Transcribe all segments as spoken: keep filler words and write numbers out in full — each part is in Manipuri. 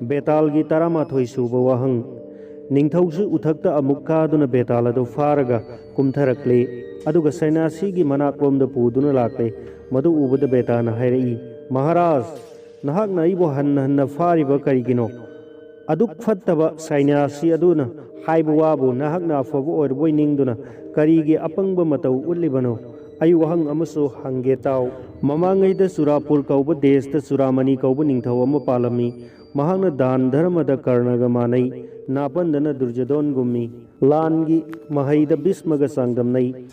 ꯕꯦꯇꯥꯜꯒꯤ ꯇꯔꯥꯃꯥꯊꯣꯏ ꯁꯨꯕ ꯋꯥꯍꯪ꯫ ꯅꯤꯡꯊꯧꯁꯨ ꯎꯊꯛꯇ ꯑꯃꯨꯛ ꯀꯥꯗꯨꯅ ꯕꯦꯇꯥꯜ ꯑꯗꯨ ꯐꯥꯔꯒ ꯀꯨꯝꯊꯔꯛꯂꯦ, ꯑꯗꯨꯒ ꯁꯩꯅꯥꯁꯤꯒꯤ ꯃꯅꯥꯛꯂꯣꯝꯗ ꯄꯨꯗꯨꯅ ꯂꯥꯛꯂꯦ꯫ ꯃꯗꯨ ꯎꯕꯗ ꯕꯦꯇꯥꯅ ꯍꯥꯏꯔꯛꯏ, "ꯃꯍꯥꯔꯥꯖ, ꯅꯍꯥꯛꯅ ꯑꯩꯕꯨ ꯍꯟꯅ ꯍꯟꯅ ꯐꯥꯔꯤꯕ ꯀꯔꯤꯒꯤꯅꯣ? ꯑꯗꯨꯛ ꯐꯠꯇꯕ ꯁꯩꯅꯥꯁꯤ ꯑꯗꯨꯅ ꯍꯥꯏꯕ ꯋꯥꯕꯨ ꯅꯍꯥꯛꯅ ꯑꯐꯕ ꯑꯣꯏꯔꯕꯣꯏ ꯅꯤꯡꯗꯨꯅ ꯀꯔꯤꯒꯤ ꯑꯄꯪꯕ ꯃꯇꯧ ꯎꯠꯂꯤꯕꯅꯣ? ꯑꯩ ꯋꯥꯍꯪ ꯑꯃꯁꯨ ꯍꯪꯒꯦ ꯇꯥꯎ꯫ ꯃꯃꯥꯡꯉꯩꯗ ꯆꯨꯔꯥꯄꯨꯔ ꯀꯧꯕ ꯗꯦꯁꯇ ꯆꯨꯔꯥꯃꯅꯤ ꯀꯧꯕ ꯅꯤꯡꯊꯧ ꯑꯃ ꯄꯥꯜꯂꯝꯃꯤ꯫ ꯃꯍꯥꯛꯅ ꯗꯥꯟ ꯙꯔꯃꯗ ꯀꯔꯅꯒ ꯃꯥꯟꯅꯩ, ꯅꯥꯄꯟꯗꯅ ꯗꯨꯔꯖꯣꯙꯣꯟꯒꯨꯝꯃꯤ, ꯂꯥꯟꯒꯤ ꯃꯍꯩꯗ ꯚꯤꯁꯃꯒ ꯆꯥꯡꯗꯝꯅꯩ꯫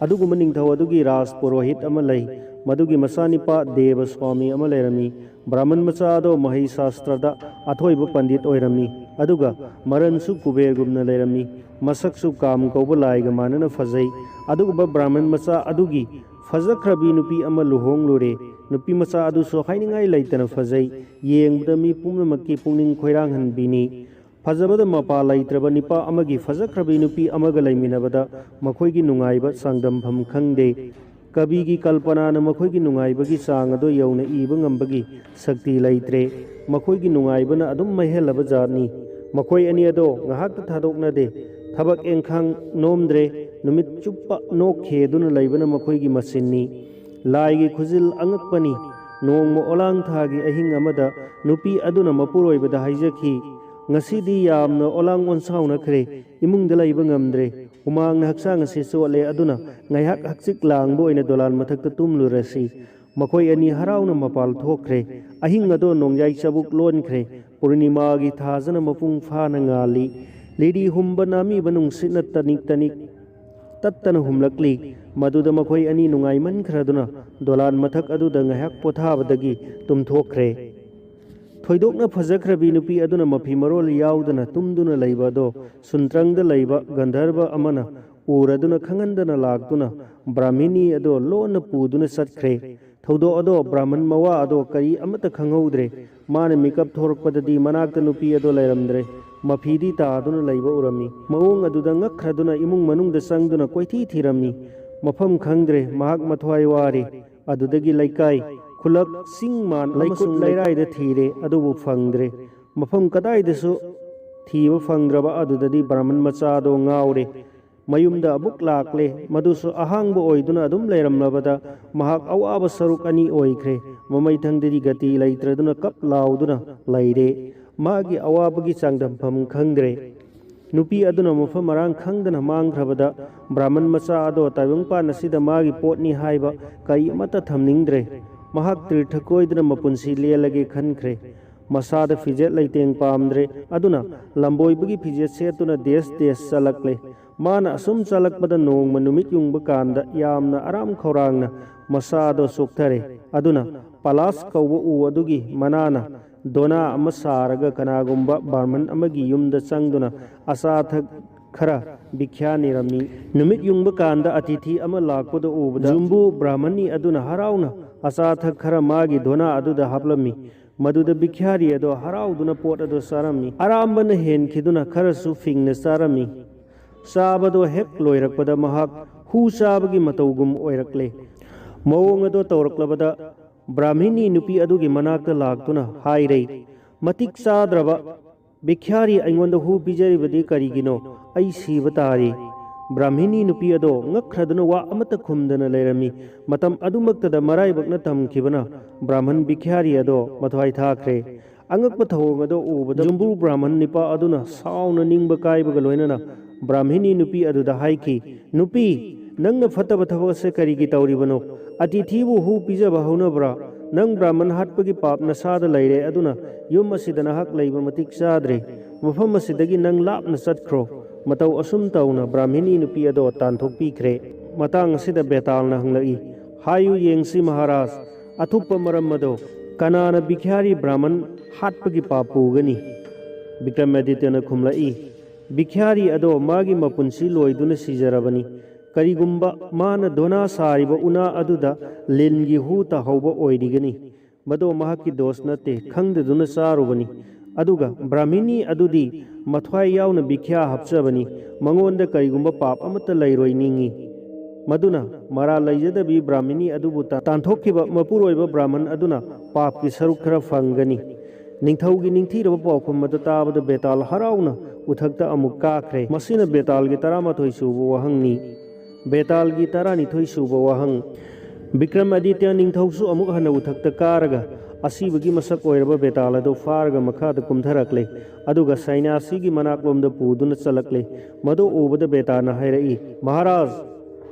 ꯑꯗꯨꯒꯨꯝꯕ ꯅꯤꯡꯊꯧ ꯑꯗꯨꯒꯤ ꯔꯥꯖ ꯄꯨꯔꯣꯍꯤꯠ ꯑꯃ ꯂꯩ꯫ ꯃꯗꯨꯒꯤ ꯃꯆꯥꯅꯤꯄꯥ ꯗꯦꯕ ꯁ꯭ꯋꯥꯃꯤ ꯑꯃ ꯂꯩꯔꯝꯃꯤ꯫ ꯕ꯭ꯔꯥꯍꯃꯟ ꯃꯆꯥ ꯑꯗꯣ ꯃꯍꯩ ꯁꯥꯁꯇ꯭ꯔꯗ ꯑꯊꯣꯏꯕ ꯄꯟꯗꯤꯠ ꯑꯣꯏꯔꯝꯃꯤ, ꯑꯗꯨꯒ ꯃꯔꯟꯁꯨ ꯀꯨꯕꯦꯔꯒꯨꯝꯅ ꯂꯩꯔꯝꯃꯤ꯫ ꯃꯁꯛꯁꯨ ꯀꯥꯝ ꯀꯧꯕ ꯂꯥꯏꯒ ꯃꯥꯟꯅꯅ ꯐꯖꯩ꯫ ꯑꯗꯨꯒꯨꯝꯕ ꯕ꯭ꯔꯥꯍꯃꯟ ꯃꯆꯥ ꯑꯗꯨꯒꯤ ꯐꯖꯈ꯭ꯔꯕꯤ ꯅꯨꯄꯤ ꯑꯃ ꯂꯨꯍꯣꯡꯂꯨꯔꯦ꯫ ꯅꯨꯄꯤ ꯃꯆꯥ ꯑꯗꯨꯁꯨ ꯍꯥꯏꯅꯤꯡꯉꯥꯏ ꯂꯩꯇꯅ ꯐꯖꯩ꯫ ꯌꯦꯡꯕꯗ ꯃꯤ ꯄꯨꯝꯅꯃꯛꯀꯤ ꯄꯨꯛꯅꯤꯡ ꯈꯣꯏꯔꯥꯡꯍꯟꯕꯤꯅꯤ꯫ ꯐꯖꯕꯗ ꯃꯄꯥ ꯂꯩꯇ꯭ꯔꯕ ꯅꯤꯄꯥ ꯑꯃꯒꯤ ꯐꯖꯈ꯭ꯔꯕꯤ ꯅꯨꯄꯤ ꯑꯃꯒ ꯂꯩꯃꯤꯟꯅꯕꯗ ꯃꯈꯣꯏꯒꯤ ꯅꯨꯡꯉꯥꯏꯕ ꯆꯥꯡꯗꯝꯐꯝ ꯈꯪꯗꯦ꯫ ꯀꯕꯤꯒꯤ ꯀꯜꯄꯅꯥꯅ ꯃꯈꯣꯏꯒꯤ ꯅꯨꯡꯉꯥꯏꯕꯒꯤ ꯆꯥꯡ ꯑꯗꯨ ꯌꯧꯅ ꯏꯕ ꯉꯝꯕꯒꯤ ꯁꯛꯇꯤ ꯂꯩꯇ꯭ꯔꯦ꯫ ꯃꯈꯣꯏꯒꯤ ꯅꯨꯡꯉꯥꯏꯕꯅ ꯑꯗꯨꯝ ꯃꯩꯍꯦꯜꯂꯕ ꯖꯥꯠꯅꯤ꯫ ꯃꯈꯣꯏ ꯑꯅꯤ ꯑꯗꯣ ꯉꯥꯏꯍꯥꯛꯇ ꯊꯥꯗꯣꯛꯅꯗꯦ꯫ ꯊꯕꯛ ꯏꯟꯈꯥꯡ ꯅꯣꯝꯗ꯭ꯔꯦ꯫ ꯅꯨꯃꯤꯠ ꯆꯨꯞꯄ ꯅꯣꯛ ꯈꯦꯗꯨꯅ ꯂꯩꯕꯅ ꯃꯈꯣꯏꯒꯤ ꯃꯁꯤꯟꯅꯤ꯫ ꯂꯥꯏꯒꯤ ꯈꯨꯖꯤꯜ ꯑꯉꯛꯄꯅꯤ꯫ ꯅꯣꯡꯃ ꯑꯣꯂꯥꯡ ꯊꯥꯒꯤ ꯑꯍꯤꯡ ꯑꯃꯗ ꯅꯨꯄꯤ ꯑꯗꯨꯅ ꯃꯄꯨꯔꯣꯏꯕꯗ ꯍꯥꯏꯖꯈꯤ, "ꯉꯁꯤꯗꯤ ꯌꯥꯝꯅ ꯑꯣꯂꯥꯡ ꯑꯣꯟꯁꯥꯎꯅꯈ꯭ꯔꯦ꯫ ꯏꯃꯨꯡꯗ ꯂꯩꯕ ꯉꯝꯗ꯭ꯔꯦ꯫ ꯍꯨꯃꯥꯡꯅ ꯍꯛꯆꯥꯡ ꯑꯁꯤ ꯆꯣꯠꯂꯦ꯫ ꯑꯗꯨꯅ ꯉꯥꯏꯍꯥꯛ ꯍꯛꯆꯤꯛ ꯂꯥꯡꯕ ꯑꯣꯏꯅ ꯗꯣꯂꯥꯟ ꯃꯊꯛꯇ ꯇꯨꯝꯂꯨꯔꯁꯤ"꯫ ꯃꯈꯣꯏ ꯑꯅꯤ ꯍꯔꯥꯎꯅ ꯃꯄꯥꯜ ꯊꯣꯛꯈ꯭ꯔꯦ꯫ ꯑꯍꯤꯡ ꯑꯗꯣ ꯅꯣꯡꯌꯥꯏ ꯆꯕꯨꯛ ꯂꯣꯟꯈ꯭ꯔꯦ꯫ ꯄꯨꯔꯅꯤꯃꯥꯒꯤ ꯊꯥꯖꯅ ꯃꯄꯨꯡ ꯐꯥꯅ ꯉꯥꯜꯂꯤ꯫ ꯂꯤꯔꯤ ꯍꯨꯝꯕ ꯅꯥꯃꯤꯕ ꯅꯨꯡꯁꯤꯠꯅ ꯇꯅꯤꯛ ꯇꯅꯤꯛ ꯇꯠꯇꯅ ꯍꯨꯝꯂꯛꯂꯤ꯫ ꯃꯗꯨꯗ ꯃꯈꯣꯏ ꯑꯅꯤ ꯅꯨꯡꯉꯥꯏꯃꯟꯈ꯭ꯔꯗꯨꯅ ꯗꯣꯂꯥꯟ ꯃꯊꯛ ꯑꯗꯨꯗ ꯉꯥꯏꯍꯥꯛ ꯄꯣꯊꯥꯕꯗꯒꯤ ꯇꯨꯝꯊꯣꯛꯈ꯭ꯔꯦ꯫ ꯊꯣꯏꯗꯣꯛꯅ ꯐꯖꯈ꯭ꯔꯕꯤ ꯅꯨꯄꯤ ꯑꯗꯨꯅ ꯃꯐꯤ ꯃꯔꯣꯜ ꯌꯥꯎꯗꯅ ꯇꯨꯝꯗꯨꯅ ꯂꯩꯕ ꯑꯗꯣ ꯁꯨꯟꯇ꯭ꯔꯪꯗ ꯂꯩꯕ ꯒꯟꯙꯔꯕ ꯑꯃꯅ ꯎꯔꯗꯨꯅ ꯈꯪꯍꯟꯗꯅ ꯂꯥꯛꯇꯨꯅ ꯕ꯭ꯔꯥꯍꯃꯤꯅꯤ ꯑꯗꯣ ꯂꯣꯟꯅ ꯄꯨꯗꯨꯅ ꯆꯠꯈ꯭ꯔꯦ꯫ ꯊꯧꯗꯣꯛ ꯑꯗꯣ ꯕ꯭ꯔꯥꯍꯃꯟ ꯃꯋꯥ ꯑꯗꯣ ꯀꯔꯤ ꯑꯃꯠꯇ ꯈꯪꯍꯧꯗ꯭ꯔꯦ꯫ ꯃꯥꯅ ꯃꯤꯀꯞ ꯊꯣꯔꯛꯄꯗꯗꯤ ꯃꯅꯥꯛꯇ ꯅꯨꯄꯤ ꯑꯗꯣ ꯂꯩꯔꯝꯗ꯭ꯔꯦ꯫ ꯃꯐꯤꯗꯤ ꯇꯥꯗꯨꯅ ꯂꯩꯕ ꯎꯔꯝꯃꯤ꯫ ꯃꯑꯣꯡ ꯑꯗꯨꯗ ꯉꯛꯈ꯭ꯔꯗꯨꯅ ꯏꯃꯨꯡ ꯃꯅꯨꯡꯗ ꯆꯪꯗꯨꯅ ꯀꯣꯏꯊꯤ ꯊꯤꯔꯝꯃꯤ꯫ ꯃꯐꯝ ꯈꯪꯗ꯭ꯔꯦ꯫ ꯃꯍꯥꯛ ꯃꯊ꯭ꯋꯥꯏ ꯋꯥꯔꯦ꯫ ꯑꯗꯨꯗꯒꯤ ꯂꯩꯀꯥꯏ ꯈꯨꯜꯂꯛ, ꯆꯤꯡ ꯃꯥꯟ, ꯂꯩꯀꯨꯠ ꯑꯃꯁꯨꯡ ꯂꯩꯔꯥꯏꯗ ꯊꯤꯔꯦ, ꯑꯗꯨꯕꯨ ꯐꯪꯗ꯭ꯔꯦ꯫ ꯃꯐꯝ ꯀꯗꯥꯏꯗꯁꯨ ꯊꯤꯕ ꯐꯪꯗ꯭ꯔꯕ ꯑꯗꯨꯗꯗꯤ ꯕ꯭ꯔꯥꯍꯃꯟ ꯃꯆꯥꯗꯣ ꯉꯥꯎꯔꯦ꯫ ꯃꯌꯨꯝꯗ ꯑꯃꯨꯛ ꯂꯥꯛꯂꯦ꯫ ꯃꯗꯨꯁꯨ ꯑꯍꯥꯡꯕ ꯑꯣꯏꯗꯨꯅ ꯑꯗꯨꯝ ꯂꯩꯔꯝꯂꯕꯗ ꯃꯍꯥꯛ ꯑꯋꯥꯕ ꯁꯔꯨꯛ ꯑꯅꯤ ꯑꯣꯏꯈ꯭ꯔꯦ꯫ ꯃꯃꯩꯊꯪꯗꯗꯤ ꯒꯇꯤ ꯂꯩꯇ꯭ꯔꯗꯨꯅ ꯀꯞ ꯂꯥꯎꯗꯨꯅ ꯂꯩꯔꯦ꯫ ꯃꯥꯒꯤ ꯑꯋꯥꯕꯒꯤ ꯆꯥꯡꯗꯝꯐꯝ ꯈꯪꯗ꯭ꯔꯦ꯫ ꯅꯨꯄꯤ ꯑꯗꯨꯅ ꯃꯐꯝ ꯃꯔꯥꯡ ꯈꯪꯗꯅ ꯃꯥꯡꯈ꯭ꯔꯕꯗ ꯕ꯭ꯔꯥꯍꯃꯟ ꯃꯆꯥ ꯑꯗꯣ ꯇꯥꯏꯕꯪꯄꯥꯟ ꯑꯁꯤꯗ ꯃꯥꯒꯤ ꯄꯣꯠꯅꯤ ꯍꯥꯏꯕ ꯀꯔꯤ ꯑꯃꯠꯇ ꯊꯝꯅꯤꯡꯗ꯭ꯔꯦ꯫ ꯃꯍꯥꯛ ꯇꯤꯔꯊ ꯀꯣꯏꯗꯨꯅ ꯃꯄꯨꯟꯁꯤ ꯂꯦꯜꯂꯒꯦ ꯈꯟꯈ꯭ꯔꯦ꯫ ꯃꯁꯥꯗ ꯐꯤꯖꯦꯠ ꯂꯩꯇꯦꯡ ꯄꯥꯝꯗ꯭ꯔꯦ꯫ ꯑꯗꯨꯅ ꯂꯝꯕꯣꯏꯕꯒꯤ ꯐꯤꯖꯦꯠ ꯁꯦꯠꯇꯨꯅ ꯗꯦꯁ ꯗꯦꯁ ꯆꯠꯂꯛꯂꯦ꯫ ꯃꯥꯅ ꯑꯁꯨꯝ ꯆꯠꯂꯛꯄꯗ ꯅꯣꯡꯃ ꯅꯨꯃꯤꯠ ꯌꯨꯡꯕ ꯀꯥꯟꯗ ꯌꯥꯝꯅ ꯑꯔꯥꯝ ꯈꯧꯔꯥꯡꯅ ꯃꯁꯥꯗꯣ ꯆꯣꯛꯊꯔꯦ꯫ ꯑꯗꯨꯅ ꯄꯂꯥꯁ ꯀꯧꯕ ꯎ ꯑꯗꯨꯒꯤ ꯃꯅꯥꯅ ꯗꯣꯅꯥ ꯑꯃ ꯁꯥꯔꯒ ꯀꯅꯥꯒꯨꯝꯕ ꯕ꯭ꯔꯥꯍꯃꯟ ꯑꯃꯒꯤ ꯌꯨꯝꯗ ꯆꯪꯗꯨꯅ ꯑꯆꯥ ꯑꯊꯛ ꯈꯔ ꯚꯤꯈ꯭ꯌꯥ ꯅꯤꯔꯝꯃꯤ꯫ ꯅꯨꯃꯤꯠ ꯌꯨꯡꯕ ꯀꯥꯟꯗ ꯑꯇꯤꯊꯤ ꯑꯃ ꯂꯥꯛꯄꯗ ꯎꯕꯗ ꯖꯨꯝꯕꯨ ꯕ꯭ꯔꯥꯍꯃꯟꯅꯤ ꯑꯗꯨꯅ ꯍꯔꯥꯎꯅ ꯑꯆꯥ ꯑꯊꯛ ꯈꯔ ꯃꯥꯒꯤ ꯗꯣꯅꯥ ꯑꯗꯨꯗ ꯍꯥꯞꯂꯝꯃꯤ꯫ ꯃꯗꯨꯗ ꯚꯤꯈ꯭ꯌꯥꯔꯤ ꯑꯗꯣ ꯍꯔꯥꯎꯗꯨꯅ ꯄꯣꯠ ꯑꯗꯨ ꯆꯥꯔꯝꯃꯤ꯫ ꯑꯔꯥꯝꯕꯅ ꯍꯦꯟꯈꯤꯗꯨꯅ ꯈꯔꯁꯨ ꯐꯤꯡꯅ ꯆꯥꯔꯝꯃꯤ꯫ ꯆꯥꯕꯗꯣ ꯍꯦꯛ ꯂꯣꯏꯔꯛꯄꯗ ꯃꯍꯥꯛ ꯍꯨ ꯆꯥꯕꯒꯤ ꯃꯇꯧꯒꯨꯝ ꯑꯣꯏꯔꯛꯂꯦ꯫ ꯃꯑꯣꯡ ꯑꯗꯣ ꯇꯧꯔꯛꯂꯕꯗ ꯕ꯭ꯔꯥꯍꯃꯤꯅꯤ ꯅꯨꯄꯤ ꯑꯗꯨꯒꯤ ꯃꯅꯥꯛꯇ ꯂꯥꯛꯇꯨꯅ ꯍꯥꯏꯔꯦ, "ꯃꯇꯤꯛ ꯆꯥꯗ꯭ꯔꯕ ꯚꯤꯈ꯭ꯌꯥꯔꯤ, ꯑꯩꯉꯣꯟꯗ ꯍꯨ ꯄꯤꯖꯔꯤꯕꯗꯤ ꯀꯔꯤꯒꯤꯅꯣ? ꯑꯩ ꯁꯤꯕ ꯇꯥꯔꯤ!" ꯕ꯭ꯔꯥꯍꯃꯤꯅꯤ ꯅꯨꯄꯤ ꯑꯗꯣ ꯉꯛꯈ꯭ꯔꯗꯨꯅ ꯋꯥ ꯑꯃꯠꯇ ꯈꯨꯝꯗꯅ ꯂꯩꯔꯝꯃꯤ꯫ ꯃꯇꯝ ꯑꯗꯨꯃꯛꯇꯗ ꯃꯔꯥꯏꯕꯛꯅ ꯇꯝꯈꯤꯕꯅ ꯕ꯭ꯔꯥꯍꯃꯟ ꯚꯤꯈ꯭ꯌꯥꯔꯤ ꯑꯗꯣ ꯃꯊ꯭ꯋꯥꯏ ꯊꯥꯈ꯭ꯔꯦ꯫ ꯑꯉꯛꯄ ꯊꯧꯑꯣꯡ ꯑꯗꯣ ꯎꯕꯗ ꯖꯨꯝꯕꯨ ꯕ꯭ꯔꯥꯍꯃꯟ ꯅꯤꯄꯥ ꯑꯗꯨꯅ ꯁꯥꯎꯅ ꯅꯤꯡꯕ ꯀꯥꯏꯕꯒ ꯂꯣꯏꯅꯅ ꯕ꯭ꯔꯥꯍꯃꯤꯅꯤ ꯅꯨꯄꯤ ꯑꯗꯨꯗ ꯍꯥꯏꯈꯤ, "ꯅꯨꯄꯤ, ꯅꯪꯅ ꯐꯠꯇꯕ ꯊꯕꯛ ꯑꯁꯦ ꯀꯔꯤꯒꯤ ꯇꯧꯔꯤꯕꯅꯣ? ꯑꯇꯤꯊꯤꯕꯨ ꯍꯨ ꯄꯤꯖꯕ ꯍꯧꯅꯕ꯭ꯔꯥ? ꯅꯪ ꯕ꯭ꯔꯥꯍꯃꯟ ꯍꯥꯠꯄꯒꯤ ꯄꯥꯞ ꯅꯁꯥꯗ ꯂꯩꯔꯦ, ꯑꯗꯨꯅ ꯌꯨꯝ ꯑꯁꯤꯗ ꯅꯍꯥꯛ ꯂꯩꯕ ꯃꯇꯤꯛ ꯆꯥꯗ꯭ꯔꯦ꯫ ꯃꯐꯝ ꯑꯁꯤꯗꯒꯤ ꯅꯪ ꯂꯥꯞꯅ ꯆꯠꯈ꯭ꯔꯣ꯫" ꯃꯇꯧ ꯑꯁꯨꯝ ꯇꯧꯅ ꯕ꯭ꯔꯥꯍꯃꯤꯅꯤ ꯅꯨꯄꯤ ꯑꯗꯣ ꯇꯥꯟꯊꯣꯛꯄꯤꯈ꯭ꯔꯦ꯫ ꯃꯇꯥꯡ ꯑꯁꯤꯗ ꯕꯦꯇꯥꯜꯅ ꯍꯪꯂꯛꯏ, "ꯍꯥꯏꯌꯨ ꯌꯦꯡꯁꯤ ꯃꯍꯥꯔꯥꯖ, ꯑꯊꯨꯞꯄ ꯃꯔꯝ ꯑꯗꯣ ꯀꯅꯥꯅ ꯚꯤꯈ꯭ꯌꯥꯔꯤ ꯕ꯭ꯔꯥꯍꯃꯟ ꯍꯥꯠꯄꯒꯤ ꯄꯥꯞ ꯄꯨꯒꯅꯤ?" ꯕꯤꯀ꯭ꯔꯃꯥꯗꯤꯇ꯭ꯌꯅ ꯈꯨꯝꯂꯛꯏ, "ꯚꯤꯈ꯭ꯌꯥꯔꯤ ꯑꯗꯣ ꯃꯥꯒꯤ ꯃꯄꯨꯟꯁꯤ ꯂꯣꯏꯗꯨꯅ ꯁꯤꯖꯔꯕꯅꯤ꯫ ꯀꯔꯤꯒꯨꯝꯕ ꯃꯥꯅ ꯗꯣꯅꯥ ꯁꯥꯔꯤꯕ ꯎꯅꯥ ꯑꯗꯨꯗ ꯂꯤꯟꯒꯤ ꯍꯨ ꯇꯥꯍꯧꯕ ꯑꯣꯏꯔꯤꯒꯅꯤ, ꯃꯗꯣ ꯃꯍꯥꯛꯀꯤ ꯗꯣꯁ ꯅꯠꯇꯦ, ꯈꯪꯗꯗꯨꯅ ꯆꯥꯔꯨꯕꯅꯤ꯫ ꯑꯗꯨꯒ ꯕ꯭ꯔꯥꯍꯃꯤꯅꯤ ꯑꯗꯨꯗꯤ ꯃꯊ꯭ꯋꯥꯏ ꯌꯥꯎꯅ ꯚꯤꯈ꯭ꯌꯥ ꯍꯥꯞꯆꯕꯅꯤ, ꯃꯉꯣꯟꯗ ꯀꯔꯤꯒꯨꯝꯕ ꯄꯥꯞ ꯑꯃꯠꯇ ꯂꯩꯔꯣꯏ ꯅꯤꯡꯏ꯫" ꯃꯗꯨꯅ ꯃꯔꯥꯜ ꯂꯩꯖꯗꯕꯤ ꯕ꯭ꯔꯥꯍꯃꯤꯅꯤ ꯑꯗꯨꯕꯨ ꯇꯥ-, ꯇꯥꯟꯊꯣꯛꯈꯤꯕ ꯃꯄꯨꯔꯣꯏꯕ ꯕ꯭ꯔꯥꯍꯃꯟ ꯑꯗꯨꯅ ꯄꯥꯞꯀꯤ ꯁꯔꯨꯛ ꯈꯔ ꯐꯪꯒꯅꯤ꯫ ꯅꯤꯡꯊꯧꯒꯤ ꯅꯤꯡꯊꯤꯔꯕ ꯄꯥꯎꯈꯨꯝ ꯑꯗꯨ ꯇꯥꯕꯗ ꯕꯦꯇꯥꯜ ꯍꯔꯥꯎꯅ ꯎꯊꯛꯇ ꯑꯃꯨꯛ ꯀꯥꯈ꯭ꯔꯦ꯫ ꯃꯁꯤꯅ ꯕꯦꯇꯥꯜꯒꯤ ꯇꯔꯥꯃꯥꯊꯣꯏ ꯁꯨꯕ ꯋꯥꯍꯪꯅꯤ꯫ ꯕꯦꯇꯥꯜꯒꯤ ꯇꯔꯥꯅꯤꯊꯣꯏ ꯁꯨꯕ ꯋꯥꯍꯪ꯫ ꯕꯤꯀ꯭ꯔꯝ ꯑꯗꯤꯇ꯭ꯌ ꯅꯤꯡꯊꯧꯁꯨ ꯑꯃꯨꯛ ꯍꯟꯅ ꯎꯊꯛꯇ ꯀꯥꯔꯒ ꯑꯁꯤꯕꯒꯤ ꯃꯁꯛ ꯑꯣꯏꯔꯕ ꯕꯦꯇꯥꯜ ꯑꯗꯨ ꯐꯥꯔꯒ ꯃꯈꯥꯗ ꯀꯨꯝꯊꯔꯛꯂꯦ꯫ ꯑꯗꯨꯒ ꯁꯩꯅꯥꯁꯤꯒꯤ ꯃꯅꯥꯛꯂꯣꯝꯗ ꯄꯨꯗꯨꯅ ꯆꯠꯂꯛꯂꯦ꯫ ꯃꯗꯨ ꯎꯕꯗ ꯕꯦꯇꯥꯜꯅ ꯍꯥꯏꯔꯛꯏ, "ꯃꯍꯥꯔꯥꯖ,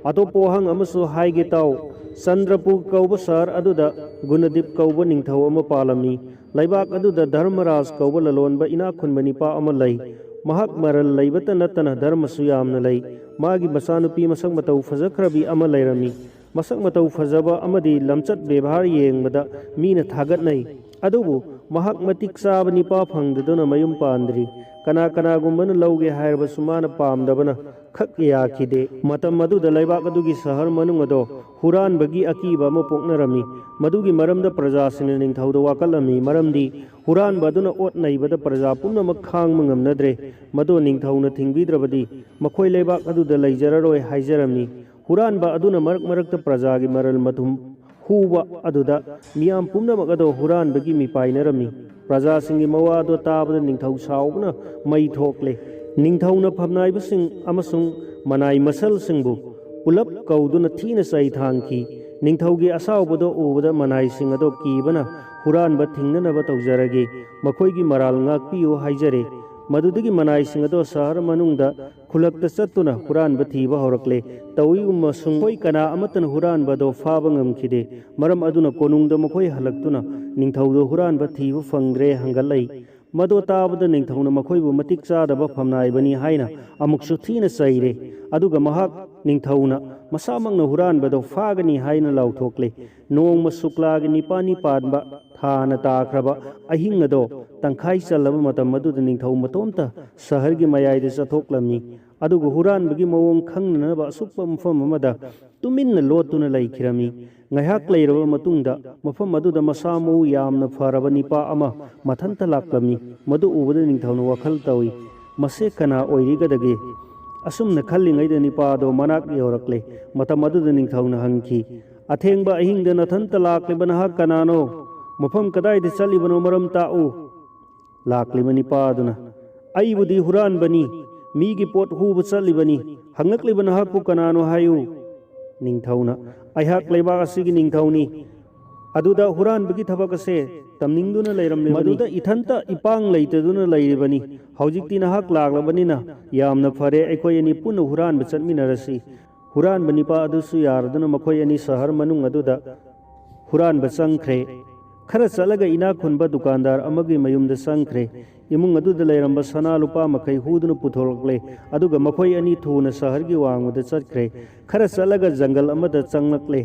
ꯑꯇꯣꯞꯄ ꯋꯥꯍꯪ ꯑꯃꯁꯨ ꯍꯥꯏꯒꯦ ꯇꯥꯎ꯫ ꯆꯟꯗ꯭ꯔꯄꯨꯔ ꯀꯧꯕ ꯁꯍꯔ ꯑꯗꯨꯗ ꯒꯨꯅꯗꯤꯞ ꯀꯧꯕ ꯅꯤꯡꯊꯧ ꯑꯃ ꯄꯥꯜꯂꯝꯃꯤ꯫ ꯂꯩꯕꯥꯛ ꯑꯗꯨꯗ ꯙꯔꯃꯔꯥꯖ ꯀꯧꯕ ꯂꯂꯣꯟꯕ ꯏꯅꯥꯛ ꯈꯨꯟꯕ ꯅꯤꯄꯥ ꯑꯃ ꯂꯩ꯫ ꯃꯍꯥꯛ ꯃꯔꯜ ꯂꯩꯕꯇ ꯅꯠꯇꯅ ꯙꯔꯃꯁꯨ ꯌꯥꯝꯅ ꯂꯩ꯫ ꯃꯥꯒꯤ ꯃꯆꯥꯅꯨꯄꯤ ꯃꯁꯛ ꯃꯇꯧ ꯐꯖꯈ꯭ꯔꯕꯤ ꯑꯃ ꯂꯩꯔꯝꯃꯤ꯫ ꯃꯁꯛ ꯃꯇꯧ ꯐꯖꯕ ꯑꯃꯗꯤ ꯂꯝꯆꯠ ꯕꯦꯕꯥꯔ ꯌꯦꯡꯕꯗ ꯃꯤꯅ ꯊꯥꯒꯠꯅꯩ꯫ ꯑꯗꯨꯕꯨ ꯃꯍꯥꯛ ꯃꯇꯤꯛ ꯆꯥꯕ ꯅꯤꯄꯥ ꯐꯪꯗꯗꯨꯅ ꯃꯌꯨꯝ ꯄꯥꯟꯗ꯭ꯔꯤ꯫ ꯀꯅꯥ ꯀꯅꯥꯒꯨꯝꯕꯅ ꯂꯧꯒꯦ ꯍꯥꯏꯔꯕꯁꯨ ꯃꯥꯅ ꯄꯥꯝꯗꯕꯅ ꯈꯛ ꯌꯥꯈꯤꯗꯦ꯫ ꯃꯇꯝ ꯑꯗꯨꯗ ꯂꯩꯕꯥꯛ ꯑꯗꯨꯒꯤ ꯁꯍꯔ ꯃꯅꯨꯡ ꯑꯗꯣ ꯍꯨꯔꯥꯟꯕꯒꯤ ꯑꯀꯤꯕ ꯑꯃ ꯄꯣꯛꯅꯔꯝꯃꯤ꯫ ꯃꯗꯨꯒꯤ ꯃꯔꯝꯗ ꯄ꯭ꯔꯖꯥꯁꯤꯡꯅ ꯅꯤꯡꯊꯧꯗ ꯋꯥꯀꯠꯂꯝꯃꯤ, ꯃꯔꯝꯗꯤ ꯍꯨꯔꯥꯟꯕ ꯑꯗꯨꯅ ꯑꯣꯠ ꯅꯩꯕꯗ ꯄ꯭ꯔꯖꯥ ꯄꯨꯝꯅꯃꯛ ꯈꯥꯡꯕ ꯉꯝꯅꯗ꯭ꯔꯦ꯫ ꯃꯗꯨ ꯅꯤꯡꯊꯧꯅ ꯊꯤꯡꯕꯤꯗ꯭ꯔꯕꯗꯤ ꯃꯈꯣꯏ ꯂꯩꯕꯥꯛ ꯑꯗꯨꯗ ꯂꯩꯖꯔꯔꯣꯏ ꯍꯥꯏꯖꯔꯝꯃꯤ꯫ ꯍꯨꯔꯥꯟꯕ ꯑꯗꯨꯅ ꯃꯔꯛ ꯃꯔꯛꯇ ꯄ꯭ꯔꯖꯥꯒꯤ ꯃꯔꯜ ꯃꯊꯨꯝ ꯍꯨꯕ ꯑꯗꯨꯗ ꯃꯤꯌꯥꯝ ꯄꯨꯝꯅꯃꯛ ꯑꯗꯣ ꯍꯨꯔꯥꯟꯕꯒꯤ ꯃꯤꯄꯥꯏꯅꯔꯝꯃꯤ꯫ ꯄ꯭ꯔꯖꯥꯁꯤꯡꯒꯤ ꯃꯋꯥ ꯑꯗꯣ ꯇꯥꯕꯗ ꯅꯤꯡꯊꯧ ꯁꯥꯎꯕꯅ ꯃꯩ ꯊꯣꯛꯂꯦ꯫ ꯅꯤꯡꯊꯧꯅ ꯐꯝꯅꯥꯏꯕꯁꯤꯡ ꯑꯃꯁꯨꯡ ꯃꯅꯥꯏ ꯃꯁꯜꯁꯤꯡꯕꯨ ꯄꯨꯂꯞ ꯀꯧꯗꯨꯅ ꯊꯤꯅ ꯆꯩ ꯊꯥꯡꯈꯤ꯫ ꯅꯤꯡꯊꯧꯒꯤ ꯑꯁꯥꯎꯕꯗꯣ ꯎꯕꯗ ꯃꯅꯥꯏꯁꯤꯡ ꯑꯗꯣ ꯀꯤꯕꯅ ꯍꯨꯔꯥꯟꯕ ꯊꯤꯡꯅꯅꯕ ꯇꯧꯖꯔꯒꯦ, ꯃꯈꯣꯏꯒꯤ ꯃꯔꯥꯜ ꯉꯥꯛꯄꯤꯌꯨ ꯍꯥꯏꯖꯔꯦ꯫ ꯃꯗꯨꯗꯒꯤ ꯃꯅꯥꯏꯁꯤꯡ ꯑꯗꯣ ꯁꯍꯔ ꯃꯅꯨꯡꯗ ꯈꯨꯜꯂꯛꯇ ꯆꯠꯇꯨꯅ ꯍꯨꯔꯥꯟꯕ ꯊꯤꯕ ꯍꯧꯔꯛꯂꯦ꯫ ꯇꯧꯏꯒꯨꯝꯕꯁꯨꯡ ꯃꯈꯣꯏ ꯀꯅꯥ ꯑꯃꯠꯇꯅ ꯍꯨꯔꯥꯟꯕ ꯑꯗꯣ ꯐꯥꯕ ꯉꯝꯈꯤꯗꯦ꯫ ꯃꯔꯝ ꯑꯗꯨꯅ ꯀꯣꯅꯨꯡꯗ ꯃꯈꯣꯏ ꯍꯜꯂꯛꯇꯨꯅ ꯅꯤꯡꯊꯧꯗ ꯍꯨꯔꯥꯟꯕ ꯊꯤꯕ ꯐꯪꯗ꯭ꯔꯦ ꯍꯪꯒꯠꯂꯛꯏ꯫ ꯃꯗꯨ ꯇꯥꯕꯗ ꯅꯤꯡꯊꯧꯅ ꯃꯈꯣꯏꯕꯨ ꯃꯇꯤꯛ ꯆꯥꯗꯕ ꯐꯝꯅꯥꯏꯕꯅꯤ ꯍꯥꯏꯅ ꯑꯃꯨꯛꯁꯨ ꯊꯤꯅ ꯆꯩꯔꯦ꯫ ꯑꯗꯨꯒ ꯃꯍꯥꯛ ꯅꯤꯡꯊꯧꯅ ꯃꯁꯥꯃꯛꯅ ꯍꯨꯔꯥꯟꯕꯗꯣ ꯐꯥꯒꯅꯤ ꯍꯥꯏꯅ ꯂꯥꯎꯊꯣꯛꯂꯦ꯫ ꯅꯣꯡꯃ ꯁꯨꯛꯂꯥꯒꯤ ꯅꯤꯄꯥꯜꯅꯤ ꯄꯥꯟꯕ ꯊꯥꯅ ꯇꯥꯈ꯭ꯔꯕ ꯑꯍꯤꯡ ꯑꯗꯣ ꯇꯪꯈꯥꯏ ꯆꯜꯂꯕ ꯃꯇꯝ ꯑꯗꯨꯗ ꯅꯤꯡꯊꯧ ꯃꯇꯣꯝꯇ ꯁꯍꯔꯒꯤ ꯃꯌꯥꯏꯗ ꯆꯠꯊꯣꯛꯂꯝꯃꯤ꯫ ꯑꯗꯨꯒ ꯍꯨꯔꯥꯟꯕꯒꯤ ꯃꯑꯣꯡ ꯈꯪꯅꯅꯕ ꯑꯁꯨꯛꯄ ꯃꯐꯝ ꯑꯃꯗ ꯇꯨꯃꯤꯟꯅ ꯂꯣꯠꯇꯨꯅ ꯂꯩꯈꯤꯔꯝꯃꯤ꯫ ꯉꯥꯏꯍꯥꯛ ꯂꯩꯔꯕ ꯃꯇꯨꯡꯗ ꯃꯐꯝ ꯑꯗꯨꯗ ꯃꯁꯥ ꯃꯎ ꯌꯥꯝꯅ ꯐꯔꯕ ꯅꯤꯄꯥ ꯑꯃ ꯃꯊꯟꯇ ꯂꯥꯛꯂꯝꯃꯤ꯫ ꯃꯗꯨ ꯎꯕꯗ ꯅꯤꯡꯊꯧꯅ ꯋꯥꯈꯜ ꯇꯧꯏ, "ꯃꯁꯦ ꯀꯅꯥ ꯑꯣꯏꯔꯤꯒꯗꯒꯦ? ꯑꯁꯨꯝꯅ ꯈꯜꯂꯤꯉꯩꯗ ꯅꯤꯄꯥ ꯑꯗꯣ ꯃꯅꯥꯛ ꯌꯧꯔꯛꯂꯦ꯫ ꯃꯇꯝ ꯑꯗꯨꯗ ꯅꯤꯡꯊꯧꯅ ꯍꯪꯈꯤ, "ꯑꯊꯦꯡꯕ ꯑꯍꯤꯡꯗ ꯅꯊꯟꯇ ꯂꯥꯛꯂꯤꯕ ꯅꯍꯥꯛ ꯀꯅꯥꯅꯣ? ꯃꯐꯝ ꯀꯗꯥꯏꯗ ꯆꯠꯂꯤꯕꯅꯣ? ꯃꯔꯝ ꯇꯥꯛꯎ"꯫ ꯂꯥꯛꯂꯤꯕ ꯅꯤꯄꯥ ꯑꯗꯨꯅ, "ꯑꯩꯕꯨꯗꯤ ꯍꯨꯔꯥꯟꯕꯅꯤ, ꯃꯤꯒꯤ ꯄꯣꯠ ꯍꯨꯕ ꯆꯠꯂꯤꯕꯅꯤ꯫ ꯍꯪꯂꯛꯂꯤꯕ ꯅꯍꯥꯛꯄꯨ ꯀꯅꯥꯅꯣ ꯍꯥꯏꯌꯨ"꯫ ꯅꯤꯡꯊꯧꯅ, "ꯑꯩꯍꯥꯛ ꯂꯩꯕꯥꯛ ꯑꯁꯤꯒꯤ ꯅꯤꯡꯊꯧꯅꯤ꯫ ꯑꯗꯨꯗ ꯍꯨꯔꯥꯟꯕꯒꯤ ꯊꯕꯛ ꯑꯁꯦ ꯇꯝꯅꯤꯡꯗꯨꯅ ꯂꯩꯔꯝꯂꯤꯕꯅꯤ꯫ ꯃꯗꯨꯗ ꯏꯊꯟꯇ ꯏꯄꯥꯡ ꯂꯩꯇꯗꯨꯅ ꯂꯩꯔꯤꯕꯅꯤ꯫ ꯍꯧꯖꯤꯛꯇꯤ ꯅꯍꯥꯛ ꯂꯥꯛꯂꯕꯅꯤꯅ ꯌꯥꯝꯅ ꯐꯔꯦ, ꯑꯩꯈꯣꯏ ꯑꯅꯤ ꯄꯨꯟꯅ ꯍꯨꯔꯥꯟꯕ ꯆꯠꯃꯤꯟꯅꯔꯁꯤ"꯫ ꯍꯨꯔꯥꯟꯕ ꯅꯤꯄꯥ ꯑꯗꯨꯁꯨ ꯌꯥꯔꯗꯨꯅ ꯃꯈꯣꯏ ꯑꯅꯤ ꯁꯍꯔ ꯃꯅꯨꯡ ꯑꯗꯨꯗ ꯍꯨꯔꯥꯟꯕ ꯆꯪꯈ꯭ꯔꯦ꯫ ꯈꯔ ꯆꯠꯂꯒ ꯏꯅꯥꯛ ꯈꯨꯟꯕ ꯗꯨꯀꯥꯟꯗꯥꯔ ꯑꯃꯒꯤ ꯃꯌꯨꯝꯗ ꯆꯪꯈ꯭ꯔꯦ꯫ ꯏꯃꯨꯡ ꯑꯗꯨꯗ ꯂꯩꯔꯝꯕ ꯁꯅꯥ ꯂꯨꯄꯥ ꯃꯈꯩ ꯍꯨꯗꯨꯅ ꯄꯨꯊꯣꯔꯛꯂꯦ꯫ ꯑꯗꯨꯒ ꯃꯈꯣꯏ ꯑꯅꯤ ꯊꯨꯅ ꯁꯍꯔꯒꯤ ꯋꯥꯡꯃꯗ ꯆꯠꯈ꯭ꯔꯦ꯫ ꯈꯔ ꯆꯠꯂꯒ ꯖꯪꯒꯜ ꯑꯃꯗ ꯆꯪꯂꯛꯂꯦ꯫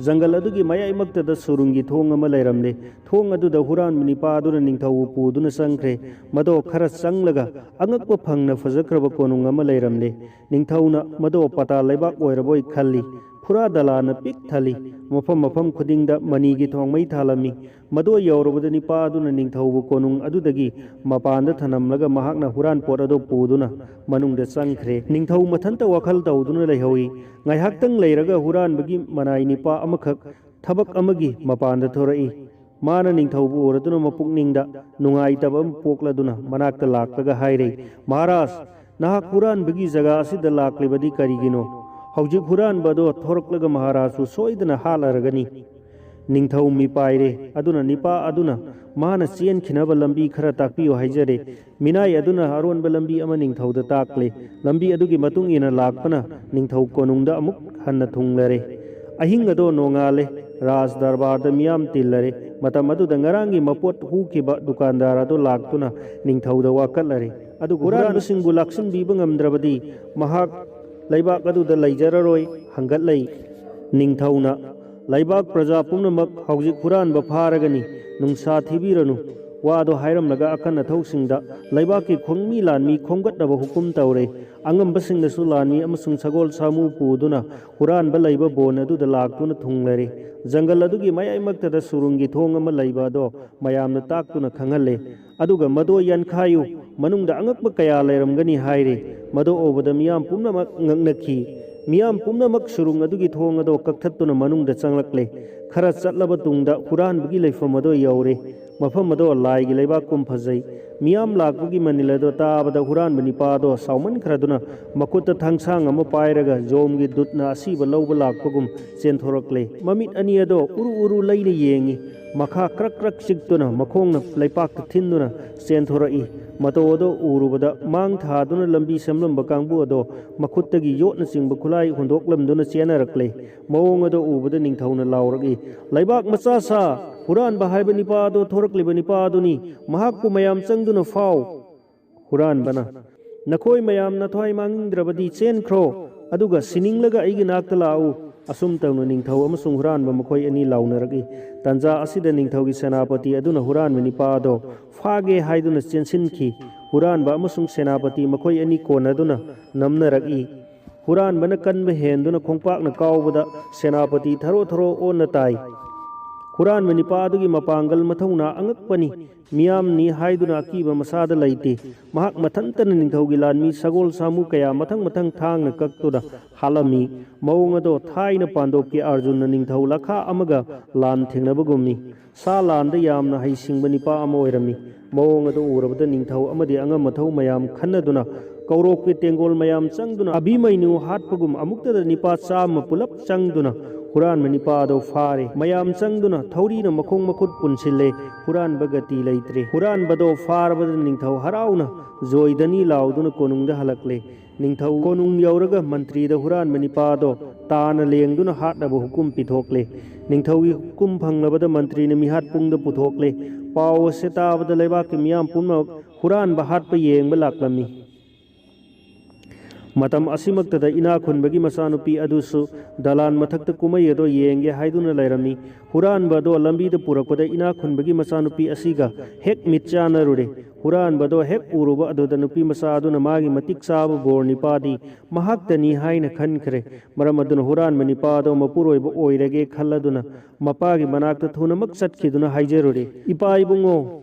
ꯖꯪꯒꯜ ꯑꯗꯨꯒꯤ ꯃꯌꯥꯏꯃꯛꯇꯗ ꯁꯨꯔꯨꯡꯒꯤ ꯊꯣꯡ ꯑꯃ ꯂꯩꯔꯝꯂꯦ꯫ ꯊꯣꯡ ꯑꯗꯨꯗ ꯍꯨꯔꯥꯟꯕ ꯅꯤꯄꯥ ꯑꯗꯨꯅ ꯅꯤꯡꯊꯧꯕꯨ ꯄꯨꯗꯨꯅ ꯆꯪꯈ꯭ꯔꯦ꯫ ꯃꯗꯣ ꯈꯔ ꯆꯪꯂꯒ ꯑꯉꯛꯄ ꯐꯪꯅ ꯐꯖꯈ꯭ꯔꯕ ꯀꯣꯅꯨꯡ ꯑꯃ ꯂꯩꯔꯝꯂꯦ꯫ ꯅꯤꯡꯊꯧꯅ ꯃꯗꯣ ꯄꯇꯥ ꯂꯩꯕꯥꯛ ꯑꯣꯏꯔꯕꯣꯏ ꯈꯜꯂꯤ꯫ ꯐꯨꯔꯥ ꯗꯂꯥꯅ ꯄꯤꯛ ꯊꯜꯂꯤ꯫ ꯃꯐꯝ ꯃꯐꯝ ꯈꯨꯗꯤꯡꯗ ꯃꯅꯤꯒꯤ ꯊꯣꯡꯃꯩ ꯊꯥꯜꯂꯝꯃꯤ꯫ ꯃꯗꯣ ꯌꯧꯔꯕꯗ ꯅꯤꯄꯥ ꯑꯗꯨꯅ ꯅꯤꯡꯊꯧꯕꯨ ꯀꯣꯅꯨꯡ ꯑꯗꯨꯗꯒꯤ ꯃꯄꯥꯟꯗ ꯊꯅꯝꯂꯒ ꯃꯍꯥꯛꯅ ꯍꯨꯔꯥꯟ ꯄꯣꯠ ꯑꯗꯨ ꯄꯨꯗꯨꯅ ꯃꯅꯨꯡꯗ ꯆꯪꯈ꯭ꯔꯦ꯫ ꯅꯤꯡꯊꯧ ꯃꯊꯟꯇ ꯋꯥꯈꯜ ꯇꯧꯗꯨꯅ ꯂꯩꯍꯧꯏ꯫ ꯉꯥꯏꯍꯥꯛꯇꯪ ꯂꯩꯔꯒ ꯍꯨꯔꯥꯟꯕꯒꯤ ꯃꯅꯥꯏ ꯅꯤꯄꯥ ꯑꯃꯈꯛ ꯊꯕꯛ ꯑꯃꯒꯤ ꯃꯄꯥꯟꯗ ꯊꯣꯔꯛꯏ꯫ ꯃꯥꯅ ꯅꯤꯡꯊꯧꯕꯨ ꯎꯔꯗꯨꯅ ꯃꯄꯨꯛꯅꯤꯡꯗ ꯅꯨꯡꯉꯥꯏꯇꯕ ꯑꯃ ꯄꯣꯛꯂꯗꯨꯅ ꯃꯅꯥꯛꯇ ꯂꯥꯛꯂꯒ ꯍꯥꯏꯔꯦ, "ꯃꯍꯥꯔꯥꯖ, ꯅꯍꯥꯛ ꯍꯨꯔꯥꯟꯕꯒꯤ ꯖꯒꯥ ꯑꯁꯤꯗ ꯂꯥꯛꯂꯤꯕꯗꯤ ꯀꯔꯤꯒꯤꯅꯣ? ꯍꯧꯖꯤꯛ ꯍꯨꯔꯥꯟꯕ ꯑꯗꯣ ꯊꯣꯔꯛꯂꯒ ꯃꯍꯥꯔꯥꯖꯄꯨ ꯁꯣꯏꯗꯅ ꯍꯥꯠꯂꯔꯒꯅꯤ"꯫ ꯅꯤꯡꯊꯧ ꯃꯤꯄꯥꯏꯔꯦ꯫ ꯑꯗꯨꯅ ꯅꯤꯄꯥ ꯑꯗꯨꯅ ꯃꯥꯅ ꯆꯦꯟꯈꯤꯅꯕ ꯂꯝꯕꯤ ꯈꯔ ꯇꯥꯛꯄꯤꯌꯨ ꯍꯥꯏꯖꯔꯦ꯫ ꯃꯤꯅꯥꯏ ꯑꯗꯨꯅ ꯑꯔꯣꯟꯕ ꯂꯝꯕꯤ ꯑꯃ ꯅꯤꯡꯊꯧꯗ ꯇꯥꯛꯂꯦ꯫ ꯂꯝꯕꯤ ꯑꯗꯨꯒꯤ ꯃꯇꯨꯡ ꯏꯟꯅ ꯂꯥꯛꯄꯅ ꯅꯤꯡꯊꯧ ꯀꯣꯅꯨꯡꯗ ꯑꯃꯨꯛ ꯍꯟꯅ ꯊꯨꯡꯂꯔꯦ꯫ ꯑꯍꯤꯡ ꯑꯗꯣ ꯅꯣꯡꯉꯥꯜꯂꯦ꯫ ꯔꯥꯖ ꯗꯔꯕꯥꯔꯗ ꯃꯤꯌꯥꯝ ꯇꯤꯜꯂꯔꯦ꯫ ꯃꯇꯝ ꯑꯗꯨꯗ ꯉꯔꯥꯡꯒꯤ ꯃꯄꯣꯠ ꯍꯨꯈꯤꯕ ꯗꯨꯀꯥꯟꯗꯥꯔ ꯑꯗꯣ ꯂꯥꯛꯇꯨꯅ ꯅꯤꯡꯊꯧꯗ ꯋꯥꯀꯠꯂꯔꯦ꯫ ꯑꯗꯨꯒ ꯍꯨꯔꯥꯟꯕꯁꯤꯡꯕꯨ ꯂꯥꯛꯁꯤꯟꯕꯤꯕ ꯉꯝꯗ꯭ꯔꯕꯗꯤ ꯃꯍꯥꯛ ꯂꯩꯕꯥꯛ ꯑꯗꯨꯗ ꯂꯩꯖꯔꯔꯣꯏ꯫ ꯍꯪꯒꯠꯂꯛꯏ꯫ ꯅꯤꯡꯊꯧꯅ, "ꯂꯩꯕꯥꯛ ꯄ꯭ꯔꯖꯥ ꯄꯨꯝꯅꯃꯛ ꯍꯧꯖꯤꯛ ꯍꯨꯔꯥꯟꯕ ꯐꯥꯔꯒꯅꯤ, ꯅꯨꯡꯁꯥ ꯊꯤꯕꯤꯔꯅꯨ"꯫ ꯋꯥꯗꯣ ꯍꯥꯏꯔꯝꯂꯒ ꯑꯀꯟ ꯑꯊꯧꯁꯤꯡꯗ ꯂꯩꯕꯥꯛꯀꯤ ꯈꯣꯡꯃꯤ ꯂꯥꯟꯃꯤ ꯈꯣꯝꯒꯠꯅꯕ ꯍꯨꯀꯨꯝ ꯇꯧꯔꯦ꯫ ꯑꯉꯝꯕꯁꯤꯡꯅꯁꯨ ꯂꯥꯟꯃꯤ ꯑꯃꯁꯨꯡ ꯁꯒꯣꯜ ꯁꯥꯃꯨ ꯄꯨꯗꯨꯅ ꯍꯨꯔꯥꯟꯕ ꯂꯩꯕ ꯕꯣꯟ ꯑꯗꯨꯗ ꯂꯥꯛꯇꯨꯅ ꯊꯨꯡꯂꯔꯦ꯫ ꯖꯪꯒꯜ ꯑꯗꯨꯒꯤ ꯃꯌꯥꯏꯃꯛꯇꯗ ꯁꯨꯔꯨꯡꯒꯤ ꯊꯣꯡ ꯑꯃ ꯂꯩꯕ ꯑꯗꯣ ꯃꯌꯥꯝꯅ ꯇꯥꯛꯇꯨꯅ ꯈꯪꯍꯜꯂꯦ꯫ ꯑꯗꯨꯒ "ꯃꯗꯣ ꯌꯥꯟꯈꯥꯏꯌꯨ, ꯃꯅꯨꯡꯗ ꯑꯉꯛꯄ ꯀꯌꯥ ꯂꯩꯔꯝꯒꯅꯤ" ꯍꯥꯏꯔꯦ꯫ ꯃꯗꯣ ꯎꯕꯗ ꯃꯤꯌꯥꯝ ꯄꯨꯝꯅꯃꯛ ꯉꯛꯅꯈꯤ꯫ ꯃꯤꯌꯥꯝ ꯄꯨꯝꯅꯃꯛ ꯁꯨꯔꯨꯡ ꯑꯗꯨꯒꯤ ꯊꯣꯡ ꯑꯗꯣ ꯀꯛꯊꯠꯇꯨꯅ ꯃꯅꯨꯡꯗ ꯆꯪꯂꯛꯂꯦ꯫ ꯈꯔ ꯆꯠꯂꯕ ꯇꯨꯡꯗ ꯍꯨꯔꯥꯟꯕꯒꯤ ꯂꯩꯐꯝ ꯑꯗꯣ ꯌꯧꯔꯦ꯫ ꯃꯐꯝ ꯑꯗꯣ ꯂꯥꯏꯒꯤ ꯂꯩꯕꯥꯛꯀꯨꯝ ꯐꯖꯩ꯫ ꯃꯤꯌꯥꯝ ꯂꯥꯛꯄꯒꯤ ꯃꯅꯤꯜ ꯑꯗꯣ ꯇꯥꯕꯗ ꯍꯨꯔꯥꯟꯕ ꯅꯤꯄꯥ ꯑꯗꯣ ꯁꯥꯎꯃꯟꯈ꯭ꯔꯗꯨꯅ ꯃꯈꯨꯠꯇ ꯊꯥꯡꯁꯥꯡ ꯑꯃ ꯄꯥꯏꯔꯒ ꯖꯣꯝꯒꯤ ꯗꯨꯠꯅ ꯑꯁꯤꯕ ꯂꯧꯕ ꯂꯥꯛꯄꯒꯨꯝ ꯆꯦꯟꯊꯣꯔꯛꯂꯦ꯫ ꯃꯃꯤꯠ ꯑꯅꯤ ꯑꯗꯣ ꯎꯔꯨ ꯎꯔꯨ ꯂꯩꯅ ꯌꯦꯡꯏ꯫ ꯃꯈꯥ ꯀ꯭ꯔꯛ ꯀ꯭ꯔꯛ ꯆꯤꯛꯇꯨꯅ ꯃꯈꯣꯡꯅ ꯂꯩꯄꯥꯛꯇ ꯊꯤꯟꯗꯨꯅ ꯆꯦꯟꯊꯣꯔꯛꯏ꯫ ꯃꯇꯧ ꯑꯗꯣ ꯎꯔꯨꯕꯗ ꯃꯥꯡ ꯊꯥꯗꯨꯅ ꯂꯝꯕꯤ ꯁꯦꯝꯂꯝꯕ ꯀꯥꯡꯕꯨ ꯑꯗꯣ ꯃꯈꯨꯠꯇꯒꯤ ꯌꯣꯠꯅꯆꯤꯡꯕ ꯈꯨꯠꯂꯥꯏ ꯍꯨꯟꯗꯣꯛꯂꯝꯗꯨꯅ ꯆꯦꯟꯅꯔꯛꯂꯦ꯫ ꯃꯑꯣꯡ ꯑꯗꯣ ꯎꯕꯗ ꯅꯤꯡꯊꯧꯅ ꯂꯥꯎꯔꯛꯏ, "ꯂꯩꯕꯥꯛ ꯃꯆꯥ ꯁꯥ! ꯍꯨꯔꯥꯟꯕ ꯍꯥꯏꯕ ꯅꯤꯄꯥ ꯑꯗꯣ ꯊꯣꯔꯛꯂꯤꯕ ꯅꯤꯄꯥ ꯑꯗꯨꯅꯤ꯫ ꯃꯍꯥꯛꯄꯨ ꯃꯌꯥꯝ ꯆꯪꯗꯨꯅ ꯐꯥꯎ!" ꯍꯨꯔꯥꯟꯕꯅ, "ꯅꯈꯣꯏ ꯃꯌꯥꯝ ꯅꯊ꯭ꯋꯥꯏ ꯃꯥꯡꯅꯤꯡꯗ꯭ꯔꯕꯗꯤ ꯆꯦꯟꯈ꯭ꯔꯣ, ꯑꯗꯨꯒ ꯁꯤꯅꯤꯡꯂꯒ ꯑꯩꯒꯤ ꯅꯥꯛꯇ ꯂꯥꯛꯎ꯫" ꯑꯁꯨꯝ ꯇꯧꯅ ꯅꯤꯡꯊꯧ ꯑꯃꯁꯨꯡ ꯍꯨꯔꯥꯟꯕ ꯃꯈꯣꯏ ꯑꯅꯤ ꯂꯥꯎꯅꯔꯛꯏ꯫ ꯇꯥꯟꯖꯥ ꯑꯁꯤꯗ ꯅꯤꯡꯊꯧꯒꯤ ꯁꯦꯅꯥꯄꯇꯤ ꯑꯗꯨꯅ ꯍꯨꯔꯥꯟꯕ ꯅꯤꯄꯥ ꯑꯗꯣ ꯐꯥꯒꯦ ꯍꯥꯏꯗꯨꯅ ꯆꯦꯟꯁꯤꯟꯈꯤ꯫ ꯍꯨꯔꯥꯟꯕ ꯑꯃꯁꯨꯡ ꯁꯦꯅꯥꯄꯇꯤ ꯃꯈꯣꯏ ꯑꯅꯤ ꯀꯣꯟꯅꯗꯨꯅ ꯅꯝꯅꯔꯛꯏ꯫ ꯍꯨꯔꯥꯟꯕꯅ ꯀꯟꯕ ꯍꯦꯟꯗꯨꯅ ꯈꯣꯡꯄꯥꯛꯅ ꯀꯥꯎꯕꯗ ꯁꯦꯅꯥꯄꯇꯤ ꯊꯔꯣ ꯊꯔꯣ ꯑꯣꯟꯅ ꯇꯥꯏ꯫ ꯍꯨꯔꯥꯟꯕ ꯅꯤꯄꯥ ꯑꯗꯨꯒꯤ ꯃꯄꯥꯡꯒꯜ ꯃꯊꯧꯅꯥ ꯑꯉꯛꯄꯅꯤ꯫ ꯃꯤꯌꯥꯝꯅꯤ ꯍꯥꯏꯗꯨꯅ ꯑꯀꯤꯕ ꯃꯁꯥꯗ ꯂꯩꯇꯦ꯫ ꯃꯍꯥꯛ ꯃꯊꯟꯇꯅ ꯅꯤꯡꯊꯧꯒꯤ ꯂꯥꯟꯃꯤ ꯁꯒꯣꯜ ꯁꯥꯃꯨ ꯀꯌꯥ ꯃꯊꯪ ꯃꯊꯪ ꯊꯥꯡꯅ ꯀꯛꯇꯨꯅ ꯍꯥꯠꯂꯝꯃꯤ꯫ ꯃꯑꯣꯡ ꯑꯗꯣ ꯊꯥꯏꯅ ꯄꯥꯟꯗꯣꯞꯀꯤ ꯑꯔꯖꯨꯟꯅ ꯅꯤꯡꯊꯧ ꯂꯈꯥ ꯑꯃꯒ ꯂꯥꯟ ꯊꯦꯡꯅꯕꯒꯨꯝꯅꯤ꯫ ꯁꯥ ꯂꯥꯟꯗ ꯌꯥꯝꯅ ꯍꯩꯁꯤꯡꯕ ꯅꯤꯄꯥ ꯑꯃ ꯑꯣꯏꯔꯝꯃꯤ꯫ ꯃꯑꯣꯡ ꯑꯗꯨ ꯎꯔꯕꯗ ꯅꯤꯡꯊꯧ ꯑꯃꯗꯤ ꯑꯉꯝ ꯑꯊꯧ ꯃꯌꯥꯝ ꯈꯟꯅꯗꯨꯅ ꯀꯧꯔꯣꯛꯀꯤ ꯇꯦꯡꯒꯣꯜ ꯃꯌꯥꯝ ꯆꯪꯗꯨꯅ ꯑꯚꯤꯃꯩꯅꯨ ꯍꯥꯠꯄꯒꯨꯝ ꯑꯃꯨꯛꯇꯗ ꯅꯤꯄꯥ ꯆꯥꯝꯃ ꯄꯨꯂꯞ ꯆꯪꯗꯨꯅ ꯍꯨꯔꯥꯟꯕ ꯅꯤꯄꯥ ꯑꯗꯨ ꯐꯥꯔꯦ꯫ ꯃꯌꯥꯝ ꯆꯪꯗꯨꯅ ꯊꯧꯔꯤꯅ ꯃꯈꯣꯡ ꯃꯈꯨꯠ ꯄꯨꯟꯁꯤꯜꯂꯦ꯫ ꯍꯨꯔꯥꯟꯕ ꯒꯇꯤ ꯂꯩꯇ꯭ꯔꯦ꯫ ꯍꯨꯔꯥꯟꯕꯗꯣ ꯐꯥꯔꯕꯗ ꯅꯤꯡꯊꯧ ꯍꯔꯥꯎꯅ "ꯖꯣꯏꯗꯅꯤ" ꯂꯥꯎꯗꯨꯅ ꯀꯣꯅꯨꯡꯗ ꯍꯜꯂꯛꯂꯦ꯫ ꯅꯤꯡꯊꯧ ꯀꯣꯅꯨꯡ ꯌꯧꯔꯒ ꯃꯟꯇ꯭ꯔꯤꯗ ꯍꯨꯔꯥꯟꯕ ꯅꯤꯄꯥ ꯑꯗꯣ ꯇꯥꯅ ꯂꯦꯡꯗꯨꯅ ꯍꯥꯠꯅꯕ ꯍꯨꯀꯨꯝ ꯄꯤꯊꯣꯛꯂꯦ꯫ ꯅꯤꯡꯊꯧꯒꯤ ꯍꯨꯀꯨꯝ ꯐꯪꯂꯕꯗ ꯃꯟꯇ꯭ꯔꯤꯅ ꯃꯤꯍꯥꯠ ꯄꯨꯡꯗ ꯄꯨꯊꯣꯛꯂꯦ꯫ ꯄꯥꯎ ꯑꯁꯤ ꯇꯥꯕꯗ ꯂꯩꯕꯥꯛꯀꯤ ꯃꯤꯌꯥꯝ ꯄꯨꯝꯅꯃꯛ ꯍꯨꯔꯥꯟꯕ ꯍꯥꯠꯄ ꯌꯦꯡꯕ ꯂꯥꯛꯂꯝꯃꯤ꯫ ꯃꯇꯝ ꯑꯁꯤꯃꯛꯇꯗ ꯏꯅꯥꯛ ꯈꯨꯟꯕꯒꯤ ꯃꯆꯥꯅꯨꯄꯤ ꯑꯗꯨꯁꯨ ꯗꯂꯥꯟ ꯃꯊꯛꯇ ꯀꯨꯝꯍꯩ ꯑꯗꯣ ꯌꯦꯡꯒꯦ ꯍꯥꯏꯗꯨꯅ ꯂꯩꯔꯝꯃꯤ꯫ ꯍꯨꯔꯥꯟꯕ ꯑꯗꯣ ꯂꯝꯕꯤꯗ ꯄꯨꯔꯛꯄꯗ ꯏꯅꯥꯛ ꯈꯨꯟꯕꯒꯤ ꯃꯆꯥꯅꯨꯄꯤ ꯑꯁꯤꯒ ꯍꯦꯛ ꯃꯤꯠ ꯆꯥꯟꯅꯔꯨꯔꯦ꯫ ꯍꯨꯔꯥꯟꯕ ꯑꯗꯣ ꯍꯦꯛ ꯎꯔꯨꯕ ꯑꯗꯨꯗ ꯅꯨꯄꯤ ꯃꯆꯥ ꯑꯗꯨꯅ ꯃꯥꯒꯤ ꯃꯇꯤꯛ ꯆꯥꯕ ꯕꯣꯔ ꯅꯤꯄꯥꯗꯤ ꯃꯍꯥꯛꯇꯅꯤ ꯍꯥꯏꯅ ꯈꯟꯈ꯭ꯔꯦ꯫ ꯃꯔꯝ ꯑꯗꯨꯅ ꯍꯨꯔꯥꯟꯕ ꯅꯤꯄꯥ ꯑꯗꯣ ꯃꯄꯨꯔꯣꯏꯕ ꯑꯣꯏꯔꯒꯦ ꯈꯜꯂꯗꯨꯅ ꯃꯄꯥꯒꯤ ꯃꯅꯥꯛꯇ ꯊꯨꯅꯃꯛ ꯆꯠꯈꯤꯗꯨꯅ ꯍꯥꯏꯖꯔꯨꯔꯦ, "ꯏꯄꯥ ꯏꯕꯨꯡꯉꯣ,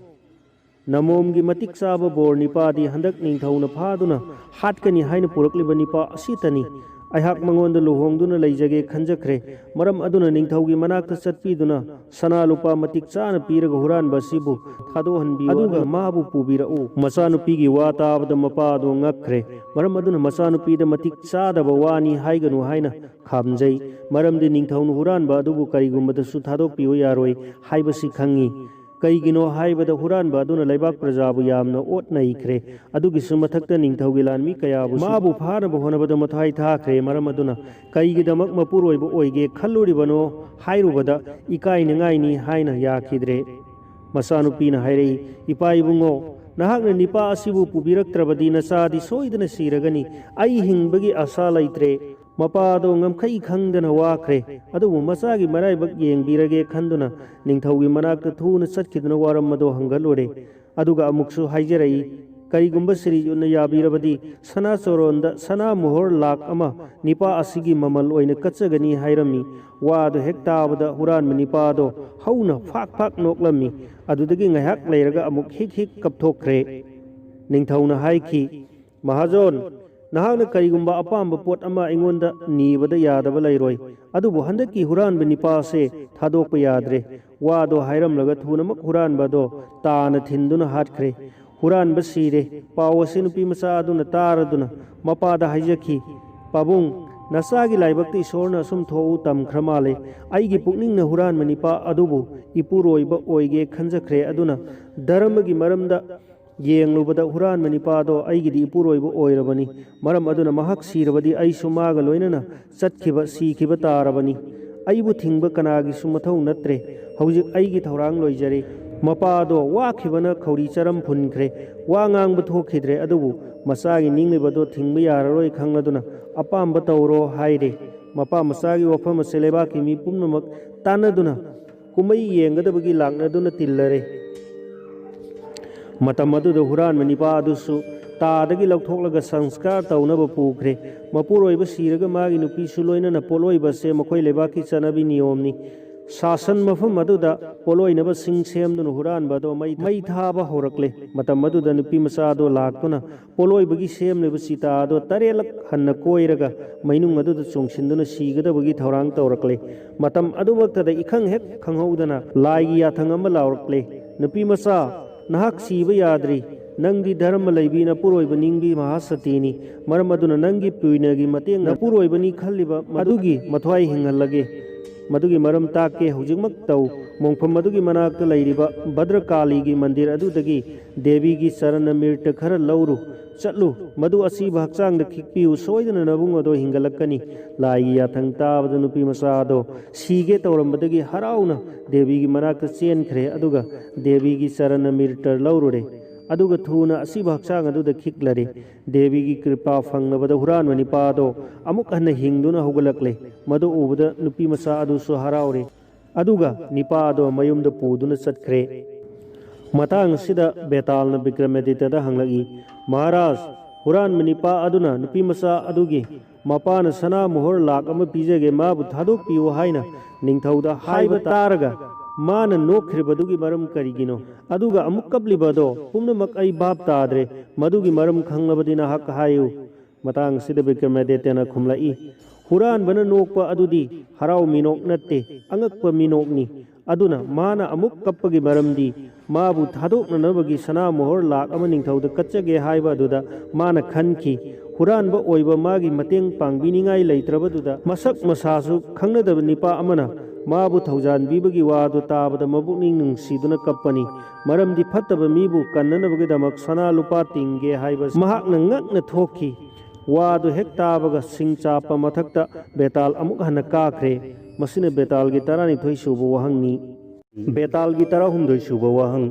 ꯅꯃꯣꯝꯒꯤ ꯃꯇꯤꯛ ꯆꯥꯕ ꯕꯣꯔ ꯅꯤꯄꯥꯗꯤ ꯍꯟꯗꯛ ꯅꯤꯡꯊꯧꯅ ꯐꯥꯗꯨꯅ ꯍꯥꯠꯀꯅꯤ ꯍꯥꯏꯅ ꯄꯨꯔꯛꯂꯤꯕ ꯅꯤꯄꯥ ꯑꯁꯤꯇꯅꯤ꯫ ꯑꯩꯍꯥꯛ ꯃꯉꯣꯟꯗ ꯂꯨꯍꯣꯡꯗꯨꯅ ꯂꯩꯖꯒꯦ ꯈꯟꯖꯈ꯭ꯔꯦ꯫ ꯃꯔꯝ ꯑꯗꯨꯅ ꯅꯤꯡꯊꯧꯒꯤ ꯃꯅꯥꯛꯇ ꯆꯠꯄꯤꯗꯨꯅ ꯁꯅꯥ ꯂꯨꯄꯥ ꯃꯇꯤꯛ ꯆꯥꯅ ꯄꯤꯔꯒ ꯍꯨꯔꯥꯟꯕ ꯑꯁꯤꯕꯨ ꯊꯥꯗꯣꯛꯍꯟꯕꯤꯌꯨ, ꯑꯗꯨꯒ ꯃꯥꯕꯨ ꯄꯨꯕꯤꯔꯛꯎ꯫" ꯃꯆꯥꯅꯨꯄꯤꯒꯤ ꯋꯥ ꯇꯥꯕꯗ ꯃꯄꯥ ꯑꯗꯨ ꯉꯛꯈ꯭ꯔꯦ꯫ ꯃꯔꯝ ꯑꯗꯨꯅ ꯃꯆꯥꯅꯨꯄꯤꯗ ꯃꯇꯤꯛ ꯆꯥꯗꯕ ꯋꯥꯅꯤ ꯍꯥꯏꯒꯅꯨ ꯍꯥꯏꯅ ꯈꯥꯝꯖꯩ꯫ ꯃꯔꯝꯗꯤ ꯅꯤꯡꯊꯧꯅ ꯍꯨꯔꯥꯟꯕ ꯑꯗꯨꯕꯨ ꯀꯔꯤꯒꯨꯝꯕꯗꯁꯨ ꯊꯥꯗꯣꯛꯄꯤꯌꯨ ꯌꯥꯔꯣꯏ ꯍꯥꯏꯕꯁꯤ ꯈꯪꯉꯤ꯫ ꯀꯩꯒꯤꯅꯣ ꯍꯥꯏꯕꯗ ꯍꯨꯔꯥꯟꯕ ꯑꯗꯨꯅ ꯂꯩꯕꯥꯛ ꯄ꯭ꯔꯖꯥꯕꯨ ꯌꯥꯝꯅ ꯑꯣꯠ ꯅꯩꯈ꯭ꯔꯦ꯫ ꯑꯗꯨꯒꯤꯁꯨ ꯃꯊꯛꯇ ꯅꯤꯡꯊꯧꯒꯤ ꯂꯥꯟꯃꯤ ꯀꯌꯥꯕꯨꯁꯨ ꯃꯥꯕꯨ ꯐꯥꯅꯕ ꯍꯣꯠꯅꯕꯗ ꯃꯊ꯭ꯋꯥꯏ ꯊꯥꯈ꯭ꯔꯦ꯫ ꯃꯔꯝ ꯑꯗꯨꯅ ꯀꯩꯒꯤꯗꯃꯛ ꯃꯄꯨꯔꯣꯏꯕ ꯑꯣꯏꯒꯦ ꯈꯜꯂꯨꯔꯤꯕꯅꯣ ꯍꯥꯏꯔꯨꯕꯗ ꯏꯀꯥꯏꯅꯤꯡꯉꯥꯏꯅꯤ ꯍꯥꯏꯅ ꯌꯥꯈꯤꯗ꯭ꯔꯦ꯫ ꯃꯆꯥꯅꯨꯄꯤꯅ ꯍꯥꯏꯔꯛꯏ, "ꯏꯄꯥ ꯏꯕꯨꯡꯉꯣ, ꯅꯍꯥꯛꯅ ꯅꯤꯄꯥ ꯑꯁꯤꯕꯨ ꯄꯨꯕꯤꯔꯛꯇ꯭ꯔꯕꯗꯤ ꯅꯆꯥꯗꯤ ꯁꯣꯏꯗꯅ ꯁꯤꯔꯒꯅꯤ꯫ ꯑꯩ ꯍꯤꯡꯕꯒꯤ ꯑꯥꯁꯥ ꯂꯩꯇ꯭ꯔꯦ꯫" ꯃꯄꯥ ꯑꯗꯣ ꯉꯝꯈꯩ ꯈꯪꯗꯅ ꯋꯥꯈ꯭ꯔꯦ꯫ ꯑꯗꯨꯕꯨ ꯃꯆꯥꯒꯤ ꯃꯔꯥꯏꯕꯛ ꯌꯦꯡꯕꯤꯔꯒꯦ ꯈꯟꯗꯨꯅ ꯅꯤꯡꯊꯧꯒꯤ ꯃꯅꯥꯛꯇ ꯊꯨꯅ ꯆꯠꯈꯤꯗꯨꯅ ꯋꯥꯔꯝ ꯑꯗꯣ ꯍꯪꯒꯠꯂꯨꯔꯦ꯫ ꯑꯗꯨꯒ ꯑꯃꯨꯛꯁꯨ ꯍꯥꯏꯖꯔꯛꯏ, "ꯀꯔꯤꯒꯨꯝꯕ ꯁꯤꯔꯤꯖꯨꯠꯅ ꯌꯥꯕꯤꯔꯕꯗꯤ ꯁꯅꯥ ꯆꯣꯔꯣꯟꯗ ꯁꯅꯥ ꯃꯣꯍꯣꯔ ꯂꯥꯛ ꯑꯃ ꯅꯤꯄꯥ ꯑꯁꯤꯒꯤ ꯃꯃꯜ ꯑꯣꯏꯅ ꯀꯠꯆꯒꯅꯤ" ꯍꯥꯏꯔꯝꯃꯤ꯫ ꯋꯥꯗꯨ ꯍꯦꯛ ꯇꯥꯕꯗ ꯍꯨꯔꯥꯟꯕ ꯅꯤꯄꯥ ꯑꯗꯣ ꯍꯧꯅ ꯐꯥꯛ ꯐꯥꯛ ꯅꯣꯛꯂꯝꯃꯤ꯫ ꯑꯗꯨꯗꯒꯤ ꯉꯥꯏꯍꯥꯛ ꯂꯩꯔꯒ ꯑꯃꯨꯛ ꯍꯤꯛ ꯍꯤꯛ ꯀꯞꯊꯣꯛꯈ꯭ꯔꯦ꯫ ꯅꯤꯡꯊꯧꯅ ꯍꯥꯏꯈꯤ, "ꯃꯍꯥꯖꯣꯟ, ꯅꯍꯥꯛꯅ ꯀꯔꯤꯒꯨꯝꯕ ꯑꯄꯥꯝꯕ ꯄꯣꯠ ꯑꯃ ꯑꯩꯉꯣꯟꯗ ꯅꯤꯕꯗ ꯌꯥꯗꯕ ꯂꯩꯔꯣꯏ꯫ ꯑꯗꯨꯕꯨ ꯍꯟꯗꯛꯀꯤ ꯍꯨꯔꯥꯟꯕ ꯅꯤꯄꯥ ꯑꯁꯦ ꯊꯥꯗꯣꯛꯄ ꯌꯥꯗ꯭ꯔꯦ꯫" ꯋꯥꯗꯣ ꯍꯥꯏꯔꯝꯂꯒ ꯊꯨꯅꯃꯛ ꯍꯨꯔꯥꯟꯕ ꯑꯗꯣ ꯇꯥꯅ ꯊꯤꯟꯗꯨꯅ ꯍꯥꯠꯈ꯭ꯔꯦ꯫ ꯍꯨꯔꯥꯟꯕ ꯁꯤꯔꯦ꯫ ꯄꯥꯎ ꯑꯁꯤ ꯅꯨꯄꯤ ꯃꯆꯥ ꯑꯗꯨꯅ ꯇꯥꯔꯗꯨꯅ ꯃꯄꯥꯗ ꯍꯥꯏꯖꯈꯤ, "ꯄꯥꯕꯨꯡ, ꯅꯆꯥꯒꯤ ꯂꯥꯏꯕꯛꯇ ꯏꯁꯣꯔꯅ ꯑꯁꯨꯝ ꯊꯣꯛꯎ ꯇꯝꯈ꯭ꯔ ꯃꯥꯜꯂꯦ꯫ ꯑꯩꯒꯤ ꯄꯨꯛꯅꯤꯡꯅ ꯍꯨꯔꯥꯟꯕ ꯅꯤꯄꯥ ꯑꯗꯨꯕꯨ ꯏꯄꯨꯔꯣꯏꯕ ꯑꯣꯏꯒꯦ ꯈꯟꯖꯈ꯭ꯔꯦ꯫ ꯑꯗꯨꯅ ꯙꯔꯃꯒꯤ ꯃꯔꯝꯗ ꯌꯦꯡꯂꯨꯕꯗ ꯍꯨꯔꯥꯟꯕ ꯅꯤꯄꯥꯗꯣ ꯑꯩꯒꯤꯗꯤ ꯏꯄꯨꯔꯣꯏꯕ ꯑꯣꯏꯔꯕꯅꯤ꯫ ꯃꯔꯝ ꯑꯗꯨꯅ ꯃꯍꯥꯛ ꯁꯤꯔꯕꯗꯤ ꯑꯩꯁꯨ ꯃꯥꯒ ꯂꯣꯏꯅꯅ ꯆꯠꯈꯤꯕ, ꯁꯤꯈꯤꯕ ꯇꯥꯔꯕꯅꯤ꯫ ꯑꯩꯕꯨ ꯊꯤꯡꯕ ꯀꯅꯥꯒꯤꯁꯨ ꯃꯊꯧ ꯅꯠꯇ꯭ꯔꯦ꯫ ꯍꯧꯖꯤꯛ ꯑꯩꯒꯤ ꯊꯧꯔꯥꯡ ꯂꯣꯏꯖꯔꯦ꯫" ꯃꯄꯥꯗꯣ ꯋꯥꯈꯤꯕꯅ ꯈꯧꯔꯤ ꯆꯔꯝ ꯐꯨꯟꯈ꯭ꯔꯦ꯫ ꯋꯥ ꯉꯥꯡꯕ ꯊꯣꯛꯈꯤꯗ꯭ꯔꯦ꯫ ꯑꯗꯨꯕꯨ ꯃꯆꯥꯒꯤ ꯅꯤꯡꯂꯤꯕꯗꯣ ꯊꯤꯡꯕ ꯌꯥꯔꯔꯣꯏ ꯈꯪꯂꯗꯨꯅ, "ꯑꯄꯥꯝꯕ ꯇꯧꯔꯣ" ꯍꯥꯏꯔꯦ꯫ ꯃꯄꯥ ꯃꯆꯥꯒꯤ ꯋꯥꯐꯝ ꯑꯁꯦ ꯂꯩꯕꯥꯛꯀꯤ ꯃꯤ ꯄꯨꯝꯅꯃꯛ ꯇꯥꯟꯅꯗꯨꯅ ꯀꯨꯝꯍꯩ ꯌꯦꯡꯒꯗꯕꯒꯤ ꯂꯥꯛꯅꯗꯨꯅ ꯇꯤꯜꯂꯔꯦ꯫ ꯃꯇꯝ ꯑꯗꯨꯗ ꯍꯨꯔꯥꯟꯕ ꯅꯤꯄꯥ ꯑꯗꯨꯁꯨ ꯇꯥꯗꯒꯤ ꯂꯧꯊꯣꯛꯂꯒ ꯁꯪꯁꯀꯥꯔ ꯇꯧꯅꯕ ꯄꯨꯈ꯭ꯔꯦ꯫ ꯃꯄꯨꯔꯣꯏꯕ ꯁꯤꯔꯒ ꯃꯥꯒꯤ ꯅꯨꯄꯤꯁꯨ ꯂꯣꯏꯅꯅ ꯄꯣꯠꯂꯣꯏꯕ ꯑꯁꯦ ꯃꯈꯣꯏ ꯂꯩꯕꯥꯛꯀꯤ ꯆꯠꯅꯕꯤ ꯅꯤꯌꯣꯝꯅꯤ꯫ ꯁꯥꯁꯟ ꯃꯐꯝ ꯑꯗꯨꯗ ꯄꯣꯠꯂꯣꯏꯅꯕ ꯁꯤꯡ ꯁꯦꯝꯗꯨꯅ ꯍꯨꯔꯥꯟꯕ ꯑꯗꯣ ꯃꯩ, ꯃꯩ ꯊꯥꯕ ꯍꯧꯔꯛꯂꯦ꯫ ꯃꯇꯝ ꯑꯗꯨꯗ ꯅꯨꯄꯤ ꯃꯆꯥ ꯑꯗꯣ ꯂꯥꯛꯇꯨꯅ ꯄꯣꯠꯂꯣꯏꯕꯒꯤ ꯁꯦꯝꯂꯤꯕ ꯆꯤꯇꯥ ꯑꯗꯣ ꯇꯔꯦꯠꯂꯛ ꯍꯟꯅ ꯀꯣꯏꯔꯒ ꯃꯩꯅꯨꯡ ꯑꯗꯨꯗ ꯆꯣꯡꯁꯤꯟꯗꯨꯅ ꯁꯤꯒꯗꯕꯒꯤ ꯊꯧꯔꯥꯡ ꯇꯧꯔꯛꯂꯦ꯫ ꯃꯇꯝ ꯑꯗꯨꯃꯛꯇꯗ ꯏꯈꯪ ꯍꯦꯛ ꯈꯪꯍꯧꯗꯅ ꯂꯥꯏꯒꯤ ꯌꯥꯊꯪ ꯑꯃ ꯂꯥꯎꯔꯛꯂꯦ, "ꯅꯨꯄꯤ ꯃꯆꯥ, ꯅꯍꯥꯛ ꯁꯤꯕ ꯌꯥꯗ꯭ꯔꯤ꯫ ꯅꯪꯗꯤ ꯙꯔꯃ ꯂꯩꯕꯤ ꯅꯄꯨꯔꯣꯏꯕ ꯅꯤꯡꯕꯤ ꯃꯍꯥꯁꯇꯤꯅꯤ꯫ ꯃꯔꯝ ꯑꯗꯨꯅ ꯅꯪꯒꯤ ꯄꯨꯏꯅꯒꯤ ꯃꯇꯦꯡ ꯅꯄꯨꯔꯣꯏꯕꯅꯤ ꯈꯜꯂꯤꯕ ꯃꯗꯨꯒꯤ ꯃꯊ꯭ꯋꯥꯏ ꯍꯤꯡꯍꯜꯂꯒꯦ꯫ ꯃꯗꯨꯒꯤ ꯃꯔꯝ ꯇꯥꯛꯀꯦ, ꯍꯧꯖꯤꯛꯃꯛ ꯇꯧ꯫ ꯃꯣꯡꯐꯝ ꯑꯗꯨꯒꯤ ꯃꯅꯥꯛꯇ ꯂꯩꯔꯤꯕ ꯚꯗ꯭ꯔꯀꯥꯂꯤꯒꯤ ꯃꯟꯗꯤꯔ ꯑꯗꯨꯗꯒꯤ ꯗꯦꯕꯤꯒꯤ ꯆꯔꯟ ꯑꯃꯤꯔꯇ ꯈꯔ ꯂꯧꯔꯨ꯫ ꯆꯠꯂꯨ, ꯃꯗꯨ ꯑꯁꯤꯕ ꯍꯛꯆꯥꯡꯗ ꯈꯤꯛꯄꯤꯌꯨ, ꯁꯣꯏꯗꯅ ꯅꯕꯨꯡ ꯑꯗꯣ ꯍꯤꯡꯒꯠꯂꯛꯀꯅꯤ"꯫ ꯂꯥꯏꯒꯤ ꯌꯥꯊꯪ ꯇꯥꯕꯗ ꯅꯨꯄꯤ ꯃꯆꯥ ꯑꯗꯣ ꯁꯤꯒꯦ ꯇꯧꯔꯝꯕꯗꯒꯤ ꯍꯔꯥꯎꯅ ꯗꯦꯕꯤꯒꯤ ꯃꯅꯥꯛꯇ ꯆꯦꯟꯈ꯭ꯔꯦ, ꯑꯗꯨꯒ ꯗꯦꯕꯤꯒꯤ ꯆꯔꯟ ꯑꯃꯤꯔꯇ ꯂꯧꯔꯨꯔꯦ꯫ ꯑꯗꯨꯒ ꯊꯨꯅ ꯑꯁꯤꯕ ꯍꯛꯆꯥꯡ ꯑꯗꯨꯗ ꯈꯤꯛꯂꯔꯦ꯫ ꯗꯦꯕꯤꯒꯤ ꯀ꯭ꯔꯤꯄꯥ ꯐꯪꯂꯕꯗ ꯍꯨꯔꯥꯟꯕ ꯅꯤꯄꯥ ꯑꯗꯣ ꯑꯃꯨꯛ ꯍꯟꯅ ꯍꯤꯡꯗꯨꯅ ꯍꯧꯒꯠꯂꯛꯂꯦ꯫ ꯃꯗꯨ ꯎꯕꯗ ꯅꯨꯄꯤ ꯃꯆꯥ ꯑꯗꯨꯁꯨ ꯍꯔꯥꯎꯔꯦ꯫ ꯑꯗꯨꯒ ꯅꯤꯄꯥ ꯑꯗꯣ ꯃꯌꯨꯝꯗ ꯄꯨꯗꯨꯅ ꯆꯠꯈ꯭ꯔꯦ꯫ ꯃꯇꯥꯡ ꯑꯁꯤꯗ ꯕꯦꯇꯥꯜꯅ ꯕꯤꯀ꯭ꯔꯃꯥꯗꯤꯇ꯭ꯌꯗ ꯍꯪꯂꯛꯏ, "ꯃꯍꯥꯔꯥꯖ, ꯍꯨꯔꯥꯟꯕ ꯅꯤꯄꯥ ꯑꯗꯨꯅ ꯅꯨꯄꯤ ꯃꯆꯥ ꯑꯗꯨꯒꯤ ꯃꯄꯥꯅ ꯁꯅꯥ ꯃꯣꯍꯣꯔ ꯂꯥꯛ ꯑꯃ ꯄꯤꯖꯒꯦ, ꯃꯥꯕꯨ ꯊꯥꯗꯣꯛꯄꯤꯌꯨ" ꯍꯥꯏꯅ ꯅꯤꯡꯊꯧꯗ ꯍꯥꯏꯕ ꯇꯥꯔꯒ ꯃꯥꯅ ꯅꯣꯛꯈ꯭ꯔꯤꯕꯗꯨꯒꯤ ꯃꯔꯝ ꯀꯔꯤꯒꯤꯅꯣ? ꯑꯗꯨꯒ ꯑꯃꯨꯛ ꯀꯞꯂꯤꯕ ꯑꯗꯣ ꯄꯨꯝꯅꯃꯛ ꯑꯩ ꯚꯥꯞ ꯇꯥꯗ꯭ꯔꯦ꯫ ꯃꯗꯨꯒꯤ ꯃꯔꯝ ꯈꯪꯂꯕꯗꯤ ꯅꯍꯥꯛ ꯍꯥꯏꯌꯨ꯫ ꯃꯇꯥꯡ ꯑꯁꯤꯗ ꯕꯤꯀ꯭ꯔꯃꯥꯗꯤꯇ꯭ꯌꯅ ꯈꯨꯝꯂꯛꯏ, "ꯍꯨꯔꯥꯟꯕꯅ ꯅꯣꯛꯄ ꯑꯗꯨꯗꯤ ꯍꯔꯥꯎ ꯃꯤꯅꯣꯛ ꯅꯠꯇꯦ, ꯑꯉꯛꯄ ꯃꯤꯅꯣꯛꯅꯤ꯫ ꯑꯗꯨꯅ ꯃꯥꯅ ꯑꯃꯨꯛ ꯀꯞꯄꯒꯤ ꯃꯔꯝꯗꯤ ꯃꯥꯕꯨ ꯊꯥꯗꯣꯛꯅꯅꯕꯒꯤ ꯁꯅꯥ ꯃꯣꯍꯣꯔ ꯂꯥꯛ ꯑꯃ ꯅꯤꯡꯊꯧꯗ ꯀꯠꯆꯒꯦ ꯍꯥꯏꯕ ꯑꯗꯨꯗ ꯃꯥꯅ ꯈꯟꯈꯤ꯫ ꯍꯨꯔꯥꯟꯕ ꯑꯣꯏꯕ ꯃꯥꯒꯤ ꯃꯇꯦꯡ ꯄꯥꯡꯕꯤꯅꯤꯡꯉꯥꯏ ꯂꯩꯇ꯭ꯔꯕꯗꯨꯗ ꯃꯁꯛ ꯃꯁꯥꯁꯨ ꯈꯪꯅꯗꯕ ꯅꯤꯄꯥ ꯑꯃꯅ ꯃꯥꯕꯨ ꯊꯧꯖꯥꯟꯕꯤꯕꯒꯤ ꯋꯥꯗꯨ ꯇꯥꯕꯗ ꯃꯕꯨꯛꯅꯤꯡ ꯅꯨꯡꯁꯤꯗꯨꯅ ꯀꯞꯄꯅꯤ꯫ ꯃꯔꯝꯗꯤ ꯐꯠꯇꯕ ꯃꯤꯕꯨ ꯀꯟꯅꯅꯕꯒꯤꯗꯃꯛ ꯁꯅꯥ ꯂꯨꯄꯥ ꯇꯤꯡꯒꯦ ꯍꯥꯏꯕ ꯃꯍꯥꯛꯅ ꯉꯛꯅ ꯊꯣꯛꯈꯤ꯫ ꯋꯥꯗꯨ ꯍꯦꯛ ꯇꯥꯕꯒ ꯁꯤꯡ ꯆꯥꯞꯄ ꯃꯊꯛꯇ ꯕꯦꯇꯥꯜ ꯑꯃꯨꯛ ꯍꯟꯅ ꯀꯥꯈ꯭ꯔꯦ꯫ ꯃꯁꯤꯅ ꯕꯦꯇꯥꯜꯒꯤ ꯇꯔꯥꯅꯤꯊꯣꯏ ꯁꯨꯕ ꯋꯥꯍꯪꯅꯤ꯫ ꯕꯦꯇꯥꯜꯒꯤ ꯇꯔꯥꯍꯨꯝꯗꯣꯏ ꯁꯨꯕ ꯋꯥꯍꯪ꯫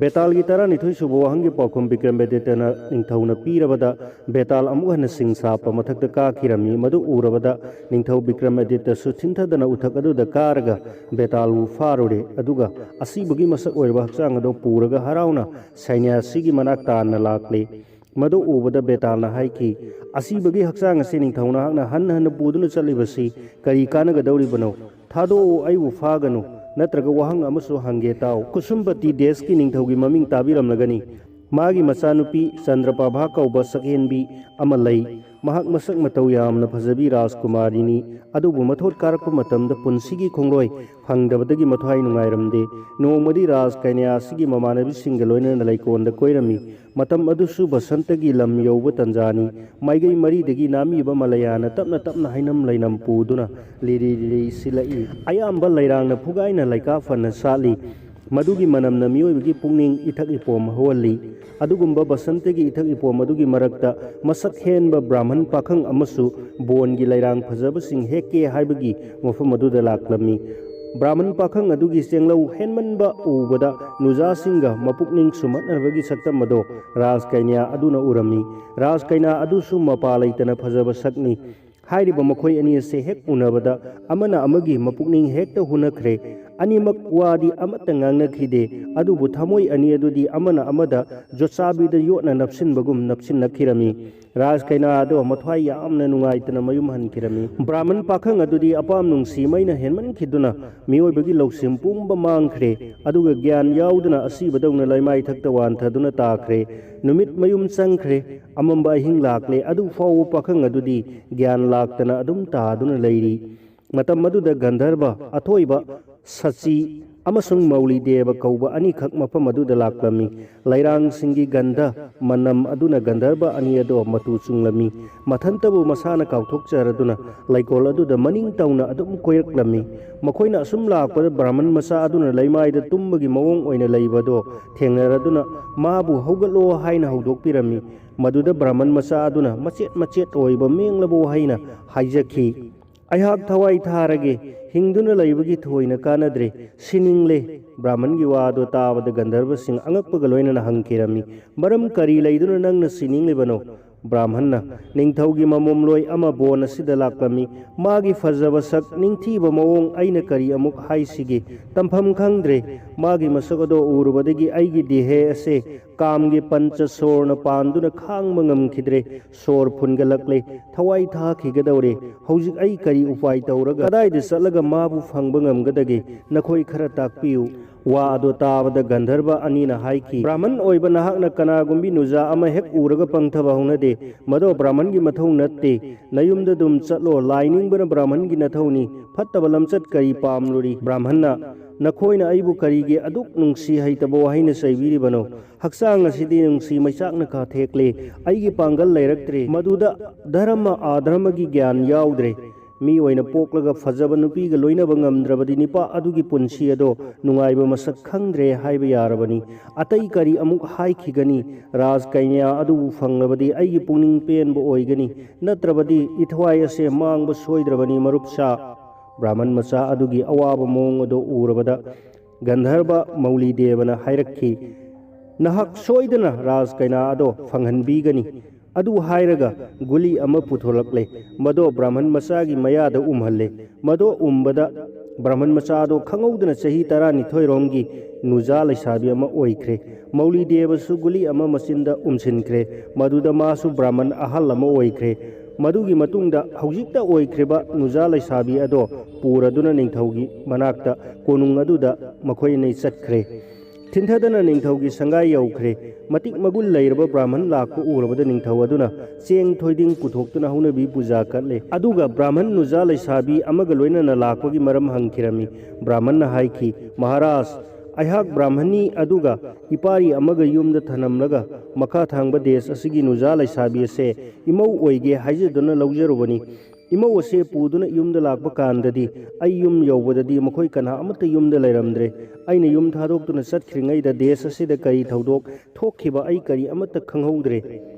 ꯕꯦꯇꯥꯜꯒꯤ ꯇꯔꯥꯅꯤꯊꯣꯏ ꯁꯨꯕ ꯋꯥꯍꯪꯒꯤ ꯄꯥꯎꯈꯨꯝ ꯕꯤꯀ꯭ꯔꯃꯥꯗꯤꯇ꯭ꯌꯅ ꯅꯤꯡꯊꯧꯅ ꯄꯤꯔꯕꯗ, ꯕꯦꯇꯥꯜ ꯑꯃꯨꯛ ꯍꯟꯅ ꯁꯤꯡ ꯁꯥꯞꯄ ꯃꯊꯛꯇ ꯀꯥꯈꯤꯔꯝꯃꯤ꯫ ꯃꯗꯨ ꯎꯔꯕꯗ ꯅꯤꯡꯊꯧ ꯕꯤꯀ꯭ꯔꯃꯥꯗꯤꯇ꯭ꯌꯁꯨ ꯊꯤꯟꯊꯗꯅ ꯎꯊꯛ ꯑꯗꯨꯗ ꯀꯥꯔꯒ ꯕꯦꯇꯥꯜꯕꯨ ꯐꯥꯔꯨꯔꯦ꯫ ꯑꯗꯨꯒ ꯑꯁꯤꯕꯒꯤ ꯃꯁꯛ ꯑꯣꯏꯔꯕ ꯍꯛꯆꯥꯡ ꯑꯗꯨ ꯄꯨꯔꯒ ꯍꯔꯥꯎꯅ ꯁꯩꯅ꯭ꯌꯥꯁꯤꯒꯤ ꯃꯅꯥꯛ ꯇꯥꯟꯅ ꯂꯥꯛꯂꯦ꯫ ꯃꯗꯨ ꯎꯕꯗ ꯕꯦꯇꯥꯜꯅ ꯍꯥꯏꯈꯤ, "ꯑꯁꯤꯕꯒꯤ ꯍꯛꯆꯥꯡ ꯑꯁꯤ ꯅꯤꯡꯊꯧ ꯅꯍꯥꯛꯅ ꯍꯟꯅ ꯍꯟꯅ ꯄꯨꯗꯨꯅ ꯆꯠꯂꯤꯕꯁꯤ ꯀꯔꯤ ꯀꯥꯟꯅꯒꯗꯧꯔꯤꯕꯅꯣ? ꯊꯥꯗꯣꯛꯎ, ꯑꯩꯕꯨ ꯐꯥꯒꯅꯨ, ꯅꯠꯇ꯭ꯔꯒ ꯋꯥꯍꯪ ꯑꯃꯁꯨ ꯍꯪꯒꯦ ꯇꯥꯎ꯫" ꯀꯨꯁꯨꯝꯕꯇꯤ ꯗꯦꯁꯀꯤ ꯅꯤꯡꯊꯧꯒꯤ ꯃꯃꯤꯡ ꯇꯥꯕꯤꯔꯝꯂꯒꯅꯤ꯫ ꯃꯥꯒꯤ ꯃꯆꯥꯅꯨꯄꯤ ꯆꯟꯗ꯭ꯔꯄꯥꯚꯥ ꯀꯧꯕ ꯁꯛꯍꯦꯟꯕꯤ ꯑꯃ ꯂꯩ꯫ ꯃꯍꯥꯛ ꯃꯁꯛ ꯃꯇꯧ ꯌꯥꯝꯅ ꯐꯖꯕꯤ ꯔꯥꯖꯀꯨꯃꯥꯔꯤꯅꯤ꯫ ꯑꯗꯨꯕꯨ ꯃꯊꯣꯠ ꯀꯥꯔꯛꯄ ꯃꯇꯝꯗ ꯄꯨꯟꯁꯤꯒꯤ ꯈꯣꯡꯂꯣꯏ ꯐꯪꯗꯕꯗꯒꯤ ꯃꯊ꯭ꯋꯥꯏ ꯅꯨꯡꯉꯥꯏꯔꯝꯗꯦ꯫ ꯅꯣꯡꯃꯗꯤ ꯔꯥꯖ ꯀꯩꯅ꯭ꯌꯥꯁꯤꯒꯤ ꯃꯃꯥꯟꯅꯕꯤꯁꯤꯡꯒ ꯂꯣꯏꯅꯅ ꯂꯩꯀꯣꯜꯗ ꯀꯣꯏꯔꯝꯃꯤ꯫ ꯃꯇꯝ ꯑꯗꯨꯁꯨ ꯕꯁꯟꯇꯒꯤ ꯂꯝ ꯌꯧꯕ ꯇꯟꯖꯥꯅꯤ꯫ ꯃꯥꯏꯀꯩ ꯃꯔꯤꯗꯒꯤ ꯅꯥꯃꯤꯕ ꯃꯂꯌꯥꯅ ꯇꯞꯅ ꯇꯞꯅ ꯍꯩꯅꯝ ꯂꯩꯅꯝ ꯄꯨꯗꯨꯅ ꯂꯤꯔꯤ ꯂꯤꯔꯤ ꯁꯤꯜꯂꯛꯏ꯫ ꯑꯌꯥꯝꯕ ꯂꯩꯔꯥꯡꯅ ꯐꯨꯒꯥꯏꯅ ꯂꯩꯀꯥ ꯐꯅ ꯁꯥꯠꯂꯤ꯫ ꯃꯗꯨꯒꯤ ꯃꯅꯝꯅ ꯃꯤꯑꯣꯏꯕꯒꯤ ꯄꯨꯛꯅꯤꯡ ꯏꯊꯛ ꯏꯄꯣꯝ ꯍꯧꯍꯜꯂꯤ꯫ ꯑꯗꯨꯒꯨꯝꯕ ꯕꯁꯟꯇꯒꯤ ꯏꯊꯛ ꯏꯄꯣꯝ ꯑꯗꯨꯒꯤ ꯃꯔꯛꯇ ꯃꯁꯛ ꯍꯦꯟꯕ ꯕ꯭ꯔꯥꯍꯃꯟ ꯄꯥꯈꯪ ꯑꯃꯁꯨ ꯕꯣꯟꯒꯤ ꯂꯩꯔꯥꯡ ꯐꯖꯕꯁꯤꯡ ꯍꯦꯛꯀꯦ ꯍꯥꯏꯕꯒꯤ ꯃꯐꯝ ꯑꯗꯨꯗ ꯂꯥꯛꯂꯝꯃꯤ꯫ ꯕ꯭ꯔꯥꯍꯃꯟ ꯄꯥꯈꯪ ꯑꯗꯨꯒꯤ ꯆꯦꯡꯂꯧ ꯍꯦꯟꯃꯟꯕ ꯎꯕꯗ ꯅꯨꯖꯥꯁꯤꯡꯒ ꯃꯄꯨꯛꯅꯤꯡ ꯁꯨꯝꯍꯠꯅꯕꯒꯤ ꯁꯛꯇꯝ ꯑꯗꯣ ꯔꯥꯖ ꯀꯩꯅ꯭ꯌꯥ ꯑꯗꯨꯅ ꯎꯔꯝꯃꯤ꯫ ꯔꯥꯖ ꯀꯩꯅ꯭ꯌꯥ ꯑꯗꯨꯁꯨ ꯃꯄꯥ ꯂꯩꯇꯅ ꯐꯖꯕ ꯁꯛꯅꯤ꯫ ꯍꯥꯏꯔꯤꯕ ꯃꯈꯣꯏ ꯑꯅꯤ ꯑꯁꯤ ꯍꯦꯛ ꯎꯅꯕꯗ ꯑꯃꯅ ꯑꯃꯒꯤ ꯃꯄꯨꯛꯅꯤꯡ ꯍꯦꯛꯇ ꯍꯨꯅꯈ꯭ꯔꯦ꯫ ꯑꯅꯤꯃꯛ ꯋꯥꯗꯤ ꯑꯃꯠꯇ ꯉꯥꯡꯅꯈꯤꯗꯦ, ꯑꯗꯨꯕꯨ ꯊꯃꯣꯏ ꯑꯅꯤ ꯑꯗꯨꯗꯤ ꯑꯃꯅ ꯑꯃꯗ ꯖꯣꯠꯆꯥꯕꯤꯗ ꯌꯣꯠꯅ ꯅꯞꯁꯤꯟꯕꯒꯨꯝ ꯅꯞꯁꯤꯟꯅꯈꯤꯔꯝꯃꯤ꯫ ꯔꯥꯖ ꯀꯩꯅꯥ ꯑꯗꯣ ꯃꯊ꯭ꯋꯥꯏ ꯌꯥꯝꯅ ꯅꯨꯡꯉꯥꯏꯇꯅ ꯃꯌꯨꯝ ꯍꯟꯈꯤꯔꯝꯃꯤ꯫ ꯕ꯭ꯔꯥꯍꯃꯟ ꯄꯥꯈꯪ ꯑꯗꯨꯗꯤ ꯑꯄꯥꯝ ꯅꯨꯡꯁꯤ ꯃꯩꯅ ꯍꯦꯟꯃꯟꯈꯤꯗꯨꯅ ꯃꯤꯑꯣꯏꯕꯒꯤ ꯂꯧꯁꯤꯡ ꯄꯨꯝꯕ ꯃꯥꯡꯈ꯭ꯔꯦ, ꯑꯗꯨꯒ ꯒ꯭ꯌꯥꯟ ꯌꯥꯎꯗꯅ ꯑꯁꯤꯕꯗꯧꯅ ꯂꯩꯃꯥꯏꯊꯛꯇ ꯋꯥꯟꯊꯗꯨꯅ ꯇꯥꯈ꯭ꯔꯦ꯫ ꯅꯨꯃꯤꯠ ꯃꯌꯨꯝ ꯆꯪꯈ꯭ꯔꯦ꯫ ꯑꯃꯝꯕ ꯑꯍꯤꯡ ꯂꯥꯛꯂꯦ꯫ ꯑꯗꯨ ꯐꯥꯎꯕ ꯄꯥꯈꯪ ꯑꯗꯨꯗꯤ ꯒ꯭ꯌꯥꯟ ꯂꯥꯛꯇꯅ ꯑꯗꯨꯝ ꯇꯥꯗꯨꯅ ꯂꯩꯔꯤ꯫ ꯃꯇꯝ ꯑꯗꯨꯗ ꯒꯟꯙꯔꯕ ꯑꯊꯣꯏꯕ ꯁꯆꯤ ꯑꯃꯁꯨꯡ ꯃꯧꯂꯤ ꯗꯦꯕ ꯀꯧꯕ ꯑꯅꯤꯈꯛ ꯃꯐꯝ ꯑꯗꯨꯗ ꯂꯥꯛꯂꯝꯃꯤ꯫ ꯂꯩꯔꯥꯡꯁꯤꯡꯒꯤ ꯒꯟꯙ ꯃꯅꯝ ꯑꯗꯨꯅ ꯒꯟꯙꯔꯕ ꯑꯅꯤ ꯑꯗꯣ ꯃꯇꯨ ꯆꯨꯡꯂꯝꯃꯤ꯫ ꯃꯊꯟꯇꯕꯨ ꯃꯁꯥꯅ ꯀꯥꯎꯊꯣꯛꯆꯔꯗꯨꯅ ꯂꯩꯀꯣꯜ ꯑꯗꯨꯗ ꯃꯅꯤꯡ ꯇꯧꯅ ꯑꯗꯨꯝ ꯀꯣꯏꯔꯛꯂꯝꯃꯤ꯫ ꯃꯈꯣꯏꯅ ꯑꯁꯨꯝ ꯂꯥꯛꯄꯗ ꯕ꯭ꯔꯥꯍꯃꯟ ꯃꯆꯥ ꯑꯗꯨꯅ ꯂꯩꯃꯥꯏꯗ ꯇꯨꯝꯕꯒꯤ ꯃꯑꯣꯡ ꯑꯣꯏꯅ ꯂꯩꯕꯗꯣ ꯊꯦꯡꯅꯔꯗꯨꯅ ꯃꯥꯕꯨ ꯍꯧꯒꯠꯂꯣ ꯍꯥꯏꯅ ꯍꯧꯗꯣꯛꯄꯤꯔꯝꯃꯤ꯫ ꯃꯗꯨꯗ ꯕ꯭ꯔꯥꯍꯃꯟ ꯃꯆꯥ ꯑꯗꯨꯅ ꯃꯆꯦꯠ ꯃꯆꯦꯠ ꯑꯣꯏꯕ ꯃꯦꯡꯂꯕ ꯋꯥꯍꯩꯅ ꯍꯥꯏꯖꯈꯤ, ꯑꯩꯍꯥꯛ ꯊꯋꯥꯏ ꯊꯥꯔꯒꯦ꯫ ꯍꯤꯡꯗꯨꯅ ꯂꯩꯕꯒꯤ ꯊꯣꯏꯅ ꯀꯥꯟꯅꯗ꯭ꯔꯦ꯫ ꯁꯤꯅꯤꯡꯂꯦ꯫ ꯕ꯭ꯔꯥꯍꯃꯟꯒꯤ ꯋꯥ ꯑꯗꯨ ꯇꯥꯕꯗ ꯒꯟꯙꯔꯕꯁꯤꯡ ꯑꯉꯛꯄꯒ ꯂꯣꯏꯅꯅ ꯍꯪꯈꯤꯔꯝꯃꯤ, "ꯃꯔꯝ ꯀꯔꯤ ꯂꯩꯗꯨꯅ ꯅꯪꯅ ꯁꯤꯅꯤꯡꯂꯤꯕꯅꯣ?" ꯕ꯭ꯔꯥꯍꯃꯟꯅ, "ꯅꯤꯡꯊꯧꯒꯤ ꯃꯃꯣꯝꯂꯣꯏ ꯑꯃ ꯕꯣꯟ ꯑꯁꯤꯗ ꯂꯥꯛꯂꯝꯃꯤ꯫ ꯃꯥꯒꯤ ꯐꯖꯕ ꯁꯛ, ꯅꯤꯡꯊꯤꯕ ꯃꯑꯣꯡ ꯑꯩꯅ ꯀꯔꯤ ꯑꯃꯨꯛ ꯍꯥꯏꯁꯤꯒꯦ? ꯇꯝꯐꯝ ꯈꯪꯗ꯭ꯔꯦ꯫ ꯃꯥꯒꯤ ꯃꯁꯛ ꯑꯗꯣ ꯎꯔꯨꯕꯗꯒꯤ ꯑꯩꯒꯤ ꯗꯦꯍꯦ ꯑꯁꯦ ꯀꯥꯝꯒꯤ ꯄꯟꯆ ꯁꯣꯔꯅ ꯄꯥꯟꯗꯨꯅ ꯈꯥꯡꯕ ꯉꯝꯈꯤꯗ꯭ꯔꯦ꯫ ꯁꯣꯔ ꯐꯨꯟꯒꯠꯂꯛꯂꯦ꯫ ꯊꯋꯥꯏ ꯊꯥꯈꯤꯒꯗꯧꯔꯦ꯫ ꯍꯧꯖꯤꯛ ꯑꯩ ꯀꯔꯤ ꯎꯄꯥꯏ ꯇꯧꯔꯒ ꯀꯗꯥꯏꯗ ꯆꯠꯂꯒ ꯃꯥꯕꯨ ꯐꯪꯕ ꯉꯝꯒꯗꯒꯦ? ꯅꯈꯣꯏ ꯈꯔ ꯇꯥꯛꯄꯤꯌꯨ꯫" ꯋꯥ ꯑꯗꯨ ꯇꯥꯕꯗ ꯒꯟꯙꯔꯕ ꯑꯅꯤꯅ ꯍꯥꯏꯈꯤ, "ꯕ꯭ꯔꯥꯍꯃꯟ ꯑꯣꯏꯕ ꯅꯍꯥꯛꯅ ꯀꯅꯥꯒꯨꯝꯕꯤ ꯅꯨꯖꯥ ꯑꯃ ꯍꯦꯛ ꯎꯔꯒ ꯄꯪꯊꯕ ꯍꯧꯅꯗꯦ꯫ ꯃꯗꯣ ꯕ꯭ꯔꯥꯍꯃꯟꯒꯤ ꯃꯊꯧ ꯅꯠꯇꯦ꯫ ꯅꯌꯨꯝꯗ ꯑꯗꯨꯝ ꯆꯠꯂꯣ꯫ ꯂꯥꯏ ꯅꯤꯡꯕꯅ ꯕ꯭ꯔꯥꯍꯃꯟꯒꯤ ꯅꯊꯧꯅꯤ꯫ ꯐꯠꯇꯕ ꯂꯝꯆꯠ ꯀꯔꯤ ꯄꯥꯝꯂꯨꯔꯤ?" ꯕ꯭ꯔꯥꯍꯃꯟꯅ, "ꯅꯈꯣꯏꯅ ꯑꯩꯕꯨ ꯀꯔꯤꯒꯤ ꯑꯗꯨꯛ ꯅꯨꯡꯁꯤ ꯍꯩꯇꯕ ꯋꯥꯍꯩꯅ ꯆꯩꯕꯤꯔꯤꯕꯅꯣ? ꯍꯛꯆꯥꯡ ꯑꯁꯤꯗꯤ ꯅꯨꯡꯁꯤ ꯃꯩꯆꯥꯛꯅ ꯀꯥꯊꯦꯛꯂꯦ꯫ ꯑꯩꯒꯤ ꯄꯥꯡꯒꯜ ꯂꯩꯔꯛꯇ꯭ꯔꯦ꯫ ꯃꯗꯨꯗ ꯙꯔꯃ ꯑꯙꯔꯃꯒꯤ ꯒ꯭ꯌꯥꯟ ꯌꯥꯎꯗ꯭ꯔꯦ꯫ ꯃꯤ ꯑꯣꯏꯅ ꯄꯣꯛꯂꯒ ꯐꯖꯕ ꯅꯨꯄꯤꯒ ꯂꯣꯏꯅꯕ ꯉꯝꯗ꯭ꯔꯕꯗꯤ ꯅꯤꯄꯥ ꯑꯗꯨꯒꯤ ꯄꯨꯟꯁꯤ ꯑꯗꯣ ꯅꯨꯡꯉꯥꯏꯕ ꯃꯁꯛ ꯈꯪꯗ꯭ꯔꯦ ꯍꯥꯏꯕ ꯌꯥꯔꯕꯅꯤ꯫ ꯑꯇꯩ ꯀꯔꯤ ꯑꯃꯨꯛ ꯍꯥꯏꯈꯤꯒꯅꯤ? ꯔꯥꯖ ꯀꯩꯅ꯭ꯌꯥ ꯑꯗꯨꯕꯨ ꯐꯪꯂꯕꯗꯤ ꯑꯩꯒꯤ ꯄꯨꯛꯅꯤꯡ ꯄꯦꯟꯕ ꯑꯣꯏꯒꯅꯤ꯫ ꯅꯠꯇ꯭ꯔꯕꯗꯤ ꯏꯊꯋꯥꯏ ꯑꯁꯦ ꯃꯥꯡꯕ ꯁꯣꯏꯗ꯭ꯔꯕꯅꯤ, ꯃꯔꯨꯞꯁꯥ꯫" ꯕ꯭ꯔꯥꯍꯃꯟ ꯃꯆꯥ ꯑꯗꯨꯒꯤ ꯑꯋꯥꯕ ꯃꯑꯣꯡ ꯑꯗꯨ ꯎꯔꯕꯗ ꯒꯟꯙꯔꯕ ꯃꯧꯂꯤ ꯗꯦꯕꯅ ꯍꯥꯏꯔꯛꯈꯤ, "ꯅꯍꯥꯛ ꯁꯣꯏꯗꯅ ꯔꯥꯖ ꯀꯩꯅꯥ ꯑꯗꯣ ꯐꯪꯍꯟꯕꯤꯒꯅꯤ꯫" ꯑꯗꯨ ꯍꯥꯏꯔꯒ ꯒꯨꯂꯤ ꯑꯃ ꯄꯨꯊꯣꯔꯛꯂꯦ꯫ ꯃꯗꯣ ꯕ꯭ꯔꯥꯍꯃꯟ ꯃꯆꯥꯒꯤ ꯃꯌꯥꯗ ꯎꯝꯍꯜꯂꯦ꯫ ꯃꯗꯣ ꯎꯝꯕꯗ ꯕ꯭ꯔꯥꯍꯃꯟ ꯃꯆꯥꯗꯣ ꯈꯪꯍꯧꯗꯅ ꯆꯍꯤ ꯇꯔꯥꯅꯤꯊꯣꯏꯔꯣꯝꯒꯤ ꯅꯨꯖꯥ ꯂꯩꯁꯥꯕꯤ ꯑꯃ ꯑꯣꯏꯈ꯭ꯔꯦ꯫ ꯃꯧꯂꯤ ꯗꯦꯕꯁꯨ ꯒꯨꯂꯤ ꯑꯃ ꯃꯆꯤꯟꯗ ꯎꯝꯁꯤꯟꯈ꯭ꯔꯦ꯫ ꯃꯗꯨꯗ ꯃꯥꯁꯨ ꯕ꯭ꯔꯥꯍꯃꯟ ꯑꯍꯜ ꯑꯃ ꯑꯣꯏꯈ꯭ꯔꯦ꯫ ꯃꯗꯨꯒꯤ ꯃꯇꯨꯡꯗ ꯍꯧꯖꯤꯛꯇ ꯑꯣꯏꯈ꯭ꯔꯤꯕ ꯅꯨꯖꯥ ꯂꯩꯁꯥꯕꯤ ꯑꯗꯣ ꯄꯨꯔꯗꯨꯅ ꯅꯤꯡꯊꯧꯒꯤ ꯃꯅꯥꯛꯇ ꯀꯣꯅꯨꯡ ꯑꯗꯨꯗ ꯃꯈꯣꯏ ꯑꯅꯤ ꯆꯠꯈ꯭ꯔꯦ꯫ ꯊꯤꯟꯊꯗꯅ ꯅꯤꯡꯊꯧꯒꯤ ꯁꯪꯒꯥꯏ ꯌꯧꯈ꯭ꯔꯦ꯫ ꯃꯇꯤꯛ ꯃꯒꯨꯟ ꯂꯩꯔꯕ ꯕ꯭ꯔꯥꯍꯃꯟ ꯂꯥꯛꯄ ꯎꯔꯕꯗ ꯅꯤꯡꯊꯧ ꯑꯗꯨꯅ ꯆꯦꯡ ꯊꯣꯏꯗꯤꯡ ꯄꯨꯊꯣꯛꯇꯨꯅ ꯍꯧꯅꯕꯤ ꯄꯨꯖꯥ ꯀꯠꯂꯦ꯫ ꯑꯗꯨꯒ ꯕ꯭ꯔꯥꯍꯃꯟ ꯅꯨꯖꯥ ꯂꯩꯁꯥꯕꯤ ꯑꯃꯒ ꯂꯣꯏꯅꯅ ꯂꯥꯛꯄꯒꯤ ꯃꯔꯝ ꯍꯪꯈꯤꯔꯝꯃꯤ꯫ ꯕ꯭ꯔꯥꯍꯃꯟꯅ ꯍꯥꯏꯈꯤ, "ꯃꯍꯥꯔꯥꯖ, ꯑꯩꯍꯥꯛ ꯕ꯭ꯔꯥꯍꯃꯟꯅꯤ, ꯑꯗꯨꯒ ꯏꯄꯥꯔꯤ ꯑꯃꯒ ꯌꯨꯝꯗ ꯊꯅꯝꯂꯒ ꯃꯈꯥ ꯊꯥꯡꯕ ꯗꯦꯁ ꯑꯁꯤꯒꯤ ꯅꯨꯖꯥ ꯂꯩꯁꯥꯕꯤ ꯑꯁꯦ ꯏꯃꯧ ꯑꯣꯏꯒꯦ ꯍꯥꯏꯖꯗꯨꯅ ꯂꯧꯖꯔꯨꯕꯅꯤ꯫ ꯏꯃꯧ ꯑꯁꯦ ꯄꯨꯗꯨꯅ ꯌꯨꯝꯗ ꯂꯥꯛꯄ ꯀꯥꯟꯗꯗꯤ ꯑꯩ ꯌꯨꯝ ꯌꯧꯕꯗꯗꯤ ꯃꯈꯣꯏ ꯀꯅꯥ ꯑꯃꯠꯇ ꯌꯨꯝꯗ ꯂꯩꯔꯝꯗ꯭ꯔꯦ꯫ ꯑꯩꯅ ꯌꯨꯝ ꯊꯥꯗꯣꯛꯇꯨꯅ ꯆꯠꯈ꯭ꯔꯤꯉꯩꯗ ꯗꯦꯁ ꯑꯁꯤꯗ ꯀꯔꯤ ꯊꯧꯗꯣꯛ ꯊꯣꯛꯈꯤꯕ ꯑꯩ ꯀꯔꯤ ꯑꯃꯠꯇ ꯈꯪꯍꯧꯗ꯭ꯔꯦ꯫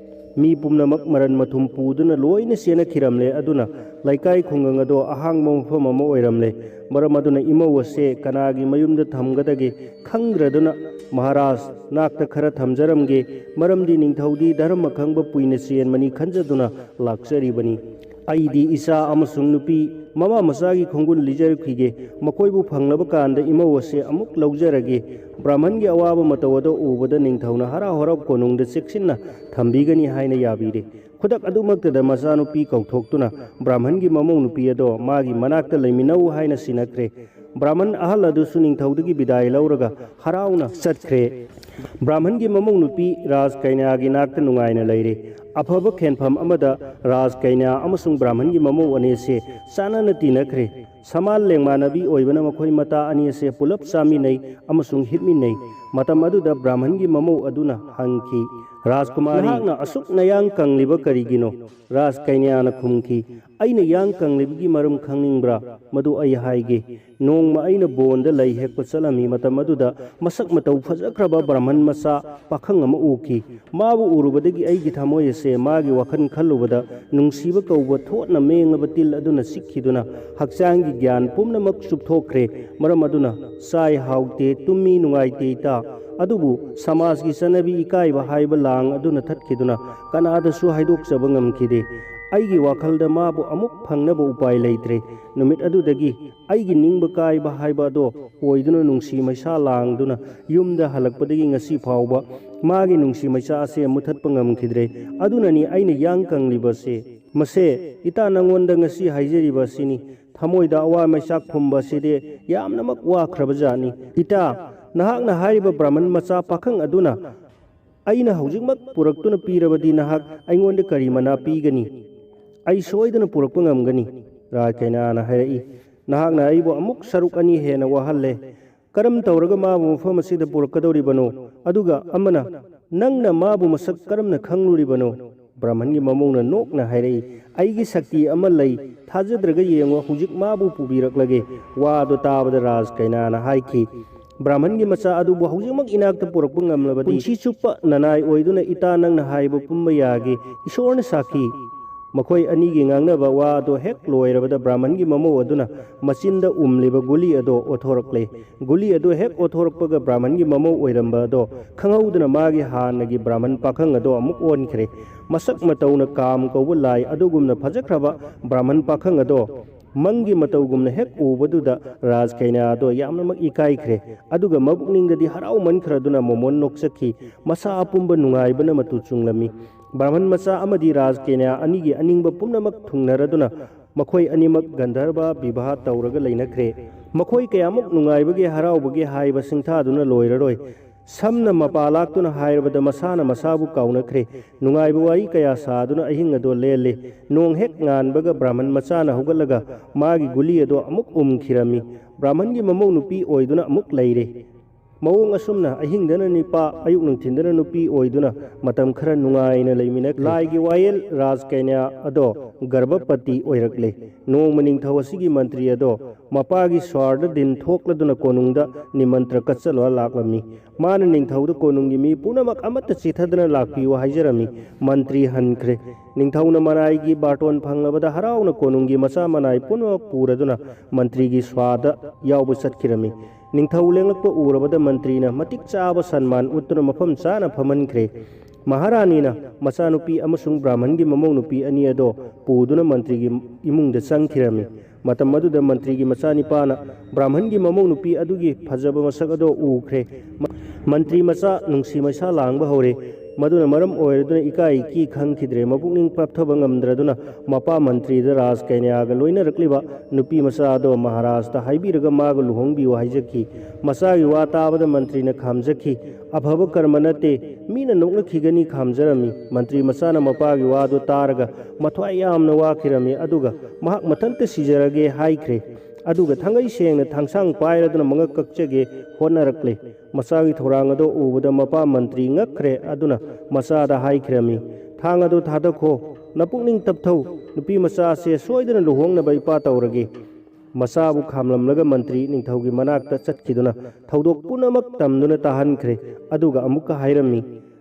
ꯃꯤ ꯄꯨꯝꯅꯃꯛ ꯃꯔꯟ ꯃꯊꯨꯝ ꯄꯨꯗꯨꯅ ꯂꯣꯏꯅ ꯆꯦꯟꯅꯈꯤꯔꯝꯂꯦ꯫ ꯑꯗꯨꯅ ꯂꯩꯀꯥꯏ ꯈꯨꯡꯒꯪ ꯑꯗꯣ ꯑꯍꯥꯡꯕ ꯃꯐꯝ ꯑꯃ ꯑꯣꯏꯔꯝꯂꯦ꯫ ꯃꯔꯝ ꯑꯗꯨꯅ ꯏꯃꯧ ꯑꯁꯦ ꯀꯅꯥꯒꯤ ꯃꯌꯨꯝꯗ ꯊꯝꯒꯗꯒꯦ ꯈꯪꯗ꯭ꯔꯗꯨꯅ, "ꯃꯍꯥꯔꯥꯖ, ꯅꯥꯛꯇ ꯈꯔ ꯊꯝꯖꯔꯝꯒꯦ, ꯃꯔꯝꯗꯤ ꯅꯤꯡꯊꯧꯗꯤ ꯙꯔꯃ ꯈꯪꯕ ꯄꯨꯏꯅ ꯆꯦꯟꯕꯅꯤ" ꯈꯟꯖꯗꯨꯅ ꯂꯥꯛꯆꯔꯤꯕꯅꯤ꯫ ꯑꯩꯗꯤ ꯏꯆꯥ ꯑꯃꯁꯨꯡ ꯅꯨꯄꯤ ꯃꯃꯥ ꯃꯆꯥꯒꯤ ꯈꯣꯡꯒꯨꯜ ꯂꯤꯖꯔꯛꯈꯤꯒꯦ꯫ ꯃꯈꯣꯏꯕꯨ ꯐꯪꯂꯕ ꯀꯥꯟꯗ ꯏꯃꯧ ꯑꯁꯦ ꯑꯃꯨꯛ ꯂꯧꯖꯔꯒꯦ꯫ ꯕ꯭ꯔꯥꯍꯃꯟꯒꯤ ꯑꯋꯥꯕ ꯃꯇꯧ ꯑꯗꯨ ꯎꯕꯗ ꯅꯤꯡꯊꯧꯅ ꯍꯔꯥꯎ ꯍꯔꯥꯎ ꯀꯣꯅꯨꯡꯗ ꯆꯦꯛꯁꯤꯟꯅ ꯊꯝꯕꯤꯒꯅꯤ ꯍꯥꯏꯅ ꯌꯥꯕꯤꯔꯦ꯫ ꯈꯨꯗꯛ ꯑꯗꯨꯃꯛꯇꯗ ꯃꯆꯥꯅꯨꯄꯤ ꯀꯧꯊꯣꯛꯇꯨꯅ ꯕ꯭ꯔꯥꯍꯃꯟꯒꯤ ꯃꯃꯧ ꯅꯨꯄꯤ ꯑꯗꯣ ꯃꯥꯒꯤ ꯃꯅꯥꯛꯇ ꯂꯩꯃꯤꯟꯅꯧ ꯍꯥꯏꯅ ꯁꯤꯟꯅꯈ꯭ꯔꯦ꯫ ꯕ꯭ꯔꯥꯍꯃꯟ ꯑꯍꯜ ꯑꯗꯨꯁꯨ ꯅꯤꯡꯊꯧꯗꯒꯤ ꯕꯤꯗꯥꯏ ꯂꯧꯔꯒ ꯍꯔꯥꯎꯅ ꯆꯠꯈ꯭ꯔꯦ꯫ ꯕ꯭ꯔꯥꯍꯃꯟꯒꯤ ꯃꯃꯧ ꯅꯨꯄꯤ ꯔꯥꯖ ꯀꯩꯅꯥꯒꯤ ꯅꯥꯛꯇ ꯅꯨꯡꯉꯥꯏꯅ ꯂꯩꯔꯦ꯫ ꯑꯐꯕ ꯈꯦꯟꯐꯝ ꯑꯃꯗ ꯔꯥꯖ ꯀꯩꯅꯥ ꯑꯃꯁꯨꯡ ꯕ꯭ꯔꯥꯍꯃꯟꯒꯤ ꯃꯃꯧ ꯑꯅꯤꯁꯦ ꯆꯥꯟꯅꯅ ꯇꯤꯟꯅꯈ꯭ꯔꯦ꯫ ꯁꯃꯥꯟ ꯂꯦꯡꯃꯥꯟꯅꯕꯤ ꯑꯣꯏꯕꯅ ꯃꯈꯣꯏ ꯃꯇꯥ ꯑꯅꯤ ꯑꯁꯦ ꯄꯨꯂꯞ ꯆꯥꯃꯤꯟꯅꯩ ꯑꯃꯁꯨꯡ ꯍꯤꯞꯃꯤꯟꯅꯩ꯫ ꯃꯇꯝ ꯑꯗꯨꯗ ꯕ꯭ꯔꯥꯍꯃꯟꯒꯤ ꯃꯃꯧ ꯑꯗꯨꯅ ꯍꯪꯈꯤ, "ꯔꯥꯖꯀꯨꯃꯥꯔꯤ, ꯅꯍꯥꯛꯅ ꯑꯁꯨꯛ ꯅꯌꯥꯡ ꯀꯪꯂꯤꯕ ꯀꯔꯤꯒꯤꯅꯣ?" ꯔꯥꯖ ꯀꯩꯅꯥꯅ ꯈꯨꯝꯈꯤ, "ꯑꯩꯅ ꯌꯥꯡ ꯀꯪꯂꯤꯕꯒꯤ ꯃꯔꯝ ꯈꯪꯅꯤꯡꯕ꯭ꯔꯥ? ꯃꯗꯨ ꯑꯩ ꯍꯥꯏꯒꯦ꯫ ꯅꯣꯡꯃ ꯑꯩꯅ ꯕꯣꯟꯗ ꯂꯩ ꯍꯦꯛꯄ ꯆꯠꯂꯝꯃꯤ꯫ ꯃꯇꯝ ꯑꯗꯨꯗ ꯃꯁꯛ ꯃꯇꯧ ꯐꯖꯈ꯭ꯔꯕ ꯕ꯭ꯔꯥꯍꯃꯟ ꯃꯆꯥ ꯄꯥꯈꯪ ꯑꯃ ꯎꯈꯤ꯫ ꯃꯥꯕꯨ ꯎꯔꯨꯕꯗꯒꯤ ꯑꯩꯒꯤ ꯊꯃꯣꯏ ꯑꯁꯦ ꯃꯥꯒꯤ ꯋꯥꯈꯜ ꯈꯜꯂꯨꯕꯗ ꯅꯨꯡꯁꯤꯕ ꯀꯧꯕ ꯊꯣꯠꯅ ꯃꯦꯡꯂꯕ ꯇꯤꯜ ꯑꯗꯨꯅ ꯆꯤꯛꯈꯤꯗꯨꯅ ꯍꯛꯆꯥꯡꯒꯤ ꯒ꯭ꯌꯥꯟ ꯄꯨꯝꯅꯃꯛ ꯆꯨꯞꯊꯣꯛꯈ꯭ꯔꯦ꯫ ꯃꯔꯝ ꯑꯗꯨꯅ ꯆꯥꯏ ꯍꯥꯎꯇꯦ, ꯇꯨꯝꯃꯤ ꯅꯨꯡꯉꯥꯏꯇꯦ ꯏꯇꯥ꯫ ꯑꯗꯨꯕꯨ ꯁꯃꯥꯖꯀꯤ ꯆꯠꯅꯕꯤ ꯏꯀꯥꯏꯕ ꯍꯥꯏꯕ ꯂꯥꯡ ꯑꯗꯨꯅ ꯊꯠꯈꯤꯗꯨꯅ ꯀꯅꯥꯗꯁꯨ ꯍꯥꯏꯗꯣꯛꯆꯕ ꯉꯝꯈꯤꯗꯦ꯫ ꯑꯩꯒꯤ ꯋꯥꯈꯜꯗ ꯃꯥꯕꯨ ꯑꯃꯨꯛ ꯐꯪꯅꯕ ꯎꯄꯥꯏ ꯂꯩꯇ꯭ꯔꯦ꯫ ꯅꯨꯃꯤꯠ ꯑꯗꯨꯗꯒꯤ ꯑꯩꯒꯤ ꯅꯤꯡꯕ ꯀꯥꯏꯕ ꯍꯥꯏꯕ ꯑꯗꯣ ꯑꯣꯏꯗꯨꯅ ꯅꯨꯡꯁꯤ ꯃꯩꯁꯥ ꯂꯥꯡꯗꯨꯅ ꯌꯨꯝꯗ ꯍꯜꯂꯛꯄꯗꯒꯤ ꯉꯁꯤ ꯐꯥꯎꯕ ꯃꯥꯒꯤ ꯅꯨꯡꯁꯤ ꯃꯩꯁꯥ ꯑꯁꯦ ꯃꯨꯊꯠꯄ ꯉꯝꯈꯤꯗ꯭ꯔꯦ꯫ ꯑꯗꯨꯅꯅꯤ ꯑꯩꯅ ꯌꯥꯡ ꯀꯪꯂꯤꯕꯁꯦ꯫ ꯃꯁꯦ ꯏꯇꯥ ꯅꯉꯣꯟꯗ ꯉꯁꯤ ꯍꯥꯏꯖꯔꯤꯕ ꯑꯁꯤꯅꯤ꯫ ꯊꯃꯣꯏꯗ ꯑꯋꯥ ꯃꯩꯆꯥꯛ ꯐꯨꯝꯕ ꯑꯁꯤꯗꯤ ꯌꯥꯝꯅꯃꯛ ꯋꯥꯈ꯭ꯔꯕ ꯖꯥꯠꯅꯤ꯫ ꯏꯇꯥ, ꯅꯍꯥꯛꯅ ꯍꯥꯏꯔꯤꯕ ꯕ꯭ꯔꯥꯍꯃꯟ ꯃꯆꯥ ꯄꯥꯈꯪ ꯑꯗꯨꯅ ꯑꯩꯅ ꯍꯧꯖꯤꯛꯃꯛ ꯄꯨꯔꯛꯇꯨꯅ ꯄꯤꯔꯕꯗꯤ ꯅꯍꯥꯛ ꯑꯩꯉꯣꯟꯗ ꯀꯔꯤ ꯃꯅꯥ ꯄꯤꯒꯅꯤ? ꯑꯩ ꯁꯣꯏꯗꯅ ꯄꯨꯔꯛꯄ ꯉꯝꯒꯅꯤ, ꯔꯥꯖ ꯀꯩꯅꯥꯅ ꯍꯥꯏꯔꯛꯏ꯫ ꯅꯍꯥꯛꯅ ꯑꯩꯕꯨ ꯑꯃꯨꯛ ꯁꯔꯨꯛ ꯑꯅꯤ ꯍꯦꯟꯅ ꯋꯥꯍꯜꯂꯦ꯫ ꯀꯔꯝ ꯇꯧꯔꯒ ꯃꯥꯕꯨ ꯃꯐꯝ ꯑꯁꯤꯗ ꯄꯨꯔꯛꯀꯗꯧꯔꯤꯕꯅꯣ? ꯑꯗꯨꯒ ꯑꯃꯅ, "ꯅꯪꯅ ꯃꯥꯕꯨ ꯃꯁꯛ ꯀꯔꯝꯅ ꯈꯪꯂꯨꯔꯤꯕꯅꯣ?" ꯕ꯭ꯔꯥꯍꯃꯟꯒꯤ ꯃꯃꯧꯅ ꯅꯣꯛꯅ ꯍꯥꯏꯔꯛꯏ, "ꯑꯩꯒꯤ ꯁꯛꯇꯤ ꯑꯃ ꯂꯩ, ꯊꯥꯖꯗ꯭ꯔꯒ ꯌꯦꯡꯉꯨ, ꯍꯧꯖꯤꯛ ꯃꯥꯕꯨ ꯄꯨꯕꯤꯔꯛꯂꯒꯦ꯫" ꯋꯥꯗꯨ ꯇꯥꯕꯗ ꯔꯥꯖ ꯀꯩꯅꯥꯅ ꯍꯥꯏꯈꯤ, ꯕ꯭ꯔꯥꯍꯃꯟꯒꯤ ꯃꯆꯥ ꯑꯗꯨꯕꯨ ꯍꯧꯖꯤꯛꯃꯛ ꯏꯅꯥꯛꯇ ꯄꯨꯔꯛꯄ ꯉꯝꯂꯕꯗꯤ ꯄꯨꯟꯁꯤ ꯆꯨꯞꯄ ꯅꯅꯥꯏ ꯑꯣꯏꯗꯨꯅ ꯏꯇꯥ ꯅꯪꯅ ꯍꯥꯏꯕ ꯄꯨꯝꯕ ꯌꯥꯒꯦ꯫ ꯏꯁꯣꯔꯅ ꯁꯥꯈꯤ꯫ ꯃꯈꯣꯏ ꯑꯅꯤꯒꯤ ꯉꯥꯡꯅꯕ ꯋꯥ ꯑꯗꯨ ꯍꯦꯛ ꯂꯣꯏꯔꯕꯗ ꯕ꯭ꯔꯥꯍꯃꯟꯒꯤ ꯃꯃꯧ ꯑꯗꯨꯅ ꯃꯆꯤꯟꯗ ꯎꯝꯂꯤꯕ ꯒꯨꯂꯤ ꯑꯗꯨ ꯑꯣꯊꯣꯔꯛꯂꯦ꯫ ꯒꯨꯂꯤ ꯑꯗꯨ ꯍꯦꯛ ꯑꯣꯊꯣꯔꯛꯄꯒ ꯕ꯭ꯔꯥꯍꯃꯟꯒꯤ ꯃꯃꯧ ꯑꯣꯏꯔꯝꯕ ꯑꯗꯣ ꯈꯪꯍꯧꯗꯅ ꯃꯥꯒꯤ ꯍꯥꯟꯅꯒꯤ ꯕ꯭ꯔꯥꯍꯃꯟ ꯄꯥꯈꯪ ꯑꯗꯣ ꯑꯃꯨꯛ ꯑꯣꯟꯈ꯭ꯔꯦ꯫ ꯃꯁꯛ ꯃꯇꯧꯅ ꯀꯥꯝ ꯀꯧꯕ ꯂꯥꯏ ꯑꯗꯨꯒꯨꯝꯅ ꯐꯖꯈ꯭ꯔꯕ ꯕ꯭ꯔꯥꯍꯃꯟ ꯄꯥꯈꯪ ꯑꯗꯣ ꯃꯪꯒꯤ ꯃꯇꯧꯒꯨꯝꯅ ꯍꯦꯛ ꯎꯕꯗꯨꯗ ꯔꯥꯖ ꯀꯩꯅ꯭ꯌꯥ ꯑꯗꯣ ꯌꯥꯝꯅꯃꯛ ꯏꯀꯥꯏꯈ꯭ꯔꯦ꯫ ꯑꯗꯨꯒ ꯃꯄꯨꯛꯅꯤꯡꯗꯗꯤ ꯍꯔꯥꯎꯃꯟꯈ꯭ꯔꯗꯨꯅ ꯃꯣꯃꯣꯟ ꯅꯣꯛꯆꯈꯤ꯫ ꯃꯁꯥ ꯑꯄꯨꯝꯕ ꯅꯨꯡꯉꯥꯏꯕꯅ ꯃꯇꯨ ꯆꯨꯡꯂꯝꯃꯤ꯫ ꯕ꯭ꯔꯥꯍꯃꯟ ꯃꯆꯥ ꯑꯃꯗꯤ ꯔꯥꯖ ꯀꯩꯅ꯭ꯌꯥ ꯑꯅꯤꯒꯤ ꯑꯅꯤꯡꯕ ꯄꯨꯝꯅꯃꯛ ꯊꯨꯡꯅꯔꯗꯨꯅ ꯃꯈꯣꯏ ꯑꯅꯤꯃꯛ ꯒꯟꯙꯔꯕ ꯕꯤꯕꯥꯍ ꯇꯧꯔꯒ ꯂꯩꯅꯈ꯭ꯔꯦ꯫ ꯃꯈꯣꯏ ꯀꯌꯥꯃꯨꯛ ꯅꯨꯡꯉꯥꯏꯕꯒꯦ ꯍꯔꯥꯎꯕꯒꯦ ꯍꯥꯏꯕ ꯁꯤꯡꯊꯥꯗꯨꯅ ꯂꯣꯏꯔꯔꯣꯏ꯫ ꯁꯝꯅ ꯃꯄꯥ ꯂꯥꯛꯇꯨꯅ ꯍꯥꯏꯔꯕꯗ ꯃꯁꯥꯅ ꯃꯁꯥꯕꯨ ꯀꯥꯎꯅꯈ꯭ꯔꯦ꯫ ꯅꯨꯡꯉꯥꯏꯕ ꯋꯥꯔꯤ ꯀꯌꯥ ꯁꯥꯗꯨꯅ ꯑꯍꯤꯡ ꯑꯗꯣ ꯂꯦꯜꯂꯤ꯫ ꯅꯣꯡ ꯍꯦꯛ ꯉꯥꯟꯕꯒ ꯕ꯭ꯔꯥꯍꯃꯟ ꯃꯆꯥꯅ ꯍꯧꯒꯠꯂꯒ ꯃꯥꯒꯤ ꯒꯨꯂꯤ ꯑꯗꯣ ꯑꯃꯨꯛ ꯎꯝꯈꯤꯔꯝꯃꯤ꯫ ꯕ꯭ꯔꯥꯍꯃꯟꯒꯤ ꯃꯃꯧ ꯅꯨꯄꯤ ꯑꯣꯏꯗꯨꯅ ꯑꯃꯨꯛ ꯂꯩꯔꯦ꯫ ꯃꯑꯣꯡ ꯑꯁꯨꯝꯅ ꯑꯍꯤꯡꯗꯅ ꯅꯤꯄꯥ, ꯑꯌꯨꯛ ꯅꯨꯡꯊꯤꯟꯗꯅ ꯅꯨꯄꯤ ꯑꯣꯏꯗꯨꯅ ꯃꯇꯝ ꯈꯔ ꯅꯨꯡꯉꯥꯏꯅ ꯂꯩꯃꯤꯟꯅꯈ꯭ꯔꯦ꯫ ꯂꯥꯏꯒꯤ ꯋꯥꯌꯦꯜ ꯔꯥꯖ ꯀꯩꯅ꯭ꯌꯥ ꯑꯗꯣ ꯒꯔꯚꯄꯇꯤ ꯑꯣꯏꯔꯛꯂꯦ꯫ ꯅꯣꯡꯃ ꯅꯤꯡꯊꯧ ꯑꯁꯤꯒꯤ ꯃꯟꯇ꯭ꯔꯤ ꯑꯗꯣ ꯃꯄꯥꯒꯤ ꯁ꯭ꯋꯥꯔꯗ ꯗꯤꯟ ꯊꯣꯛꯂꯗꯨꯅ ꯀꯣꯅꯨꯡꯗ ꯅꯤꯃꯟꯇ꯭ꯔ ꯀꯠꯆꯜꯂ ꯂꯥꯛꯂꯝꯃꯤ꯫ ꯃꯥꯅ ꯅꯤꯡꯊꯧꯗ ꯀꯣꯅꯨꯡꯒꯤ ꯃꯤ ꯄꯨꯝꯅꯃꯛ ꯑꯃꯠꯇ ꯆꯤꯊꯗꯅ ꯂꯥꯛꯄꯤꯌꯨ ꯍꯥꯏꯖꯔꯝꯃꯤ꯫ ꯃꯟꯇ꯭ꯔꯤ ꯍꯟꯈ꯭ꯔꯦ꯫ ꯅꯤꯡꯊꯧꯅ ꯃꯅꯥꯏꯒꯤ ꯕꯥꯔꯇꯣꯟ ꯐꯪꯂꯕꯗ ꯍꯔꯥꯎꯅ ꯀꯣꯅꯨꯡꯒꯤ ꯃꯆꯥ ꯃꯅꯥꯏ ꯄꯨꯝꯅꯃꯛ ꯄꯨꯔꯗꯨꯅ ꯃꯟꯇ꯭ꯔꯤꯒꯤ ꯁ꯭ꯋꯥꯗ ꯌꯥꯎꯕ ꯆꯠꯈꯤꯔꯝꯃꯤ꯫ ꯅꯤꯡꯊꯧ ꯂꯦꯡꯂꯛꯄ ꯎꯔꯕꯗ ꯃꯟꯇ꯭ꯔꯤꯅ ꯃꯇꯤꯛ ꯆꯥꯕ ꯁꯟꯃꯥꯟ ꯎꯠꯇꯨꯅ ꯃꯐꯝ ꯆꯥꯅ ꯐꯝꯍꯟꯈ꯭ꯔꯦ꯫ ꯃꯍꯥꯔꯥꯅꯤꯅ ꯃꯆꯥꯅꯨꯄꯤ ꯑꯃꯁꯨꯡ ꯕ꯭ꯔꯥꯍꯃꯟꯒꯤ ꯃꯃꯧ ꯅꯨꯄꯤ ꯑꯅꯤ ꯑꯗꯣ ꯄꯨꯗꯨꯅ ꯃꯟꯇ꯭ꯔꯤꯒꯤ ꯏꯃꯨꯡꯗ ꯆꯪꯈꯤꯔꯝꯃꯤ꯫ ꯃꯇꯝ ꯑꯗꯨꯗ ꯃꯟꯇ꯭ꯔꯤꯒꯤ ꯃꯆꯥꯅꯤꯄꯥꯅ ꯕ꯭ꯔꯥꯍꯃꯟꯒꯤ ꯃꯃꯧ ꯅꯨꯄꯤ ꯑꯗꯨꯒꯤ ꯐꯖꯕ ꯃꯁꯛ ꯑꯗꯣ ꯎꯈ꯭ꯔꯦ꯫ ꯃ-, ꯃꯟꯇ꯭ꯔꯤ ꯃꯆꯥ ꯅꯨꯡꯁꯤ ꯃꯩꯁꯥ ꯂꯥꯡꯕ ꯍꯧꯔꯦ꯫ ꯃꯗꯨꯅ ꯃꯔꯝ ꯑꯣꯏꯔꯗꯨꯅ ꯏꯀꯥꯏ ꯏꯀꯤ ꯈꯪꯈꯤꯗ꯭ꯔꯦ꯫ ꯃꯄꯨꯛꯅꯤꯡ ꯄꯠꯊꯕ ꯉꯝꯗ꯭ꯔꯗꯨꯅ ꯃꯄꯥ ꯃꯟꯇ꯭ꯔꯤꯗ ꯔꯥꯖ ꯀꯩꯅ꯭ꯌꯥꯒ ꯂꯣꯏꯅꯔꯛꯂꯤꯕ ꯅꯨꯄꯤ ꯃꯆꯥ ꯑꯗꯣ ꯃꯍꯥꯔꯥꯖꯇ ꯍꯥꯏꯕꯤꯔꯒ ꯃꯥꯒ ꯂꯨꯍꯣꯡꯕꯤꯌꯨ ꯍꯥꯏꯖꯈꯤ꯫ ꯃꯆꯥꯒꯤ ꯋꯥ ꯇꯥꯕꯗ ꯃꯟꯇ꯭ꯔꯤꯅ ꯈꯥꯝꯖꯈꯤ꯫ "ꯑꯐꯕ ꯀꯔꯃ ꯅꯠꯇꯦ, ꯃꯤꯅ ꯅꯣꯛꯅꯈꯤꯒꯅꯤ" ꯈꯥꯝꯖꯔꯝꯃꯤ꯫ ꯃꯟꯇ꯭ꯔꯤ ꯃꯆꯥꯅ ꯃꯄꯥꯒꯤ ꯋꯥꯗꯨ ꯇꯥꯔꯒ ꯃꯊ꯭ꯋꯥꯏ ꯌꯥꯝꯅ ꯋꯥꯈꯤꯔꯝꯃꯤ꯫ ꯑꯗꯨꯒ ꯃꯍꯥꯛ ꯃꯊꯟꯇ ꯁꯤꯖꯔꯒꯦ ꯍꯥꯏꯈ꯭ꯔꯦ꯫ ꯑꯗꯨꯒ ꯊꯥꯡꯒꯩ ꯁꯦꯡꯅ ꯊꯥꯡꯁꯥꯡ ꯄꯥꯏꯔꯗꯨꯅ ꯃꯉꯛ ꯀꯛꯆꯒꯦ ꯍꯣꯠꯅꯔꯛꯂꯦ꯫ ꯃꯆꯥꯒꯤ ꯊꯧꯔꯥꯡ ꯑꯗꯨ ꯎꯕꯗ ꯃꯄꯥ ꯃꯟꯇ꯭ꯔꯤ ꯉꯛꯈ꯭ꯔꯦ꯫ ꯑꯗꯨꯅ ꯃꯆꯥꯗ ꯍꯥꯏꯈꯤꯔꯝꯃꯤ, "ꯊꯥꯡ ꯑꯗꯨ ꯊꯥꯗꯈꯣ, ꯅꯄꯨꯛꯅꯤꯡ ꯇꯞꯊꯧ, ꯅꯨꯄꯤ ꯃꯆꯥ ꯑꯁꯦ ꯁꯣꯏꯗꯅ ꯂꯨꯍꯣꯡꯅꯕ ꯏꯄꯥ ꯇꯧꯔꯒꯦ"꯫ ꯃꯆꯥꯕꯨ ꯈꯥꯝꯂꯝꯂꯒ ꯃꯟꯇ꯭ꯔꯤ ꯅꯤꯡꯊꯧꯒꯤ ꯃꯅꯥꯛꯇ ꯆꯠꯈꯤꯗꯨꯅ ꯊꯧꯗꯣꯛ ꯄꯨꯝꯅꯃꯛ ꯇꯝꯗꯨꯅ ꯇꯥꯍꯟꯈ꯭ꯔꯦ꯫ ꯑꯗꯨꯒ ꯑꯃꯨꯛꯀ ꯍꯥꯏꯔꯝꯃꯤ,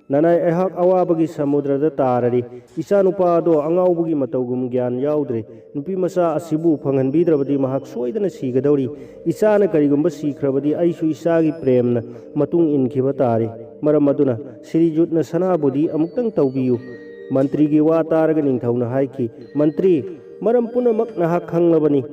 "ꯅꯅꯥꯏ, ꯑꯩꯍꯥꯛ ꯑꯋꯥꯕꯒꯤ ꯁꯃꯨꯗ꯭ꯔꯗ ꯇꯥꯔꯔꯤ꯫ ꯏꯆꯥꯅꯨꯄꯥ ꯑꯗꯣ ꯑꯉꯥꯎꯕꯒꯤ ꯃꯇꯧꯒꯨꯝ ꯒ꯭ꯌꯥꯟ ꯌꯥꯎꯗ꯭ꯔꯦ꯫ ꯅꯨꯄꯤ ꯃꯆꯥ ꯑꯁꯤꯕꯨ ꯐꯪꯍꯟꯕꯤꯗ꯭ꯔꯕꯗꯤ ꯃꯍꯥꯛ ꯁꯣꯏꯗꯅ ꯁꯤꯒꯗꯧꯔꯤ꯫ ꯏꯆꯥꯅ ꯀꯔꯤꯒꯨꯝꯕ ꯁꯤꯈ꯭ꯔꯕꯗꯤ ꯑꯩꯁꯨ ꯏꯆꯥꯒꯤ ꯄ꯭ꯔꯦꯝꯅ ꯃꯇꯨꯡ ꯏꯟꯈꯤꯕ ꯇꯥꯔꯦ꯫ ꯃꯔꯝ ꯑꯗꯨꯅ ꯁ꯭ꯔꯤꯖꯨꯠꯅ ꯁꯅꯥꯕꯨꯗꯤ ꯑꯃꯨꯛꯇꯪ ꯇꯧꯕꯤꯌꯨ꯫" ꯃꯟꯇ꯭ꯔꯤꯒꯤ ꯋꯥ ꯇꯥꯔꯒ ꯅꯤꯡꯊꯧꯅ ꯍꯥꯏꯈꯤ, "ꯃꯟꯇ꯭ꯔꯤ, ꯃꯔꯝ ꯄꯨꯝꯅꯃꯛ ꯅꯍꯥꯛ ꯈꯪꯂꯕꯅꯤ꯫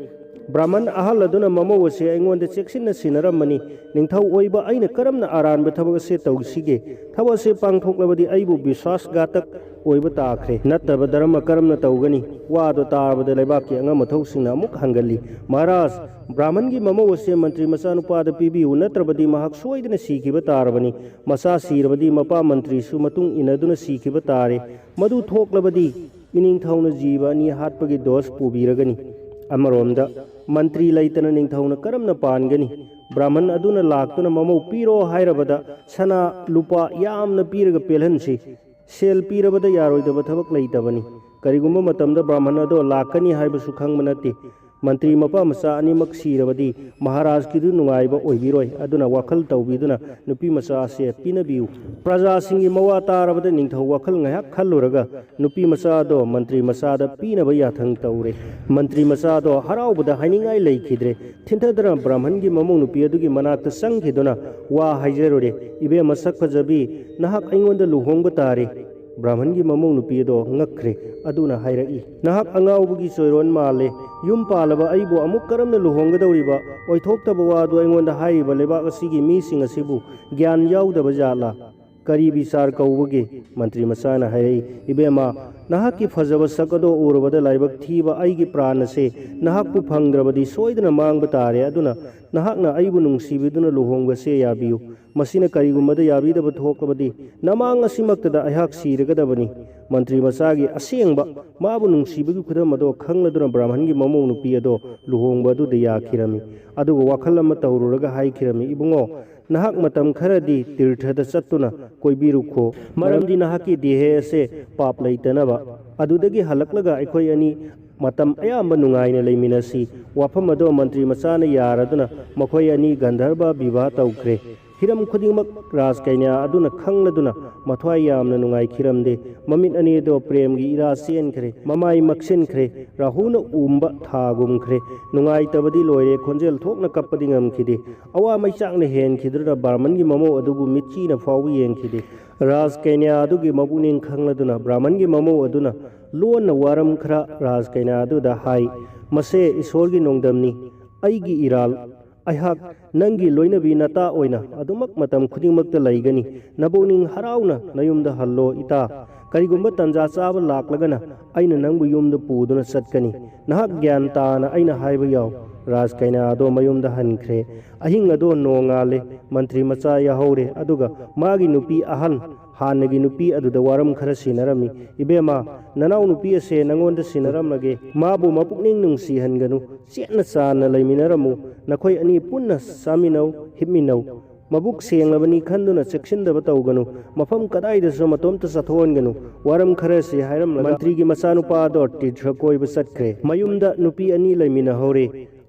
ꯕ꯭ꯔꯥꯍꯃꯟ ꯑꯍꯜ ꯑꯗꯨꯅ ꯃꯃꯧ ꯑꯁꯤ ꯑꯩꯉꯣꯟꯗ ꯆꯦꯛꯁꯤꯟꯅ ꯁꯤꯟꯅꯔꯝꯕꯅꯤ꯫ ꯅꯤꯡꯊꯧ ꯑꯣꯏꯕ ꯑꯩꯅ ꯀꯔꯝꯅ ꯑꯔꯥꯟꯕ ꯊꯕꯛ ꯑꯁꯤ ꯇꯧꯁꯤꯒꯦ? ꯊꯕꯛ ꯑꯁꯤ ꯄꯥꯡꯊꯣꯛꯂꯕꯗꯤ ꯑꯩꯕꯨ ꯕꯤꯁ꯭ꯋꯥꯁ ꯘꯥꯇꯛ ꯑꯣꯏꯕ ꯇꯥꯈ꯭ꯔꯦ꯫ ꯅꯠꯇꯕ ꯙꯔꯃ ꯀꯔꯝꯅ ꯇꯧꯒꯅꯤ?" ꯋꯥꯗꯨ ꯇꯥꯔꯕꯗ ꯂꯩꯕꯥꯛꯀꯤ ꯑꯉꯝ ꯑꯊꯧꯁꯤꯡꯅ ꯑꯃꯨꯛ ꯍꯪꯒꯜꯂꯤ, "ꯃꯍꯥꯔꯥꯖ, ꯕ꯭ꯔꯥꯍꯃꯟꯒꯤ ꯃꯃꯧ ꯑꯁꯤ ꯃꯟꯇ꯭ꯔꯤ ꯃꯆꯥꯅꯨꯄꯥꯗ ꯄꯤꯕꯤꯌꯨ, ꯅꯠꯇ꯭ꯔꯕꯗꯤ ꯃꯍꯥꯛ ꯁꯣꯏꯗꯅ ꯁꯤꯈꯤꯕ ꯇꯥꯔꯕꯅꯤ꯫ ꯃꯆꯥ ꯁꯤꯔꯕꯗꯤ ꯃꯄꯥ ꯃꯟꯇ꯭ꯔꯤꯁꯨ ꯃꯇꯨꯡ ꯏꯟꯅꯗꯨꯅ ꯁꯤꯈꯤꯕ ꯇꯥꯔꯦ꯫ ꯃꯗꯨ ꯊꯣꯛꯂꯕꯗꯤ ꯏꯅꯤꯡꯊꯧꯅ ꯖꯤꯕ ꯑꯅꯤ ꯍꯥꯠꯄꯒꯤ ꯗꯣꯁ ꯄꯨꯕꯤꯔꯒꯅꯤ꯫" ꯑꯃꯔꯣꯝꯗ ꯃꯟꯇ꯭ꯔꯤ ꯂꯩꯇꯅ ꯅꯤꯡꯊꯧꯅ ꯀꯔꯝꯅ ꯄꯥꯟꯒꯅꯤ? ꯕ꯭ꯔꯥꯍꯃꯟ ꯑꯗꯨꯅ ꯂꯥꯛꯇꯨꯅ ꯃꯃꯧ ꯄꯤꯔꯣ ꯍꯥꯏꯔꯕꯗ ꯁꯅꯥ ꯂꯨꯄꯥ ꯌꯥꯝꯅ ꯄꯤꯔꯒ ꯄꯦꯜꯍꯟꯁꯤ꯫ ꯁꯦꯜ ꯄꯤꯔꯕꯗ ꯌꯥꯔꯣꯏꯗꯕ ꯊꯕꯛ ꯂꯩꯇꯕꯅꯤ꯫ ꯀꯔꯤꯒꯨꯝꯕ ꯃꯇꯝꯗ ꯕ꯭ꯔꯥꯍꯃꯟ ꯑꯗꯣ ꯂꯥꯛꯀꯅꯤ ꯍꯥꯏꯕꯁꯨ ꯈꯪꯕ ꯅꯠꯇꯦ꯫ ꯃꯟꯇ꯭ꯔꯤ ꯃꯄꯥ ꯃꯆꯥ ꯑꯅꯤꯃꯛ ꯁꯤꯔꯕꯗꯤ ꯃꯍꯥꯔꯥꯖꯀꯤꯗꯨ ꯅꯨꯡꯉꯥꯏꯕ ꯑꯣꯏꯕꯤꯔꯣꯏ꯫ ꯑꯗꯨꯅ ꯋꯥꯈꯜ ꯇꯧꯕꯤꯗꯨꯅ ꯅꯨꯄꯤ ꯃꯆꯥ ꯑꯁꯦ ꯄꯤꯅꯕꯤꯌꯨ꯫ ꯄ꯭ꯔꯖꯥꯁꯤꯡꯒꯤ ꯃꯋꯥ ꯇꯥꯔꯕꯗ ꯅꯤꯡꯊꯧ ꯋꯥꯈꯜ ꯉꯥꯏꯍꯥꯛ ꯈꯜꯂꯨꯔꯒ ꯅꯨꯄꯤ ꯃꯆꯥ ꯑꯗꯣ ꯃꯟꯇ꯭ꯔꯤ ꯃꯆꯥꯗ ꯄꯤꯅꯕ ꯌꯥꯊꯪ ꯇꯧꯔꯦ꯫ ꯃꯟꯇ꯭ꯔꯤ ꯃꯆꯥ ꯑꯗꯣ ꯍꯔꯥꯎꯕꯗ ꯍꯥꯏꯅꯤꯡꯉꯥꯏ ꯂꯩꯈꯤꯗ꯭ꯔꯦ꯫ ꯊꯤꯟꯊꯗꯨꯅ ꯕ꯭ꯔꯥꯍꯃꯟꯒꯤ ꯃꯃꯧ ꯅꯨꯄꯤ ꯑꯗꯨꯒꯤ ꯃꯅꯥꯛꯇ ꯆꯪꯈꯤꯗꯨꯅ ꯋꯥ ꯍꯥꯏꯖꯔꯨꯔꯦ, "ꯏꯕꯦꯝꯃ ꯁꯛ ꯐꯖꯕꯤ, ꯅꯍꯥꯛ ꯑꯩꯉꯣꯟꯗ ꯂꯨꯍꯣꯡꯕ ꯇꯥꯔꯦ꯫" ꯕ꯭ꯔꯥꯍꯃꯟꯒꯤ ꯃꯃꯧ ꯅꯨꯄꯤ ꯑꯗꯣ ꯉꯛꯈ꯭ꯔꯦ꯫ ꯑꯗꯨꯅ ꯍꯥꯏꯔꯛꯏ, "ꯅꯍꯥꯛ ꯑꯉꯥꯎꯕꯒꯤ ꯆꯣꯏꯔꯣꯟ ꯃꯥꯜꯂꯦ꯫ ꯌꯨꯝ ꯄꯥꯜꯂꯕ ꯑꯩꯕꯨ ꯑꯃꯨꯛ ꯀꯔꯝꯅ ꯂꯨꯍꯣꯡꯒꯗꯧꯔꯤꯕ? ꯑꯣꯏꯊꯣꯛꯇꯕ ꯋꯥꯗꯨ ꯑꯩꯉꯣꯟꯗ ꯍꯥꯏꯔꯤꯕ ꯂꯩꯕꯥꯛ ꯑꯁꯤꯒꯤ ꯃꯤꯁꯤꯡ ꯑꯁꯤꯕꯨ ꯒ꯭ꯌꯥꯟ ꯌꯥꯎꯗꯕ ꯖꯥꯠꯂꯥ? ꯀꯔꯤ ꯕꯤꯆꯥꯔ ꯀꯧꯕꯒꯦ?" ꯃꯟꯇ꯭ꯔꯤ ꯃꯆꯥꯅ ꯍꯥꯏꯔꯛꯏ, "ꯏꯕꯦꯝꯃ, ꯅꯍꯥꯛꯀꯤ ꯐꯖꯕ ꯁꯛ ꯑꯗꯣ ꯎꯔꯕꯗ ꯂꯥꯏꯕꯛ ꯊꯤꯕ ꯑꯩꯒꯤ ꯄ꯭ꯔꯥꯟ ꯑꯁꯦ ꯅꯍꯥꯛꯄꯨ ꯐꯪꯗ꯭ꯔꯕꯗꯤ ꯁꯣꯏꯗꯅ ꯃꯥꯡꯕ ꯇꯥꯔꯦ꯫ ꯑꯗꯨꯅ ꯅꯍꯥꯛꯅ ꯑꯩꯕꯨ ꯅꯨꯡꯁꯤꯕꯤꯗꯨꯅ ꯂꯨꯍꯣꯡꯕꯁꯦ ꯌꯥꯕꯤꯌꯨ꯫ ꯃꯁꯤꯅ ꯀꯔꯤꯒꯨꯝꯕꯗ ꯌꯥꯕꯤꯗꯕ ꯊꯣꯛꯂꯕꯗꯤ ꯅꯃꯥꯡ ꯑꯁꯤꯃꯛꯇꯗ ꯑꯩꯍꯥꯛ ꯁꯤꯔꯒꯗꯕꯅꯤ꯫" ꯃꯟꯇ꯭ꯔꯤ ꯃꯆꯥꯒꯤ ꯑꯁꯦꯡꯕ ꯃꯥꯕꯨ ꯅꯨꯡꯁꯤꯕꯒꯤ ꯈꯨꯗꯝ ꯑꯗꯣ ꯈꯪꯂꯗꯨꯅ ꯕ꯭ꯔꯥꯍꯃꯟꯒꯤ ꯃꯃꯧ ꯅꯨꯄꯤ ꯑꯗꯣ ꯂꯨꯍꯣꯡꯕ ꯑꯗꯨꯗ ꯌꯥꯈꯤꯔꯝꯃꯤ꯫ ꯑꯗꯨꯒ ꯋꯥꯈꯜ ꯑꯃ ꯇꯧꯔꯨꯔꯒ ꯍꯥꯏꯈꯤꯔꯝꯃꯤ, "ꯏꯕꯨꯡꯉꯣ, ꯅꯍꯥꯛ ꯃꯇꯝ ꯈꯔꯗꯤ ꯇꯤꯔꯊꯗ ꯆꯠꯇꯨꯅ ꯀꯣꯏꯕꯤꯔꯨꯈꯣ, ꯃꯔꯝꯗꯤ ꯅꯍꯥꯛꯀꯤ ꯗꯦꯍꯦ ꯑꯁꯦ ꯄꯥꯞ ꯂꯩꯇꯅꯕ꯫ ꯑꯗꯨꯗꯒꯤ ꯍꯜꯂꯛꯂꯒ ꯑꯩꯈꯣꯏ ꯑꯅꯤ ꯃꯇꯝ ꯑꯌꯥꯝꯕ ꯅꯨꯡꯉꯥꯏꯅ ꯂꯩꯃꯤꯟꯅꯁꯤ꯫ ꯋꯥꯐꯝ ꯑꯗꯣ ꯃꯟꯇ꯭ꯔꯤ ꯃꯆꯥꯅ ꯌꯥꯔꯗꯨꯅ ꯃꯈꯣꯏ ꯑꯅꯤ ꯒꯟꯙꯔꯕ ꯕꯤꯕꯥꯍ ꯇꯧꯈ꯭ꯔꯦ꯫ ꯍꯤꯔꯝ ꯈꯨꯗꯤꯡꯃꯛ ꯔꯥꯖꯀꯩꯅ꯭ꯌꯥ ꯑꯗꯨꯅ ꯈꯪꯂꯗꯨꯅ ꯃꯊ꯭ꯋꯥꯏ ꯌꯥꯝꯅ ꯅꯨꯡꯉꯥꯏꯈꯤꯔꯝꯗꯦ꯫ ꯃꯃꯤꯠ ꯑꯅꯤ ꯑꯗꯣ ꯄ꯭ꯔꯦꯝꯒꯤ ꯏꯔꯥ ꯆꯦꯟꯈ꯭ꯔꯦ꯫ ꯃꯃꯥꯏ ꯃꯛꯁꯤꯟꯈ꯭ꯔꯦ꯫ ꯔꯥꯍꯨꯅ ꯎꯝꯕ ꯊꯥꯒꯨꯝꯈ꯭ꯔꯦ꯫ ꯅꯨꯡꯉꯥꯏꯇꯕꯗꯤ ꯂꯣꯏꯔꯦ꯫ ꯈꯣꯟꯖꯦꯜ ꯊꯣꯛꯅ ꯀꯞꯄꯗꯤ ꯉꯝꯈꯤꯗꯦ꯫ ꯑꯋꯥ ꯃꯩꯆꯥꯛꯅ ꯍꯦꯟꯈꯤꯗꯨꯅ ꯕ꯭ꯔꯥꯍꯃꯟꯒꯤ ꯃꯃꯧ ꯑꯗꯨꯕꯨ ꯃꯤꯠꯆꯤꯅ ꯐꯥꯎꯕ ꯌꯦꯡꯈꯤꯗꯦ꯫ ꯔꯥꯖꯀꯩꯅ꯭ꯌꯥ ꯑꯗꯨꯒꯤ ꯃꯄꯨꯛꯅꯤꯡ ꯈꯪꯂꯗꯨꯅ ꯕ꯭ꯔꯥꯍꯃꯟꯒꯤ ꯃꯃꯧ ꯑꯗꯨꯅ ꯂꯣꯟꯅ ꯋꯥꯔꯝ ꯈꯔ ꯔꯥꯖꯀꯩꯅ꯭ꯌꯥ ꯑꯗꯨꯗ ꯍꯥꯏ, "ꯃꯁꯦ ꯏꯁꯣꯔꯒꯤ ꯅꯣꯡꯗꯝꯅꯤ꯫ ꯑꯩꯒꯤ ꯏꯔꯥꯜ꯫ ꯑꯩꯍꯥꯛ ꯅꯪꯒꯤ ꯂꯣꯏꯅꯕꯤ ꯅꯇꯥ ꯑꯣꯏꯅ ꯑꯗꯨꯃꯛ ꯃꯇꯝ ꯈꯨꯗꯤꯡꯃꯛꯇ ꯂꯩꯒꯅꯤ꯫ ꯅꯕꯨꯛꯅꯤꯡ ꯍꯔꯥꯎꯅ ꯅꯌꯨꯝꯗ ꯍꯜꯂꯣ ꯏꯇꯥ꯫ ꯀꯔꯤꯒꯨꯝꯕ ꯇꯟꯖꯥ ꯆꯥꯕ ꯂꯥꯛꯂꯒꯅ ꯑꯩꯅ ꯅꯪꯕꯨ ꯌꯨꯝꯗ ꯄꯨꯗꯨꯅ ꯆꯠꯀꯅꯤ꯫ ꯅꯍꯥꯛ ꯒ꯭ꯌꯥꯟ ꯇꯥꯅ ꯑꯩꯅ ꯍꯥꯏꯕ ꯌꯥꯎ꯫" ꯔꯥꯖꯀꯩꯅ꯭ꯌꯥ ꯑꯗꯣ ꯃꯌꯨꯝꯗ ꯍꯟꯈ꯭ꯔꯦ꯫ ꯑꯍꯤꯡ ꯑꯗꯣ ꯅꯣꯡꯉꯥꯜꯂꯦ꯫ ꯃꯟꯇ꯭ꯔꯤ ꯃꯆꯥ ꯌꯥꯍꯧꯔꯦ꯫ ꯑꯗꯨꯒ ꯃꯥꯒꯤ ꯅꯨꯄꯤ ꯑꯍꯜ ꯍꯥꯟꯅꯒꯤ ꯅꯨꯄꯤ ꯑꯗꯨꯗ ꯋꯥꯔꯝ ꯈꯔ ꯁꯤꯟꯅꯔꯝꯃꯤ꯫ "ꯏꯕꯦꯝꯃ, ꯅꯅꯥꯎ ꯅꯨꯄꯤ ꯑꯁꯦ ꯅꯉꯣꯟꯗ ꯁꯤꯟꯅꯔꯝꯂꯒꯦ꯫ ꯃꯥꯕꯨ ꯃꯄꯨꯛꯅꯤꯡ ꯅꯨꯡꯁꯤꯍꯟꯒꯅꯨ꯫ ꯆꯦꯠꯅ ꯆꯥꯟꯅ ꯂꯩꯃꯤꯟꯅꯔꯝꯃꯨ꯫ ꯅꯈꯣꯏ ꯑꯅꯤ ꯄꯨꯟꯅ ꯆꯥꯃꯤꯟꯅꯧ, ꯍꯤꯞꯃꯤꯟꯅꯧ꯫ ꯃꯕꯨꯛ ꯁꯦꯡꯂꯕꯅꯤ ꯈꯟꯗꯨꯅ ꯆꯦꯛꯁꯤꯟꯗꯕ ꯇꯧꯒꯅꯨ꯫ ꯃꯐꯝ ꯀꯗꯥꯏꯗꯁꯨ ꯃꯇꯣꯝꯇ ꯆꯠꯊꯣꯛꯍꯟꯒꯅꯨ꯫" ꯋꯥꯔꯝ ꯈꯔꯁꯤ ꯍꯥꯏꯔꯝꯂꯒ ꯃꯟꯇ꯭ꯔꯤꯒꯤ ꯃꯆꯥꯅꯨꯄꯥ ꯑꯗꯣ ꯇꯤꯔꯊ ꯀꯣꯏꯕ ꯆꯠꯈ꯭ꯔꯦ꯫ ꯃꯌꯨꯝꯗ ꯅꯨꯄꯤ ꯑꯅꯤ ꯂꯩꯃꯤꯟꯅꯍꯧꯔꯦ꯫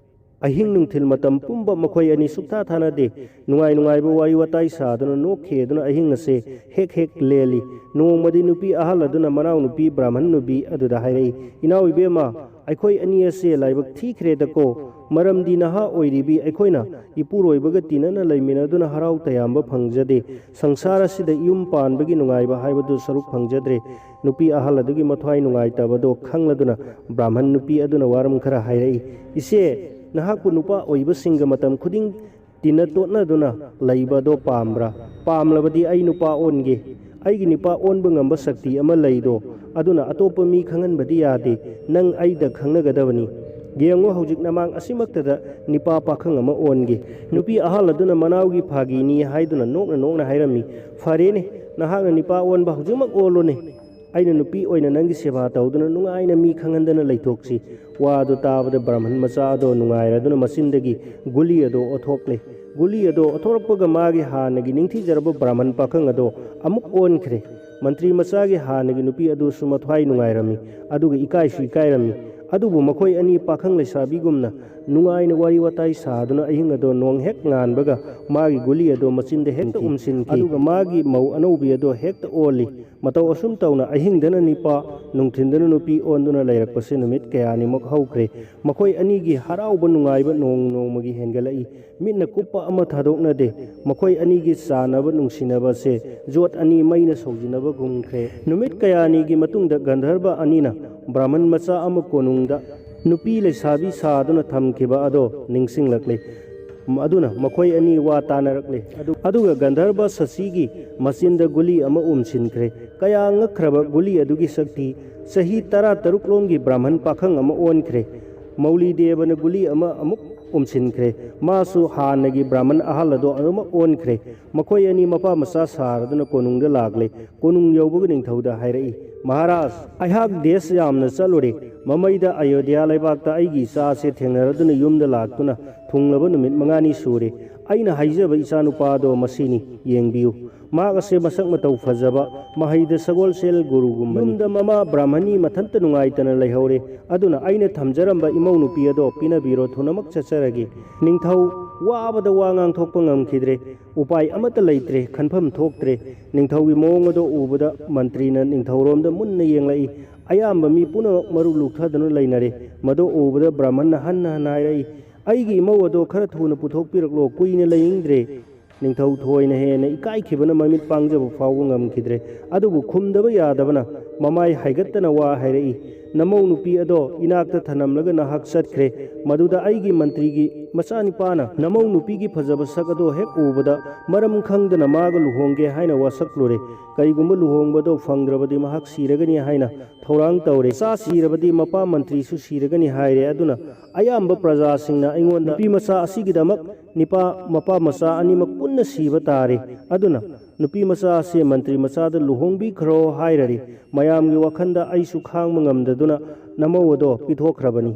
ꯑꯍꯤꯡ ꯅꯨꯡꯊꯤꯜ ꯃꯇꯝ ꯄꯨꯝꯕ ꯃꯈꯣꯏ ꯑꯅꯤ ꯁꯨꯛꯊꯥ ꯊꯥꯅꯗꯦ꯫ ꯅꯨꯡꯉꯥꯏ ꯅꯨꯡꯉꯥꯏꯕ ꯋꯥꯔꯤ ꯋꯥꯇꯥꯏ ꯁꯥꯗꯨꯅ ꯅꯣꯛꯈꯤꯗꯨꯅ ꯑꯍꯤꯡ ꯑꯁꯦ ꯍꯦꯛ ꯍꯦꯛ ꯂꯦꯜꯂꯤ꯫ ꯅꯣꯡꯃꯗꯤ ꯅꯨꯄꯤ ꯑꯍꯜ ꯑꯗꯨꯅ ꯃꯅꯥꯎ ꯅꯨꯄꯤ ꯕ꯭ꯔꯥꯍꯃꯟ ꯅꯨꯄꯤ ꯑꯗꯨꯗ ꯍꯥꯏꯔꯛꯏ, "ꯏꯅꯥꯎ ꯏꯕꯦꯝꯃ, ꯑꯩꯈꯣꯏ ꯑꯅꯤ ꯑꯁꯦ ꯂꯥꯏꯕꯛ ꯊꯤꯈ꯭ꯔꯦꯗꯀꯣ꯫ ꯃꯔꯝꯗꯤ ꯅꯍꯥ ꯑꯣꯏꯔꯤꯕꯤ ꯑꯩꯈꯣꯏꯅ ꯏꯄꯨꯔꯣꯏꯕꯒ ꯇꯤꯟꯅꯅ ꯂꯩꯃꯤꯟꯅꯗꯨꯅ ꯍꯔꯥꯎ ꯇꯌꯥꯝꯕ ꯐꯪꯖꯗꯦ꯫ ꯁꯪꯁꯥꯔ ꯑꯁꯤꯗ ꯌꯨꯝ ꯄꯥꯟꯕꯒꯤ ꯅꯨꯡꯉꯥꯏꯕ ꯍꯥꯏꯕꯗꯨ ꯁꯔꯨꯛ ꯐꯪꯖꯗ꯭ꯔꯦ꯫" ꯅꯨꯄꯤ ꯑꯍꯜ ꯑꯗꯨꯒꯤ ꯃꯊ꯭ꯋꯥꯏ ꯅꯨꯡꯉꯥꯏꯇꯕꯗꯣ ꯈꯪꯂꯗꯨꯅ ꯕ꯭ꯔꯥꯍꯃꯟ ꯅꯨꯄꯤ ꯑꯗꯨꯅ ꯋꯥꯔꯝ ꯈꯔ ꯍꯥꯏꯔꯛꯏ, "ꯏꯆꯦ, ꯅꯍꯥꯛꯄꯨ ꯅꯨꯄꯥ ꯑꯣꯏꯕꯁꯤꯡꯒ ꯃꯇꯝ ꯈꯨꯗꯤꯡ ꯇꯤꯟꯅ ꯇꯣꯠꯅꯗꯨꯅ ꯂꯩꯕ ꯑꯗꯣ ꯄꯥꯝꯕ꯭ꯔꯥ? ꯄꯥꯝꯂꯕꯗꯤ ꯑꯩ ꯅꯨꯄꯥ ꯑꯣꯟꯒꯦ꯫ ꯑꯩꯒꯤ ꯅꯨꯄꯥ ꯑꯣꯟꯕ ꯉꯝꯕ ꯁꯛꯇꯤ ꯑꯃ ꯂꯩꯗꯣ, ꯑꯗꯨꯅ ꯑꯇꯣꯞꯄ ꯃꯤ ꯈꯪꯍꯟꯕꯗꯤ ꯌꯥꯗꯦ꯫ ꯅꯪ ꯑꯩꯗ ꯈꯪꯅꯒꯗꯕꯅꯤ꯫ ꯌꯦꯡꯉꯨ, ꯍꯧꯖꯤꯛ ꯅꯃꯥꯡ ꯑꯁꯤꯃꯛꯇꯗ ꯅꯤꯄꯥ ꯄꯥꯈꯪ ꯑꯃ ꯑꯣꯟꯒꯦ꯫" ꯅꯨꯄꯤ ꯑꯍꯜ ꯑꯗꯨꯅ ꯃꯅꯥꯎꯒꯤ ꯐꯥꯒꯤꯅꯤ ꯍꯥꯏꯗꯨꯅ ꯅꯣꯛꯅ ꯅꯣꯛꯅ ꯍꯥꯏꯔꯝꯃꯤ, "ꯐꯔꯦꯅꯦ, ꯅꯍꯥꯛꯅ ꯅꯤꯄꯥ ꯑꯣꯟꯕ ꯍꯧꯖꯤꯛꯃꯛ ꯑꯣꯜꯂꯨꯅꯦ꯫ ꯑꯩꯅ ꯅꯨꯄꯤ ꯑꯣꯏꯅ ꯅꯪꯒꯤ ꯁꯦꯕꯥ ꯇꯧꯗꯨꯅ ꯅꯨꯡꯉꯥꯏꯅ ꯃꯤ ꯈꯪꯍꯟꯗꯅ ꯂꯩꯊꯣꯛꯁꯤ꯫" ꯋꯥ ꯑꯗꯨ ꯇꯥꯕꯗ ꯕ꯭ꯔꯥꯍꯃꯟ ꯃꯆꯥ ꯑꯗꯣ ꯅꯨꯡꯉꯥꯏꯔꯗꯨꯅ ꯃꯆꯤꯟꯗꯒꯤ ꯒꯨꯂꯤ ꯑꯗꯣ ꯑꯣꯊꯣꯛꯂꯦ꯫ ꯒꯨꯂꯤ ꯑꯗꯣ ꯑꯣꯊꯣꯔꯛꯄꯒ ꯃꯥꯒꯤ ꯍꯥꯟꯅꯒꯤ ꯅꯤꯡꯊꯤꯖꯔꯕ ꯕ꯭ꯔꯥꯍꯃꯟ ꯄꯥꯈꯪ ꯑꯗꯣ ꯑꯃꯨꯛ ꯑꯣꯟꯈ꯭ꯔꯦ꯫ ꯃꯟꯇ꯭ꯔꯤ ꯃꯆꯥꯒꯤ ꯍꯥꯟꯅꯒꯤ ꯅꯨꯄꯤ ꯑꯗꯨꯁꯨ ꯃꯊ꯭ꯋꯥꯏ ꯅꯨꯡꯉꯥꯏꯔꯝꯃꯤ, ꯑꯗꯨꯒ ꯏꯀꯥꯏꯁꯨ ꯏꯀꯥꯏꯔꯝꯃꯤ꯫ ꯑꯗꯨꯕꯨ ꯃꯈꯣꯏ ꯑꯅꯤ ꯄꯥꯈꯪ ꯂꯩꯁꯥꯕꯤꯒꯨꯝꯅ ꯅꯨꯡꯉꯥꯏꯅ ꯋꯥꯔꯤ ꯋꯥꯇꯥꯏ ꯁꯥꯗꯨꯅ ꯑꯍꯤꯡ ꯑꯗꯣ ꯅꯣꯡ ꯍꯦꯛ ꯉꯥꯟꯕꯒ ꯃꯥꯒꯤ ꯒꯨꯂꯤ ꯑꯗꯣ ꯃꯆꯤꯟꯗ ꯍꯦꯛꯇ ꯎꯝꯈꯤ꯫ ꯎꯝꯁꯤꯟꯈꯤ꯫ ꯑꯗꯨꯒ ꯃꯥꯒꯤ ꯃꯧ ꯑꯅꯧꯕꯤ ꯑꯗꯣ ꯍꯦꯛꯇ ꯑꯣꯜꯂꯤ꯫ ꯃꯇꯧ ꯑꯁꯨꯝ ꯇꯧꯅ ꯑꯍꯤꯡꯗꯅ ꯅꯤꯄꯥ, ꯅꯨꯡꯊꯤꯟꯗꯅ ꯅꯨꯄꯤ ꯑꯣꯟꯗꯨꯅ ꯂꯩꯔꯛꯄꯁꯦ ꯅꯨꯃꯤꯠ ꯀꯌꯥꯅꯤꯃꯨꯛ ꯍꯧꯈ꯭ꯔꯦ꯫ ꯃꯈꯣꯏ ꯑꯅꯤꯒꯤ ꯍꯔꯥꯎꯕ ꯅꯨꯡꯉꯥꯏꯕ ꯅꯣꯡ ꯅꯣꯡꯃꯒꯤ ꯍꯦꯟꯒꯠꯂꯛꯏ꯫ ꯃꯤꯠꯅ ꯀꯨꯞꯄ ꯑꯃ ꯊꯥꯗꯣꯛꯅꯗꯦ꯫ ꯃꯈꯣꯏ ꯑꯅꯤꯒꯤ ꯆꯥꯟꯅꯕ ꯅꯨꯡꯁꯤꯅꯕꯁꯦ ꯖꯣꯠ ꯑꯅꯤ ꯃꯩꯅ ꯁꯧꯖꯤꯟꯅꯕꯒꯨꯝꯈ꯭ꯔꯦ꯫ ꯅꯨꯃꯤꯠ ꯀꯌꯥꯅꯤꯒꯤ ꯃꯇꯨꯡꯗ ꯒꯟꯙꯔꯕ ꯑꯅꯤꯅ ꯕ꯭ꯔꯥꯍꯃꯟ ꯃꯆꯥ ꯑꯃ ꯀꯣꯅꯨꯡꯗ ꯅꯨꯄꯤ ꯂꯩꯁꯥꯕꯤ ꯁꯥꯗꯨꯅ ꯊꯝꯈꯤꯕ ꯑꯗꯣ ꯅꯤꯡꯁꯤꯡꯂꯛꯂꯦ꯫ ꯑꯗꯨꯅ ꯃꯈꯣꯏ ꯑꯅꯤ ꯋꯥ ꯇꯥꯅꯔꯛꯂꯦ꯫ ꯑꯗꯨ-, ꯑꯗꯨꯒ ꯒꯟꯙꯔꯕ ꯁꯁꯤꯒꯤ ꯃꯆꯤꯟꯗ ꯒꯨꯂꯤ ꯑꯃ ꯎꯝꯁꯤꯟꯈ꯭ꯔꯦ꯫ ꯀꯌꯥ ꯉꯛꯈ꯭ꯔꯕ ꯒꯨꯂꯤ ꯑꯗꯨꯒꯤ ꯁꯛꯇꯤ! ꯆꯍꯤ ꯇꯔꯥ ꯇꯔꯨꯛ ꯂꯣꯝꯒꯤ ꯕ꯭ꯔꯥꯍꯃꯟ ꯄꯥꯈꯪ ꯑꯃ ꯑꯣꯟꯈ꯭ꯔꯦ꯫ ꯃꯧꯂꯤ ꯗꯦꯕꯅ ꯒꯨꯂꯤ ꯑꯃ ꯑꯃꯨꯛ ꯎꯝꯁꯤꯟꯈ꯭ꯔꯦ꯫ ꯃꯥꯁꯨ ꯍꯥꯟꯅꯒꯤ ꯕ꯭ꯔꯥꯍꯃꯟ ꯑꯍꯜ ꯑꯗꯣ ꯑꯗꯨꯃꯛ ꯑꯣꯟꯈ꯭ꯔꯦ꯫ ꯃꯈꯣꯏ ꯑꯅꯤ ꯃꯄꯥ ꯃꯆꯥ ꯁꯥꯔꯗꯨꯅ ꯀꯣꯅꯨꯡꯗ ꯂꯥꯛꯂꯦ꯫ ꯀꯣꯅꯨꯡ ꯌꯧꯕꯒ ꯅꯤꯡꯊꯧꯗ ꯍꯥꯏꯔꯛꯏ, "ꯃꯍꯥꯔꯥꯖ, ꯑꯩꯍꯥꯛ ꯗꯦꯁ ꯌꯥꯝꯅ ꯆꯠꯂꯨꯔꯦ꯫ ꯃꯃꯩꯗ ꯑꯌꯣꯙ꯭ꯌꯥ ꯂꯩꯕꯥꯛꯇ ꯑꯩꯒꯤ ꯏꯆꯥ ꯑꯁꯦ ꯊꯦꯡꯅꯔꯗꯨꯅ ꯌꯨꯝꯗ ꯂꯥꯛꯇꯨꯅ ꯊꯨꯡꯂꯕ ꯅꯨꯃꯤꯠ ꯃꯉꯥꯅꯤ ꯁꯨꯔꯦ꯫ ꯑꯩꯅ ꯍꯥꯏꯖꯕ ꯏꯆꯥꯅꯨꯄꯥ ꯑꯗꯣ ꯃꯁꯤꯅꯤ, ꯌꯦꯡꯕꯤꯌꯨ꯫ ꯃꯍꯥꯛ ꯑꯁꯦ ꯃꯁꯛ ꯃꯇꯧ ꯐꯖꯕ, ꯃꯍꯩꯗ ꯁꯒꯣꯜꯁꯦꯜ ꯒꯨꯔꯨꯒꯨꯝꯕꯅꯤ꯫ ꯌꯨꯝꯗ ꯃꯃꯥ ꯕ꯭ꯔꯥꯍꯃꯅꯤ ꯃꯊꯟꯇ ꯅꯨꯡꯉꯥꯏꯇꯅ ꯂꯩꯍꯧꯔꯦ꯫ ꯑꯗꯨꯅ ꯑꯩꯅ ꯊꯝꯖꯔꯝꯕ ꯏꯃꯧ ꯅꯨꯄꯤ ꯑꯗꯣ ꯄꯤꯅꯕꯤꯔꯣ, ꯊꯨꯅꯃꯛ ꯆꯠꯆꯔꯒꯦ꯫" ꯅꯤꯡꯊꯧ ꯋꯥꯕꯗ ꯋꯥ ꯉꯥꯡꯊꯣꯛꯄ ꯉꯝꯈꯤꯗ꯭ꯔꯦ꯫ ꯎꯄꯥꯏ ꯑꯃꯠꯇ ꯂꯩꯇ꯭ꯔꯦ, ꯈꯟꯐꯝ ꯊꯣꯛꯇ꯭ꯔꯦ꯫ ꯅꯤꯡꯊꯧꯒꯤ ꯃꯑꯣꯡ ꯑꯗꯣ ꯎꯕꯗ ꯃꯟꯇ꯭ꯔꯤꯅ ꯅꯤꯡꯊꯧꯔꯣꯝꯗ ꯃꯨꯟꯅ ꯌꯦꯡꯂꯛꯏ꯫ ꯑꯌꯥꯝꯕ ꯃꯤ ꯄꯨꯝꯅꯃꯛ ꯃꯔꯨ ꯂꯨꯞꯊꯗꯨꯅ ꯂꯩꯅꯔꯦ꯫ ꯃꯗꯨ ꯎꯕꯗ ꯕ꯭ꯔꯥꯍꯃꯟꯅ ꯍꯟꯅ ꯍꯟꯅ ꯍꯥꯏꯔꯛꯏ, "ꯑꯩꯒꯤ ꯏꯃꯧ ꯑꯗꯣ ꯈꯔ ꯊꯨꯅ ꯄꯨꯊꯣꯛꯄꯤꯔꯛꯂꯣ, ꯀꯨꯏꯅ ꯂꯩꯅꯤꯡꯗ꯭ꯔꯦ꯫" ꯅꯤꯡꯊꯧ ꯊꯣꯏꯅ ꯍꯦꯟꯅ ꯏꯀꯥꯏꯈꯤꯕꯅ ꯃꯃꯤꯠ ꯄꯥꯡꯖꯕ ꯐꯥꯎꯕ ꯉꯝꯈꯤꯗ꯭ꯔꯦ꯫ ꯑꯗꯨꯕꯨ ꯈꯨꯝꯗꯕ ꯌꯥꯗꯕꯅ ꯃꯃꯥꯏ ꯍꯥꯏꯒꯠꯇꯅ ꯋꯥ ꯍꯥꯏꯔꯛꯏ, "ꯅꯃꯧ ꯅꯨꯄꯤ ꯑꯗꯣ ꯏꯅꯥꯛꯇ ꯊꯅꯝꯂꯒ ꯅꯍꯥꯛ ꯆꯠꯈ꯭ꯔꯦ꯫ ꯃꯗꯨꯗ ꯑꯩꯒꯤ ꯃꯟꯇ꯭ꯔꯤꯒꯤ ꯃꯆꯥꯅꯤꯄꯥꯅ ꯅꯃꯧ ꯅꯨꯄꯤꯒꯤ ꯐꯖꯕ ꯁꯛ ꯑꯗꯣ ꯍꯦꯛ ꯎꯕꯗ ꯃꯔꯝ ꯈꯪꯗꯅ ꯃꯥꯒ ꯂꯨꯍꯣꯡꯒꯦ ꯍꯥꯏꯅ ꯋꯥꯁꯛꯂꯨꯔꯦ꯫ ꯀꯔꯤꯒꯨꯝꯕ ꯂꯨꯍꯣꯡꯕꯗꯣ ꯐꯪꯗ꯭ꯔꯕꯗꯤ ꯃꯍꯥꯛ ꯁꯤꯔꯒꯅꯤ ꯍꯥꯏꯅ ꯊꯧꯔꯥꯡ ꯇꯧꯔꯦ꯫ ꯃꯆꯥ ꯁꯤꯔꯕꯗꯤ ꯃꯄꯥ ꯃꯟꯇ꯭ꯔꯤꯁꯨ ꯁꯤꯔꯒꯅꯤ ꯍꯥꯏꯔꯦ꯫ ꯑꯗꯨꯅ ꯑꯌꯥꯝꯕ ꯄ꯭ꯔꯖꯥꯁꯤꯡꯅ ꯑꯩꯉꯣꯟꯗ ꯅꯨꯄꯤ ꯃꯆꯥ ꯑꯁꯤꯒꯤꯗꯃꯛ ꯅꯤꯄꯥ ꯃꯄꯥ ꯃꯆꯥ ꯑꯅꯤꯃꯛ ꯄꯨꯟꯅ ꯁꯤꯕ ꯇꯥꯔꯦ꯫ ꯑꯗꯨꯅ ꯅꯨꯄꯤ ꯃꯆꯥ ꯑꯁꯤ ꯃꯟꯇ꯭ꯔꯤ ꯃꯆꯥꯗ ꯂꯨꯍꯣꯡꯕꯤꯈ꯭ꯔꯣ ꯍꯥꯏꯔꯔꯤ꯫ ꯃꯌꯥꯝꯒꯤ ꯋꯥꯈꯜꯗ ꯑꯩꯁꯨ ꯈꯥꯡꯕ ꯉꯝꯗꯗꯨꯅ ꯅꯃꯧ ꯑꯗꯣ ꯄꯤꯊꯣꯛꯈ꯭ꯔꯕꯅꯤ꯫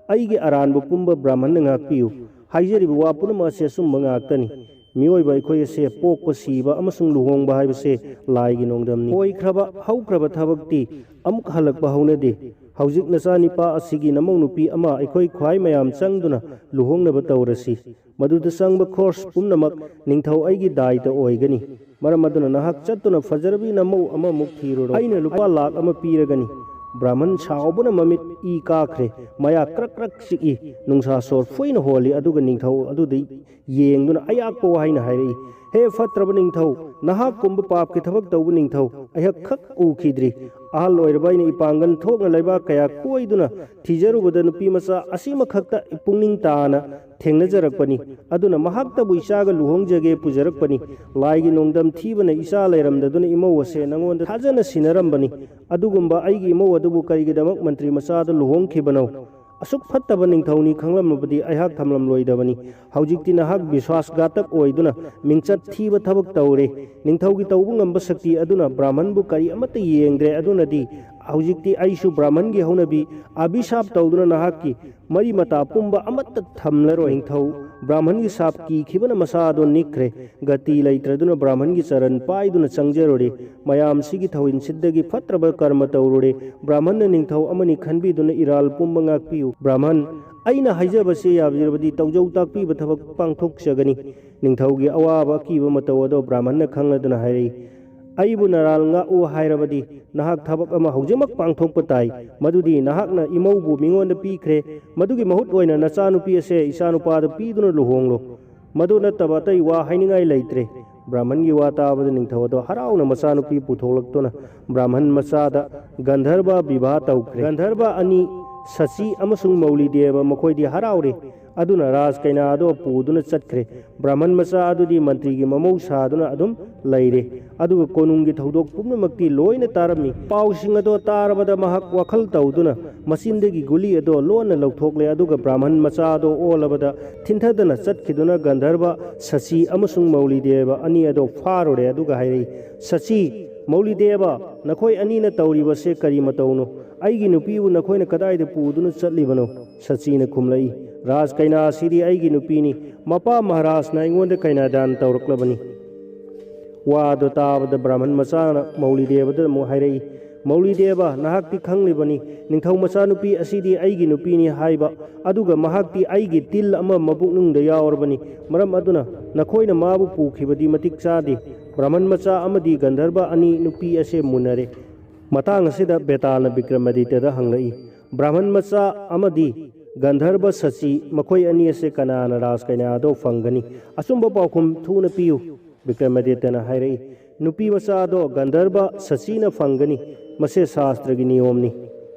ꯑꯩꯒꯤ ꯑꯔꯥꯟꯕ ꯄꯨꯝꯕ ꯕ꯭ꯔꯥꯍꯃꯟꯅ ꯉꯥꯛꯄꯤꯌꯨ꯫ ꯍꯥꯏꯖꯔꯤꯕ ꯋꯥ ꯄꯨꯝꯅꯃꯛ ꯑꯁꯤ ꯑꯆꯨꯝꯕ ꯉꯥꯛꯇꯅꯤ꯫ ꯃꯤꯑꯣꯏꯕ ꯑꯩꯈꯣꯏ ꯑꯁꯦ ꯄꯣꯛꯄ, ꯁꯤꯕ ꯑꯃꯁꯨꯡ ꯂꯨꯍꯣꯡꯕ ꯍꯥꯏꯕꯁꯦ ꯂꯥꯏꯒꯤ ꯅꯣꯡꯗꯝꯅꯤ꯫ ꯑꯣꯏꯈ꯭ꯔꯕ, ꯍꯧꯈ꯭ꯔꯕ ꯊꯕꯛꯇꯤ ꯑꯃꯨꯛ ꯍꯜꯂꯛꯄ ꯍꯧꯅꯗꯦ꯫ ꯍꯧꯖꯤꯛ ꯅꯆꯥꯅꯤꯄꯥ ꯑꯁꯤꯒꯤ ꯅꯃꯧ ꯅꯨꯄꯤ ꯑꯃ ꯑꯩꯈꯣꯏ ꯈ꯭ꯋꯥꯏ ꯃꯌꯥꯝ ꯆꯪꯗꯨꯅ ꯂꯨꯍꯣꯡꯅꯕ ꯇꯧꯔꯁꯤ꯫ ꯃꯗꯨꯗ ꯆꯪꯕ ꯈꯣꯔꯁ ꯄꯨꯝꯅꯃꯛ ꯅꯤꯡꯊꯧ ꯑꯩꯒꯤ ꯗꯥꯏꯇ ꯑꯣꯏꯒꯅꯤ꯫ ꯃꯔꯝ ꯑꯗꯨꯅ ꯅꯍꯥꯛ ꯆꯠꯇꯨꯅ ꯐꯖꯔꯕꯤ ꯅꯃꯧ ꯑꯃꯃꯨꯛ ꯊꯤꯔꯨꯔꯣ꯫ ꯑꯩꯅ ꯂꯨꯄꯥ ꯂꯥꯈ ꯑꯃ ꯄꯤꯔꯒꯅꯤ꯫ ꯕ꯭ꯔꯥꯍꯃꯟ ꯁꯥꯎꯕꯅ ꯃꯃꯤꯠ ꯏ ꯀꯥꯈ꯭ꯔꯦ꯫ ꯃꯌꯥ ꯀ꯭ꯔꯛ ꯀ꯭ꯔꯛ ꯆꯤꯛꯏ꯫ ꯅꯨꯡꯁꯥ ꯁꯣꯔ ꯐꯨꯏꯅ ꯍꯣꯜꯂꯤ꯫ ꯑꯗꯨꯒ ꯅꯤꯡꯊꯧ ꯑꯗꯨꯗ ꯌꯦꯡꯗꯨꯅ ꯑꯌꯥꯛꯄ ꯋꯥꯍꯩꯅ ꯍꯥꯏꯔꯛꯏ, "ꯍꯦ ꯐꯠꯇ꯭ꯔꯕ ꯅꯤꯡꯊꯧ, ꯅꯍꯥꯛꯀꯨꯝꯕ ꯄꯥꯞꯀꯤ ꯊꯕꯛ ꯇꯧꯕ ꯅꯤꯡꯊꯧ ꯑꯩꯍꯥꯛ ꯈꯛ ꯎꯈꯤꯗ꯭ꯔꯤ꯫ ꯑꯍꯜ ꯑꯣꯏꯔꯕ ꯑꯩꯅ ꯏꯄꯥꯡꯒꯜ ꯊꯣꯛꯅ ꯂꯩꯕꯥꯛ ꯀꯌꯥ ꯀꯣꯏꯗꯨꯅ ꯊꯤꯖꯔꯨꯕꯗ ꯅꯨꯄꯤ ꯃꯆꯥ ꯑꯁꯤꯃꯈꯛꯇ ꯄꯨꯛꯅꯤꯡ ꯇꯥꯅ ꯊꯦꯡꯅꯖꯔꯛꯄꯅꯤ꯫ ꯑꯗꯨꯅ ꯃꯍꯥꯛꯇꯕꯨ ꯏꯆꯥꯒ ꯂꯨꯍꯣꯡꯖꯒꯦ ꯄꯨꯖꯔꯛꯄꯅꯤ꯫ ꯂꯥꯏꯒꯤ ꯅꯣꯡꯗꯝ ꯊꯤꯕꯅ ꯏꯆꯥ ꯂꯩꯔꯝꯗꯗꯨꯅ ꯏꯃꯧ ꯑꯁꯦ ꯅꯉꯣꯟꯗ ꯊꯥꯖꯅ ꯁꯤꯟꯅꯔꯝꯕꯅꯤ꯫ ꯑꯗꯨꯒꯨꯝꯕ ꯑꯩꯒꯤ ꯏꯃꯧ ꯑꯗꯨꯕꯨ ꯀꯔꯤꯒꯤꯗꯃꯛ ꯃꯟꯇ꯭ꯔꯤ ꯃꯆꯥꯗ ꯂꯨꯍꯣꯡꯈꯤꯕꯅꯣ? ꯑꯁꯨꯛ ꯐꯠꯇꯕ ꯅꯤꯡꯊꯧꯅꯤ ꯈꯪꯂꯝꯂꯕꯗꯤ ꯑꯩꯍꯥꯛ ꯊꯝꯂꯝꯂꯣꯏꯗꯕꯅꯤ꯫ ꯍꯧꯖꯤꯛꯇꯤ ꯅꯍꯥꯛ ꯕꯤꯁ꯭ꯋꯥꯁ ꯘꯥꯇꯛ ꯑꯣꯏꯗꯨꯅ ꯃꯤꯡꯆꯠ ꯊꯤꯕ ꯊꯕꯛ ꯇꯧꯔꯦ꯫ ꯅꯤꯡꯊꯧꯒꯤ ꯇꯧꯕ ꯉꯝꯕ ꯁꯛꯇꯤ ꯑꯗꯨꯅ ꯕ꯭ꯔꯥꯍꯃꯟꯕꯨ ꯀꯔꯤ ꯑꯃꯠꯇ ꯌꯦꯡꯗ꯭ꯔꯦ꯫ ꯑꯗꯨꯅꯗꯤ ꯍꯧꯖꯤꯛꯇꯤ ꯑꯩꯁꯨ ꯕ꯭ꯔꯥꯍꯃꯟꯒꯤ ꯍꯧꯅꯕꯤ ꯑꯕꯤꯁꯥꯞ ꯇꯧꯗꯨꯅ ꯅꯍꯥꯛꯀꯤ ꯃꯔꯤ ꯃꯇꯥ ꯄꯨꯝꯕ ꯑꯃꯠꯇ ꯊꯝꯂꯔꯣꯏ꯫" ꯅꯤꯡꯊꯧ ꯕ꯭ꯔꯥꯍꯃꯟꯒꯤ ꯁꯥꯞ ꯀꯤꯈꯤꯕꯅ ꯃꯁꯥ ꯑꯗꯣ ꯅꯤꯛꯈ꯭ꯔꯦ꯫ ꯒꯇꯤ ꯂꯩꯇ꯭ꯔꯗꯨꯅ ꯕ꯭ꯔꯥꯍꯃꯟꯒꯤ ꯆꯔꯟ ꯄꯥꯏꯗꯨꯅ ꯆꯪꯖꯔꯨꯔꯦ꯫ ꯃꯌꯥꯝꯁꯤꯒꯤ ꯊꯧꯍꯤꯟꯁꯤꯗꯒꯤ ꯐꯠꯇ꯭ꯔꯕ ꯀꯔꯃ ꯇꯧꯔꯨꯔꯦ꯫ ꯕ꯭ꯔꯥꯍꯃꯟꯅ ꯅꯤꯡꯊꯧ ꯑꯃꯅꯤ ꯈꯟꯕꯤꯗꯨꯅ ꯏꯔꯥꯜ ꯄꯨꯝꯕ ꯉꯥꯛꯄꯤꯌꯨ꯫ ꯕ꯭ꯔꯥꯍꯃꯟ, ꯑꯩꯅ ꯍꯥꯏꯖꯕꯁꯤ ꯌꯥꯕꯤꯔꯕꯗꯤ ꯇꯧꯖꯧ ꯇꯥꯛꯄꯤꯕ ꯊꯕꯛ ꯄꯥꯡꯊꯣꯛꯆꯒꯅꯤ꯫ ꯅꯤꯡꯊꯧꯒꯤ ꯑꯋꯥꯕ ꯑꯀꯤꯕ ꯃꯇꯧ ꯑꯗꯣ ꯕ꯭ꯔꯥꯍꯃꯟꯅ ꯈꯪꯂꯗꯨꯅ ꯍꯥꯏꯔꯛꯏ, "ꯑꯩꯕꯨ ꯅꯔꯥꯜ ꯉꯥꯛꯎ ꯍꯥꯏꯔꯕꯗꯤ ꯅꯍꯥꯛ ꯊꯕꯛ ꯑꯃ ꯍꯧꯖꯤꯛꯃꯛ ꯄꯥꯡꯊꯣꯛꯄ ꯇꯥꯏ꯫ ꯃꯗꯨꯗꯤ ꯅꯍꯥꯛꯅ ꯏꯃꯧꯕꯨ ꯃꯤꯉꯣꯟꯗ ꯄꯤꯈ꯭ꯔꯦ꯫ ꯃꯗꯨꯒꯤ ꯃꯍꯨꯠ ꯑꯣꯏꯅ ꯅꯆꯥꯅꯨꯄꯤ ꯑꯁꯦ ꯏꯆꯥꯅꯨꯄꯥꯗ ꯄꯤꯗꯨꯅ ꯂꯨꯍꯣꯡꯂꯣ꯫ ꯃꯗꯨ ꯅꯠꯇꯕ ꯑꯇꯩ ꯋꯥ ꯍꯥꯏꯅꯤꯡꯉꯥꯏ ꯂꯩꯇ꯭ꯔꯦ꯫" ꯕ꯭ꯔꯥꯍꯃꯟꯒꯤ ꯋꯥ ꯇꯥꯕꯗ ꯅꯤꯡꯊꯧ ꯑꯗꯣ ꯍꯔꯥꯎꯅ ꯃꯆꯥꯅꯨꯄꯤ ꯄꯨꯊꯣꯛꯂꯛꯇꯨꯅ ꯕ꯭ꯔꯥꯍꯃꯟ ꯃꯆꯥꯗ ꯒꯟꯙꯔꯕ ꯕꯤꯚꯥ ꯇꯧꯈ꯭ꯔꯦ꯫ ꯒꯟꯙꯔꯕ ꯑꯅꯤ, ꯁꯆꯤ ꯑꯃꯁꯨꯡ ꯃꯧꯂꯤꯗꯦꯕ, ꯃꯈꯣꯏꯗꯤ ꯍꯔꯥꯎꯔꯦ꯫ ꯑꯗꯨꯅ ꯔꯥꯖ ꯀꯩꯅꯥ ꯑꯗꯣ ꯄꯨꯗꯨꯅ ꯆꯠꯈ꯭ꯔꯦ꯫ ꯕ꯭ꯔꯥꯍꯃꯟ ꯃꯆꯥ ꯑꯗꯨꯗꯤ ꯃꯟꯇ꯭ꯔꯤꯒꯤ ꯃꯃꯧ ꯁꯥꯗꯨꯅ ꯑꯗꯨꯝ ꯂꯩꯔꯦ꯫ ꯑꯗꯨꯒ ꯀꯣꯅꯨꯡꯒꯤ ꯊꯧꯗꯣꯛ ꯄꯨꯝꯅꯃꯛꯇꯤ ꯂꯣꯏꯅ ꯇꯥꯔꯝꯃꯤ꯫ ꯄꯥꯎꯁꯤꯡ ꯑꯗꯣ ꯇꯥꯔꯕꯗ ꯃꯍꯥꯛ ꯋꯥꯈꯜ ꯇꯧꯗꯨꯅ ꯃꯆꯤꯟꯗꯒꯤ ꯒꯨꯂꯤ ꯑꯗꯣ ꯂꯣꯟꯅ ꯂꯧꯊꯣꯛꯂꯦ꯫ ꯑꯗꯨꯒ ꯕ꯭ꯔꯥꯍꯃꯟ ꯃꯆꯥ ꯑꯗꯣ ꯑꯣꯜꯂꯕꯗ ꯊꯤꯟꯊꯗꯅ ꯆꯠꯈꯤꯗꯨꯅ ꯒꯟꯙꯔꯕ ꯁꯆꯤ ꯑꯃꯁꯨꯡ ꯃꯧꯂꯤꯗꯦꯕ ꯑꯅꯤ ꯑꯗꯣ ꯐꯥꯔꯨꯔꯦ꯫ ꯑꯗꯨꯒ ꯍꯥꯏꯔꯛꯏ, "ꯁꯆꯤ, ꯃꯧꯂꯤꯗꯦꯕ, ꯅꯈꯣꯏ ꯑꯅꯤꯅ ꯇꯧꯔꯤꯕꯁꯦ ꯀꯔꯤ ꯃꯇꯧꯅꯣ? ꯑꯩꯒꯤ ꯅꯨꯄꯤꯕꯨ ꯅꯈꯣꯏꯅ ꯀꯗꯥꯏꯗ ꯄꯨꯗꯨꯅ ꯆꯠꯂꯤꯕꯅꯣ?" ꯁꯆꯤꯅ ꯈꯨꯝꯂꯛꯏ, "ꯔꯥꯖ ꯀꯩꯅꯥ ꯑꯁꯤꯗꯤ ꯑꯩꯒꯤ ꯅꯨꯄꯤꯅꯤ꯫ ꯃꯄꯥ ꯃꯍꯥꯔꯥꯖꯅ ꯑꯩꯉꯣꯟꯗ ꯀꯩꯅꯥꯗꯥꯟ ꯇꯧꯔꯛꯂꯕꯅꯤ꯫" ꯋꯥꯗꯣ ꯇꯥꯕꯗ ꯕ꯭ꯔꯥꯍꯃꯟ ꯃꯆꯥꯅ ꯃꯧꯂꯤꯗꯦꯕꯗ ꯑꯃꯨꯛ ꯍꯥꯏꯔꯛꯏ, "ꯃꯧꯂꯤꯗꯦꯕ, ꯅꯍꯥꯛꯇꯤ ꯈꯪꯂꯤꯕꯅꯤ, ꯅꯤꯡꯊꯧ ꯃꯆꯥꯅꯨꯄꯤ ꯑꯁꯤꯗꯤ ꯑꯩꯒꯤ ꯅꯨꯄꯤꯅꯤ ꯍꯥꯏꯕ, ꯑꯗꯨꯒ ꯃꯍꯥꯛꯇꯤ ꯑꯩꯒꯤ ꯇꯤꯜ ꯑꯃ ꯃꯕꯨꯛꯅꯨꯡꯗ ꯌꯥꯎꯔꯕꯅꯤ꯫ ꯃꯔꯝ ꯑꯗꯨꯅ ꯅꯈꯣꯏꯅ ꯃꯥꯕꯨ ꯄꯨꯈꯤꯕꯗꯤ ꯃꯇꯤꯛ ꯆꯥꯗꯦ꯫ ꯕ꯭ꯔꯥꯍꯃꯟ ꯃꯆꯥ ꯑꯃꯗꯤ ꯒꯟꯙꯔꯕ ꯑꯅꯤ ꯅꯨꯄꯤ ꯑꯁꯦ ꯃꯨꯟꯅꯔꯦ"꯫ ꯃꯇꯥꯡ ꯑꯁꯤꯗ ꯕꯦꯇꯥꯜꯅ ꯕꯤꯀ꯭ꯔꯃꯥꯗꯤꯇ꯭ꯌꯗ ꯍꯪꯂꯛꯏ, "ꯕ꯭ꯔꯥꯍꯃꯟ ꯃꯆꯥ ꯑꯃꯗꯤ ꯒꯟꯙꯔꯕ ꯁꯆꯤ, ꯃꯈꯣꯏ ꯑꯅꯤ ꯑꯁꯦ ꯀꯅꯥꯅ ꯔꯥꯖ ꯀꯩꯅꯥꯗꯣ ꯐꯪꯒꯅꯤ? ꯑꯆꯨꯝꯕ ꯄꯥꯎꯈꯨꯝ ꯊꯨꯅ ꯄꯤꯌꯨ"꯫ ꯕꯤꯀ꯭ꯔꯃꯥꯗꯤꯇ꯭ꯌꯅ ꯍꯥꯏꯔꯛꯏ, "ꯅꯨꯄꯤ ꯃꯆꯥ ꯑꯗꯣ ꯒꯟꯙꯔꯕ ꯁꯆꯤꯅ ꯐꯪꯒꯅꯤ, ꯃꯁꯦ ꯁꯥꯁꯇ꯭ꯔꯒꯤ ꯅꯤꯌꯣꯝꯅꯤ"꯫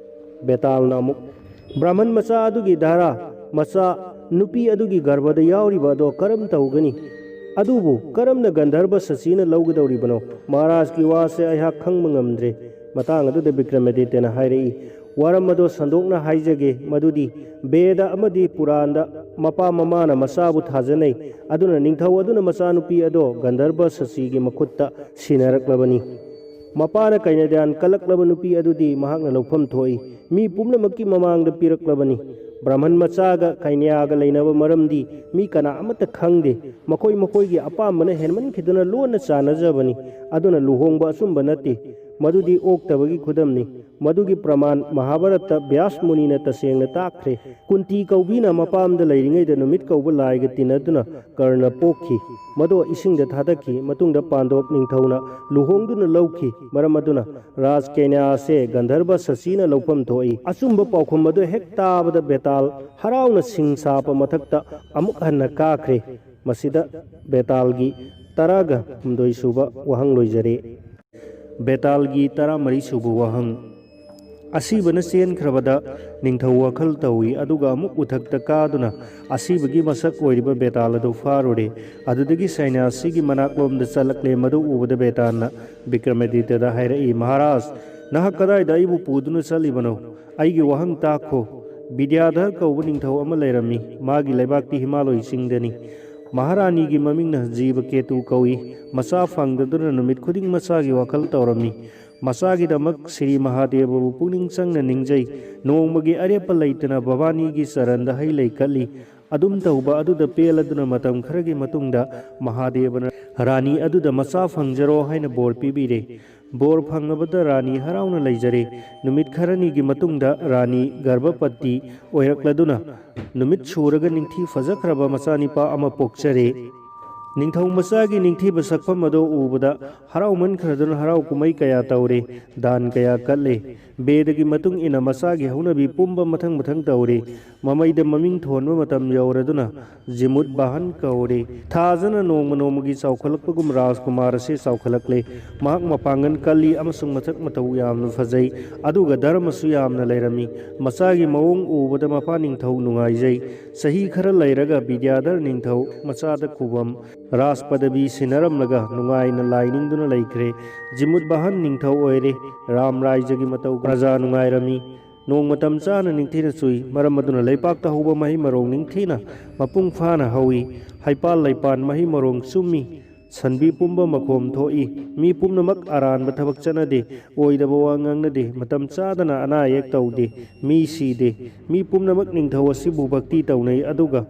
ꯕꯦꯇꯥꯜꯅ ꯑꯃꯨꯛ, "ꯕ꯭ꯔꯥꯍꯃꯟ ꯃꯆꯥ ꯑꯗꯨꯒꯤ ꯙꯥꯔꯥ, ꯃꯆꯥ ꯅꯨꯄꯤ ꯑꯗꯨꯒꯤ ꯒꯔꯚꯗ ꯌꯥꯎꯔꯤꯕ ꯑꯗꯣ ꯀꯔꯝ ꯇꯧꯒꯅꯤ? ꯑꯗꯨꯕꯨ ꯀꯔꯝꯅ ꯒꯟꯙꯔꯕ ꯁꯆꯤꯅ ꯂꯧꯒꯗꯧꯔꯤꯕꯅꯣ? ꯃꯍꯥꯔꯥꯖꯀꯤ ꯋꯥꯁꯦ ꯑꯩꯍꯥꯛ ꯈꯪꯕ ꯉꯝꯗ꯭ꯔꯦ"꯫ ꯃꯇꯥꯡ ꯑꯗꯨꯗ ꯕꯤꯀ꯭ꯔꯃꯥꯗꯤꯇ꯭ꯌꯅ ꯍꯥꯏꯔꯛꯏ, "ꯋꯥꯔꯝ ꯑꯗꯣ ꯁꯟꯗꯣꯛꯅ ꯍꯥꯏꯖꯒꯦ, ꯃꯗꯨꯗꯤ ꯕꯦꯗ ꯑꯃꯗꯤ ꯄꯨꯔꯥꯟꯗ ꯃꯄꯥ ꯃꯃꯥꯅ ꯃꯆꯥꯕꯨ ꯊꯥꯖꯅꯩ꯫ ꯑꯗꯨꯅ ꯅꯤꯡꯊꯧ ꯑꯗꯨꯅ ꯃꯆꯥꯅꯨꯄꯤ ꯑꯗꯣ ꯒꯟꯙꯔꯕ ꯁꯆꯤꯒꯤ ꯃꯈꯨꯠꯇ ꯁꯤꯟꯅꯔꯛꯂꯕꯅꯤ꯫ ꯃꯄꯥꯅ ꯀꯩꯅꯗ꯭ꯌꯥꯟ ꯀꯜꯂꯛꯂꯕ ꯅꯨꯄꯤ ꯑꯗꯨꯗꯤ ꯃꯍꯥꯛꯅ ꯂꯧꯐꯝ ꯊꯣꯛꯏ꯫ ꯃꯤ ꯄꯨꯝꯅꯃꯛꯀꯤ ꯃꯃꯥꯡꯗ ꯄꯤꯔꯛꯂꯕꯅꯤ꯫ ꯕ꯭ꯔꯥꯍꯃꯟ ꯃꯆꯥꯒ ꯀꯩꯅ꯭ꯌꯥꯒ ꯂꯩꯅꯕ ꯃꯔꯝꯗꯤ ꯃꯤ ꯀꯅꯥ ꯑꯃꯠꯇ ꯈꯪꯗꯦ꯫ ꯃꯈꯣꯏ ꯃꯈꯣꯏꯒꯤ ꯑꯄꯥꯝꯕꯅ ꯍꯦꯟꯃꯟꯈꯤꯗꯨꯅ ꯂꯣꯟꯅ ꯆꯥꯟꯅꯖꯕꯅꯤ꯫ ꯑꯗꯨꯅ ꯂꯨꯍꯣꯡꯕ ꯑꯆꯨꯝꯕ ꯅꯠꯇꯦ꯫ ꯃꯗꯨꯗꯤ ꯑꯣꯛꯇꯕꯒꯤ ꯈꯨꯗꯝꯅꯤ꯫ ꯃꯗꯨꯒꯤ ꯄ꯭ꯔꯃꯥꯟ ꯃꯍꯥꯚꯥꯔꯠꯇ ꯕ꯭ꯌꯥꯁ ꯃꯨꯅꯤꯅ ꯇꯁꯦꯡꯅ ꯇꯥꯛꯈ꯭ꯔꯦ꯫ ꯀꯨꯟꯇꯤ ꯀꯧꯕꯤꯅ ꯃꯄꯥꯝꯗ ꯂꯩꯔꯤꯉꯩꯗ ꯅꯨꯃꯤꯠ ꯀꯧꯕ ꯂꯥꯏꯒ ꯇꯤꯟꯅꯗꯨꯅ ꯀꯔꯅ ꯄꯣꯛꯈꯤ꯫ ꯃꯗꯣ ꯏꯁꯤꯡꯗ ꯊꯥꯗꯈꯤ꯫ ꯃꯇꯨꯡꯗ ꯄꯥꯟꯗꯣꯞ ꯅꯤꯡꯊꯧꯅ ꯂꯨꯍꯣꯡꯗꯨꯅ ꯂꯧꯈꯤ꯫ ꯃꯔꯝ ꯑꯗꯨꯅ ꯔꯥꯖ ꯀꯩꯅ꯭ꯌꯥꯁꯦ ꯒꯟꯙꯔꯕ ꯁꯆꯤꯅ ꯂꯧꯐꯝ ꯊꯣꯛꯏ꯫ ꯑꯆꯨꯝꯕ ꯄꯥꯎꯈꯨꯝ ꯑꯗꯨ ꯍꯦꯛ ꯇꯥꯕꯗ ꯕꯦꯇꯥꯜ ꯍꯔꯥꯎꯅ ꯁꯤꯡ ꯁꯥꯞꯄ ꯃꯊꯛꯇ ꯑꯃꯨꯛ ꯍꯟꯅ ꯀꯥꯈ꯭ꯔꯦ꯫ ꯃꯁꯤꯗ ꯕꯦꯇꯥꯜꯒꯤ ꯇꯔꯥꯒ ꯍꯨꯝꯗꯣꯏ ꯁꯨꯕ ꯋꯥꯍꯪ ꯂꯣꯏꯖꯔꯦ꯫ ꯕꯦꯇꯥꯜꯒꯤ ꯇꯔꯥꯃꯔꯤ ꯁꯨꯕ ꯋꯥꯍꯪ꯫ ꯑꯁꯤꯕꯅ ꯆꯦꯟꯈ꯭ꯔꯕꯗ ꯅꯤꯡꯊꯧ ꯋꯥꯈꯜ ꯇꯧꯏ, ꯑꯗꯨꯒ ꯑꯃꯨꯛ ꯎꯊꯛꯇ ꯀꯥꯗꯨꯅ ꯑꯁꯤꯕꯒꯤ ꯃꯁꯛ ꯑꯣꯏꯔꯤꯕ ꯕꯦꯇꯥꯜ ꯑꯗꯨ ꯐꯥꯔꯨꯔꯦ꯫ ꯑꯗꯨꯗꯒꯤ ꯁꯩꯅ꯭ꯌꯥꯁꯤꯒꯤ ꯃꯅꯥꯛꯂꯣꯝꯗ ꯆꯠꯂꯛꯂꯦ꯫ ꯃꯗꯨ ꯎꯕꯗ ꯕꯦꯇꯥꯜꯅ ꯕꯤꯀ꯭ꯔꯃꯥꯗꯤꯇ꯭ꯌꯗ ꯍꯥꯏꯔꯛꯏ, "ꯃꯍꯥꯔꯥꯖ, ꯅꯍꯥꯛ ꯀꯗꯥꯏꯗ ꯑꯩꯕꯨ ꯄꯨꯗꯨꯅ ꯆꯠꯂꯤꯕꯅꯣ? ꯑꯩꯒꯤ ꯋꯥꯍꯪ ꯇꯥꯈꯣ꯫ ꯕꯤꯗ꯭ꯌꯥꯙꯔ ꯀꯧꯕ ꯅꯤꯡꯊꯧ ꯑꯃ ꯂꯩꯔꯝꯃꯤ꯫ ꯃꯥꯒꯤ ꯂꯩꯕꯥꯛꯇꯤ ꯍꯤꯃꯥꯂꯣꯏ ꯆꯤꯡꯗꯅꯤ꯫ ꯃꯍꯥꯔꯥꯅꯤꯒꯤ ꯃꯃꯤꯡꯅ ꯖꯤꯕ ꯀꯦꯇꯨ ꯀꯧꯏ꯫ ꯃꯆꯥ ꯐꯪꯗꯗꯨꯅ ꯅꯨꯃꯤꯠ ꯈꯨꯗꯤꯡ ꯃꯆꯥꯒꯤ ꯋꯥꯈꯜ ꯇꯧꯔꯝꯃꯤ꯫ ꯃꯆꯥꯒꯤꯗꯃꯛ ꯁ꯭ꯔꯤ ꯃꯍꯥꯗꯦꯕꯕꯨ ꯄꯨꯛꯅꯤꯡ ꯆꯪꯅ ꯅꯤꯡꯖꯩ꯫ ꯅꯣꯡꯃꯒꯤ ꯑꯔꯦꯞꯄ ꯂꯩꯇꯅ ꯚꯕꯥꯅꯤꯒꯤ ꯆꯔꯟꯗ ꯍꯩ ꯂꯩ ꯀꯠꯂꯤ꯫ ꯑꯗꯨꯝ ꯇꯧꯕ ꯑꯗꯨꯗ ꯄꯦꯜꯂꯗꯨꯅ ꯃꯇꯝ ꯈꯔꯒꯤ ꯃꯇꯨꯡꯗ ꯃꯍꯥꯗꯦꯕꯅ ꯔꯥꯅꯤ ꯑꯗꯨꯗ ꯃꯆꯥ ꯐꯪꯖꯔꯣ ꯍꯥꯏꯅ ꯕꯣꯔ ꯄꯤꯕꯤꯔꯦ꯫ ꯕꯣꯔ ꯐꯪꯂꯕꯗ ꯔꯥꯅꯤ ꯍꯔꯥꯎꯅ ꯂꯩꯖꯔꯦ꯫ ꯅꯨꯃꯤꯠ ꯈꯔꯅꯤꯒꯤ ꯃꯇꯨꯡꯗ ꯔꯥꯅꯤ ꯒꯔꯚꯄꯇꯤ ꯑꯣꯏꯔꯛꯂꯗꯨꯅ ꯅꯨꯃꯤꯠ ꯁꯨꯔꯒ ꯅꯤꯡꯊꯤ ꯐꯖꯈ꯭ꯔꯕ ꯃꯆꯥꯅꯤꯄꯥ ꯑꯃ ꯄꯣꯛꯆꯔꯦ꯫ ꯅꯤꯡꯊꯧ ꯃꯆꯥꯒꯤ ꯅꯤꯡꯊꯤꯕ ꯁꯛꯐꯝ ꯑꯗꯨ ꯎꯕꯗ ꯍꯔꯥꯎꯃꯟꯈ꯭ꯔꯗꯨꯅ ꯍꯔꯥꯎ ꯀꯨꯝꯍꯩ ꯀꯌꯥ ꯇꯧꯔꯦ, ꯗꯥꯟ ꯀꯌꯥ ꯀꯠꯂꯦ꯫ ꯕꯦꯗꯒꯤ ꯃꯇꯨꯡ ꯏꯟꯅ ꯃꯆꯥꯒꯤ ꯍꯧꯅꯕꯤ ꯄꯨꯝꯕ ꯃꯊꯪ ꯃꯊꯪ ꯇꯧꯔꯦ꯫ ꯃꯃꯩꯗ ꯃꯃꯤꯡ ꯊꯣꯟꯕ ꯃꯇꯝ ꯌꯧꯔꯗꯨꯅ ꯖꯤꯃꯨꯠ ꯕꯥꯍꯟ ꯀꯧꯔꯦ꯫ ꯊꯥꯖꯅ ꯅꯣꯡꯃ ꯅꯣꯡꯃꯒꯤ ꯆꯥꯎꯈꯠꯂꯛꯄꯒꯨꯝ ꯔꯥꯖꯀꯨꯃꯥꯔ ꯑꯁꯤ ꯆꯥꯎꯈꯠꯂꯛꯂꯦ꯫ ꯃꯍꯥꯛ ꯃꯄꯥꯡꯒꯜ ꯀꯜꯂꯤ ꯑꯃꯁꯨꯡ ꯃꯁꯛ ꯃꯇꯧ ꯌꯥꯝꯅ ꯐꯖꯩ, ꯑꯗꯨꯒ ꯙꯔꯃꯁꯨ ꯌꯥꯝꯅ ꯂꯩꯔꯝꯃꯤ꯫ ꯃꯆꯥꯒꯤ ꯃꯑꯣꯡ ꯎꯕꯗ ꯃꯄꯥ ꯅꯤꯡꯊꯧ ꯅꯨꯡꯉꯥꯏꯖꯩ꯫ ꯆꯍꯤ ꯈꯔ ꯂꯩꯔꯒ ꯕꯤꯗ꯭ꯌꯥꯙꯔ ꯅꯤꯡꯊꯧ ꯃꯆꯥꯗ ꯈꯨꯕꯝ ꯔꯥꯖ ꯄꯗꯕꯤ ꯁꯤꯟꯅꯔꯝꯂꯒ ꯅꯨꯡꯉꯥꯏꯅ ꯂꯥꯏꯅꯤꯡꯗꯨꯅ ꯂꯩꯈ꯭ꯔꯦ꯫ ꯖꯤꯃꯨꯠ ꯕꯥꯍꯟ ꯅꯤꯡꯊꯧ ꯑꯣꯏꯔꯦ꯫ ꯔꯥꯝ ꯔꯥꯏꯖꯒꯤ ꯃꯇꯧ ꯄ꯭ꯔꯖꯥ ꯅꯨꯡꯉꯥꯏꯔꯝꯃꯤ꯫ ꯅꯣꯡꯃ ꯃꯇꯝ ꯆꯥꯅ ꯅꯤꯡꯊꯤꯅ ꯆꯨꯏ, ꯃꯔꯝ ꯑꯗꯨꯅ ꯂꯩꯄꯥꯛꯇ ꯍꯧꯕ ꯃꯍꯩ ꯃꯔꯣꯡ ꯅꯤꯡꯊꯤꯅ ꯃꯄꯨꯡ ꯐꯥꯅ ꯍꯧꯏ꯫ ꯍꯩꯄꯥꯜ ꯂꯩꯄꯥꯟ ꯃꯍꯩ ꯃꯔꯣꯡ ꯆꯨꯝꯃꯤ꯫ ꯁꯟꯕꯤ ꯄꯨꯝꯕ ꯃꯈꯣꯝ ꯊꯣꯛꯏ꯫ ꯃꯤ ꯄꯨꯝꯅꯃꯛ ꯑꯔꯥꯟꯕ ꯊꯕꯛ ꯆꯠꯅꯗꯦ, ꯑꯣꯏꯗꯕ ꯋꯥ ꯉꯥꯡꯅꯗꯦ, ꯃꯇꯝ ꯆꯥꯗꯅ ꯑꯅꯥ ꯑꯌꯦꯛ ꯇꯧꯗꯦ, ꯃꯤ ꯁꯤꯗꯦ꯫ ꯃꯤ ꯄꯨꯝꯅꯃꯛ ꯅꯤꯡꯊꯧ ꯑꯁꯤꯕꯨ ꯚꯛꯇꯤ ꯇꯧꯅꯩ, ꯑꯗꯨꯒ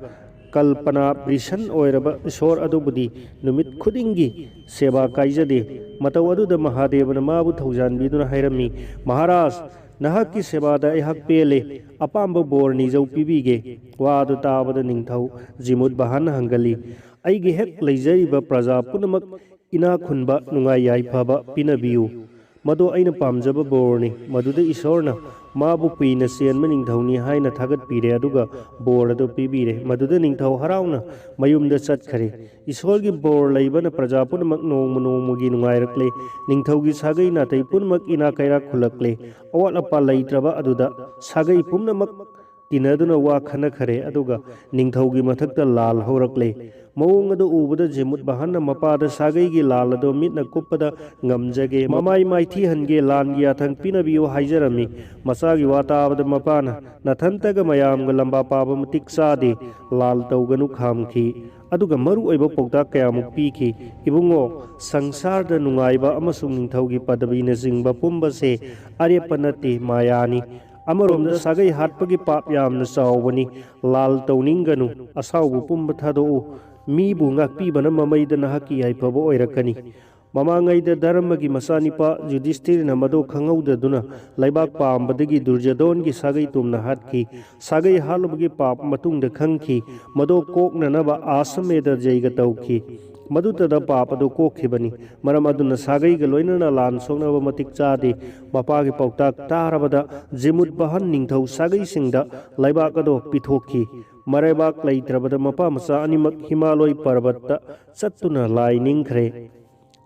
ꯀꯜꯄꯅꯥ ꯕ꯭ꯔꯤꯁꯟ ꯑꯣꯏꯔꯕ ꯏꯁꯣꯔ ꯑꯗꯨꯕꯨꯗꯤ ꯅꯨꯃꯤꯠ ꯈꯨꯗꯤꯡꯒꯤ ꯁꯦꯕꯥ ꯀꯥꯏꯖꯗꯦ꯫ ꯃꯇꯧ ꯑꯗꯨꯗ ꯃꯍꯥꯗꯦꯕꯅ ꯃꯥꯕꯨ ꯊꯧꯖꯥꯟꯕꯤꯗꯨꯅ ꯍꯥꯏꯔꯝꯃꯤ, "ꯃꯍꯥꯔꯥꯖ, ꯅꯍꯥꯛꯀꯤ ꯁꯦꯕꯥꯗ ꯑꯩꯍꯥꯛ ꯄꯦꯜꯂꯦ꯫ ꯑꯄꯥꯝꯕ ꯕꯣꯔ ꯅꯤꯖꯧ ꯄꯤꯕꯤꯒꯦ"꯫ ꯋꯥ ꯑꯗꯨ ꯇꯥꯕꯗ ꯅꯤꯡꯊꯧ ꯖꯤꯃꯨꯠ ꯕꯍꯥꯟꯅ ꯍꯪꯒꯜꯂꯤ, "ꯑꯩꯒꯤ ꯍꯦꯛ ꯂꯩꯖꯔꯤꯕ ꯄ꯭ꯔꯖꯥ ꯄꯨꯝꯅꯃꯛ ꯏꯅꯥꯛ ꯈꯨꯟꯕ, ꯅꯨꯡꯉꯥꯏ ꯌꯥꯏꯐꯕ ꯄꯤꯅꯕꯤꯌꯨ꯫ ꯃꯗꯨ ꯑꯩꯅ ꯄꯥꯝꯖꯕ ꯕꯣꯔꯅꯤ"꯫ ꯃꯗꯨꯗ ꯏꯁꯣꯔꯅ ꯃꯥꯕꯨ ꯀꯨꯏꯅ ꯆꯦꯟꯕ ꯅꯤꯡꯊꯧꯅꯤ ꯍꯥꯏꯅ ꯊꯥꯒꯠꯄꯤꯔꯦ, ꯑꯗꯨꯒ ꯕꯣꯔ ꯑꯗꯨ ꯄꯤꯕꯤꯔꯦ꯫ ꯃꯗꯨꯗ ꯅꯤꯡꯊꯧ ꯍꯔꯥꯎꯅ ꯃꯌꯨꯝꯗ ꯆꯠꯈꯔꯦ꯫ ꯏꯁꯣꯔꯒꯤ ꯕꯣꯔ ꯂꯩꯕꯅ ꯄ꯭ꯔꯖꯥ ꯄꯨꯝꯅꯃꯛ ꯅꯣꯡꯃ ꯅꯣꯡꯃꯒꯤ ꯅꯨꯡꯉꯥꯏꯔꯛꯂꯦ꯫ ꯅꯤꯡꯊꯧꯒꯤ ꯁꯥꯒꯩ ꯅꯥꯇꯩ ꯄꯨꯝꯅꯃꯛ ꯏꯅꯥꯛ ꯀꯩꯔꯥꯛ ꯈꯨꯜꯂꯛꯂꯦ꯫ ꯑꯋꯥꯠ ꯑꯄꯥ ꯂꯩꯇ꯭ꯔꯕ ꯑꯗꯨꯗ ꯁꯥꯒꯩ ꯄꯨꯝꯅꯃꯛ ꯇꯤꯟꯅꯗꯨꯅ ꯋꯥ ꯈꯟꯅꯈꯔꯦ, ꯑꯗꯨꯒ ꯅꯤꯡꯊꯧꯒꯤ ꯃꯊꯛꯇ ꯂꯥꯜ ꯍꯧꯔꯛꯂꯦ꯫ ꯃꯑꯣꯡ ꯑꯗꯨ ꯎꯕꯗ ꯖꯤꯃꯨꯠ ꯕꯍꯟꯅ ꯃꯄꯥꯗ ꯁꯥꯒꯩꯒꯤ ꯂꯥꯜ ꯑꯗꯨ ꯃꯤꯠꯅ ꯀꯨꯞꯄꯗ ꯉꯝꯖꯒꯦ, ꯃꯃꯥꯏ ꯃꯥꯏꯊꯤꯍꯟꯒꯦ, ꯂꯥꯟꯒꯤ ꯌꯥꯊꯪ ꯄꯤꯅꯕꯤꯌꯨ ꯍꯥꯏꯖꯔꯝꯃꯤ꯫ ꯃꯆꯥꯒꯤ ꯋꯥ ꯇꯥꯕꯗ ꯃꯄꯥꯅ ꯅꯊꯟꯇꯒ ꯃꯌꯥꯝꯒ ꯂꯝꯕꯥ ꯄꯥꯕ ꯃꯇꯤꯛ ꯆꯥꯗꯦ, ꯂꯥꯜ ꯇꯧꯒꯅꯨ ꯈꯥꯝꯈꯤ꯫ ꯑꯗꯨꯒ ꯃꯔꯨ ꯑꯣꯏꯕ ꯄꯥꯎꯇꯥꯛ ꯀꯌꯥꯃꯨꯛ ꯄꯤꯈꯤ꯫ ꯏꯕꯨꯡꯉꯣ, ꯁꯪꯁꯥꯔꯗ ꯅꯨꯡꯉꯥꯏꯕ ꯑꯃꯁꯨꯡ ꯅꯤꯡꯊꯧꯒꯤ ꯄꯗꯕꯤꯅꯆꯤꯡꯕ ꯄꯨꯝꯕꯁꯦ ꯑꯔꯦꯞꯄ ꯅꯠꯇꯦ, ꯃꯥꯌꯥꯅꯤ꯫ ꯑꯃꯔꯣꯝꯗ ꯁꯥꯒꯩ ꯍꯥꯠꯄꯒꯤ ꯄꯥꯞ ꯌꯥꯝꯅ ꯆꯥꯎꯕꯅꯤ꯫ ꯂꯥꯜ ꯇꯧꯅꯤꯡꯒꯅꯨ, ꯑꯁꯥꯎꯕ ꯄꯨꯝꯕ ꯊꯥꯗꯣꯛꯎ꯫ ꯃꯤꯕꯨ ꯉꯥꯛꯄꯤꯕꯅ ꯃꯃꯩꯗ ꯅꯍꯥꯛꯀꯤ ꯌꯥꯏꯐꯕ ꯑꯣꯏꯔꯛꯀꯅꯤ꯫ ꯃꯃꯥꯡꯉꯩꯗ ꯙꯔꯃꯒꯤ ꯃꯆꯥꯅꯤꯄꯥ ꯌꯨꯙꯤꯁꯊꯤꯔꯅ ꯃꯗꯨ ꯈꯪꯍꯧꯗꯗꯨꯅ ꯂꯩꯕꯥꯛ ꯄꯥꯝꯕꯗꯒꯤ ꯗꯨꯔꯖꯣꯙꯣꯟꯒꯤ ꯁꯥꯒꯩ ꯇꯨꯝꯅ ꯍꯥꯠꯈꯤ꯫ ꯁꯥꯒꯩ ꯍꯥꯠꯂꯨꯕꯒꯤ ꯄꯥꯞ ꯃꯇꯨꯡꯗ ꯈꯪꯈꯤ꯫ ꯃꯗꯨ ꯀꯣꯛꯅꯅꯕ ꯑꯥꯁꯃꯦꯙ ꯌꯩꯒ ꯇꯧꯈꯤ꯫ ꯃꯗꯨꯇꯗ ꯄꯥꯞ ꯑꯗꯨ ꯀꯣꯛꯈꯤꯕꯅꯤ꯫ ꯃꯔꯝ ꯑꯗꯨꯅ ꯁꯥꯒꯩꯒ ꯂꯣꯏꯅꯅ ꯂꯥꯟ ꯁꯣꯛꯅꯕ ꯃꯇꯤꯛ ꯆꯥꯗꯦ꯫ ꯃꯄꯥꯒꯤ ꯄꯥꯎꯇꯥꯛ ꯇꯥꯔꯕꯗ ꯖꯤꯃꯨꯠ ꯕꯍꯟ ꯅꯤꯡꯊꯧ ꯁꯥꯒꯩꯁꯤꯡꯗ ꯂꯩꯕꯥꯛ ꯑꯗꯨ ꯄꯤꯊꯣꯛꯈꯤ꯫ ꯃꯔꯩꯕꯥꯛ ꯂꯩꯇ꯭ꯔꯕꯗ ꯃꯄꯥ ꯃꯆꯥ ꯑꯅꯤꯃꯛ ꯍꯤꯃꯥꯂꯣꯏ ꯄꯔꯕꯠꯇ ꯆꯠꯇꯨꯅ ꯂꯥꯏ ꯅꯤꯡꯈ꯭ꯔꯦ꯫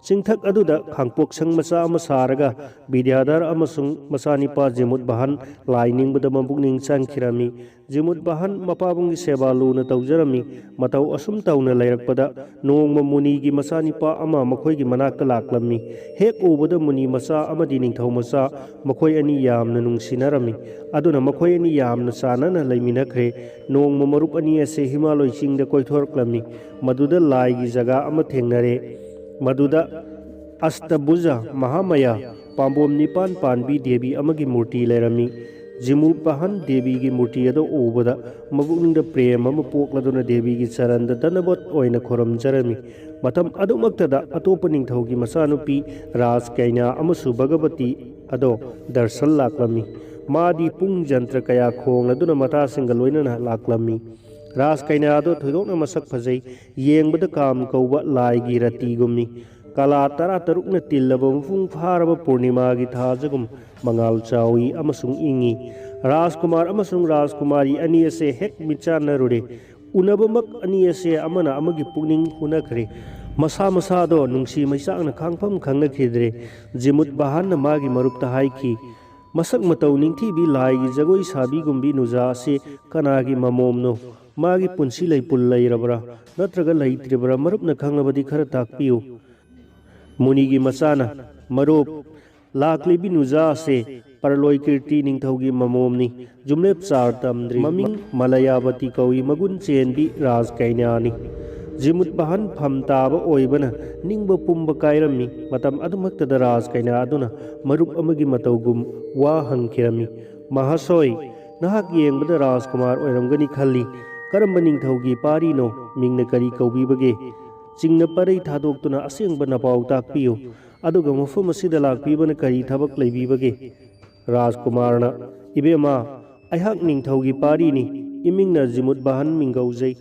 ꯆꯤꯡꯊꯛ ꯑꯗꯨꯗ ꯈꯥꯡꯄꯣꯛꯁꯪ ꯃꯆꯥ ꯑꯃ ꯁꯥꯔꯒ ꯕꯤꯗ꯭ꯌꯥꯙꯔ ꯑꯃꯁꯨꯡ ꯃꯆꯥꯅꯤꯄꯥ ꯖꯤꯃꯨꯠ ꯕꯍꯟ ꯂꯥꯏ ꯅꯤꯡꯕꯗ ꯃꯄꯨꯛꯅꯤꯡ ꯆꯪꯈꯤꯔꯝꯃꯤ꯫ ꯖꯤꯃꯨꯠ ꯕꯍꯟ ꯃꯄꯥꯕꯨꯡꯒꯤ ꯁꯦꯕꯥ ꯂꯨꯅ ꯇꯧꯖꯔꯝꯃꯤ꯫ ꯃꯇꯧ ꯑꯁꯨꯝ ꯇꯧꯅ ꯂꯩꯔꯛꯄꯗ ꯅꯣꯡꯃ ꯃꯨꯅꯤꯒꯤ ꯃꯆꯥꯅꯤꯄꯥ ꯑꯃ ꯃꯈꯣꯏꯒꯤ ꯃꯅꯥꯛꯇ ꯂꯥꯛꯂꯝꯃꯤ꯫ ꯍꯦꯛ ꯎꯕꯗ ꯃꯨꯅꯤ ꯃꯆꯥ ꯑꯃꯗꯤ ꯅꯤꯡꯊꯧ ꯃꯆꯥ ꯃꯈꯣꯏ ꯑꯅꯤ ꯌꯥꯝꯅ ꯅꯨꯡꯁꯤꯅꯔꯝꯃꯤ꯫ ꯑꯗꯨꯅ ꯃꯈꯣꯏ ꯑꯅꯤ ꯌꯥꯝꯅ ꯆꯥꯟꯅꯅ ꯂꯩꯃꯤꯟꯅꯈ꯭ꯔꯦ꯫ ꯅꯣꯡꯃ ꯃꯔꯨꯞ ꯑꯅꯤ ꯑꯁꯦ ꯍꯤꯃꯥꯂꯣꯏ ꯆꯤꯡꯗ ꯀꯣꯏꯊꯣꯔꯛꯂꯝꯃꯤ꯫ ꯃꯗꯨꯗ ꯂꯥꯏꯒꯤ ꯖꯒꯥ ꯑꯃ ꯊꯦꯡꯅꯔꯦ꯫ ꯃꯗꯨꯗ ꯑꯁꯇꯕꯨꯖ ꯃꯍꯥꯃꯌꯥ ꯄꯥꯝꯕꯣꯝ ꯅꯤꯄꯥꯟ ꯄꯥꯟꯕꯤ ꯗꯦꯕꯤ ꯑꯃꯒꯤ ꯃꯨꯔꯇꯤ ꯂꯩꯔꯝꯃꯤ꯫ ꯖꯤꯃꯨ ꯄꯍꯟ ꯗꯦꯕꯤꯒꯤ ꯃꯨꯔꯇꯤ ꯑꯗꯨ ꯎꯕꯗ ꯃꯄꯨꯛꯅꯤꯡꯗ ꯄ꯭ꯔꯦꯝ ꯑꯃ ꯄꯣꯛꯂꯗꯨꯅ ꯗꯦꯕꯤꯒꯤ ꯆꯔꯟꯗ ꯗꯟꯗꯕꯠ ꯑꯣꯏꯅ ꯈꯨꯔꯨꯝꯖꯔꯝꯃꯤ꯫ ꯃꯇꯝ ꯑꯗꯨꯃꯛꯇꯗ ꯑꯇꯣꯞꯄ ꯅꯤꯡꯊꯧꯒꯤ ꯃꯆꯥꯅꯨꯄꯤ ꯔꯥꯖ ꯀꯩꯅꯥ ꯑꯃꯁꯨ ꯚꯒꯕꯇꯤ ꯑꯗꯣ ꯗꯔꯁꯟ ꯂꯥꯛꯂꯝꯃꯤ꯫ ꯃꯥꯗꯤ ꯄꯨꯡ ꯖꯟꯇ꯭ꯔ ꯀꯌꯥ ꯈꯣꯡꯂꯗꯨꯅ ꯃꯇꯥꯁꯤꯡꯒ ꯂꯣꯏꯅꯅ ꯂꯥꯛꯂꯝꯃꯤ꯫ ꯔꯥꯖ ꯀꯩꯅꯥ ꯑꯗꯣ ꯊꯣꯏꯗꯣꯛꯅ ꯃꯁꯛ ꯐꯖꯩ꯫ ꯌꯦꯡꯕꯗ ꯀꯥꯝ ꯀꯧꯕ ꯂꯥꯏꯒꯤ ꯔꯇꯤꯒꯨꯝꯃꯤ꯫ ꯀꯂꯥ ꯇꯔꯥꯇꯔꯨꯛꯅ ꯇꯤꯜꯂꯕ ꯃꯄꯨꯡ ꯐꯥꯔꯕ ꯄꯨꯔꯅꯤꯃꯥꯒꯤ ꯊꯥꯖꯒꯨꯝ ꯃꯉꯥꯜ ꯆꯥꯎꯏ ꯑꯃꯁꯨꯡ ꯏꯪꯏ꯫ ꯔꯥꯖꯀꯨꯃꯥꯔ ꯑꯃꯁꯨꯡ ꯔꯥꯖꯀꯨꯃꯥꯔꯤ ꯑꯅꯤ ꯑꯁꯦ ꯍꯦꯛ ꯃꯤꯠꯆꯥꯟꯅꯔꯨꯔꯦ꯫ ꯎꯅꯕꯃꯛ ꯑꯅꯤ ꯑꯁꯦ ꯑꯃꯅ ꯑꯃꯒꯤ ꯄꯨꯛꯅꯤꯡ ꯍꯨꯅꯈ꯭ꯔꯦ꯫ ꯃꯁꯥ ꯃꯁꯥꯗꯣ ꯅꯨꯡꯁꯤ ꯃꯩꯆꯥꯛꯅ ꯈꯥꯡꯐꯝ ꯈꯪꯅꯈꯤꯗ꯭ꯔꯦ꯫ ꯖꯤꯃꯨꯠ ꯕꯍꯥꯟꯅ ꯃꯥꯒꯤ ꯃꯔꯨꯞꯇ ꯍꯥꯏꯈꯤ, "ꯃꯁꯛ ꯃꯇꯧ ꯅꯤꯡꯊꯤꯕꯤ ꯂꯥꯏꯒꯤ ꯖꯒꯣꯏ ꯁꯥꯕꯤꯒꯨꯝꯕꯤ ꯅꯨꯖꯥ ꯑꯁꯤ ꯀꯅꯥꯒꯤ ꯃꯃꯣꯝꯅꯣ? ꯃꯥꯒꯤ ꯄꯨꯟꯁꯤ ꯂꯩꯄꯨꯜ ꯂꯩꯔꯕ꯭ꯔꯥ ꯅꯠꯇ꯭ꯔꯒ ꯂꯩꯇ꯭ꯔꯤꯕ꯭ꯔꯥ? ꯃꯔꯨꯞꯅ ꯈꯪꯂꯕꯗꯤ ꯈꯔ ꯇꯥꯛꯄꯤꯌꯨ꯫" ꯃꯨꯅꯤꯒꯤ ꯃꯆꯥꯅ, "ꯃꯔꯨꯞ, ꯂꯥꯛꯂꯤꯕꯤ ꯅꯨꯖꯥ ꯑꯁꯦ ꯄꯔꯂꯣꯏ ꯀꯤꯔꯇꯤ ꯅꯤꯡꯊꯧꯒꯤ ꯃꯃꯣꯝꯅꯤ꯫ ꯖꯨꯝꯂꯦꯞ ꯆꯥꯔ ꯇꯝꯗ꯭ꯔꯤ꯫ ꯃꯃꯤꯡ ꯃꯂꯌꯥꯕꯇꯤ ꯀꯧꯏ꯫ ꯃꯒꯨꯟ ꯆꯦꯟꯕꯤ ꯔꯥꯖ ꯀꯩꯅꯥꯅꯤ꯫" ꯖꯤꯃꯨꯠ ꯕꯍꯟ ꯐꯝ ꯇꯥꯕ ꯑꯣꯏꯕꯅ ꯅꯤꯡꯕ ꯄꯨꯝꯕ ꯀꯥꯏꯔꯝꯃꯤ꯫ ꯃꯇꯝ ꯑꯗꯨꯃꯛꯇꯗ ꯔꯥꯖ ꯀꯩꯅꯥ ꯑꯗꯨꯅ ꯃꯔꯨꯞ ꯑꯃꯒꯤ ꯃꯇꯧꯒꯨꯝ ꯋꯥ ꯍꯪꯈꯤꯔꯝꯃꯤ, "ꯃꯍꯥꯁꯣꯏ, ꯅꯍꯥꯛ ꯌꯦꯡꯕꯗ ꯔꯥꯖꯀꯨꯃꯥꯔ ꯑꯣꯏꯔꯝꯒꯅꯤ ꯈꯜꯂꯤ꯫ ꯀꯔꯝꯕ ꯅꯤꯡꯊꯧꯒꯤ ꯄꯥꯔꯤꯅꯣ? ꯃꯤꯡꯅ ꯀꯔꯤ ꯀꯧꯕꯤꯕꯒꯦ?" ꯆꯤꯡꯅ ꯄꯔꯩ ꯊꯥꯗꯣꯛꯇꯨꯅ ꯑꯁꯦꯡꯕ ꯅꯄꯥꯎ ꯇꯥꯛꯄꯤꯌꯨ꯫ ꯑꯗꯨꯒ ꯃꯐꯝ ꯑꯁꯤꯗ ꯂꯥꯛꯄꯤꯕꯅ ꯀꯔꯤ ꯊꯕꯛ ꯂꯩꯕꯤꯕꯒꯦ?" ꯔꯥꯖꯀꯨꯃꯥꯔꯅ, "ꯏꯕꯦꯝꯃ, ꯑꯩꯍꯥꯛ ꯅꯤꯡꯊꯧꯒꯤ ꯄꯥꯔꯤꯅꯤ꯫ ꯏꯃꯤꯡꯅ ꯖꯤꯃꯨꯠ ꯕꯥꯍꯟ ꯃꯤꯡꯒꯧꯖꯩ꯫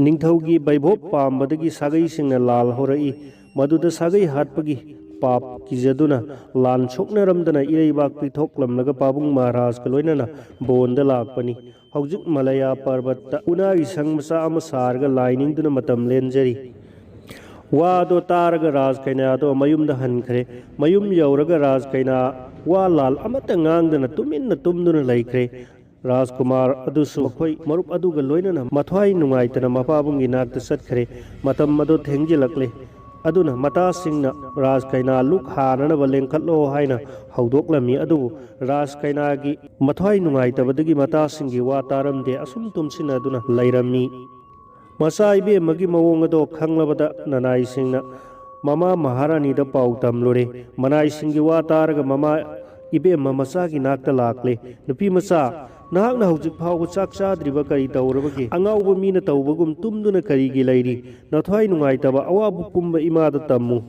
ꯅꯤꯡꯊꯧꯒꯤ ꯕꯩꯚꯣꯞ ꯄꯥꯝꯕꯗꯒꯤ ꯁꯥꯒꯩꯁꯤꯡꯅ ꯂꯥꯜ ꯍꯧꯔꯛꯏ꯫ ꯃꯗꯨꯗ ꯁꯥꯒꯩ ꯍꯥꯠꯄꯒꯤ ꯄꯥꯞ ꯀꯤꯖꯗꯨꯅ ꯂꯥꯟ ꯁꯣꯛꯅꯔꯝꯗꯅ ꯏꯔꯩꯕꯥꯛ ꯄꯤꯊꯣꯛꯂꯝꯂꯒ ꯄꯥꯕꯨꯡ ꯃꯍꯥꯔꯥꯖꯀ ꯂꯣꯏꯅꯅ ꯕꯣꯟꯗ ꯂꯥꯛꯄꯅꯤ꯫ ꯍꯧꯖꯤꯛ ꯃꯂꯌꯥ ꯄꯔꯕꯠꯇ ꯎꯅꯥꯒꯤ ꯁꯪ ꯃꯆꯥ ꯑꯃ ꯁꯥꯔꯒ ꯂꯥꯏ ꯅꯤꯡꯗꯨꯅ ꯃꯇꯝ ꯂꯦꯟꯖꯔꯤ꯫" ꯋꯥꯗꯣ ꯇꯥꯔꯒ ꯔꯥꯖ ꯀꯩꯅꯥꯗꯣ ꯃꯌꯨꯝꯗ ꯍꯟꯈ꯭ꯔꯦ꯫ ꯃꯌꯨꯝ ꯌꯧꯔꯒ ꯔꯥꯖ ꯀꯩꯅꯥ ꯋꯥ ꯂꯥꯜ ꯑꯃꯠꯇ ꯉꯥꯡꯗꯅ ꯇꯨꯃꯤꯟꯅ ꯇꯨꯝꯗꯨꯅ ꯂꯩꯈ꯭ꯔꯦ꯫ ꯔꯥꯖꯀꯨꯃꯥꯔ ꯑꯗꯨꯁꯨ ꯃꯈꯣꯏ ꯃꯔꯨꯞ ꯑꯗꯨꯒ ꯂꯣꯏꯅꯅ ꯃꯊ꯭ꯋꯥꯏ ꯅꯨꯡꯉꯥꯏꯇꯅ ꯃꯄꯥꯕꯨꯡꯒꯤ ꯅꯥꯛꯇ ꯆꯠꯈ꯭ꯔꯦ꯫ ꯃꯇꯝ ꯑꯗꯨ ꯊꯦꯡꯖꯤꯜꯂꯛꯂꯦ꯫ ꯑꯗꯨꯅ ꯃꯇꯥꯁꯤꯡꯅ ꯔꯥꯖ ꯀꯩꯅꯥ ꯂꯨꯛ ꯍꯥꯟꯅꯅꯕ ꯂꯦꯡꯈꯠꯂꯣ ꯍꯥꯏꯅ ꯍꯧꯗꯣꯛꯂꯝꯃꯤ꯫ ꯑꯗꯨꯕꯨ ꯔꯥꯖ ꯀꯩꯅꯥꯒꯤ ꯃꯊ꯭ꯋꯥꯏ ꯅꯨꯡꯉꯥꯏꯇꯕꯗꯒꯤ ꯃꯇꯥꯁꯤꯡꯒꯤ ꯋꯥ ꯇꯥꯔꯝꯗꯦ꯫ ꯑꯁꯨꯝ ꯇꯨꯝꯁꯤꯟꯅꯗꯨꯅ ꯂꯩꯔꯝꯃꯤ꯫ ꯃꯆꯥ ꯏꯕꯦꯝꯃꯒꯤ ꯃꯑꯣꯡ ꯑꯗꯣ ꯈꯪꯂꯕꯗ ꯅꯅꯥꯏꯁꯤꯡꯅ ꯃꯃꯥ ꯃꯍꯥꯔꯥꯅꯤꯗ ꯄꯥꯎ ꯇꯝꯂꯨꯔꯦ꯫ ꯃꯅꯥꯏꯁꯤꯡꯒꯤ ꯋꯥ ꯇꯥꯔꯒ ꯃꯃꯥ ꯏꯕꯦꯝꯃ ꯃꯆꯥꯒꯤ ꯅꯥꯛꯇ ꯂꯥꯛꯂꯦ꯫ "ꯅꯨꯄꯤ ꯃꯆꯥ, ꯅꯍꯥꯛꯅ ꯍꯧꯖꯤꯛ ꯐꯥꯎꯕ ꯆꯥꯛ ꯆꯥꯗ꯭ꯔꯤꯕ ꯀꯔꯤ ꯇꯧꯔꯕꯒꯦ? ꯑꯉꯥꯎꯕ ꯃꯤꯅ ꯇꯧꯕꯒꯨꯝ ꯇꯨꯝꯗꯨꯅ ꯀꯔꯤꯒꯤ ꯂꯩꯔꯤ? ꯅꯊ꯭ꯋꯥꯏ ꯅꯨꯡꯉꯥꯏꯇꯕ ꯑꯋꯥꯕ ꯄꯨꯝꯕ ꯏꯃꯥꯗ ꯇꯝꯃꯨ꯫"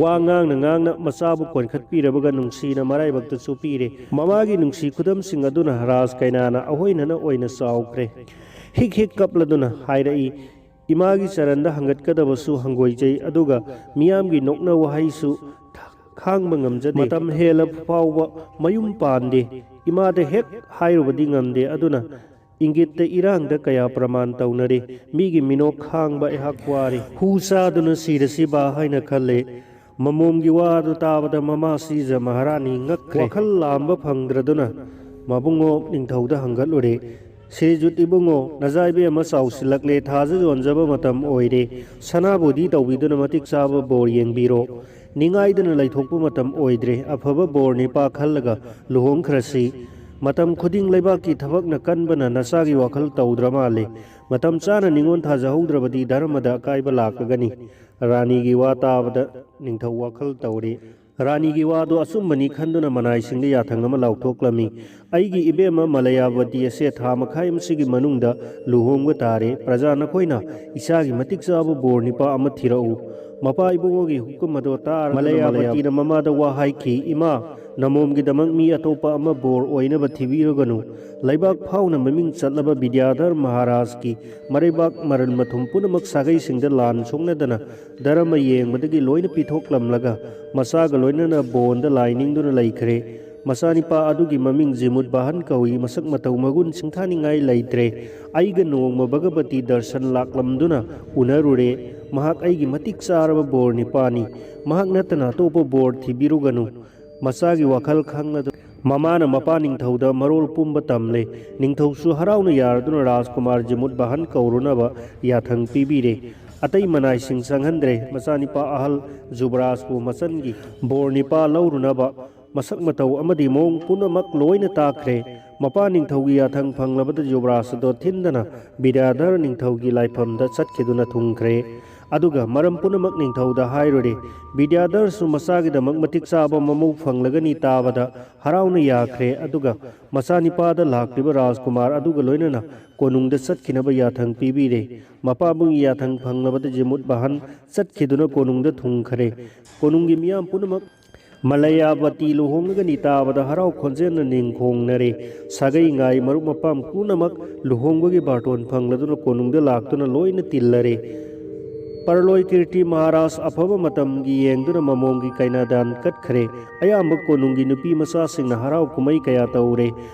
ꯋꯥ ꯉꯥꯡꯅ ꯉꯥꯡꯅ ꯃꯆꯥꯕꯨ ꯀꯣꯟꯈꯠꯄꯤꯔꯕꯒ ꯅꯨꯡꯁꯤꯅ ꯃꯔꯥꯏꯕꯛꯇ ꯆꯨꯞꯄꯤꯔꯦ꯫ ꯃꯃꯥꯒꯤ ꯅꯨꯡꯁꯤ ꯈꯨꯗꯝꯁꯤꯡ ꯑꯗꯨꯅ ꯔꯥꯖ ꯀꯩꯅꯥꯅ ꯑꯍꯣꯏꯅꯅ ꯑꯣꯏꯅ ꯆꯥꯎꯈ꯭ꯔꯦ꯫ ꯍꯤꯛ ꯍꯤꯛ ꯀꯞꯂꯗꯨꯅ ꯍꯥꯏꯔꯛꯏ, "ꯏꯃꯥꯒꯤ ꯆꯔꯟꯗ ꯍꯪꯒꯠꯀꯗꯕꯁꯨ ꯍꯪꯒꯣꯏꯖꯩ, ꯑꯗꯨꯒ ꯃꯤꯌꯥꯝꯒꯤ ꯅꯣꯛꯅ ꯋꯥꯍꯩꯁꯨ ꯈꯥꯡꯕ ꯉꯝꯖꯗꯦ꯫ ꯃꯇꯝ ꯍꯦꯜꯂ ꯐꯥꯎꯕ ꯃꯌꯨꯝ ꯄꯥꯟꯗꯦ꯫ ꯏꯃꯥꯗ ꯍꯦꯛ ꯍꯥꯏꯔꯨꯕꯗꯤ ꯉꯝꯗꯦ꯫ ꯑꯗꯨꯅ ꯏꯪꯒꯤꯠꯇ ꯏꯔꯥꯡꯗ ꯀꯌꯥ ꯄ꯭ꯔꯃꯥꯟ ꯇꯧꯅꯔꯦ꯫ ꯃꯤꯒꯤ ꯃꯤꯅꯣꯛ ꯈꯥꯡꯕ ꯑꯩꯍꯥꯛ ꯋꯥꯔꯦ꯫ ꯍꯨ ꯆꯥꯗꯨꯅ ꯁꯤꯔꯁꯤꯕ ꯍꯥꯏꯅ ꯈꯜꯂꯦ꯫" ꯃꯃꯣꯝꯒꯤ ꯋꯥ ꯑꯗꯨ ꯇꯥꯕꯗ ꯃꯃꯥ ꯁꯤꯖ ꯃꯍꯥꯔꯥꯅꯤ ꯉꯛꯈ꯭ꯔꯦ꯫ ꯋꯥꯈꯜ ꯂꯥꯝꯕ ꯐꯪꯗ꯭ꯔꯗꯨꯅ ꯃꯕꯨꯡꯉꯣ ꯅꯤꯡꯊꯧꯗ ꯍꯪꯒꯠꯂꯨꯔꯦ꯫ "ꯁꯤꯔꯤꯖꯨꯠ ꯏꯕꯨꯡꯉꯣ, ꯅꯖꯥ ꯏꯕꯦꯝꯃ ꯆꯥꯎꯁꯤꯜꯂꯛꯂꯦ, ꯊꯥꯖ ꯌꯣꯟꯖꯕ ꯃꯇꯝ ꯑꯣꯏꯔꯦ꯫ ꯁꯅꯥꯕꯨꯗꯤ ꯇꯧꯕꯤꯗꯨꯅ ꯃꯇꯤꯛ ꯆꯥꯕ ꯕꯣꯔ ꯌꯦꯡꯕꯤꯔꯣ꯫ ꯅꯤꯡꯉꯥꯏꯗꯅ ꯂꯩꯊꯣꯛꯄ ꯃꯇꯝ ꯑꯣꯏꯗ꯭ꯔꯦ꯫ ꯑꯐꯕ ꯕꯣꯔ ꯅꯤꯄꯥ ꯈꯜꯂꯒ ꯂꯨꯍꯣꯡꯈ꯭ꯔꯁꯤ꯫ ꯃꯇꯝ ꯈꯨꯗꯤꯡ ꯂꯩꯕꯥꯛꯀꯤ ꯊꯕꯛꯅ ꯀꯟꯕꯅ ꯅꯆꯥꯒꯤ ꯋꯥꯈꯜ ꯇꯧꯗ꯭ꯔ ꯃꯥꯜꯂꯦ꯫ ꯃꯇꯝ ꯆꯥꯅ ꯅꯤꯉꯣꯜ ꯊꯥꯖꯍꯧꯗ꯭ꯔꯕꯗꯤ ꯙꯔꯃꯗ ꯑꯀꯥꯏꯕ ꯂꯥꯛꯂꯒꯅꯤ꯫" ꯔꯥꯅꯤꯒꯤ ꯋꯥ ꯇꯥꯕꯗ ꯅꯤꯡꯊꯧ ꯋꯥꯈꯜ ꯇꯧꯔꯦ꯫ ꯔꯥꯅꯤꯒꯤ ꯋꯥꯗꯣ ꯑꯆꯨꯝꯕꯅꯤ ꯈꯟꯗꯨꯅ ꯃꯅꯥꯏꯁꯤꯡꯗ ꯌꯥꯊꯪ ꯑꯃ ꯂꯥꯎꯊꯣꯛꯂꯝꯃꯤ꯫ "ꯑꯩꯒꯤ ꯏꯕꯦꯝꯃ ꯃꯂꯌꯥꯕꯇꯤ ꯑꯁꯦ ꯊꯥ ꯃꯈꯥꯏ ꯑꯃꯁꯤꯒꯤ ꯃꯅꯨꯡꯗ ꯂꯨꯍꯣꯡꯕ ꯇꯥꯔꯦ꯫ ꯄ꯭ꯔꯖꯥ ꯅꯈꯣꯏꯅ ꯏꯆꯥꯒꯤ ꯃꯇꯤꯛ ꯆꯥꯕ ꯕꯣꯔ ꯅꯤꯄꯥ ꯑꯃ ꯊꯤꯔꯛꯎ"꯫ ꯃꯄꯥ ꯏꯕꯨꯡꯉꯣꯒꯤ ꯍꯨꯀꯨꯝ ꯑꯗꯣ ꯇꯥꯔ ꯃꯂꯌꯥꯕꯇꯤꯅ ꯃꯃꯥꯗ ꯋꯥ ꯍꯥꯏꯈꯤ, "ꯏꯃꯥ, ꯅꯃꯣꯝꯒꯤꯗꯃꯛ ꯃꯤ ꯑꯇꯣꯞꯄ ꯑꯃ ꯕꯣꯔ ꯑꯣꯏꯅꯕ ꯊꯤꯕꯤꯔꯒꯅꯨ꯫ ꯂꯩꯕꯥꯛ ꯐꯥꯎꯅ ꯃꯃꯤꯡ ꯆꯠꯂꯕ ꯕꯤꯗ꯭ꯌꯥꯙꯔ ꯃꯍꯥꯔꯥꯖꯀꯤ ꯃꯔꯩꯕꯥꯛ ꯃꯔꯜ ꯃꯊꯨꯝ ꯄꯨꯝꯅꯃꯛ ꯁꯥꯒꯩꯁꯤꯡꯗ ꯂꯥꯟ ꯁꯣꯛꯅꯗꯅ ꯙꯔꯃ ꯌꯦꯡꯕꯗꯒꯤ ꯂꯣꯏꯅ ꯄꯤꯊꯣꯛꯂꯝꯂꯒ ꯃꯆꯥꯒ ꯂꯣꯏꯅꯅ ꯕꯣꯟꯗ ꯂꯥꯏ ꯅꯤꯡꯗꯨꯅ ꯂꯩꯈ꯭ꯔꯦ꯫ ꯃꯆꯥꯅꯤꯄꯥ ꯑꯗꯨꯒꯤ ꯃꯃꯤꯡ ꯖꯤꯃꯨꯠ ꯕꯍꯟ ꯀꯧꯏ꯫ ꯃꯁꯛ ꯃꯇꯧ ꯃꯒꯨꯟ ꯁꯤꯡꯊꯥꯅꯤꯡꯉꯥꯏ ꯂꯩꯇ꯭ꯔꯦ꯫ ꯑꯩꯒ ꯅꯣꯡꯃ ꯚꯒꯕꯇꯤ ꯗꯔꯁꯟ ꯂꯥꯛꯂꯝꯗꯨꯅ ꯎꯅꯔꯨꯔꯦ꯫ ꯃꯍꯥꯛ ꯑꯩꯒꯤ ꯃꯇꯤꯛ ꯆꯥꯔꯕ ꯕꯣꯔ ꯅꯤꯄꯥꯅꯤ꯫ ꯃꯍꯥꯛ ꯅꯠꯇꯅ ꯑꯇꯣꯞꯄ ꯕꯣꯔ ꯊꯤꯕꯤꯔꯨꯒꯅꯨ"꯫ ꯃꯆꯥꯒꯤ ꯋꯥꯈꯜ ꯈꯪꯂꯗꯨꯅ ꯃꯃꯥꯅ ꯃꯄꯥ ꯅꯤꯡꯊꯧꯗ ꯃꯔꯣꯜ ꯄꯨꯝꯕ ꯇꯝꯂꯦ꯫ ꯅꯤꯡꯊꯧꯁꯨ ꯍꯔꯥꯎꯅ ꯌꯥꯔꯗꯨꯅ ꯔꯥꯖꯀꯨꯃꯥꯔ ꯖꯤꯃꯨꯠ ꯕꯍꯟ ꯀꯧꯔꯨꯅꯕ ꯌꯥꯊꯪ ꯄꯤꯕꯤꯔꯦ꯫ ꯑꯇꯩ ꯃꯅꯥꯏꯁꯤꯡ ꯆꯪꯍꯟꯗ꯭ꯔꯦ꯫ ꯃꯆꯥꯅꯤꯄꯥ ꯑꯍꯜ ꯖꯨꯕꯔꯥꯖꯄꯨ ꯃꯆꯟꯒꯤ ꯕꯣꯔ ꯅꯤꯄꯥ ꯂꯧꯔꯨꯅꯕ ꯃꯁꯛ ꯃꯇꯧ ꯑꯃꯗꯤ ꯃꯑꯣꯡ ꯄꯨꯝꯅꯃꯛ ꯂꯣꯏꯅ ꯇꯥꯛꯈ꯭ꯔꯦ꯫ ꯃꯄꯥ ꯅꯤꯡꯊꯧꯒꯤ ꯌꯥꯊꯪ ꯐꯪꯂꯕꯗ ꯖꯨꯕꯔꯥꯖ ꯑꯗꯣ ꯊꯤꯟꯗꯅ ꯕꯤꯗ꯭ꯌꯥꯙꯔ ꯅꯤꯡꯊꯧꯒꯤ ꯂꯥꯏꯐꯝꯗ ꯆꯠꯈꯤꯗꯨꯅ ꯊꯨꯡꯈ꯭ꯔꯦ꯫ ꯑꯗꯨꯒ ꯃꯔꯝ ꯄꯨꯝꯅꯃꯛ ꯅꯤꯡꯊꯧꯗ ꯍꯥꯏꯔꯨꯔꯦ꯫ ꯕꯤꯗ꯭ꯌꯥꯙꯔꯁꯨ ꯃꯆꯥꯒꯤꯗꯃꯛ ꯃꯇꯤꯛ ꯆꯥꯕ ꯃꯃꯧ ꯐꯪꯂꯒꯅꯤ ꯇꯥꯕꯗ ꯍꯔꯥꯎꯅ ꯌꯥꯈ꯭ꯔꯦ꯫ ꯑꯗꯨꯒ ꯃꯆꯥꯅꯤꯄꯥꯗ ꯂꯥꯛꯂꯤꯕ ꯔꯥꯖꯀꯨꯃꯥꯔ ꯑꯗꯨꯒ ꯂꯣꯏꯅꯅ ꯀꯣꯅꯨꯡꯗ ꯆꯠꯈꯤꯅꯕ ꯌꯥꯊꯪ ꯄꯤꯕꯤꯔꯦ꯫ ꯃꯄꯥꯕꯨꯡꯒꯤ ꯌꯥꯊꯪ ꯐꯪꯂꯕꯗ ꯖꯤꯃꯨꯠ ꯕꯍꯟ ꯆꯠꯈꯤꯗꯨꯅ ꯀꯣꯅꯨꯡꯗ ꯊꯨꯡꯈꯔꯦ꯫ ꯀꯣꯅꯨꯡꯒꯤ ꯃꯤꯌꯥꯝ ꯄꯨꯝꯅꯃꯛ ꯃꯂꯌꯥꯕꯇꯤ ꯂꯨꯍꯣꯡꯂꯒꯅꯤ ꯇꯥꯕꯗ ꯍꯔꯥꯎ ꯈꯣꯟꯖꯦꯜꯅ ꯅꯤꯡꯈꯣꯡꯅꯔꯦ꯫ ꯁꯥꯒꯩ ꯉꯥꯏ ꯃꯔꯨꯞ ꯃꯄꯥꯡ ꯄꯨꯝꯅꯃꯛ ꯂꯨꯍꯣꯡꯕꯒꯤ ꯕꯥꯔꯇꯣꯟ ꯐꯪꯂꯗꯨꯅ ꯀꯣꯅꯨꯡꯗ ꯂꯥꯛꯇꯨꯅ ꯂꯣꯏꯅ ꯇꯤꯜꯂꯔꯦ꯫ ꯄꯔꯂꯣꯏ ꯀꯤꯔꯇꯤ ꯃꯍꯥꯔꯥꯖ ꯑꯐꯕ ꯃꯇꯝꯒꯤ ꯌꯦꯡꯗꯨꯅ ꯃꯃꯣꯝꯒꯤ ꯀꯩꯅꯥꯗꯥꯟ ꯀꯠꯈ꯭ꯔꯦ꯫ ꯑꯌꯥꯝꯕ ꯀꯣꯅꯨꯡꯒꯤ ꯅꯨꯄꯤ ꯃꯆꯥꯁꯤꯡꯅ ꯍꯔꯥꯎ ꯀꯨꯝꯍꯩ ꯀꯌꯥ ꯇꯧꯔꯦ꯫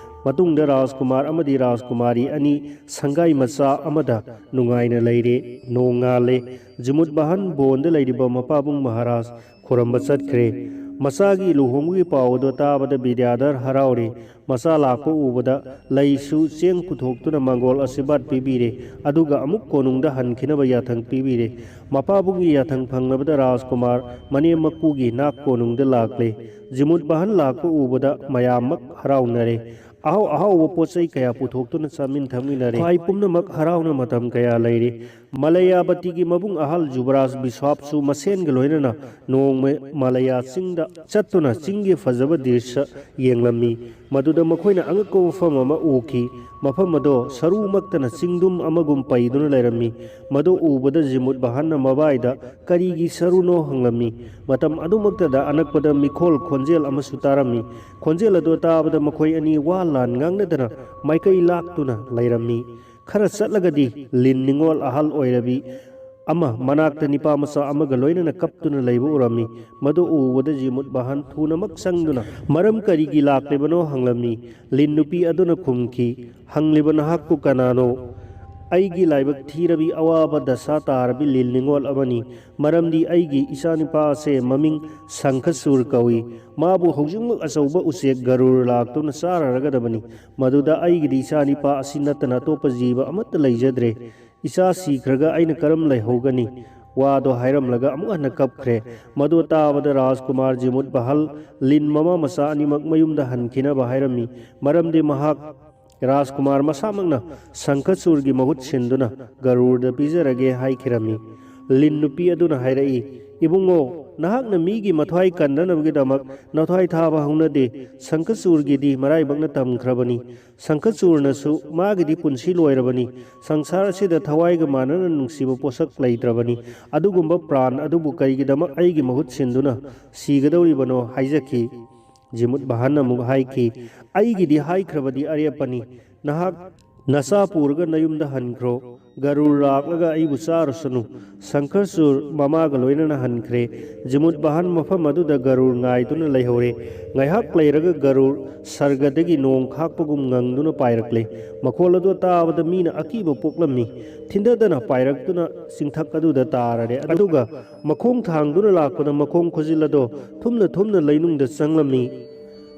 ꯃꯇꯨꯡꯗ ꯔꯥꯖꯀꯨꯃꯥꯔ ꯑꯃꯗꯤ ꯔꯥꯖꯀꯨꯃꯥꯔꯤ ꯑꯅꯤ ꯁꯪꯒꯥꯏ ꯃꯆꯥ ꯑꯃꯗ ꯅꯨꯡꯉꯥꯏꯅ ꯂꯩꯔꯦ꯫ ꯅꯣꯡꯉꯥꯜꯂꯦ꯫ ꯖꯤꯃꯨꯠ ꯕꯍꯟ ꯕꯣꯟꯗ ꯂꯩꯔꯤꯕ ꯃꯄꯥꯕꯨꯡ ꯃꯍꯥꯔꯥꯖ ꯈꯨꯔꯝꯕ ꯆꯠꯈ꯭ꯔꯦ꯫ ꯃꯆꯥꯒꯤ ꯂꯨꯍꯣꯡꯕꯒꯤ ꯄꯥꯎ ꯑꯗꯨ ꯇꯥꯕꯗ ꯕꯤꯗ꯭ꯌꯥꯙꯔ ꯍꯔꯥꯎꯔꯦ꯫ ꯃꯆꯥ ꯂꯥꯛꯄ ꯎꯕꯗ ꯂꯩꯁꯨ ꯆꯦꯡ ꯄꯨꯊꯣꯛꯇꯨꯅ ꯃꯪꯒꯣꯜ ꯑꯁꯤꯔꯕꯥꯗ ꯄꯤꯕꯤꯔꯦ꯫ ꯑꯗꯨꯒ ꯑꯃꯨꯛ ꯀꯣꯅꯨꯡꯗ ꯍꯟꯈꯤꯅꯕ ꯌꯥꯊꯪ ꯄꯤꯕꯤꯔꯦ꯫ ꯃꯄꯥꯕꯨꯡꯒꯤ ꯌꯥꯊꯪ ꯐꯪꯂꯕꯗ ꯔꯥꯖꯀꯨꯃꯥꯔ ꯃꯅꯦꯝ ꯃꯀꯨꯒꯤ ꯅꯥꯛ ꯀꯣꯅꯨꯡꯗ ꯂꯥꯛꯂꯦ꯫ ꯖꯤꯃꯨꯠ ꯕꯍꯟ ꯂꯥꯛꯄ ꯎꯕꯗ ꯃꯌꯥꯝꯃꯛ ꯍꯔꯥꯎꯅꯔꯦ꯫ ꯑꯍꯥꯎ ꯑꯍꯥꯎꯕ ꯄꯣꯠ ꯆꯩ ꯀꯌꯥ ꯄꯨꯊꯣꯛꯇꯨꯅ ꯆꯥꯃꯤꯟ ꯊꯛꯃꯤꯟꯅꯔꯦ꯫ ꯈ꯭ꯋꯥꯏ ꯄꯨꯝꯅꯃꯛ ꯍꯔꯥꯎꯅ ꯃꯇꯝ ꯀꯌꯥ ꯂꯩꯔꯤ꯫ ꯃꯂꯌꯥꯕꯇꯤꯒꯤ ꯃꯕꯨꯡ ꯑꯍꯜ ꯖꯨꯕꯔꯥꯖ ꯕꯤꯁ꯭ꯋꯥꯞꯁꯨ ꯃꯁꯦꯟꯒ ꯂꯣꯏꯅꯅ ꯅꯣꯡꯃ ꯃꯂꯌꯥ ꯆꯤꯡꯗ ꯆꯠꯇꯨꯅ ꯆꯤꯡꯒꯤ ꯐꯖꯕ ꯗ꯭ꯔꯤꯁ꯭ꯌ ꯌꯦꯡꯂꯝꯃꯤ꯫ ꯃꯗꯨꯗ ꯃꯈꯣꯏꯅ ꯑꯉꯛꯄ ꯃꯐꯝ ꯑꯃ ꯎꯈꯤ꯫ ꯃꯐꯝ ꯑꯗꯣ ꯁꯔꯨꯃꯛꯇꯅ ꯆꯤꯡꯗꯨꯝ ꯑꯃꯒꯨꯝ ꯄꯩꯗꯨꯅ ꯂꯩꯔꯝꯃꯤ꯫ ꯃꯗꯨ ꯎꯕꯗ ꯖꯤꯃꯨꯠ ꯕꯍꯥꯟꯅ ꯃꯕꯥꯏꯗ "ꯀꯔꯤꯒꯤ ꯁꯔꯨꯅꯣ?" ꯍꯪꯂꯝꯃꯤ꯫ ꯃꯇꯝ ꯑꯗꯨꯃꯛꯇꯗ ꯑꯅꯛꯄꯗ ꯃꯤꯈꯣꯜ ꯈꯣꯟꯖꯦꯜ ꯑꯃꯁꯨ ꯇꯥꯔꯝꯃꯤ꯫ ꯈꯣꯟꯖꯦꯜ ꯑꯗꯨ ꯇꯥꯕꯗ ꯃꯈꯣꯏ ꯑꯅꯤ ꯋꯥ ꯂꯥꯟ ꯉꯥꯡꯅꯗꯅ ꯃꯥꯏꯀꯩ ꯂꯥꯛꯇꯨꯅ ꯂꯩꯔꯝꯃꯤ꯫ ꯈꯔ ꯆꯠꯂꯒꯗꯤ ꯂꯤꯟ ꯅꯤꯉꯣꯜ ꯑꯍꯜ ꯑꯣꯏꯔꯕꯤ ꯑꯃ ꯃꯅꯥꯛꯇ ꯅꯤꯄꯥ ꯃꯆꯥ ꯑꯃꯒ ꯂꯣꯏꯅꯅ ꯀꯞꯇꯨꯅ ꯂꯩꯕ ꯎꯔꯝꯃꯤ꯫ ꯃꯗꯨ ꯎꯕꯗ ꯖꯤꯃꯨꯠ ꯕꯍꯥꯟ ꯊꯨꯅꯃꯛ ꯆꯪꯗꯨꯅ "ꯃꯔꯝ ꯀꯔꯤꯒꯤ ꯂꯥꯛꯂꯤꯕꯅꯣ?" ꯍꯪꯂꯝꯃꯤ꯫ ꯂꯤꯟ ꯅꯨꯄꯤ ꯑꯗꯨꯅ ꯈꯨꯝꯈꯤ, "ꯍꯪꯂꯤꯕ ꯅꯍꯥꯛꯄꯨ ꯀꯅꯥꯅꯣ? ꯑꯩꯒꯤ ꯂꯥꯏꯕꯛ ꯊꯤꯔꯕꯤ ꯑꯋꯥꯕ ꯗꯁꯥ ꯇꯥꯔꯕꯤ ꯂꯤꯟ ꯅꯤꯉꯣꯜ ꯑꯃꯅꯤ꯫ ꯃꯔꯝꯗꯤ ꯑꯩꯒꯤ ꯏꯆꯥꯅꯤꯄꯥ ꯑꯁꯦ ꯃꯃꯤꯡ ꯁꯪꯈꯆꯨꯔ ꯀꯧꯏ꯫ ꯃꯥꯕꯨ ꯍꯧꯖꯤꯛꯃꯛ ꯑꯆꯧꯕ ꯎꯆꯦꯛ ꯒꯔꯨꯔ ꯂꯥꯛꯇꯨꯅ ꯆꯥꯔꯔꯒꯗꯕꯅꯤ꯫ ꯃꯗꯨꯗ ꯑꯩꯒꯤꯗꯤ ꯏꯆꯥꯅꯤꯄꯥ ꯑꯁꯤ ꯅꯠꯇꯅ ꯑꯇꯣꯞꯄ ꯖꯤꯕ ꯑꯃꯠꯇ ꯂꯩꯖꯗ꯭ꯔꯦ꯫ ꯏꯆꯥ ꯁꯤꯈ꯭ꯔꯒ ꯑꯩꯅ ꯀꯔꯝ ꯂꯩꯍꯧꯒꯅꯤ?" ꯋꯥꯗꯣ ꯍꯥꯏꯔꯝꯂꯒ ꯑꯃꯨꯛ ꯍꯟꯅ ꯀꯞꯈ꯭ꯔꯦ꯫ ꯃꯗꯨ ꯇꯥꯕꯗ ꯔꯥꯖꯀꯨꯃꯥꯔ ꯖꯤꯃꯨꯠ ꯕꯍꯜ ꯂꯤꯟ ꯃꯃꯥ ꯃꯆꯥ ꯑꯅꯤꯃꯛ ꯃꯌꯨꯝꯗ ꯍꯟꯈꯤꯅꯕ ꯍꯥꯏꯔꯝꯃꯤ꯫ ꯃꯔꯝꯗꯤ ꯃꯍꯥꯛ ꯔꯥꯖꯀꯨꯃꯥꯔ ꯃꯁꯥꯃꯛꯅ ꯁꯪꯈꯆꯨꯔꯒꯤ ꯃꯍꯨꯠ ꯁꯤꯟꯗꯨꯅ ꯒꯔꯨꯔꯗ ꯄꯤꯖꯔꯒꯦ ꯍꯥꯏꯈꯤꯔꯝꯃꯤ꯫ ꯂꯤꯟ ꯅꯨꯄꯤ ꯑꯗꯨꯅ ꯍꯥꯏꯔꯛꯏ, "ꯏꯕꯨꯡꯉꯣ, ꯅꯍꯥꯛꯅ ꯃꯤꯒꯤ ꯃꯊ꯭ꯋꯥꯏ ꯀꯟꯅꯅꯕꯒꯤꯗꯃꯛ ꯅꯊ꯭ꯋꯥꯏ ꯊꯥꯕ ꯍꯧꯅꯗꯦ꯫ ꯁꯪꯈꯆꯨꯔꯒꯤꯗꯤ ꯃꯔꯥꯏꯕꯛꯅ ꯇꯝꯈ꯭ꯔꯕꯅꯤ꯫ ꯁꯪꯈꯆꯨꯔꯅꯁꯨ ꯃꯥꯒꯤꯗꯤ ꯄꯨꯟꯁꯤ ꯂꯣꯏꯔꯕꯅꯤ꯫ ꯁꯪꯁꯥꯔ ꯑꯁꯤꯗ ꯊꯋꯥꯏꯒ ꯃꯥꯟꯅꯅ ꯅꯨꯡꯁꯤꯕ ꯄꯣꯠꯁꯛ ꯂꯩꯇ꯭ꯔꯕꯅꯤ꯫ ꯑꯗꯨꯒꯨꯝꯕ ꯄ꯭ꯔꯥꯟ ꯑꯗꯨꯕꯨ ꯀꯔꯤꯒꯤꯗꯃꯛ ꯑꯩꯒꯤ ꯃꯍꯨꯠ ꯁꯤꯟꯗꯨꯅ ꯁꯤꯒꯗꯧꯔꯤꯕꯅꯣ?" ꯍꯥꯏꯖꯈꯤ꯫ ꯖꯤꯃꯨꯠ ꯕꯍꯟꯅ ꯑꯃꯨꯛ ꯍꯥꯏꯈꯤ, "ꯑꯩꯒꯤꯗꯤ ꯍꯥꯏꯈ꯭ꯔꯕꯗꯤ ꯑꯔꯦꯞꯄꯅꯤ꯫ ꯅꯍꯥꯛ ꯅꯆꯥ ꯄꯨꯔꯒ ꯅꯌꯨꯝꯗ ꯍꯟꯈ꯭ꯔꯣ꯫ ꯒꯔꯨꯔ ꯂꯥꯛꯂꯒ ꯑꯩꯕꯨ ꯆꯥꯔꯨꯁꯅꯨ꯫" ꯁꯪꯈꯔꯆꯨꯔ ꯃꯃꯥꯒ ꯂꯣꯏꯅꯅ ꯍꯟꯈ꯭ꯔꯦ꯫ ꯖꯤꯃꯨꯠ ꯕꯍꯟ ꯃꯐꯝ ꯑꯗꯨꯗ ꯒꯔꯨꯔ ꯉꯥꯏꯗꯨꯅ ꯂꯩꯍꯧꯔꯦ꯫ ꯉꯥꯏꯍꯥꯛ ꯂꯩꯔꯒ ꯒꯔꯨꯔ ꯁꯔꯒꯗꯒꯤ ꯅꯣꯡ ꯈꯥꯛꯄꯒꯨꯝ ꯉꯪꯗꯨꯅ ꯄꯥꯏꯔꯛꯂꯦ꯫ ꯃꯈꯣꯜ ꯑꯗꯨ ꯇꯥꯕꯗ ꯃꯤꯅ ꯑꯀꯤꯕ ꯄꯣꯛꯂꯝꯃꯤ꯫ ꯊꯤꯟꯗꯗꯅ ꯄꯥꯏꯔꯛꯇꯨꯅ ꯆꯤꯡꯊꯛ ꯑꯗꯨꯗ ꯇꯥꯔꯔꯦ꯫ ꯑꯗꯨꯒ ꯃꯈꯣꯡ ꯊꯥꯡꯗꯨꯅ ꯂꯥꯛꯄꯗ ꯃꯈꯣꯡ ꯈꯨꯖꯤꯜ ꯑꯗꯣ ꯊꯨꯝꯅ ꯊꯨꯝꯅ ꯂꯩꯅꯨꯡꯗ ꯆꯪꯂꯝꯃꯤ꯫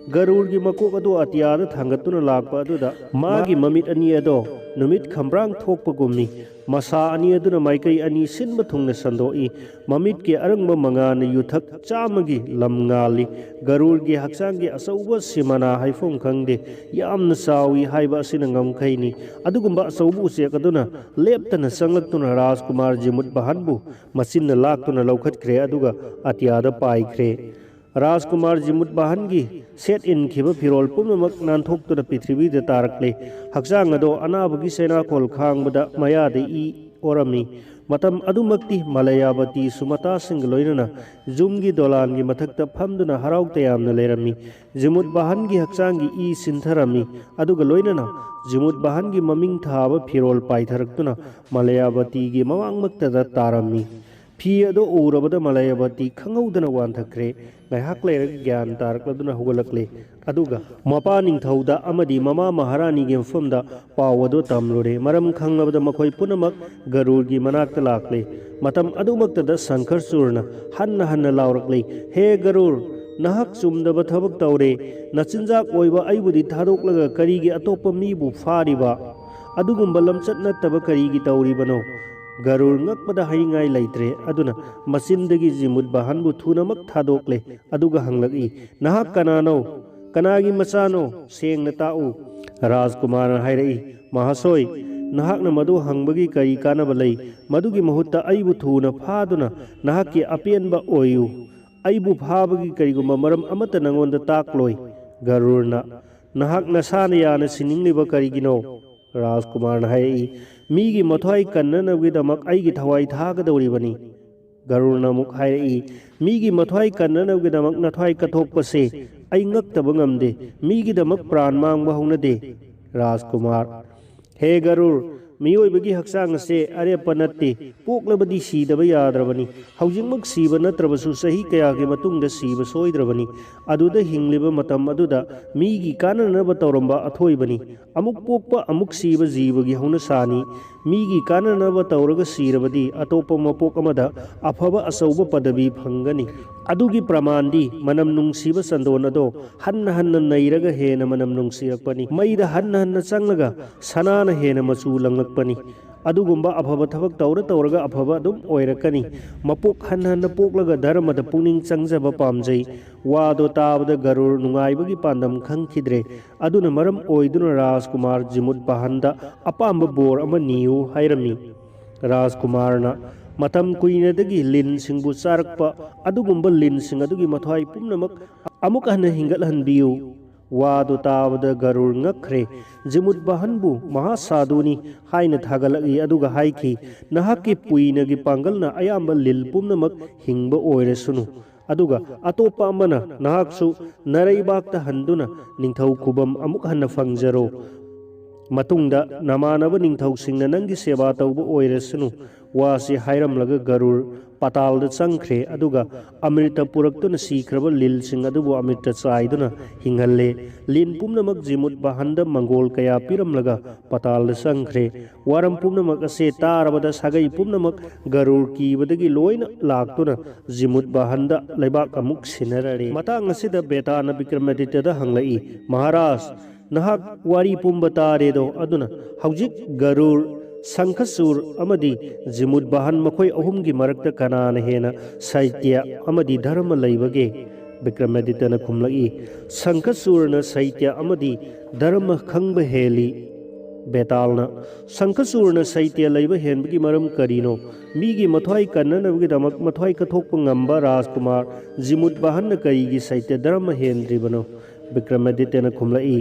ꯒꯔꯨꯔꯒꯤ ꯃꯀꯣꯛ ꯑꯗꯨ ꯑꯇꯤꯌꯥꯗ ꯊꯥꯡꯒꯠꯇꯨꯅ ꯂꯥꯛꯄ ꯑꯗꯨꯗ ꯃꯥꯒꯤ ꯃꯃꯤꯠ ꯑꯅꯤ ꯑꯗꯣ ꯅꯨꯃꯤꯠ ꯈꯝꯕ꯭ꯔꯥꯡ ꯊꯣꯛꯄꯒꯨꯝꯃꯤ꯫ ꯃꯁꯥ ꯑꯅꯤ ꯑꯗꯨꯅ ꯃꯥꯏꯀꯩ ꯑꯅꯤ ꯁꯤꯟꯕ ꯊꯨꯡꯅ ꯁꯟꯗꯣꯛꯏ꯫ ꯃꯃꯤꯠꯀꯤ ꯑꯔꯪꯕ ꯃꯉꯥꯜꯅ ꯌꯨꯊꯛ ꯆꯥꯝꯃꯒꯤ ꯂꯝ ꯉꯥꯜꯂꯤ꯫ ꯒꯔꯨꯔꯒꯤ ꯍꯛꯆꯥꯡꯒꯤ ꯑꯆꯧꯕ ꯁꯤꯃꯅꯥ ꯍꯥꯏꯐꯝ ꯈꯪꯗꯦ꯫ ꯌꯥꯝꯅ ꯆꯥꯎꯏ ꯍꯥꯏꯕ ꯑꯁꯤꯅ ꯉꯝꯈꯩꯅꯤ꯫ ꯑꯗꯨꯒꯨꯝꯕ ꯑꯆꯧꯕ ꯎꯆꯦꯛ ꯑꯗꯨꯅ ꯂꯦꯞꯇꯅ ꯆꯪꯂꯛꯇꯨꯅ ꯔꯥꯖꯀꯨꯃꯥꯔ ꯖꯤꯃꯨꯠ ꯕꯍꯥꯟꯕꯨ ꯃꯆꯤꯟꯅ ꯂꯥꯛꯇꯨꯅ ꯂꯧꯈꯠꯈ꯭ꯔꯦ, ꯑꯗꯨꯒ ꯑꯇꯤꯌꯥꯗ ꯄꯥꯏꯈ꯭ꯔꯦ꯫ ꯔꯥꯖꯀꯨꯃꯥꯔ ꯖꯤꯃꯨꯠ ꯕꯍꯥꯟꯒꯤ ꯁꯦꯠ ꯏꯟꯈꯤꯕ ꯐꯤꯔꯣꯜ ꯄꯨꯝꯅꯃꯛ ꯅꯥꯟꯊꯣꯛꯇꯨꯅ ꯄ꯭ꯔꯤꯊꯤꯕꯤꯗ ꯇꯥꯔꯛꯂꯦ꯫ ꯍꯛꯆꯥꯡ ꯑꯗꯣ ꯑꯅꯥꯕꯒꯤ ꯆꯩꯅꯥꯈꯣꯜ ꯈꯥꯡꯕꯗ ꯃꯌꯥꯗ ꯏ ꯑꯣꯔꯝꯃꯤ꯫ ꯃꯇꯝ ꯑꯗꯨꯃꯛꯇꯤ ꯃꯂꯌꯥꯕꯇꯤ ꯁꯨꯃꯇꯥꯁꯤꯡꯒ ꯂꯣꯏꯅꯅ ꯌꯨꯝꯒꯤ ꯗꯣꯂꯥꯟꯒꯤ ꯃꯊꯛꯇ ꯐꯝꯗꯨꯅ ꯍꯔꯥꯎ ꯇꯌꯥꯝꯅ ꯂꯩꯔꯝꯃꯤ꯫ ꯖꯤꯃꯨꯠ ꯕꯍꯥꯟꯒꯤ ꯍꯛꯆꯥꯡꯒꯤ ꯏ ꯁꯤꯟꯊꯔꯝꯃꯤ꯫ ꯑꯗꯨꯒ ꯂꯣꯏꯅꯅ ꯖꯤꯃꯨꯠ ꯕꯍꯥꯟꯒꯤ ꯃꯃꯤꯡ ꯊꯥꯕ ꯐꯤꯔꯣꯜ ꯄꯥꯏꯊꯔꯛꯇꯨꯅ ꯃꯂꯌꯥꯕꯇꯤꯒꯤ ꯃꯃꯥꯡꯃꯛꯇꯗ ꯇꯥꯔꯝꯃꯤ꯫ ꯐꯤ ꯑꯗꯨ ꯎꯔꯕꯗ ꯃꯂꯌꯥꯕꯇꯤ ꯈꯪꯍꯧꯗꯅ ꯋꯥꯟꯊꯈ꯭ꯔꯦ꯫ ꯉꯥꯏꯍꯥꯛ ꯂꯩꯔꯒ ꯒ꯭ꯌꯥꯟ ꯇꯥꯔꯛꯂꯗꯨꯅ ꯍꯧꯒꯠꯂꯛꯂꯦ꯫ ꯑꯗꯨꯒ ꯃꯄꯥ ꯅꯤꯡꯊꯧꯗ ꯑꯃꯗꯤ ꯃꯃꯥ ꯃꯍꯥꯔꯥꯅꯤꯒꯤ ꯃꯐꯝꯗ ꯄꯥꯎ ꯑꯗꯨ ꯇꯝꯂꯨꯔꯦ꯫ ꯃꯔꯝ ꯈꯪꯂꯕꯗ ꯃꯈꯣꯏ ꯄꯨꯝꯅꯃꯛ ꯒꯔꯨꯔꯒꯤ ꯃꯅꯥꯛꯇ ꯂꯥꯛꯂꯦ꯫ ꯃꯇꯝ ꯑꯗꯨꯃꯛꯇꯗ ꯁꯪꯈꯔꯆꯨꯔꯅ ꯍꯟꯅ ꯍꯟꯅ ꯂꯥꯎꯔꯛꯂꯦ, "ꯍꯦ ꯒꯔꯨꯔ, ꯅꯍꯥꯛ ꯆꯨꯝꯗꯕ ꯊꯕꯛ ꯇꯧꯔꯦ꯫ ꯅꯆꯤꯟꯖꯥꯛ ꯑꯣꯏꯕ ꯑꯩꯕꯨꯗꯤ ꯊꯥꯗꯣꯛꯂꯒ ꯀꯔꯤꯒꯤ ꯑꯇꯣꯞꯄ ꯃꯤꯕꯨ ꯐꯥꯔꯤꯕ? ꯑꯗꯨꯒꯨꯝꯕ ꯂꯝꯆꯠ ꯅꯠꯇꯕ ꯀꯔꯤꯒꯤ ꯇꯧꯔꯤꯕꯅꯣ?" ꯒꯔꯨꯔ ꯉꯛꯄꯗ ꯍꯥꯏꯅꯤꯡꯉꯥꯏ ꯂꯩꯇ꯭ꯔꯦ꯫ ꯑꯗꯨꯅ ꯃꯆꯤꯟꯗꯒꯤ ꯖꯤꯃꯨꯠ ꯕꯍꯥꯟꯕꯨ ꯊꯨꯅꯃꯛ ꯊꯥꯗꯣꯛꯂꯦ꯫ ꯑꯗꯨꯒ ꯍꯪꯂꯛꯏ, "ꯅꯍꯥꯛ ꯀꯅꯥꯅꯣ? ꯀꯅꯥꯒꯤ ꯃꯆꯥꯅꯣ? ꯁꯦꯡꯅ ꯇꯥꯛꯎ꯫" ꯔꯥꯖꯀꯨꯃꯥꯔꯅ ꯍꯥꯏꯔꯛꯏ, "ꯃꯍꯥꯁꯣꯏ, ꯅꯍꯥꯛꯅ ꯃꯗꯨ ꯍꯪꯕꯒꯤ ꯀꯔꯤ ꯀꯥꯟꯅꯕ ꯂꯩ? ꯃꯗꯨꯒꯤ ꯃꯍꯨꯠꯇ ꯑꯩꯕꯨ ꯊꯨꯅ ꯐꯥꯗꯨꯅ ꯅꯍꯥꯛꯀꯤ ꯑꯄꯦꯟꯕ ꯑꯣꯏꯌꯨ꯫ ꯑꯩꯕꯨ ꯐꯥꯕꯒꯤ ꯀꯔꯤꯒꯨꯝꯕ ꯃꯔꯝ ꯑꯃꯠꯇ ꯅꯉꯣꯟꯗ ꯇꯥꯛꯂꯣꯏ꯫" ꯒꯔꯨꯔꯅ, "ꯅꯍꯥꯛ ꯅꯁꯥꯅ ꯌꯥꯅ ꯁꯤꯅꯤꯡꯂꯤꯕ ꯀꯔꯤꯒꯤꯅꯣ?" ꯔꯥꯖꯀꯨꯃꯥꯔꯅ ꯍꯥꯏꯔꯛꯏ, "ꯃꯤꯒꯤ ꯃꯊ꯭ꯋꯥꯏ ꯀꯟꯅꯅꯕꯒꯤꯗꯃꯛ ꯑꯩꯒꯤ ꯊꯋꯥꯏ ꯊꯥꯒꯗꯧꯔꯤꯕꯅꯤ꯫" ꯒꯔꯨꯔꯅ ꯑꯃꯨꯛ ꯍꯥꯏꯔꯛꯏ, "ꯃꯤꯒꯤ ꯃꯊ꯭ꯋꯥꯏ ꯀꯟꯅꯅꯕꯒꯤꯗꯃꯛ ꯅꯊ꯭ꯋꯥꯏ ꯀꯠꯊꯣꯛꯄꯁꯦ ꯑꯩ ꯉꯛꯇꯕ ꯉꯝꯗꯦ꯫ ꯃꯤꯒꯤꯗꯃꯛ ꯄ꯭ꯔꯥꯟ ꯃꯥꯡꯕ ꯍꯧꯅꯗꯦ꯫" ꯔꯥꯖꯀꯨꯃꯥꯔ, "ꯍꯦ ꯒꯔꯨꯔ, ꯃꯤꯑꯣꯏꯕꯒꯤ ꯍꯛꯆꯥꯡ ꯑꯁꯦ ꯑꯔꯦꯞꯄ ꯅꯠꯇꯦ꯫ ꯄꯣꯛꯂꯕꯗꯤ ꯁꯤꯗꯕ ꯌꯥꯗ꯭ꯔꯕꯅꯤ꯫ ꯍꯧꯖꯤꯛꯃꯛ ꯁꯤꯕ ꯅꯠꯇ꯭ꯔꯕꯁꯨ ꯆꯍꯤ ꯀꯌꯥꯒꯤ ꯃꯇꯨꯡꯗ ꯁꯤꯕ ꯁꯣꯏꯗ꯭ꯔꯕꯅꯤ꯫ ꯑꯗꯨꯗ ꯍꯤꯡꯂꯤꯕ ꯃꯇꯝ ꯑꯗꯨꯗ ꯃꯤꯒꯤ ꯀꯥꯟꯅꯅꯕ ꯇꯧꯔꯝꯕ ꯑꯊꯣꯏꯕꯅꯤ꯫ ꯑꯃꯨꯛ ꯄꯣꯛꯄ ꯑꯃꯨꯛ ꯁꯤꯕ ꯖꯤꯕꯒꯤ ꯍꯧꯅꯁꯥꯅꯤ꯫ ꯃꯤꯒꯤ ꯀꯥꯟꯅꯅꯕ ꯇꯧꯔꯒ ꯁꯤꯔꯕꯗꯤ ꯑꯇꯣꯞꯄ ꯃꯄꯣꯛ ꯑꯃꯗ ꯑꯐꯕ ꯑꯆꯧꯕ ꯄꯗꯕꯤ ꯐꯪꯒꯅꯤ꯫ ꯑꯗꯨꯒꯤ ꯄ꯭ꯔꯃꯥꯟꯗꯤ ꯃꯅꯝ ꯅꯨꯡꯁꯤꯕ ꯆꯟꯗꯣꯟ ꯑꯗꯣ ꯍꯟꯅ ꯍꯟꯅ ꯅꯩꯔꯒ ꯍꯦꯟꯅ ꯃꯅꯝ ꯅꯨꯡꯁꯤꯔꯛꯄꯅꯤ꯫ ꯃꯩꯗ ꯍꯟꯅ ꯍꯟꯅ ꯆꯪꯂꯒ ꯁꯅꯥꯅ ꯍꯦꯟꯅ ꯃꯆꯨ ꯂꯪꯂꯛꯄꯅꯤ꯫ ꯑꯗꯨꯒꯨꯝꯕ ꯑꯐꯕ ꯊꯕꯛ ꯇꯧꯔ ꯇꯧꯔꯒ ꯑꯐꯕ ꯑꯗꯨꯝ ꯑꯣꯏꯔꯛꯀꯅꯤ꯫ ꯃꯄꯣꯛ ꯍꯟꯅ ꯍꯟꯅ ꯄꯣꯛꯂꯒ ꯙꯔꯃꯗ ꯄꯨꯛꯅꯤꯡ ꯆꯪꯖꯕ ꯄꯥꯝꯖꯩ꯫ ꯋꯥꯗꯣ ꯇꯥꯕꯗ ꯒꯔꯨꯔ ꯅꯨꯡꯉꯥꯏꯕꯒꯤ ꯄꯥꯟꯗꯝ ꯈꯪꯈꯤꯗ꯭ꯔꯦ꯫ ꯑꯗꯨꯅ ꯃꯔꯝ ꯑꯣꯏꯗꯨꯅ ꯔꯥꯖꯀꯨꯃꯥꯔ ꯖꯤꯃꯨꯠ ꯕꯍꯟꯗ ꯑꯄꯥꯝꯕ ꯕꯣꯔ ꯑꯃ ꯅꯤꯌꯨ ꯍꯥꯏꯔꯝꯃꯤ꯫ ꯔꯥꯖꯀꯨꯃꯥꯔꯅ ꯃꯇꯝ ꯀꯨꯏꯅꯗꯒꯤ ꯂꯤꯟꯁꯤꯡꯕꯨ ꯆꯥꯔꯛꯄ ꯑꯗꯨꯒꯨꯝꯕ ꯂꯤꯟꯁꯤꯡ ꯑꯗꯨꯒꯤ ꯃꯊ꯭ꯋꯥꯏ ꯄꯨꯝꯅꯃꯛ ꯑꯃꯨꯛ ꯍꯟꯅ ꯍꯤꯡꯒꯠꯍꯟꯕꯤꯌꯨ꯫ ꯋꯥꯗꯨ ꯇꯥꯕꯗ ꯒꯔꯨꯔ ꯉꯛꯈ꯭ꯔꯦ꯫ ꯖꯤꯃꯨꯠ ꯕꯍꯟꯕꯨ ꯃꯍꯥꯁꯥꯙꯨꯅꯤ ꯍꯥꯏꯅ ꯊꯥꯒꯠꯂꯛꯏ ꯑꯗꯨꯒ ꯍꯥꯏꯈꯤ, "ꯅꯍꯥꯛꯀꯤ ꯄꯨꯏꯅꯒꯤ ꯄꯥꯡꯒꯜꯅ ꯑꯌꯥꯝꯕ ꯂꯤꯜ ꯄꯨꯝꯅꯃꯛ ꯍꯤꯡꯕ ꯑꯣꯏꯔꯁꯅꯨ, ꯑꯗꯨꯒ ꯑꯇꯣꯞꯄ ꯑꯃꯅ ꯅꯍꯥꯛꯁꯨ ꯅꯔꯩꯕꯥꯛꯇ ꯍꯟꯗꯨꯅ ꯅꯤꯡꯊꯧ ꯈꯨꯕꯝ ꯑꯃꯨꯛ ꯍꯟꯅ ꯐꯪꯖꯔꯣ꯫ ꯃꯇꯨꯡꯗ ꯅꯃꯥꯟꯅꯕ ꯅꯤꯡꯊꯧꯁꯤꯡꯅ ꯅꯪꯒꯤ ꯁꯦꯕꯥ ꯇꯧꯕ ꯑꯣꯏꯔꯁꯅꯨ꯫" ꯋꯥꯁꯤ ꯍꯥꯏꯔꯝꯂꯒ ꯒꯔꯨꯔ ꯄꯥꯇꯥꯜꯗ ꯆꯪꯈ꯭ꯔꯦ, ꯑꯗꯨꯒ ꯑꯃ꯭ꯔꯤꯇ ꯄꯨꯔꯛꯇꯨꯅ ꯁꯤꯈ꯭ꯔꯕ ꯂꯤꯜꯁꯤꯡ ꯑꯗꯨꯕꯨ ꯑꯃ꯭ꯔꯤꯇ ꯆꯥꯏꯗꯨꯅ ꯍꯤꯡꯍꯜꯂꯦ꯫ ꯂꯤꯟ ꯄꯨꯝꯅꯃꯛ ꯖꯤꯃꯨꯠ ꯕꯍꯟꯗ ꯃꯪꯒꯣꯜ ꯀꯌꯥ ꯄꯤꯔꯝꯂꯒ ꯄꯥꯇꯥꯜꯗ ꯆꯪꯈ꯭ꯔꯦ꯫ ꯋꯥꯔꯝ ꯄꯨꯝꯅꯃꯛ ꯑꯁꯦ ꯇꯥꯔꯕꯗ ꯁꯥꯒꯩ ꯄꯨꯝꯅꯃꯛ ꯒꯔꯨꯔ ꯀꯤꯕꯗꯒꯤ ꯂꯣꯏꯅ ꯂꯥꯛꯇꯨꯅ ꯖꯤꯃꯨꯠ ꯕꯍꯟꯗ ꯂꯩꯕꯥꯛ ꯑꯃꯨꯛ ꯁꯤꯟꯅꯔꯔꯦ꯫ ꯃꯇꯥꯡ ꯑꯁꯤꯗ ꯕꯦꯇꯥꯅ ꯕꯤꯀ꯭ꯔꯃꯥꯗꯤꯇ꯭ꯌꯗ ꯍꯪꯂꯛꯏ, "ꯃꯍꯥꯔꯥꯖ, ꯅꯍꯥꯛ ꯋꯥꯔꯤ ꯄꯨꯝꯕ ꯇꯥꯔꯦꯗꯣ, ꯑꯗꯨꯅ ꯍꯧꯖꯤꯛ ꯒꯔꯨꯔ, ꯁꯪꯈꯆꯨꯔ ꯑꯃꯗꯤ ꯖꯤꯃꯨꯠ ꯕꯍꯟ ꯃꯈꯣꯏ ꯑꯍꯨꯝꯒꯤ ꯃꯔꯛꯇ ꯀꯅꯥꯅ ꯍꯦꯟꯅ ꯁꯩꯇ꯭ꯌ ꯑꯃꯗꯤ ꯙꯔꯃ ꯂꯩꯕꯒꯦ?" ꯕꯤꯀ꯭ꯔꯃꯥꯗꯤꯇ꯭ꯌꯅ ꯈꯨꯝꯂꯛꯏ, "ꯁꯪꯈꯆꯨꯔꯅ ꯁꯩꯇ꯭ꯌ ꯑꯃꯗꯤ ꯙꯔꯃ ꯈꯪꯕ ꯍꯦꯜꯂꯤ꯫" ꯕꯦꯇꯥꯜꯅ, "ꯁꯪꯈꯆꯨꯔꯅ ꯁꯩꯇ꯭ꯌ ꯂꯩꯕ ꯍꯦꯟꯕꯒꯤ ꯃꯔꯝ ꯀꯔꯤꯅꯣ? ꯃꯤꯒꯤ ꯃꯊ꯭ꯋꯥꯏ ꯀꯟꯅꯅꯕꯒꯤꯗꯃꯛ ꯃꯊ꯭ꯋꯥꯏ ꯀꯠꯊꯣꯛꯄ ꯉꯝꯕ ꯔꯥꯖꯀꯨꯃꯥꯔ ꯖꯤꯃꯨꯠ ꯕꯍꯟꯅ ꯀꯔꯤꯒꯤ ꯁꯩꯇ꯭ꯌ ꯙꯔꯃ ꯍꯦꯟꯗ꯭ꯔꯤꯕꯅꯣ?" ꯕꯤꯀ꯭ꯔꯃꯥꯗꯤꯇ꯭ꯌꯅ ꯈꯨꯝꯂꯛꯏ,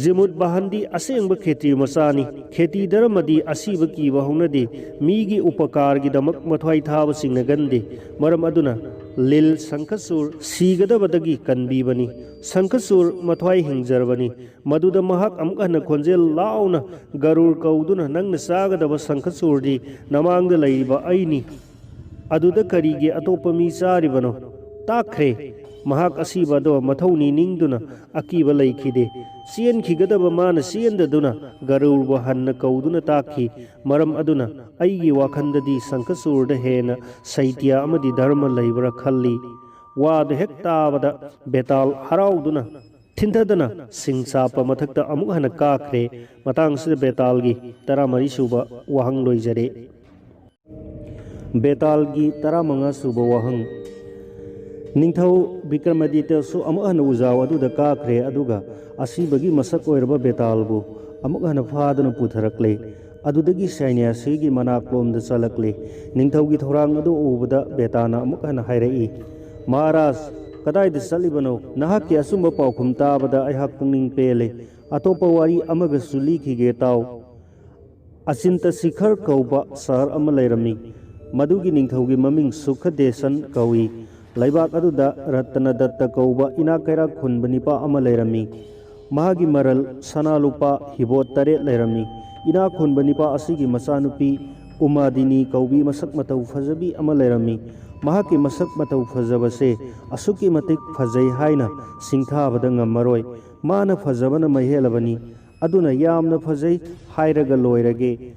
ꯖꯤꯃꯨꯠ ꯕꯥꯍꯟꯗꯤ ꯑꯁꯦꯡꯕ ꯈꯦꯇ꯭ꯔꯤ ꯃꯆꯥꯅꯤ꯫ ꯈꯦꯇꯤ ꯙꯔꯃꯗꯤ ꯑꯁꯤꯕ ꯀꯤꯕ ꯍꯧꯅꯗꯦ꯫ ꯃꯤꯒꯤ ꯎꯄꯀꯥꯔꯒꯤꯗꯃꯛ ꯃꯊ꯭ꯋꯥꯏ ꯊꯥꯕꯁꯤꯡꯅ ꯒꯟꯗꯦ꯫ ꯃꯔꯝ ꯑꯗꯨꯅ ꯂꯤꯜ ꯁꯪꯈꯆꯨꯔ ꯁꯤꯒꯗꯕꯗꯒꯤ ꯀꯟꯕꯤꯕꯅꯤ꯫ ꯁꯪꯈꯆꯨꯔ ꯃꯊ꯭ꯋꯥꯏ ꯍꯤꯡꯖꯔꯕꯅꯤ꯫ ꯃꯗꯨꯗ ꯃꯍꯥꯛ ꯑꯃꯨꯛ ꯍꯟꯅ ꯈꯣꯟꯖꯦꯜ ꯂꯥꯎꯅ ꯒꯔꯨꯔ ꯀꯧꯗꯨꯅ, "ꯅꯪꯅ ꯆꯥꯒꯗꯕ ꯁꯪꯈꯆꯨꯔꯗꯤ ꯅꯃꯥꯡꯗ ꯂꯩꯔꯤꯕ ꯑꯩꯅꯤ꯫ ꯑꯗꯨꯗ ꯀꯔꯤꯒꯤ ꯑꯇꯣꯞꯄ ꯃꯤ ꯆꯥꯔꯤꯕꯅꯣ?" ꯇꯥꯛꯈ꯭ꯔꯦ꯫ ꯃꯍꯥꯛ ꯑꯁꯤꯕ ꯑꯗꯣ ꯃꯊꯧꯅꯤ ꯅꯤꯡꯗꯨꯅ ꯑꯀꯤꯕ ꯂꯩꯈꯤꯗꯦ꯫ ꯆꯦꯟꯈꯤꯒꯗꯕ ꯃꯥꯅ ꯆꯦꯟꯗꯗꯨꯅ ꯒꯔꯨꯔꯕꯨ ꯍꯟꯅ ꯀꯧꯗꯨꯅ ꯇꯥꯛꯈꯤ꯫ ꯃꯔꯝ ꯑꯗꯨꯅ ꯑꯩꯒꯤ ꯋꯥꯈꯜꯗꯗꯤ ꯁꯪꯈꯆꯨꯔꯗ ꯍꯦꯟꯅ ꯁꯩꯇ꯭ꯌ ꯑꯃꯗꯤ ꯙꯔꯃ ꯂꯩꯕ꯭ꯔꯥ ꯈꯜꯂꯤ꯫ ꯋꯥꯗꯨ ꯍꯦꯛ ꯇꯥꯕꯗ ꯕꯦꯇꯥꯜ ꯍꯔꯥꯎꯗꯨꯅ ꯊꯤꯟꯊꯗꯅ ꯁꯤꯡ ꯆꯥꯞꯄ ꯃꯊꯛꯇ ꯑꯃꯨꯛ ꯍꯟꯅ ꯀꯥꯈ꯭ꯔꯦ꯫ ꯃꯇꯥꯡꯁꯤꯗ ꯕꯦꯇꯥꯜꯒꯤ ꯇꯔꯥꯃꯔꯤ ꯁꯨꯕ ꯋꯥꯍꯪ ꯂꯣꯏꯖꯔꯦ꯫ ꯕꯦꯇꯥꯜꯒꯤ ꯇꯔꯥꯃꯉꯥ ꯁꯨꯕ ꯋꯥꯍꯪ꯫ ꯅꯤꯡꯊꯧ ꯕꯤꯀ꯭ꯔꯃꯥꯗꯤꯇ꯭ꯌꯁꯨ ꯑꯃꯨꯛ ꯍꯟꯅ ꯎꯖꯥꯎ ꯑꯗꯨꯗ ꯀꯥꯈ꯭ꯔꯦ, ꯑꯗꯨꯒ ꯑꯁꯤꯕꯒꯤ ꯃꯁꯛ ꯑꯣꯏꯔꯕ ꯕꯦꯇꯥꯜꯕꯨ ꯑꯃꯨꯛ ꯍꯟꯅ ꯐꯥꯗꯨꯅ ꯄꯨꯊꯔꯛꯂꯦ꯫ ꯑꯗꯨꯗꯒꯤ ꯁꯩꯅ꯭ꯌꯥꯁꯤꯒꯤ ꯃꯅꯥꯛꯂꯣꯝꯗ ꯆꯠꯂꯛꯂꯦ꯫ ꯅꯤꯡꯊꯧꯒꯤ ꯊꯧꯔꯥꯡ ꯑꯗꯨ ꯎꯕꯗ ꯕꯦꯇꯥꯅ ꯑꯃꯨꯛ ꯍꯟꯅ ꯍꯥꯏꯔꯛꯏ, "ꯃꯍꯥꯔꯥꯖ, ꯀꯗꯥꯏꯗ ꯆꯠꯂꯤꯕꯅꯣ? ꯅꯍꯥꯛꯀꯤ ꯑꯆꯨꯝꯕ ꯄꯥꯎꯈꯨꯝ ꯇꯥꯕꯗ ꯑꯩꯍꯥꯛ ꯄꯨꯛꯅꯤꯡ ꯄꯦꯜꯂꯦ꯫ ꯑꯇꯣꯞꯄ ꯋꯥꯔꯤ ꯑꯃꯒꯁꯨ ꯂꯤꯈꯤꯒꯦ, ꯇꯥꯎ꯫ ꯑꯆꯤꯟꯇ ꯁꯤꯈꯔ ꯀꯧꯕ ꯁꯍꯔ ꯑꯃ ꯂꯩꯔꯝꯃꯤ꯫ ꯃꯗꯨꯒꯤ ꯅꯤꯡꯊꯧꯒꯤ ꯃꯃꯤꯡ ꯁꯨꯈꯗꯦꯁꯟ ꯀꯧꯏ꯫ ꯂꯩꯕꯥꯛ ꯑꯗꯨꯗ ꯔꯇꯅꯗꯠꯇ ꯀꯧꯕ ꯏꯅꯥꯛ ꯀꯩꯔꯥꯛ ꯈꯨꯟꯕ ꯅꯤꯄꯥ ꯑꯃ ꯂꯩꯔꯝꯃꯤ꯫ ꯃꯍꯥꯛꯀꯤ ꯃꯔꯜ ꯁꯅꯥ ꯂꯨꯄꯥ ꯍꯤꯕꯣꯠ ꯇꯔꯦꯠ ꯂꯩꯔꯝꯃꯤ꯫ ꯏꯅꯥꯛ ꯈꯨꯟꯕ ꯅꯤꯄꯥ ꯑꯁꯤꯒꯤ ꯃꯆꯥꯅꯨꯄꯤ ꯎꯃꯥꯗꯤꯅꯤ ꯀꯧꯕꯤ ꯃꯁꯛ ꯃꯇꯧ ꯐꯖꯕꯤ ꯑꯃ ꯂꯩꯔꯝꯃꯤ꯫ ꯃꯍꯥꯛꯀꯤ ꯃꯁꯛ ꯃꯇꯧ ꯐꯖꯕꯁꯦ ꯑꯁꯨꯛꯀꯤ ꯃꯇꯤꯛ ꯐꯖꯩ ꯍꯥꯏꯅ ꯁꯤꯡꯊꯥꯕꯗ ꯉꯝꯃꯔꯣꯏ꯫ ꯃꯥꯅ ꯐꯖꯕꯅ ꯃꯩꯍꯦꯜꯂꯕꯅꯤ꯫ ꯑꯗꯨꯅ ꯌꯥꯝꯅ ꯐꯖꯩ ꯍꯥꯏꯔꯒ ꯂꯣꯏꯔꯒꯦ꯫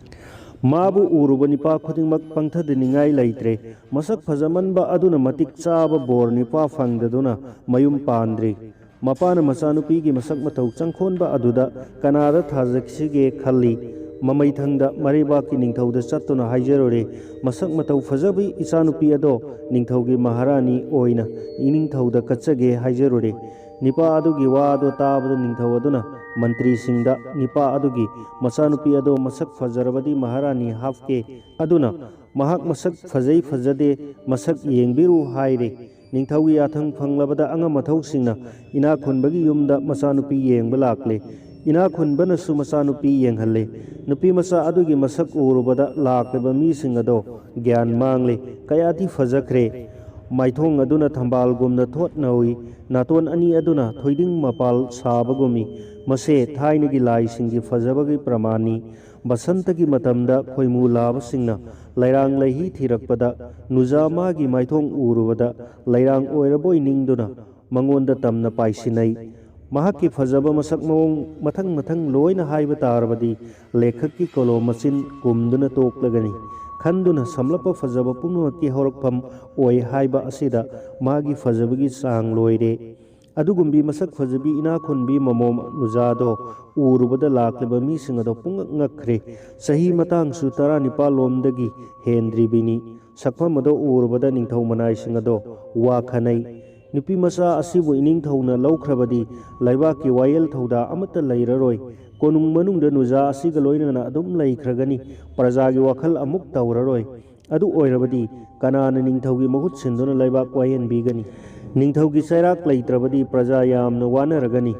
ꯃꯥꯕꯨ ꯎꯔꯨꯕ ꯅꯤꯄꯥ ꯈꯨꯗꯤꯡꯃꯛ ꯄꯪꯊꯗꯅꯤꯡꯉꯥꯏ ꯂꯩꯇ꯭ꯔꯦ꯫ ꯃꯁꯛ ꯐꯖꯃꯟꯕ ꯑꯗꯨꯅ ꯃꯇꯤꯛ ꯆꯥꯕ ꯕꯣꯔ ꯅꯤꯄꯥ ꯐꯪꯗꯗꯨꯅ ꯃꯌꯨꯝ ꯄꯥꯟꯗ꯭ꯔꯤ꯫ ꯃꯄꯥꯅ ꯃꯆꯥꯅꯨꯄꯤꯒꯤ ꯃꯁꯛ ꯃꯇꯧ ꯆꯪꯈꯣꯟꯕ ꯑꯗꯨꯗ ꯀꯅꯥꯗ ꯊꯥꯖꯈꯤꯁꯤꯒꯦ ꯈꯜꯂꯤ꯫ ꯃꯃꯩꯊꯪꯗ ꯃꯔꯩꯕꯥꯛꯀꯤ ꯅꯤꯡꯊꯧꯗ ꯆꯠꯇꯨꯅ ꯍꯥꯏꯖꯔꯨꯔꯦ, ꯃꯁꯛ ꯃꯇꯧ ꯐꯖꯕꯤ ꯏꯆꯥꯅꯨꯄꯤ ꯑꯗꯣ ꯅꯤꯡꯊꯧꯒꯤ ꯃꯍꯥꯔꯥꯅꯤ ꯑꯣꯏꯅ ꯏꯅꯤꯡꯊꯧꯗ ꯀꯠꯆꯒꯦ ꯍꯥꯏꯖꯔꯨꯔꯦ꯫ ꯅꯤꯄꯥ ꯑꯗꯨꯒꯤ ꯋꯥ ꯑꯗꯨ ꯇꯥꯕꯗ ꯅꯤꯡꯊꯧ ꯑꯗꯨꯅ ꯃꯟꯇ꯭ꯔꯤꯁꯤꯡꯗ ꯅꯤꯄꯥ ꯑꯗꯨꯒꯤ ꯃꯆꯥꯅꯨꯄꯤ ꯑꯗꯣ ꯃꯁꯛ ꯐꯖꯔꯕꯗꯤ ꯃꯍꯥꯔꯥꯅꯤ ꯍꯥꯞꯀꯦ, ꯑꯗꯨꯅ ꯃꯍꯥꯛ ꯃꯁꯛ ꯐꯖꯩ ꯐꯖꯗꯦ ꯃꯁꯛ ꯌꯦꯡꯕꯤꯔꯨ ꯍꯥꯏꯔꯦ꯫ ꯅꯤꯡꯊꯧꯒꯤ ꯌꯥꯊꯪ ꯐꯪꯂꯕꯗ ꯑꯉꯝ ꯑꯊꯧꯁꯤꯡꯅ ꯏꯅꯥꯛ ꯈꯨꯟꯕꯒꯤ ꯌꯨꯝꯗ ꯃꯆꯥꯅꯨꯄꯤ ꯌꯦꯡꯕ ꯂꯥꯛꯂꯦ꯫ ꯏꯅꯥꯛ ꯈꯨꯟꯕꯅꯁꯨ ꯃꯆꯥꯅꯨꯄꯤ ꯌꯦꯡꯍꯜꯂꯦ꯫ ꯅꯨꯄꯤ ꯃꯆꯥ ꯑꯗꯨꯒꯤ ꯃꯁꯛ ꯎꯔꯨꯕꯗ ꯂꯥꯛꯂꯤꯕ ꯃꯤꯁꯤꯡ ꯑꯗꯣ ꯒ꯭ꯌꯥꯟ ꯃꯥꯡꯂꯦ꯫ ꯀꯌꯥꯗꯤ ꯐꯖꯈ꯭ꯔꯦ! ꯃꯥꯏꯊꯣꯡ ꯑꯗꯨꯅ ꯊꯝꯕꯥꯜꯒꯨꯝꯅ ꯊꯣꯠ ꯅꯧꯏ, ꯅꯥꯇꯣꯟ ꯑꯅꯤ ꯑꯗꯨꯅ ꯊꯣꯏꯗꯤꯡ ꯃꯄꯥꯜ ꯁꯥꯕꯒꯨꯝꯃꯤ꯫ ꯃꯁꯦ ꯊꯥꯏꯅꯒꯤ ꯂꯥꯏꯁꯤꯡꯒꯤ ꯐꯖꯕꯒꯤ ꯄ꯭ꯔꯃꯥꯟꯅꯤ꯫ ꯕꯁꯟꯇꯒꯤ ꯃꯇꯝꯗ ꯈꯣꯏꯃꯨ ꯂꯥꯕꯁꯤꯡꯅ ꯂꯩꯔꯥꯡ ꯂꯩꯍꯤ ꯊꯤꯔꯛꯄꯗ ꯅꯨꯖꯥ ꯃꯥꯒꯤ ꯃꯥꯏꯊꯣꯡ ꯎꯔꯨꯕꯗ ꯂꯩꯔꯥꯡ ꯑꯣꯏꯔꯕꯣꯏ ꯅꯤꯡꯗꯨꯅ ꯃꯉꯣꯟꯗ ꯇꯝꯅ ꯄꯥꯏꯁꯤꯟꯅꯩ꯫ ꯃꯍꯥꯛꯀꯤ ꯐꯖꯕ ꯃꯁꯛ ꯃꯑꯣꯡ ꯃꯊꯪ ꯃꯊꯪ ꯂꯣꯏꯅ ꯍꯥꯏꯕ ꯇꯥꯔꯕꯗꯤ ꯂꯦꯈꯛꯀꯤ ꯀꯣꯂꯣꯝ ꯃꯆꯤꯟ ꯀꯨꯝꯗꯨꯅ ꯇꯣꯛꯂꯒꯅꯤ꯫ ꯈꯟꯗꯨꯅ ꯁꯝꯂꯞꯄ ꯐꯖꯕ ꯄꯨꯝꯅꯃꯛꯀꯤ ꯍꯧꯔꯛꯐꯝ ꯑꯣꯏ ꯍꯥꯏꯕ ꯑꯁꯤꯗ ꯃꯥꯒꯤ ꯐꯖꯕꯒꯤ ꯆꯥꯡ ꯂꯣꯏꯔꯦ꯫ ꯑꯗꯨꯒꯨꯝꯕꯤ ꯃꯁꯛ ꯐꯖꯕꯤ ꯏꯅꯥꯛ ꯈꯨꯟꯕꯤ ꯃꯃꯣꯝ ꯅꯨꯖꯥꯗꯣ ꯎꯔꯨꯕꯗ ꯂꯥꯛꯂꯤꯕ ꯃꯤꯁꯤꯡ ꯑꯗꯣ ꯄꯨꯡꯉꯛ ꯉꯛꯈ꯭ꯔꯦ꯫ ꯆꯍꯤ ꯃꯇꯥꯡꯁꯨ ꯇꯔꯥꯅꯤꯄꯥꯜ ꯂꯣꯝꯗꯒꯤ ꯍꯦꯟꯗ꯭ꯔꯤꯕꯤꯅꯤ꯫ ꯁꯛꯐꯝ ꯑꯗꯣ ꯎꯔꯨꯕꯗ ꯅꯤꯡꯊꯧ ꯃꯅꯥꯏꯁꯤꯡ ꯑꯗꯣ ꯋꯥ ꯈꯟꯅꯩ꯫ ꯅꯨꯄꯤ ꯃꯆꯥ ꯑꯁꯤꯕꯨ ꯏꯅꯤꯡꯊꯧꯅ ꯂꯧꯈ꯭ꯔꯕꯗꯤ ꯂꯩꯕꯥꯛꯀꯤ ꯋꯥꯌꯦꯜ ꯊꯧꯗꯥ ꯑꯃꯠꯇ ꯂꯩꯔꯔꯣꯏ꯫ ꯀꯣꯅꯨꯡ ꯃꯅꯨꯡꯗ ꯅꯨꯖꯥ ꯑꯁꯤꯒ ꯂꯣꯏꯅꯅ ꯑꯗꯨꯝ ꯂꯩꯈ꯭ꯔꯒꯅꯤ꯫ ꯄ꯭ꯔꯖꯥꯒꯤ ꯋꯥꯈꯜ ꯑꯃꯨꯛ ꯇꯧꯔꯔꯣꯏ꯫ ꯑꯗꯨ ꯑꯣꯏꯔꯕꯗꯤ ꯀꯅꯥꯅ ꯅꯤꯡꯊꯧꯒꯤ ꯃꯍꯨꯠ ꯁꯤꯟꯗꯨꯅ ꯂꯩꯕꯥꯛ ꯋꯥꯌꯦꯟꯕꯤꯒꯅꯤ? ꯅꯤꯡꯊꯧꯒꯤ ꯆꯩꯔꯥꯛ ꯂꯩꯇ꯭ꯔꯕꯗꯤ ꯄ꯭ꯔꯖꯥ ꯌꯥꯝꯅ ꯋꯥꯅꯔꯒꯅꯤ꯫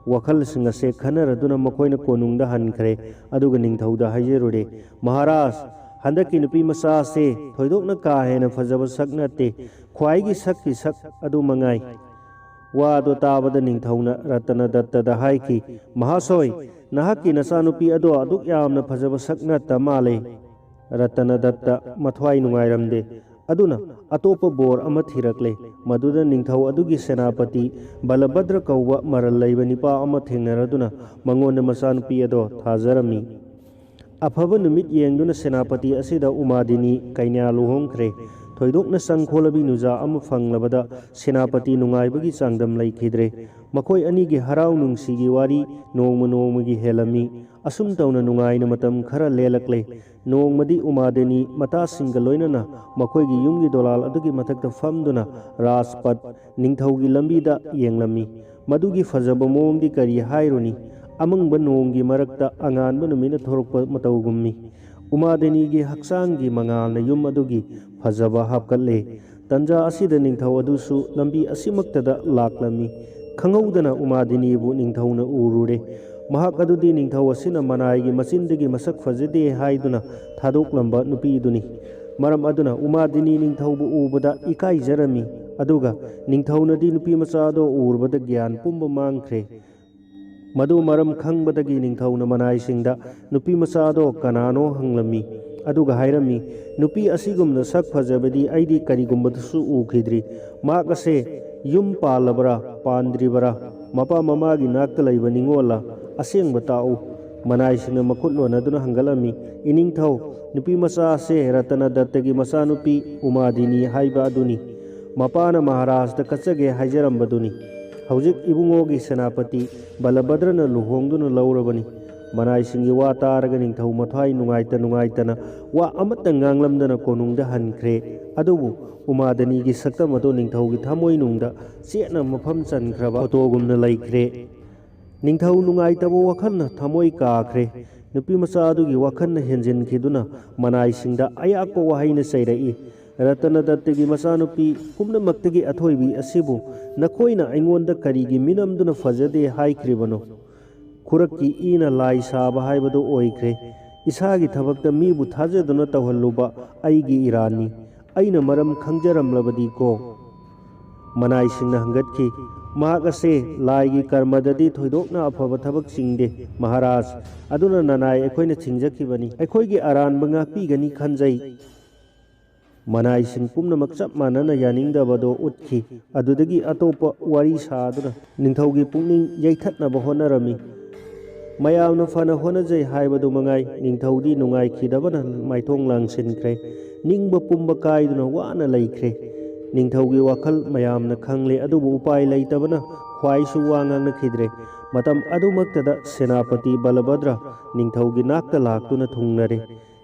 ꯋꯥꯈꯜꯁꯤꯡ ꯑꯁꯦ ꯈꯟꯅꯔꯗꯨꯅ ꯃꯈꯣꯏꯅ ꯀꯣꯅꯨꯡꯗ ꯍꯟꯈ꯭ꯔꯦ꯫ ꯑꯗꯨꯒ ꯅꯤꯡꯊꯧꯗ ꯍꯥꯏꯖꯔꯨꯔꯦ, "ꯃꯍꯥꯔꯥꯖ, ꯍꯟꯗꯛꯀꯤ ꯅꯨꯄꯤ ꯃꯆꯥ ꯑꯁꯦ ꯊꯣꯏꯗꯣꯛꯅ ꯀꯥ ꯍꯦꯟꯅ ꯐꯖꯕ ꯁꯛ ꯅꯠꯇꯦ, ꯈ꯭ꯋꯥꯏꯒꯤ ꯁꯛꯀꯤ ꯁꯛ ꯑꯗꯨ ꯃꯉꯥꯏ"꯫ ꯋꯥ ꯑꯗꯨ ꯇꯥꯕꯗ ꯅꯤꯡꯊꯧꯅ ꯔꯇꯅꯗꯠꯇꯗ ꯍꯥꯏꯈꯤ, "ꯃꯍꯥꯁꯣꯏ, ꯅꯍꯥꯛꯀꯤ ꯅꯆꯥꯅꯨꯄꯤ ꯑꯗꯣ ꯑꯗꯨꯛ ꯌꯥꯝꯅ ꯐꯖꯕ ꯁꯛ ꯅꯠꯇ ꯃꯥꯜꯂꯦ"꯫ ꯔꯇꯅꯗꯠꯇ ꯃꯊ꯭ꯋꯥꯏ ꯅꯨꯡꯉꯥꯏꯔꯝꯗꯦ꯫ ꯑꯗꯨꯅ ꯑꯇꯣꯞꯄ ꯕꯣꯔ ꯑꯃ ꯊꯤꯔꯛꯂꯦ꯫ ꯃꯗꯨꯗ ꯅꯤꯡꯊꯧ ꯑꯗꯨꯒꯤ ꯁꯦꯅꯥꯄꯇꯤ ꯕꯂꯚꯗ꯭ꯔ ꯀꯧꯕ ꯃꯔꯜ ꯂꯩꯕ ꯅꯤꯄꯥ ꯑꯃ ꯊꯦꯡꯅꯔꯗꯨꯅ ꯃꯉꯣꯟꯗ ꯃꯆꯥꯅꯨꯄꯤ ꯑꯗꯣ ꯊꯥꯖꯔꯝꯃꯤ꯫ ꯑꯐꯕ ꯅꯨꯃꯤꯠ ꯌꯦꯡꯗꯨꯅ ꯁꯦꯅꯥꯄꯇꯤ ꯑꯁꯤꯗ ꯎꯃꯥꯗꯤꯅꯤ ꯀꯩꯅ꯭ꯌꯥ ꯂꯨꯍꯣꯡꯈ꯭ꯔꯦ꯫ ꯊꯣꯏꯗꯣꯛꯅ ꯆꯪꯈꯣꯜꯂꯕꯤ ꯅꯨꯖꯥ ꯑꯃ ꯐꯪꯂꯕꯗ ꯁꯦꯅꯥꯄꯇꯤ ꯅꯨꯡꯉꯥꯏꯕꯒꯤ ꯆꯥꯡꯗꯝ ꯂꯩꯈꯤꯗ꯭ꯔꯦ꯫ ꯃꯈꯣꯏ ꯑꯅꯤꯒꯤ ꯍꯔꯥꯎ ꯅꯨꯡꯁꯤꯒꯤ ꯋꯥꯔꯤ ꯅꯣꯡꯃ ꯅꯣꯡꯃꯒꯤ ꯍꯦꯜꯂꯝꯃꯤ꯫ ꯑꯁꯨꯝ ꯇꯧꯅ ꯅꯨꯡꯉꯥꯏꯅ ꯃꯇꯝ ꯈꯔ ꯂꯦꯜꯂꯛꯂꯦ꯫ ꯅꯣꯡꯃꯗꯤ ꯎꯃꯥꯗꯦꯅꯤ ꯃꯇꯥꯁꯤꯡꯒ ꯂꯣꯏꯅꯅ ꯃꯈꯣꯏꯒꯤ ꯌꯨꯝꯒꯤ ꯗꯣꯂꯥꯜ ꯑꯗꯨꯒꯤ ꯃꯊꯛꯇ ꯐꯝꯗꯨꯅ ꯔꯥꯖꯄꯠ, ꯅꯤꯡꯊꯧꯒꯤ ꯂꯝꯕꯤꯗ ꯌꯦꯡꯂꯝꯃꯤ꯫ ꯃꯗꯨꯒꯤ ꯐꯖꯕ ꯃꯑꯣꯡꯗꯤ ꯀꯔꯤ ꯍꯥꯏꯔꯨꯅꯤ? ꯑꯃꯪꯕ ꯅꯣꯡꯒꯤ ꯃꯔꯛꯇ ꯑꯉꯥꯟꯕ ꯅꯨꯃꯤꯠꯅ ꯊꯣꯔꯛꯄ ꯃꯇꯧꯒꯨꯝꯃꯤ꯫ ꯎꯃꯥꯗꯦꯅꯤꯒꯤ ꯍꯛꯆꯥꯡꯒꯤ ꯃꯉꯥꯜꯅ ꯌꯨꯝ ꯑꯗꯨꯒꯤ ꯐꯖꯕ ꯍꯥꯞꯀꯠꯂꯦ꯫ ꯇꯟꯖꯥ ꯑꯁꯤꯗ ꯅꯤꯡꯊꯧ ꯑꯗꯨꯁꯨ ꯂꯝꯕꯤ ꯑꯁꯤꯃꯛꯇꯗ ꯂꯥꯛꯂꯝꯃꯤ꯫ ꯈꯪꯍꯧꯗꯅ ꯎꯃꯥꯗꯦꯅꯤꯕꯨ ꯅꯤꯡꯊꯧꯅ ꯎꯔꯨꯔꯦ꯫ ꯃꯍꯥꯛ ꯑꯗꯨꯗꯤ ꯅꯤꯡꯊꯧ ꯑꯁꯤꯅ ꯃꯅꯥꯏꯒꯤ ꯃꯆꯤꯟꯗꯒꯤ ꯃꯁꯛ ꯐꯖꯗꯦ ꯍꯥꯏꯗꯨꯅ ꯊꯥꯗꯣꯛꯂꯝꯕ ꯅꯨꯄꯤꯗꯨꯅꯤ꯫ ꯃꯔꯝ ꯑꯗꯨꯅ ꯎꯃꯥꯗꯤꯅꯤ ꯅꯤꯡꯊꯧꯕꯨ ꯎꯕꯗ ꯏꯀꯥꯏꯖꯔꯝꯃꯤ, ꯑꯗꯨꯒ ꯅꯤꯡꯊꯧꯅꯗꯤ ꯅꯨꯄꯤ ꯃꯆꯥꯗꯣ ꯎꯔꯕꯗ ꯒ꯭ꯌꯥꯟ ꯄꯨꯝꯕ ꯃꯥꯡꯈ꯭ꯔꯦ꯫ ꯃꯗꯨ ꯃꯔꯝ ꯈꯪꯕꯗꯒꯤ ꯅꯤꯡꯊꯧꯅ ꯃꯅꯥꯏꯁꯤꯡꯗ ꯅꯨꯄꯤ ꯃꯆꯥꯗꯣ ꯀꯅꯥꯅꯣ ꯍꯪꯂꯝꯃꯤ, ꯑꯗꯨꯒ ꯍꯥꯏꯔꯝꯃꯤ, "ꯅꯨꯄꯤ ꯑꯁꯤꯒꯨꯝꯅ ꯁꯛ ꯐꯖꯕꯗꯤ ꯑꯩꯗꯤ ꯀꯔꯤꯒꯨꯝꯕꯗꯁꯨ ꯎꯈꯤꯗ꯭ꯔꯤ꯫ ꯃꯍꯥꯛ ꯑꯁꯦ ꯌꯨꯝ ꯄꯥꯜꯂꯕ꯭ꯔꯥ, ꯄꯥꯟꯗ꯭ꯔꯤꯕꯔꯥ, ꯃꯄꯥ ꯃꯃꯥꯒꯤ ꯅꯥꯛꯇ ꯂꯩꯕ ꯅꯤꯡꯉꯣꯜꯂ? ꯑꯁꯦꯡꯕ ꯇꯥꯛꯎ꯫" ꯃꯅꯥꯏꯁꯤꯡꯅ ꯃꯈꯨꯠ ꯂꯣꯟꯅꯗꯨꯅ ꯍꯪꯒꯠꯂꯝꯃꯤ, "ꯏꯅꯤꯡꯊꯧ, ꯅꯨꯄꯤ ꯃꯆꯥ ꯑꯁꯦ ꯔꯇꯅꯗꯠꯇꯒꯤ ꯃꯆꯥꯅꯨꯄꯤ ꯎꯃꯥꯗꯤꯅꯤ ꯍꯥꯏꯕ ꯑꯗꯨꯅꯤ꯫ ꯃꯄꯥꯅ ꯃꯍꯥꯔꯥꯖꯗ ꯀꯠꯆꯒꯦ ꯍꯥꯏꯖꯔꯝꯕꯗꯨꯅꯤ꯫ ꯍꯧꯖꯤꯛ ꯏꯕꯨꯡꯉꯣꯒꯤ ꯁꯦꯅꯥꯄꯇꯤ ꯕꯂꯚꯗ꯭ꯔꯅ ꯂꯨꯍꯣꯡꯗꯨꯅ ꯂꯧꯔꯕꯅꯤ꯫" ꯃꯅꯥꯏꯁꯤꯡꯒꯤ ꯋꯥ ꯇꯥꯔꯒ ꯅꯤꯡꯊꯧ ꯃꯊ꯭ꯋꯥꯏ ꯅꯨꯡꯉꯥꯏꯇ ꯅꯨꯡꯉꯥꯏꯇꯅ ꯋꯥ ꯑꯃꯠꯇ ꯉꯥꯡꯂꯝꯗꯅ ꯀꯣꯅꯨꯡꯗ ꯍꯟꯈ꯭ꯔꯦ꯫ ꯑꯗꯨꯕꯨ ꯎꯃꯥꯗꯅꯤꯒꯤ ꯁꯛꯇꯝ ꯑꯗꯨ ꯅꯤꯡꯊꯧꯒꯤ ꯊꯃꯣꯏꯅꯨꯡꯗ ꯆꯦꯠꯅ ꯃꯐꯝ ꯆꯟꯈ꯭ꯔꯕ ꯐꯣꯇꯣꯒꯨꯝꯅ ꯂꯩꯈ꯭ꯔꯦ꯫ ꯅꯤꯡꯊꯧ ꯅꯨꯡꯉꯥꯏꯇꯕ ꯋꯥꯈꯜꯅ ꯊꯃꯣꯏ ꯀꯥꯈ꯭ꯔꯦ꯫ ꯅꯨꯄꯤ ꯃꯆꯥ ꯑꯗꯨꯒꯤ ꯋꯥꯈꯜꯅ ꯍꯦꯟꯖꯤꯟꯈꯤꯗꯨꯅ ꯃꯅꯥꯏꯁꯤꯡꯗ ꯑꯌꯥꯛꯄ ꯋꯥꯍꯩꯅ ꯆꯩꯔꯛꯏ, "ꯔꯇꯅꯗꯠꯇꯒꯤ ꯃꯆꯥꯅꯨꯄꯤ ꯄꯨꯝꯅꯃꯛꯇꯒꯤ ꯑꯊꯣꯏꯕꯤ ꯑꯁꯤꯕꯨ ꯅꯈꯣꯏꯅ ꯑꯩꯉꯣꯟꯗ ꯀꯔꯤꯒꯤ ꯃꯤꯅꯝꯗꯨꯅ ꯐꯖꯗꯦ ꯍꯥꯏꯈ꯭ꯔꯤꯕꯅꯣ? ꯈꯨꯔꯛꯀꯤ ꯏꯅ ꯂꯥꯏ ꯁꯥꯕ ꯍꯥꯏꯕꯗꯨ ꯑꯣꯏꯈ꯭ꯔꯦ꯫ ꯏꯁꯥꯒꯤ ꯊꯕꯛꯇ ꯃꯤꯕꯨ ꯊꯥꯖꯗꯨꯅ ꯇꯧꯍꯜꯂꯨꯕ ꯑꯩꯒꯤ ꯏꯔꯥꯟꯅꯤ꯫ ꯑꯩꯅ ꯃꯔꯝ ꯈꯪꯖꯔꯝꯂꯕꯗꯤꯀꯣ?" ꯃꯅꯥꯏꯁꯤꯡꯅ ꯍꯪꯒꯠꯈꯤ, "ꯃꯍꯥꯛ ꯑꯁꯦ ꯂꯥꯏꯒꯤ ꯀꯔꯃꯗꯗꯤ ꯊꯣꯏꯗꯣꯛꯅ ꯑꯐꯕ ꯊꯕꯛ ꯆꯤꯡꯗꯦ, ꯃꯍꯥꯔꯥꯖ꯫ ꯑꯗꯨꯅ ꯅꯅꯥꯏ ꯑꯩꯈꯣꯏꯅ ꯊꯤꯡꯖꯈꯤꯕꯅꯤ꯫ ꯑꯩꯈꯣꯏꯒꯤ ꯑꯔꯥꯟꯕ ꯉꯥꯛꯄꯤꯒꯅꯤ ꯈꯟꯖꯩ꯫" ꯃꯅꯥꯏꯁꯤꯡ ꯄꯨꯝꯅꯃꯛ ꯆꯞ ꯃꯥꯟꯅꯅ ꯌꯥꯅꯤꯡꯗꯕꯗꯣ ꯎꯠꯈꯤ꯫ ꯑꯗꯨꯗꯒꯤ ꯑꯇꯣꯞꯄ ꯋꯥꯔꯤ ꯁꯥꯗꯨꯅ ꯅꯤꯡꯊꯧꯒꯤ ꯄꯨꯛꯅꯤꯡ ꯌꯩꯊꯠꯅꯕ ꯍꯣꯠꯅꯔꯝꯃꯤ꯫ ꯃꯌꯥꯝꯅ ꯐꯅ ꯍꯣꯠꯅꯖꯩ ꯍꯥꯏꯕꯗꯨ ꯃꯉꯥꯏ, ꯅꯤꯡꯊꯧꯗꯤ ꯅꯨꯡꯉꯥꯏꯈꯤꯗꯕꯅ ꯃꯥꯏꯊꯣꯡ ꯂꯥꯡꯁꯤꯟꯈ꯭ꯔꯦ꯫ ꯅꯤꯡꯕ ꯄꯨꯝꯕ ꯀꯥꯏꯗꯨꯅ ꯋꯥꯅ ꯂꯩꯈ꯭ꯔꯦ꯫ ꯅꯤꯡꯊꯧꯒꯤ ꯋꯥꯈꯜ ꯃꯌꯥꯝꯅ ꯈꯪꯂꯦ, ꯑꯗꯨꯕꯨ ꯎꯄꯥꯏ ꯂꯩꯇꯕꯅ ꯈ꯭ꯋꯥꯏꯁꯨ ꯋꯥ ꯉꯥꯡꯅꯈꯤꯗ꯭ꯔꯦ꯫ ꯃꯇꯝ ꯑꯗꯨꯃꯛꯇꯗ ꯁꯦꯅꯥꯄꯇꯤ ꯕꯂꯚꯗ꯭ꯔ ꯅꯤꯡꯊꯧꯒꯤ ꯅꯥꯛꯇ ꯂꯥꯛꯇꯨꯅ ꯊꯨꯡꯅꯔꯦ꯫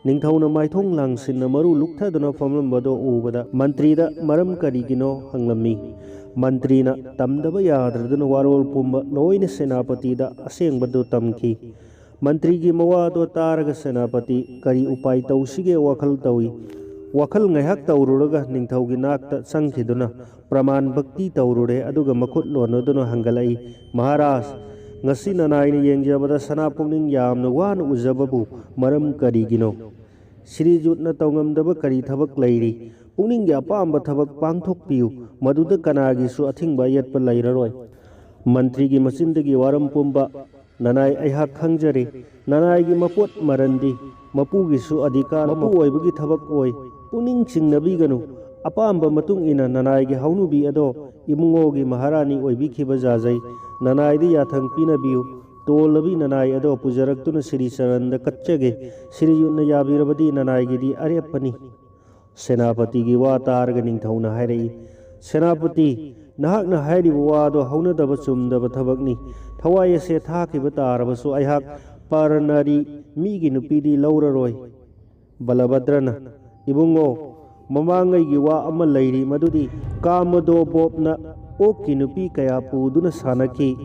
ꯅꯤꯡꯊꯧꯅ ꯃꯥꯏꯊꯣꯡ ꯂꯥꯡꯁꯤꯟꯅ ꯃꯔꯨ ꯂꯨꯛꯊꯗꯨꯅ ꯐꯝꯂꯝꯕꯗꯨ ꯎꯕꯗ ꯃꯟꯇ꯭ꯔꯤꯗ ꯃꯔꯝ ꯀꯔꯤꯒꯤꯅꯣ ꯍꯪꯂꯝꯃꯤ꯫ ꯃꯟꯇ꯭ꯔꯤꯅ ꯇꯝꯗꯕ ꯌꯥꯗ꯭ꯔꯗꯨꯅ ꯋꯥꯔꯣꯜ ꯄꯨꯝꯕ ꯂꯣꯏꯅ ꯁꯦꯅꯥꯄꯇꯤꯗ ꯑꯁꯦꯡꯕꯗꯨ ꯇꯝꯈꯤ꯫ ꯃꯟꯇ꯭ꯔꯤꯒꯤ ꯃꯋꯥꯗꯣ ꯇꯥꯔꯒ ꯁꯦꯅꯥꯄꯇꯤ ꯀꯔꯤ ꯎꯄꯥꯏ ꯇꯧꯁꯤꯒꯦ ꯋꯥꯈꯜ ꯇꯧꯏ꯫ ꯋꯥꯈꯜ ꯉꯥꯏꯍꯥꯛ ꯇꯧꯔꯨꯔꯒ ꯅꯤꯡꯊꯧꯒꯤ ꯅꯥꯛꯇ ꯆꯪꯈꯤꯗꯨꯅ ꯄ꯭ꯔꯃꯥꯟ ꯚꯛꯇꯤ ꯇꯧꯔꯨꯔꯦ, ꯑꯗꯨꯒ ꯃꯈꯨꯠ ꯂꯣꯟꯅꯗꯨꯅ ꯍꯪꯒꯠꯂꯛꯏ, "ꯃꯍꯥꯔꯥꯖ, ꯉꯁꯤ ꯅꯅꯥꯏꯅ ꯌꯦꯡꯖꯕꯗ ꯁꯅꯥ ꯄꯨꯛꯅꯤꯡ ꯌꯥꯝꯅ ꯋꯥꯅ ꯎꯖꯕꯕꯨ ꯃꯔꯝ ꯀꯔꯤꯒꯤꯅꯣ? ꯁ꯭ꯔꯤꯖꯨꯠꯅ ꯇꯧꯉꯝꯗꯕ ꯀꯔꯤ ꯊꯕꯛ ꯂꯩꯔꯤ? ꯄꯨꯛꯅꯤꯡꯒꯤ ꯑꯄꯥꯝꯕ ꯊꯕꯛ ꯄꯥꯡꯊꯣꯛꯄꯤꯌꯨ, ꯃꯗꯨꯗ ꯀꯅꯥꯒꯤꯁꯨ ꯑꯊꯤꯡꯕ ꯑꯌꯦꯠꯄ ꯂꯩꯔꯔꯣꯏ꯫ ꯃꯟꯇ꯭ꯔꯤꯒꯤ ꯃꯆꯤꯟꯗꯒꯤ ꯋꯥꯔꯝ ꯄꯨꯝꯕ, ꯅꯅꯥꯏ ꯑꯩꯍꯥꯛ ꯈꯪꯖꯔꯦ, ꯅꯅꯥꯏꯒꯤ ꯃꯄꯣꯠ ꯃꯔꯟꯗꯤ ꯃꯄꯨꯒꯤꯁꯨ ꯑꯙꯤꯀꯥꯔ, ꯃꯄꯨ ꯑꯣꯏꯕꯒꯤ ꯊꯕꯛ ꯑꯣꯏ꯫ ꯄꯨꯛꯅꯤꯡ ꯆꯤꯡꯅꯕꯤꯒꯅꯨ꯫ ꯑꯄꯥꯝꯕ ꯃꯇꯨꯡ ꯏꯟꯅ ꯅꯅꯥꯏꯒꯤ ꯍꯧꯅꯨꯕꯤ ꯑꯗꯣ ꯏꯕꯨꯡꯉꯣꯒꯤ ꯃꯍꯥꯔꯥꯅꯤ ꯑꯣꯏꯕꯤꯈꯤꯕ ꯌꯥꯖꯩ꯫ ꯅꯅꯥꯏꯗ ꯌꯥꯊꯪ ꯄꯤꯅꯕꯤꯌꯨ꯫ ꯇꯣꯜꯂꯕꯤ ꯅꯅꯥꯏ ꯑꯗꯣ ꯄꯨꯖꯔꯛꯇꯨꯅ ꯁ꯭ꯔꯤ ꯆꯔꯟꯗ ꯀꯠꯆꯒꯦ꯫ ꯁ꯭ꯔꯤꯖꯨꯠꯅ ꯌꯥꯕꯤꯔꯕꯗꯤ ꯅꯅꯥꯏꯒꯤꯗꯤ ꯑꯔꯦꯞꯄꯅꯤ꯫ ꯁꯦꯅꯥꯄꯇꯤꯒꯤ ꯋꯥ ꯇꯥꯔꯒ ꯅꯤꯡꯊꯧꯅ ꯍꯥꯏꯔꯛꯏ, "ꯁꯦꯅꯥꯄꯇꯤ, ꯅꯍꯥꯛꯅ ꯍꯥꯏꯔꯤꯕ ꯋꯥꯗꯣ ꯍꯧꯅꯗꯕ ꯆꯨꯝꯗꯕ ꯊꯕꯛꯅꯤ꯫ ꯊꯋꯥꯏ ꯑꯁꯦ ꯊꯥꯈꯤꯕ ꯇꯥꯔꯕꯁꯨ ꯑꯩꯍꯥꯛ ꯄꯔꯅꯥꯔꯤ ꯃꯤꯒꯤ ꯅꯨꯄꯤꯗꯤ ꯂꯧꯔꯔꯣꯏ꯫" ꯕꯂꯚꯗ꯭ꯔꯅ, "ꯏꯕꯨꯡꯉꯣ, ꯃꯃꯥꯡꯉꯩꯒꯤ ꯋꯥ ꯑꯃ ꯂꯩꯔꯤ, ꯃꯗꯨꯗꯤ ꯀꯥꯃꯗꯣꯕꯣꯞꯅ ꯑꯣꯛꯀꯤ ꯅꯨꯄꯤ ꯀꯌꯥ ꯄꯨꯗꯨꯅ ꯁꯥꯟꯅꯈꯤ꯫"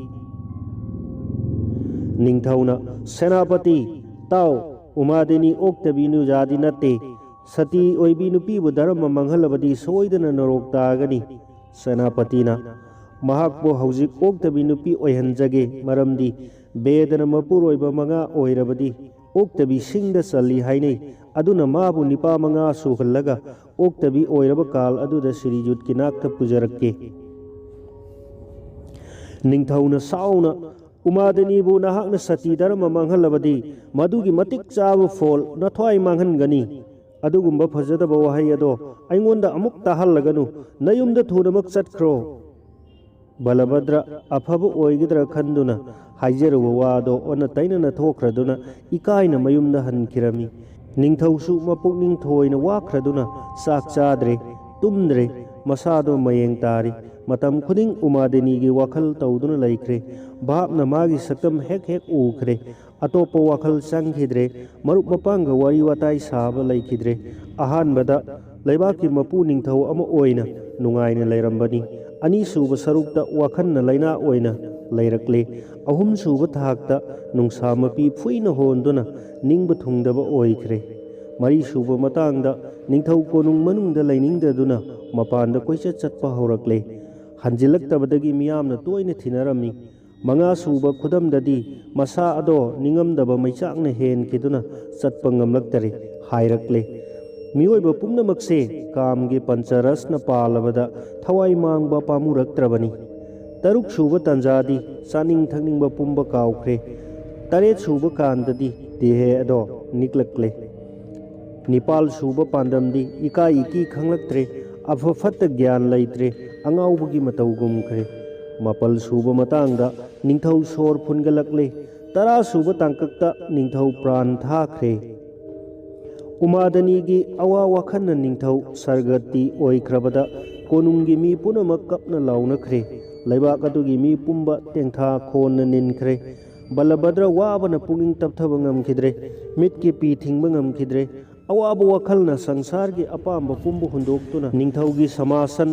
ꯅꯤꯡꯊꯧꯅ, "ꯁꯦꯅꯥꯄꯇꯤ, ꯇꯥꯎ, ꯎꯃꯥꯗꯦꯅꯤ ꯑꯣꯛꯇꯕꯤ ꯅꯨꯖꯥꯗꯤ ꯅꯠꯇꯦ꯫ ꯁꯇꯤ ꯑꯣꯏꯕꯤ ꯅꯨꯄꯤꯕꯨ ꯙꯔꯃ ꯃꯥꯡꯍꯜꯂꯕꯗꯤ ꯁꯣꯏꯗꯅ ꯅꯔꯣꯛ ꯇꯥꯒꯅꯤ꯫" ꯁꯦꯅꯥꯄꯇꯤꯅ, "ꯃꯍꯥꯛꯄꯨ ꯍꯧꯖꯤꯛ ꯑꯣꯛꯇꯕꯤ ꯅꯨꯄꯤ ꯑꯣꯏꯍꯟꯖꯒꯦ, ꯃꯔꯝꯗꯤ ꯕꯦꯗꯅ ꯃꯄꯨꯔꯣꯏꯕ ꯃꯉꯥ ꯑꯣꯏꯔꯕꯗꯤ ꯑꯣꯛꯇꯕꯤ ꯁꯤꯡꯗ ꯆꯜꯂꯤ ꯍꯥꯏꯅꯩ꯫ ꯑꯗꯨꯅ ꯃꯥꯕꯨ ꯅꯤꯄꯥ ꯃꯉꯥ ꯁꯨꯍꯜꯂꯒ ꯑꯣꯛꯇꯕꯤ ꯑꯣꯏꯔꯕ ꯀꯥꯜ ꯑꯗꯨꯗ ꯁ꯭ꯔꯤꯖꯨꯠꯀꯤ ꯅꯥꯛꯇ ꯄꯨꯖꯔꯛꯀꯦ꯫" ꯅꯤꯡꯊꯧꯅ ꯁꯥꯎꯅ, "ꯎꯃꯥꯗꯦꯅꯤꯕꯨ ꯅꯍꯥꯛꯅ ꯁꯇꯤ ꯙꯔꯃ ꯃꯥꯡꯍꯜꯂꯕꯗꯤ ꯃꯗꯨꯒꯤ ꯃꯇꯤꯛ ꯆꯥꯕ ꯐꯣꯜ ꯅꯊ꯭ꯋꯥꯏ ꯃꯥꯡꯍꯟꯒꯅꯤ꯫ ꯑꯗꯨꯒꯨꯝꯕ ꯐꯖꯗꯕ ꯋꯥꯍꯩ ꯑꯗꯣ ꯑꯩꯉꯣꯟꯗ ꯑꯃꯨꯛ ꯇꯥꯍꯜꯂꯒꯅꯨ꯫ ꯅꯌꯨꯝꯗ ꯊꯨꯅꯃꯛ ꯆꯠꯈ꯭ꯔꯣ꯫" ꯕꯂꯚꯗ꯭ꯔ ꯑꯐꯕ ꯑꯣꯏꯒꯗ꯭ꯔꯥ ꯈꯟꯗꯨꯅ ꯍꯥꯏꯖꯔꯨꯕ ꯋꯥꯗꯣ ꯑꯣꯟꯅ ꯇꯩꯅꯅ ꯊꯣꯛꯈ꯭ꯔꯗꯨꯅ ꯏꯀꯥꯏꯅ ꯃꯌꯨꯝꯗ ꯍꯟꯈꯤꯔꯝꯃꯤ꯫ ꯅꯤꯡꯊꯧꯁꯨ ꯃꯄꯨꯛꯅꯤꯡ ꯊꯣꯏꯅ ꯋꯥꯈ꯭ꯔꯗꯨꯅ ꯆꯥꯛ ꯆꯥꯗ꯭ꯔꯦ, ꯇꯨꯝꯗ꯭ꯔꯦ, ꯃꯁꯥꯗꯣ ꯃꯌꯦꯡ ꯇꯥꯔꯤ꯫ ꯃꯇꯝ ꯈꯨꯗꯤꯡ ꯎꯃꯥꯗꯦꯅꯤꯒꯤ ꯋꯥꯈꯜ ꯇꯧꯗꯨꯅ ꯂꯩꯈ꯭ꯔꯦ꯫ ꯚꯥꯞꯅ ꯃꯥꯒꯤ ꯁꯛꯇꯝ ꯍꯦꯛ ꯍꯦꯛ ꯎꯈ꯭ꯔꯦ꯫ ꯑꯇꯣꯞꯄ ꯋꯥꯈꯜ ꯆꯪꯈꯤꯗ꯭ꯔꯦ꯫ ꯃꯔꯨꯞ ꯃꯄꯥꯡꯒ ꯋꯥꯔꯤ ꯋꯥꯇꯥꯏ ꯁꯥꯕ ꯂꯩꯈꯤꯗ꯭ꯔꯦ꯫ ꯑꯍꯥꯟꯕꯗ ꯂꯩꯕꯥꯛꯀꯤ ꯃꯄꯨ ꯅꯤꯡꯊꯧ ꯑꯃ ꯑꯣꯏꯅ ꯅꯨꯡꯉꯥꯏꯅ ꯂꯩꯔꯝꯕꯅꯤ꯫ ꯑꯅꯤꯁꯨꯕ ꯁꯔꯨꯛꯇ ꯋꯥꯈꯜꯅ ꯂꯥꯏꯅꯥ ꯑꯣꯏꯅ ꯂꯩꯔꯛꯂꯦ꯫ ꯑꯍꯨꯝꯁꯨꯕ ꯊꯥꯛꯇ ꯅꯨꯡꯁꯥ ꯃꯄꯤ ꯐꯨꯏꯅ ꯍꯣꯟꯗꯨꯅ ꯅꯤꯡꯕ ꯊꯨꯡꯗꯕ ꯑꯣꯏꯈ꯭ꯔꯦ꯫ ꯃꯔꯤꯁꯨꯕ ꯃꯇꯥꯡꯗ ꯅꯤꯡꯊꯧ ꯀꯣꯅꯨꯡ ꯃꯅꯨꯡꯗ ꯂꯩꯅꯤꯡꯗꯗꯨꯅ ꯃꯄꯥꯟꯗ ꯀꯣꯏꯆꯠ ꯆꯠꯄ ꯍꯧꯔꯛꯂꯦ꯫ ꯍꯟꯖꯤꯜꯂꯛꯇꯕꯗꯒꯤ ꯃꯤꯌꯥꯝꯅ ꯇꯣꯏꯅ ꯊꯤꯅꯔꯝꯃꯤ꯫ ꯃꯉꯥ ꯁꯨꯕ ꯈꯨꯗꯝꯗꯗꯤ ꯃꯁꯥ ꯑꯗꯣ ꯅꯤꯡꯉꯝꯗꯕ ꯃꯩꯆꯥꯛꯅ ꯍꯦꯟꯈꯤꯗꯨꯅ ꯆꯠꯄ ꯉꯝꯂꯛꯇꯔꯦ ꯍꯥꯏꯔꯛꯂꯦ꯫ ꯃꯤꯑꯣꯏꯕ ꯄꯨꯝꯅꯃꯛꯁꯦ ꯀꯥꯝꯒꯤ ꯄꯟꯆꯔꯁꯅ ꯄꯥꯜꯂꯕꯗ ꯊꯋꯥꯏ ꯃꯥꯡꯕ ꯄꯥꯝꯃꯨꯔꯛꯇ꯭ꯔꯕꯅꯤ꯫ ꯇꯔꯨꯛ ꯁꯨꯕ ꯇꯥꯟꯖꯥꯗꯤ ꯆꯥꯅꯤꯡ ꯊꯛꯅꯤꯡꯕ ꯄꯨꯝꯕ ꯀꯥꯎꯈ꯭ꯔꯦ꯫ ꯇꯔꯦꯠ ꯁꯨꯕ ꯀꯥꯟꯗꯗꯤ ꯗꯦꯍꯦ ꯑꯗꯣ ꯅꯤꯛꯂꯛꯂꯦ꯫ ꯅꯤꯄꯥꯜ ꯁꯨꯕ ꯄꯥꯟꯗꯝꯗꯤ ꯏꯀꯥꯏ ꯏꯀꯤ ꯈꯪꯂꯛꯇ꯭ꯔꯦ, ꯑꯐ ꯐꯠꯇ ꯒ꯭ꯌꯥꯟ ꯂꯩꯇ꯭ꯔꯦ, ꯑꯉꯥꯎꯕꯒꯤ ꯃꯇꯧ ꯒꯨꯝꯈ꯭ꯔꯦ꯫ ꯃꯥꯄꯜ ꯁꯨꯕ ꯃꯇꯥꯡꯗ ꯅꯤꯡꯊꯧ ꯁꯣꯔ ꯐꯨꯟꯒꯠꯂꯛꯂꯦ꯫ ꯇꯔꯥ ꯁꯨꯕ ꯇꯥꯡꯀꯛꯇ ꯅꯤꯡꯊꯧ ꯄ꯭ꯔꯥꯟ ꯊꯥꯈ꯭ꯔꯦ꯫ ꯎꯃꯥꯗꯅꯤꯒꯤ ꯑꯋꯥ ꯋꯥꯈꯜꯅ ꯅꯤꯡꯊꯧ ꯁꯔꯒꯇꯤ ꯑꯣꯏꯈ꯭ꯔꯕꯗ ꯀꯣꯅꯨꯡꯒꯤ ꯃꯤ ꯄꯨꯝꯅꯃꯛ ꯀꯞꯅ ꯂꯥꯎꯅꯈ꯭ꯔꯦ꯫ ꯂꯩꯕꯥꯛ ꯑꯗꯨꯒꯤ ꯃꯤ ꯄꯨꯝꯕ ꯇꯦꯡꯊꯥ ꯈꯣꯟꯅ ꯅꯤꯟꯈ꯭ꯔꯦ꯫ ꯕꯂꯚꯗ꯭ꯔ ꯋꯥꯕꯅ ꯄꯨꯛꯅꯤꯡ ꯇꯞꯊꯕ ꯉꯝꯈꯤꯗ꯭ꯔꯦ꯫ ꯃꯤꯠꯀꯤ ꯄꯤ ꯊꯤꯡꯕ ꯉꯝꯈꯤꯗ꯭ꯔꯦ꯫ ꯑꯋꯥꯕ ꯋꯥꯈꯜꯅ ꯁꯪꯁꯥꯔꯒꯤ ꯑꯄꯥꯝꯕ ꯄꯨꯝꯕ ꯍꯨꯟꯗꯣꯛꯇꯨꯅ ꯅꯤꯡꯊꯧꯒꯤ ꯁꯃꯥꯁꯟ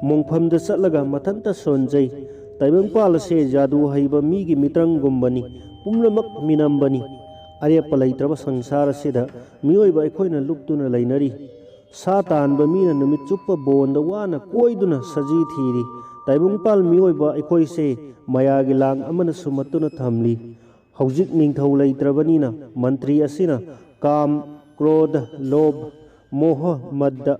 ꯃꯣꯡꯐꯝꯗ ꯆꯠꯂꯒ ꯃꯊꯟꯇ ꯁꯣꯟꯖꯩ꯫ ꯇꯥꯏꯕꯪꯄꯥꯜ ꯑꯁꯦ ꯖꯥꯗꯨ ꯍꯩꯕ ꯃꯤꯒꯤ ꯃꯤꯇ꯭ꯔꯪꯒꯨꯝꯕꯅꯤ꯫ ꯄꯨꯝꯅꯃꯛ ꯃꯤꯅꯝꯕꯅꯤ꯫ ꯑꯔꯦꯞꯄ ꯂꯩꯇ꯭ꯔꯕ ꯁꯪꯁꯥꯔ ꯑꯁꯤꯗ ꯃꯤꯑꯣꯏꯕ ꯑꯩꯈꯣꯏꯅ ꯂꯨꯞꯇꯨꯅ ꯂꯩꯅꯔꯤ꯫ ꯁꯥ ꯇꯥꯟꯕ ꯃꯤꯅ ꯅꯨꯃꯤꯠ ꯆꯨꯞꯄ ꯕꯣꯟꯗ ꯋꯥꯅ ꯀꯣꯏꯗꯨꯅ ꯁꯖꯤ ꯊꯤꯔꯤ꯫ ꯇꯥꯏꯕꯪꯄꯥꯜ ꯃꯤꯑꯣꯏꯕ ꯑꯩꯈꯣꯏꯁꯦ ꯃꯌꯥꯒꯤ ꯂꯥꯡ ꯑꯃꯅ ꯁꯨꯝꯍꯠꯇꯨꯅ ꯊꯝꯂꯤ꯫ ꯍꯧꯖꯤꯛ ꯅꯤꯡꯊꯧ ꯂꯩꯇ꯭ꯔꯕꯅꯤꯅ ꯃꯟꯇ꯭ꯔꯤ ꯑꯁꯤꯅ ꯀꯥꯝ, ꯀ꯭ꯔꯣꯙ, ꯂꯣꯚ, ꯃꯣꯍ, ꯃꯗ,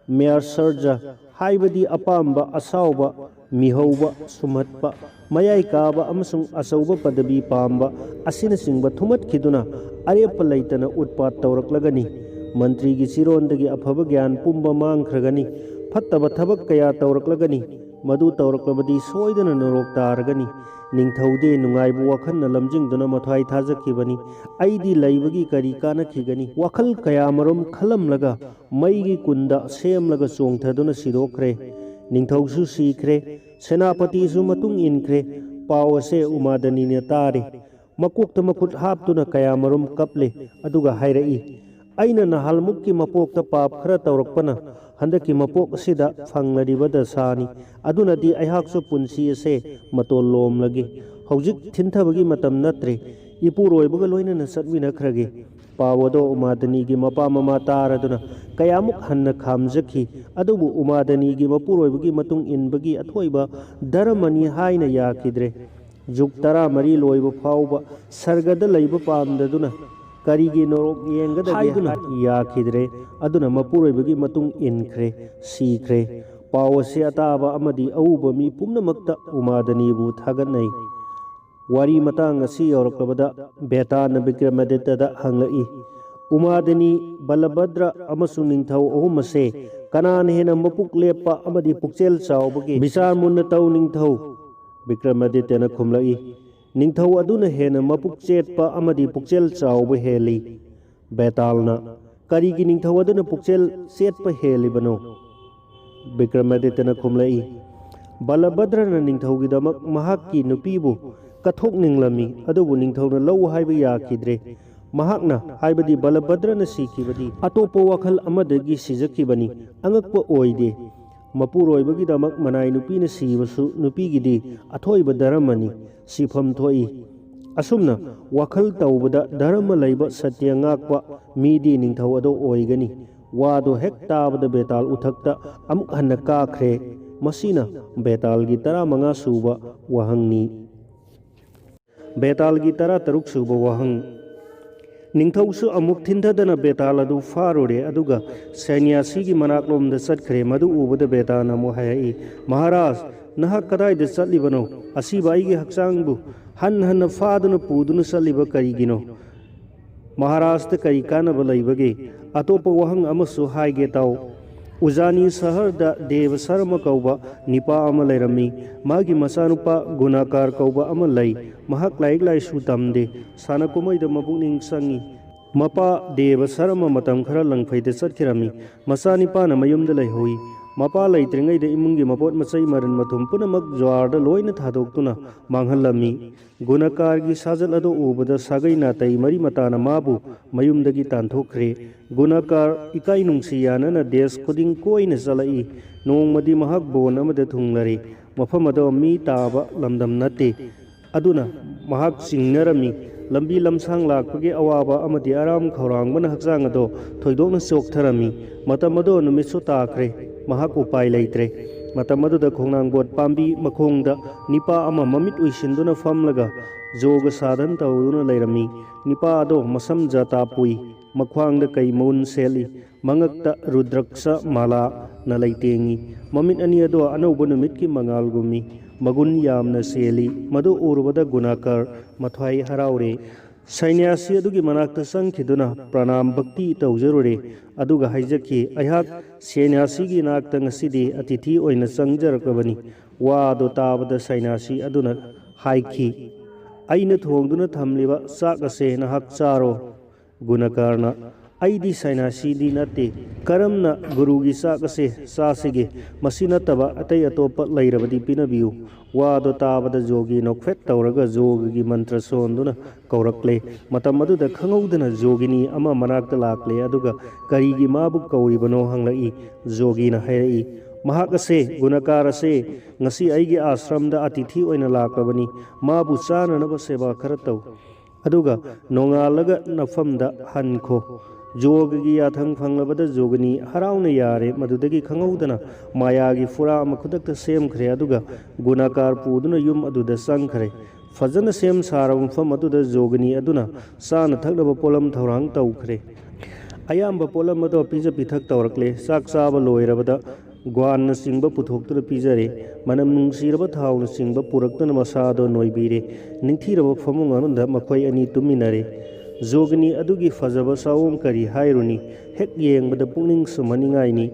ꯃ꯭ꯌꯥꯁꯔꯖ ꯍꯥꯏꯕꯗꯤ ꯑꯄꯥꯝꯕ, ꯑꯁꯥꯎꯕ, ꯃꯤꯍꯧꯕ, ꯁꯨꯝꯍꯠꯄ, ꯃꯌꯥꯏ ꯀꯥꯕ ꯑꯃꯁꯨꯡ ꯑꯆꯧꯕ ꯄꯗꯕꯤ ꯄꯥꯝꯕ ꯑꯁꯤꯅꯆꯤꯡꯕ ꯊꯨꯝꯍꯠꯈꯤꯗꯨꯅ ꯑꯔꯦꯞꯄ ꯂꯩꯇꯅ ꯎꯠꯄꯥꯠ ꯇꯧꯔꯛꯂꯒꯅꯤ꯫ ꯃꯟꯇ꯭ꯔꯤꯒꯤ ꯆꯤꯔꯣꯟꯗꯒꯤ ꯑꯐꯕ ꯒ꯭ꯌꯥꯟ ꯄꯨꯝꯕ ꯃꯥꯡꯈ꯭ꯔꯒꯅꯤ꯫ ꯐꯠꯇꯕ ꯊꯕꯛ ꯀꯌꯥ ꯇꯧꯔꯛꯂꯒꯅꯤ꯫ ꯃꯗꯨ ꯇꯧꯔꯛꯂꯕꯗꯤ ꯁꯣꯏꯗꯅ ꯅꯔꯣꯛ ꯇꯥꯔꯒꯅꯤ꯫ ꯅꯤꯡꯊꯧꯗꯤ ꯅꯨꯡꯉꯥꯏꯕ ꯋꯥꯈꯜꯅ ꯂꯝꯖꯤꯡꯗꯨꯅ ꯃꯊ꯭ꯋꯥꯏ ꯊꯥꯖꯈꯤꯕꯅꯤ꯫ ꯑꯩꯗꯤ ꯂꯩꯕꯒꯤ ꯀꯔꯤ ꯀꯥꯟꯅꯈꯤꯒꯅꯤ? ꯋꯥꯈꯜ ꯀꯌꯥꯃꯔꯨꯝ ꯈꯜꯂꯝꯂꯒ ꯃꯩꯒꯤ ꯀꯨꯟꯗ ꯁꯦꯝꯂꯒ ꯆꯣꯡꯊꯗꯨꯅ ꯁꯤꯗꯣꯛꯈ꯭ꯔꯦ꯫ ꯅꯤꯡꯊꯧꯁꯨ ꯁꯤꯈ꯭ꯔꯦ꯫ ꯁꯦꯅꯥꯄꯇꯤꯁꯨ ꯃꯇꯨꯡ ꯏꯟꯈ꯭ꯔꯦ꯫ ꯄꯥꯎ ꯑꯁꯦ ꯎꯃꯥꯗꯅꯤꯅ ꯇꯥꯔꯦ꯫ ꯃꯀꯣꯛꯇ ꯃꯈꯨꯠ ꯍꯥꯞꯇꯨꯅ ꯀꯌꯥꯃꯔꯨꯝ ꯀꯞꯂꯦ꯫ ꯑꯗꯨꯒ ꯍꯥꯏꯔꯛꯏ, "ꯑꯩꯅ ꯅꯍꯥꯜꯃꯨꯛꯀꯤ ꯃꯄꯣꯛꯇ ꯄꯥꯞ ꯈꯔ ꯇꯧꯔꯛꯄꯅ ꯍꯟꯗꯛꯀꯤ ꯃꯄꯣꯛ ꯑꯁꯤꯗ ꯐꯪꯂꯔꯤꯕ ꯗꯁꯥꯅꯤ꯫ ꯑꯗꯨꯅꯗꯤ ꯑꯩꯍꯥꯛꯁꯨ ꯄꯨꯟꯁꯤ ꯑꯁꯦ ꯃꯇꯣꯜ ꯂꯣꯝꯂꯒꯦ꯫ ꯍꯧꯖꯤꯛ ꯊꯤꯟꯊꯕꯒꯤ ꯃꯇꯝ ꯅꯠꯇ꯭ꯔꯦ꯫ ꯏꯄꯨꯔꯣꯏꯕꯒ ꯂꯣꯏꯅꯅ ꯆꯠꯃꯤꯟꯅꯈ꯭ꯔꯒꯦ꯫" ꯄꯥꯎ ꯑꯗꯣ ꯎꯃꯥꯗꯅꯤꯒꯤ ꯃꯄꯥ ꯃꯃꯥ ꯇꯥꯔꯗꯨꯅ ꯀꯌꯥꯃꯨꯛ ꯍꯟꯅ ꯈꯥꯝꯖꯈꯤ꯫ ꯑꯗꯨꯕꯨ ꯎꯃꯥꯗꯅꯤꯒꯤ ꯃꯄꯨꯔꯣꯏꯕꯒꯤ ꯃꯇꯨꯡ ꯏꯟꯕꯒꯤ ꯑꯊꯣꯏꯕ ꯙꯔꯃꯅꯤ ꯍꯥꯏꯅ ꯌꯥꯈꯤꯗ꯭ꯔꯦ꯫ ꯖꯨꯛ ꯇꯔꯥꯃꯔꯤ ꯂꯣꯏꯕ ꯐꯥꯎꯕ ꯁꯔꯒꯗ ꯂꯩꯕ ꯄꯥꯝꯗꯗꯨꯅ ꯀꯔꯤꯒꯤ ꯅꯣꯔꯣꯛ ꯌꯦꯡꯒꯗꯒꯦ ꯍꯥꯏꯗꯨꯅ ꯌꯥꯈꯤꯗ꯭ꯔꯦ꯫ ꯑꯗꯨꯅ ꯃꯄꯨꯔꯣꯏꯕꯒꯤ ꯃꯇꯨꯡ ꯏꯟꯈ꯭ꯔꯦ, ꯁꯤꯈ꯭ꯔꯦ꯫ ꯄꯥꯎ ꯑꯁꯤ ꯑꯇꯥꯕ ꯑꯃꯗꯤ ꯑꯎꯕ ꯃꯤ ꯄꯨꯝꯅꯃꯛꯇ ꯎꯃꯥꯗꯅꯤꯕꯨ ꯊꯥꯒꯠꯅꯩ꯫ ꯋꯥꯔꯤ ꯃꯇꯥꯡ ꯑꯁꯤ ꯌꯧꯔꯛꯂꯕꯗ ꯕꯦꯇꯥꯅ ꯕꯤꯀ꯭ꯔꯃꯥꯗꯤꯇ꯭ꯌꯗ ꯍꯪꯂꯛꯏ, "ꯎꯃꯥꯗꯅꯤ, ꯕꯂꯚꯗ꯭ꯔ ꯑꯃꯁꯨꯡ ꯅꯤꯡꯊꯧ ꯑꯍꯨꯝ ꯑꯁꯦ ꯀꯅꯥꯅ ꯍꯦꯟꯅ ꯃꯄꯨꯛ ꯂꯦꯞꯄ ꯑꯃꯗꯤ ꯄꯨꯛꯆꯦꯜ ꯆꯥꯎꯕꯒꯦ? ꯕꯤꯆꯥꯔ ꯃꯨꯟꯅ ꯇꯧ ꯅꯤꯡꯊꯧ꯫" ꯕꯤꯀ꯭ꯔꯃꯥꯗꯤꯇ꯭ꯌꯅ ꯈꯨꯝꯂꯛꯏ, "ꯅꯤꯡꯊꯧ ꯑꯗꯨꯅ ꯍꯦꯟꯅ ꯃꯄꯨꯛ ꯆꯦꯠꯄ ꯑꯃꯗꯤ ꯄꯨꯛꯆꯦꯜ ꯆꯥꯎꯕ ꯍꯦꯜꯂꯤ꯫" ꯕꯦꯇꯥꯜꯅ, "ꯀꯔꯤꯒꯤ ꯅꯤꯡꯊꯧ ꯑꯗꯨꯅ ꯄꯨꯛꯆꯦꯜ ꯆꯦꯠꯄ ꯍꯦꯜꯂꯤꯕꯅꯣ?" ꯕꯤꯀ꯭ꯔꯃꯥꯗꯤꯇ꯭ꯌꯅ ꯈꯨꯝꯂꯛꯏ, "ꯕꯂꯚꯗ꯭ꯔꯅ ꯅꯤꯡꯊꯧꯒꯤꯗꯃꯛ ꯃꯍꯥꯛꯀꯤ ꯅꯨꯄꯤꯕꯨ ꯀꯠꯊꯣꯛꯅꯤꯡꯂꯝꯃꯤ, ꯑꯗꯨꯕꯨ ꯅꯤꯡꯊꯧꯅ ꯂꯧ ꯍꯥꯏꯕ ꯌꯥꯈꯤꯗ꯭ꯔꯦ꯫ ꯃꯍꯥꯛꯅ, ꯍꯥꯏꯕꯗꯤ ꯕꯂꯚꯗ꯭ꯔꯅ ꯁꯤꯈꯤꯕꯗꯤ ꯑꯇꯣꯞꯄ ꯋꯥꯈꯜ ꯑꯃꯗꯒꯤ ꯁꯤꯖꯈꯤꯕꯅꯤ꯫ ꯑꯉꯛꯄ ꯑꯣꯏꯗꯦ꯫ ꯃꯄꯨꯔꯣꯏꯕꯒꯤꯗꯃꯛ ꯃꯅꯥꯏ ꯅꯨꯄꯤꯅ ꯁꯤꯕꯁꯨ ꯅꯨꯄꯤꯒꯤꯗꯤ ꯑꯊꯣꯏꯕ ꯙꯔꯃꯅꯤ꯫ ꯁꯤꯐꯝ ꯊꯣꯛꯏ꯫ ꯑꯁꯨꯝꯅ ꯋꯥꯈꯜ ꯇꯧꯕꯗ ꯙꯔꯃ ꯂꯩꯕ ꯁꯇ꯭ꯌ ꯉꯥꯛꯄ ꯃꯤꯗꯤ ꯅꯤꯡꯊꯧ ꯑꯗꯣ ꯑꯣꯏꯒꯅꯤ꯫" ꯋꯥꯗꯣ ꯍꯦꯛ ꯇꯥꯕꯗ ꯕꯦꯇꯥꯜ ꯎꯊꯛꯇ ꯑꯃꯨꯛ ꯍꯟꯅ ꯀꯥꯈ꯭ꯔꯦ꯫ ꯃꯁꯤꯅ ꯕꯦꯇꯥꯜꯒꯤ ꯇꯔꯥꯃꯉꯥ ꯁꯨꯕ ꯋꯥꯍꯪꯅꯤ꯫ ꯕꯦꯇꯥꯜꯒꯤ ꯇꯔꯥꯇꯔꯨꯛ ꯁꯨꯕ ꯋꯥꯍꯪ꯫ ꯅꯤꯡꯊꯧꯁꯨ ꯑꯃꯨꯛ ꯊꯤꯟꯊꯗꯅ ꯕꯦꯇꯥꯜ ꯑꯗꯨ ꯐꯥꯔꯨꯔꯦ, ꯑꯗꯨꯒ ꯁꯟꯌꯥꯁꯤꯒꯤ ꯃꯅꯥꯛꯂꯣꯝꯗ ꯆꯠꯈ꯭ꯔꯦ꯫ ꯃꯗꯨ ꯎꯕꯗ ꯕꯦꯇꯥꯜꯅ ꯑꯃꯨꯛ ꯍꯥꯏꯔꯛꯏ, "ꯃꯍꯥꯔꯥꯖ, ꯅꯍꯥꯛ ꯀꯗꯥꯏꯗ ꯆꯠꯂꯤꯕꯅꯣ? ꯑꯁꯤꯕ ꯑꯩꯒꯤ ꯍꯛꯆꯥꯡꯕꯨ ꯍꯟ ꯍꯟꯅ ꯐꯥꯗꯨꯅ ꯄꯨꯗꯨꯅ ꯆꯠꯂꯤꯕ ꯀꯔꯤꯒꯤꯅꯣ? ꯃꯍꯥꯔꯥꯖꯇ ꯀꯔꯤ ꯀꯥꯟꯅꯕ ꯂꯩꯕꯒꯦ?" ꯑꯇꯣꯞꯄ ꯋꯥꯍꯪ ꯑꯃꯁꯨ ꯍꯥꯏꯒꯦ ꯇꯥꯎ꯫ ꯎꯖꯥꯅꯤ ꯁꯍꯔꯗ ꯗꯦꯕ ꯁꯔꯃ ꯀꯧꯕ ꯅꯤꯄꯥ ꯑꯃ ꯂꯩꯔꯝꯃꯤ꯫ ꯃꯥꯒꯤ ꯃꯆꯥꯅꯨꯄꯥ ꯒꯨꯅꯥꯀꯥꯔ ꯀꯧꯕ ꯑꯃ ꯂꯩ꯫ ꯃꯍꯥꯛ ꯂꯥꯏꯔꯤꯛ ꯂꯥꯏꯁꯨ ꯇꯝꯗꯦ, ꯁꯥꯟꯅ ꯀꯨꯝꯍꯩꯗ ꯃꯄꯨꯛꯅꯤꯡ ꯆꯪꯉꯤ꯫ ꯃꯄꯥ ꯗꯦꯕ ꯁꯔꯃ ꯃꯇꯝ ꯈꯔ ꯂꯪꯐꯩꯗ ꯆꯠꯈꯤꯔꯝꯃꯤ꯫ ꯃꯆꯥꯅꯤꯄꯥꯅ ꯃꯌꯨꯝꯗ ꯂꯩꯍꯧꯏ꯫ ꯃꯄꯥ ꯂꯩꯇ꯭ꯔꯤꯉꯩꯗ ꯏꯃꯨꯡꯒꯤ ꯃꯄꯣꯠ ꯃꯆꯩ ꯃꯔꯟ ꯃꯊꯨꯝ ꯄꯨꯝꯅꯃꯛ ꯖ꯭ꯋꯥꯔꯗ ꯂꯣꯏꯅ ꯊꯥꯗꯣꯛꯇꯨꯅ ꯃꯥꯡꯍꯜꯂꯝꯃꯤ꯫ ꯒꯨꯅꯥꯀꯥꯔꯒꯤ ꯁꯥꯖꯠ ꯑꯗꯨ ꯎꯕꯗ ꯁꯥꯒꯩ ꯅꯥꯇꯩ ꯃꯔꯤ ꯃꯇꯥꯅ ꯃꯥꯕꯨ ꯃꯌꯨꯝꯗꯒꯤ ꯇꯥꯟꯊꯣꯛꯈ꯭ꯔꯦ꯫ ꯒꯨꯅꯥꯀꯥꯔ ꯏꯀꯥꯏ ꯅꯨꯡꯁꯤ ꯌꯥꯅꯅ ꯗꯦꯁ ꯈꯨꯗꯤꯡ ꯀꯣꯏꯅ ꯆꯠꯂꯛꯏ꯫ ꯅꯣꯡꯃꯗꯤ ꯃꯍꯥꯛ ꯕꯣꯟ ꯑꯃꯗ ꯊꯨꯡꯂꯔꯦ꯫ ꯃꯐꯝ ꯑꯗꯣ ꯃꯤ ꯇꯥꯕ ꯂꯝꯗꯝ ꯅꯠꯇꯦ꯫ ꯑꯗꯨꯅ ꯃꯍꯥꯛ ꯆꯤꯡꯅꯔꯝꯃꯤ꯫ ꯂꯝꯕꯤ ꯂꯝꯁꯥꯡ ꯂꯥꯛꯄꯒꯤ ꯑꯋꯥꯕ ꯑꯃꯗꯤ ꯑꯔꯥꯝ ꯈꯧꯔꯥꯡꯕꯅ ꯍꯛꯆꯥꯡ ꯑꯗꯣ ꯊꯣꯏꯗꯣꯛꯅ ꯆꯣꯛꯊꯔꯝꯃꯤ꯫ ꯃꯇꯝ ꯑꯗꯣ ꯅꯨꯃꯤꯠꯁꯨ ꯇꯥꯈ꯭ꯔꯦ꯫ ꯃꯍꯥꯛ ꯎꯄꯥꯏ ꯂꯩꯇ꯭ꯔꯦ꯫ ꯃꯇꯝ ꯑꯗꯨꯗ ꯈꯣꯡꯅꯥꯡꯕꯣꯠ ꯄꯥꯝꯕꯤ ꯃꯈꯣꯡꯗ ꯅꯤꯄꯥ ꯑꯃ ꯃꯃꯤꯠ ꯎꯏꯁꯤꯟꯗꯨꯅ ꯐꯝꯂꯒ ꯖꯣꯒ ꯁꯥꯗꯟ ꯇꯧꯗꯨꯅ ꯂꯩꯔꯝꯃꯤ꯫ ꯅꯤꯄꯥ ꯑꯗꯣ ꯃꯁꯝ ꯖꯇꯥ ꯄꯨꯏ, ꯃꯈ꯭ꯋꯥꯡꯗ ꯀꯩ ꯃꯎꯟ ꯁꯦꯠꯂꯤ, ꯃꯉꯛꯇ ꯔꯨꯗ꯭ꯔꯛꯁ ꯃꯥꯂꯥꯅ ꯂꯩꯇꯦꯡꯉꯤ꯫ ꯃꯃꯤꯠ ꯑꯅꯤ ꯑꯗꯣ ꯑꯅꯧꯕ ꯅꯨꯃꯤꯠꯀꯤ ꯃꯉꯥꯜꯒꯨꯝꯃꯤ, ꯃꯒꯨꯟ ꯌꯥꯝꯅ ꯆꯦꯜꯂꯤ꯫ ꯃꯗꯨ ꯎꯔꯨꯕꯗ ꯒꯨꯅꯥꯀꯔ ꯃꯊ꯭ꯋꯥꯏ ꯍꯔꯥꯎꯔꯦ꯫ ꯁꯩꯅ꯭ꯌꯥꯁꯤ ꯑꯗꯨꯒꯤ ꯃꯅꯥꯛꯇ ꯆꯪꯈꯤꯗꯨꯅ ꯄ꯭ꯔꯅꯥꯝ ꯚꯛꯇꯤ ꯇꯧꯖꯔꯨꯔꯦ, ꯑꯗꯨꯒ ꯍꯥꯏꯖꯈꯤ, "ꯑꯩꯍꯥꯛ ꯁꯩꯅ꯭ꯌꯥꯁꯤꯒꯤ ꯏꯅꯥꯛꯇ ꯉꯁꯤꯗꯤ ꯑꯇꯤꯊꯤ ꯑꯣꯏꯅ ꯆꯪꯖꯔꯛꯂꯕꯅꯤ꯫" ꯋꯥ ꯑꯗꯨ ꯇꯥꯕꯗ ꯁꯩꯅ꯭ꯌꯥꯁꯤ ꯑꯗꯨꯅ ꯍꯥꯏꯈꯤ, "ꯑꯩꯅ ꯊꯣꯡꯗꯨꯅ ꯊꯝꯂꯤꯕ ꯆꯥꯛ ꯑꯁꯦ ꯅꯍꯥꯛ ꯆꯥꯔꯣ꯫" ꯒꯨꯅꯀꯔꯅ, "ꯑꯩꯗꯤ ꯁꯩꯅ꯭ꯌꯥꯁꯤꯗꯤ ꯅꯠꯇꯦ, ꯀꯔꯝꯅ ꯒꯨꯔꯨꯒꯤ ꯆꯥꯛ ꯑꯁꯦ ꯆꯥꯁꯤꯒꯦ? ꯃꯁꯤ ꯅꯠꯇꯕ ꯑꯇꯩ ꯑꯇꯣꯞꯄ ꯂꯩꯔꯕꯗꯤ ꯄꯤꯅꯕꯤꯌꯨ꯫" ꯋꯥꯗꯣ ꯇꯥꯕꯗ ꯖꯣꯒꯤ ꯅꯣꯛꯐꯦꯠ ꯇꯧꯔꯒ ꯖꯣꯒꯒꯤ ꯃꯟꯇ꯭ꯔ ꯁꯣꯟꯗꯨꯅ ꯀꯧꯔꯛꯂꯦ꯫ ꯃꯇꯝ ꯑꯗꯨꯗ ꯈꯪꯍꯧꯗꯅ ꯖꯣꯒꯤꯅꯤ ꯑꯃ ꯃꯅꯥꯛꯇ ꯂꯥꯛꯂꯦ, ꯑꯗꯨꯒ ꯀꯔꯤꯒꯤ ꯃꯥꯕꯨ ꯀꯧꯔꯤꯕꯅꯣ ꯍꯪꯂꯛꯏ꯫ ꯖꯣꯒꯤꯅ ꯍꯥꯏꯔꯛꯏ, "ꯃꯍꯥꯛ ꯑꯁꯦ, ꯒꯨꯅꯀꯥꯔ ꯑꯁꯦ, ꯉꯁꯤ ꯑꯩꯒꯤ ꯑꯥꯁ꯭ꯔꯝꯗ ꯑꯇꯤꯊꯤ ꯑꯣꯏꯅ ꯂꯥꯛꯂꯕꯅꯤ꯫ ꯃꯥꯕꯨ ꯆꯥꯅꯅꯕ ꯁꯦꯕꯥ ꯈꯔ ꯇꯧ, ꯑꯗꯨꯒ ꯅꯣꯡꯉꯥꯜꯂꯒ ꯅꯐꯝꯗ ꯍꯟꯈꯣ꯫" ꯖꯣꯒꯒꯤ ꯌꯥꯊꯪ ꯐꯪꯂꯕꯗ ꯖꯣꯒꯅꯤ ꯍꯔꯥꯎꯅ ꯌꯥꯔꯦ꯫ ꯃꯗꯨꯗꯒꯤ ꯈꯪꯍꯧꯗꯅ ꯃꯥꯌꯥꯒꯤ ꯐꯨꯔꯥ ꯑꯃ ꯈꯨꯗꯛꯇ ꯁꯦꯝꯈ꯭ꯔꯦ, ꯑꯗꯨꯒ ꯒꯨꯅꯥꯀꯥꯔ ꯄꯨꯗꯨꯅ ꯌꯨꯝ ꯑꯗꯨꯗ ꯆꯪꯈ꯭ꯔꯦ꯫ ꯐꯖꯅ ꯁꯦꯝ ꯁꯥꯔꯕ ꯃꯐꯝ ꯑꯗꯨꯗ ꯖꯣꯒꯅꯤ ꯑꯗꯨꯅ ꯆꯥꯅ ꯊꯛꯅꯕ ꯄꯣꯠꯂꯝ ꯊꯧꯔꯥꯡ ꯇꯧꯈ꯭ꯔꯦ꯫ ꯑꯌꯥꯝꯕ ꯄꯣꯠꯂꯝ ꯑꯗꯣ ꯄꯤꯖ ꯄꯤꯊꯛ ꯇꯧꯔꯛꯂꯦ꯫ ꯆꯥꯛ ꯆꯥꯕ ꯂꯣꯏꯔꯕꯗ ꯒ꯭ꯋꯥꯟꯅꯆꯤꯡꯕ ꯄꯨꯊꯣꯛꯇꯨꯅ ꯄꯤꯖꯔꯦ꯫ ꯃꯅꯝ ꯅꯨꯡꯁꯤꯔꯕ ꯊꯥꯎꯅꯆꯤꯡꯕ ꯄꯨꯔꯛꯇꯨꯅ ꯃꯁꯥꯗꯣ ꯅꯣꯏꯕꯤꯔꯦ꯫ ꯅꯤꯡꯊꯤꯔꯕ ꯐꯃꯨꯡ ꯑꯃꯗ ꯃꯈꯣꯏ ꯑꯅꯤ ꯇꯨꯝꯃꯤꯟꯅꯔꯦ꯫ ꯖꯣꯒꯤꯅꯤ ꯑꯗꯨꯒꯤ ꯐꯖꯕ ꯁꯥꯑꯣꯡ ꯀꯔꯤ ꯍꯥꯏꯔꯨꯅꯤ? ꯍꯦꯛ ꯌꯦꯡꯕꯗ ꯄꯨꯛꯅꯤꯡ ꯁꯨꯝꯍꯠꯅꯤꯡꯉꯥꯏꯅꯤ꯫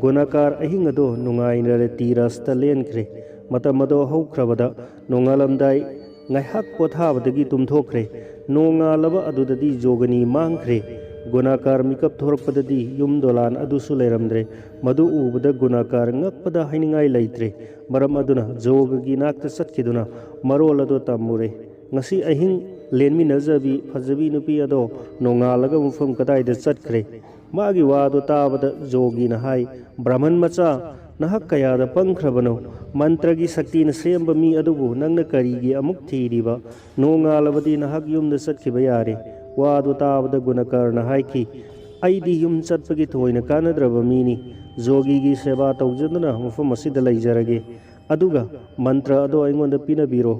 ꯒꯨꯅꯥꯀꯥꯔ ꯑꯍꯤꯡ ꯑꯗꯣ ꯅꯨꯡꯉꯥꯏꯅ ꯔꯦꯇꯤ ꯔꯁꯇ ꯂꯦꯟꯈ꯭ꯔꯦ꯫ ꯃꯇꯝ ꯑꯗꯣ ꯍꯧꯈ꯭ꯔꯕꯗ ꯅꯣꯡꯉꯥꯜꯂꯝꯗꯥꯏ ꯉꯥꯏꯍꯥꯛ ꯄꯣꯊꯥꯕꯗꯒꯤ ꯇꯨꯝꯊꯣꯛꯈ꯭ꯔꯦ꯫ ꯅꯣꯡꯉꯥꯜꯂꯕ ꯑꯗꯨꯗꯗꯤ ꯖꯣꯒꯅꯤ ꯃꯥꯡꯈ꯭ꯔꯦ꯫ ꯒꯨꯅꯥꯀꯥꯔ ꯃꯤꯀꯞ ꯊꯣꯔꯛꯄꯗꯗꯤ ꯌꯨꯝ ꯗꯣꯂꯥꯟ ꯑꯗꯨꯁꯨ ꯂꯩꯔꯝꯗ꯭ꯔꯦ꯫ ꯃꯗꯨ ꯎꯕꯗ ꯒꯨꯅꯥꯀꯥꯔ ꯉꯛꯄꯗ ꯍꯥꯏꯅꯤꯡꯉꯥꯏ ꯂꯩꯇ꯭ꯔꯦ꯫ ꯃꯔꯝ ꯑꯗꯨꯅ ꯖꯣꯒꯒꯤ ꯅꯥꯛꯇ ꯆꯠꯈꯤꯗꯨꯅ ꯃꯔꯣꯜ ꯑꯗꯣ ꯇꯝꯃꯨꯔꯦ꯫ "ꯉꯁꯤ ꯑꯍꯤꯡ ꯂꯦꯟꯃꯤꯟꯅꯖꯕꯤ ꯐꯖꯕꯤ ꯅꯨꯄꯤ ꯑꯗꯣ ꯅꯣꯡꯉꯥꯜꯂꯒ ꯃꯐꯝ ꯀꯗꯥꯏꯗ ꯆꯠꯈ꯭ꯔꯦ?" ꯃꯥꯒꯤ ꯋꯥꯗꯣ ꯇꯥꯕꯗ ꯖꯣꯒꯤꯅ ꯍꯥꯏ, "ꯕ꯭ꯔꯥꯍꯃꯟ ꯃꯆꯥ, ꯅꯍꯥꯛ ꯀꯌꯥꯗ ꯄꯪꯈ꯭ꯔꯕꯅꯣ? ꯃꯟꯇ꯭ꯔꯒꯤ ꯁꯛꯇꯤꯅ ꯁꯦꯝꯕ ꯃꯤ ꯑꯗꯨꯕꯨ ꯅꯪꯅ ꯀꯔꯤꯒꯤ ꯑꯃꯨꯛ ꯊꯤꯔꯤꯕ? ꯅꯣꯡꯉꯥꯜꯂꯕꯗꯤ ꯅꯍꯥꯛ ꯌꯨꯝꯗ ꯆꯠꯈꯤꯕ ꯌꯥꯔꯦ꯫" ꯋꯥꯗꯨ ꯇꯥꯕꯗ ꯒꯨꯅꯀꯔꯅ ꯍꯥꯏꯈꯤ, ꯑꯩꯗꯤ ꯌꯨꯝ ꯆꯠꯄꯒꯤ ꯊꯣꯏꯅ ꯀꯥꯟꯅꯗ꯭ꯔꯕ ꯃꯤꯅꯤ꯫ ꯖꯣꯒꯤꯒꯤ ꯁꯦꯕꯥ ꯇꯧꯖꯗꯨꯅ ꯃꯐꯝ ꯑꯁꯤꯗ ꯂꯩꯖꯔꯒꯦ꯫ ꯑꯗꯨꯒ ꯃꯟꯇ꯭ꯔ ꯑꯗꯣ ꯑꯩꯉꯣꯟꯗ ꯄꯤꯅꯕꯤꯔꯣ꯫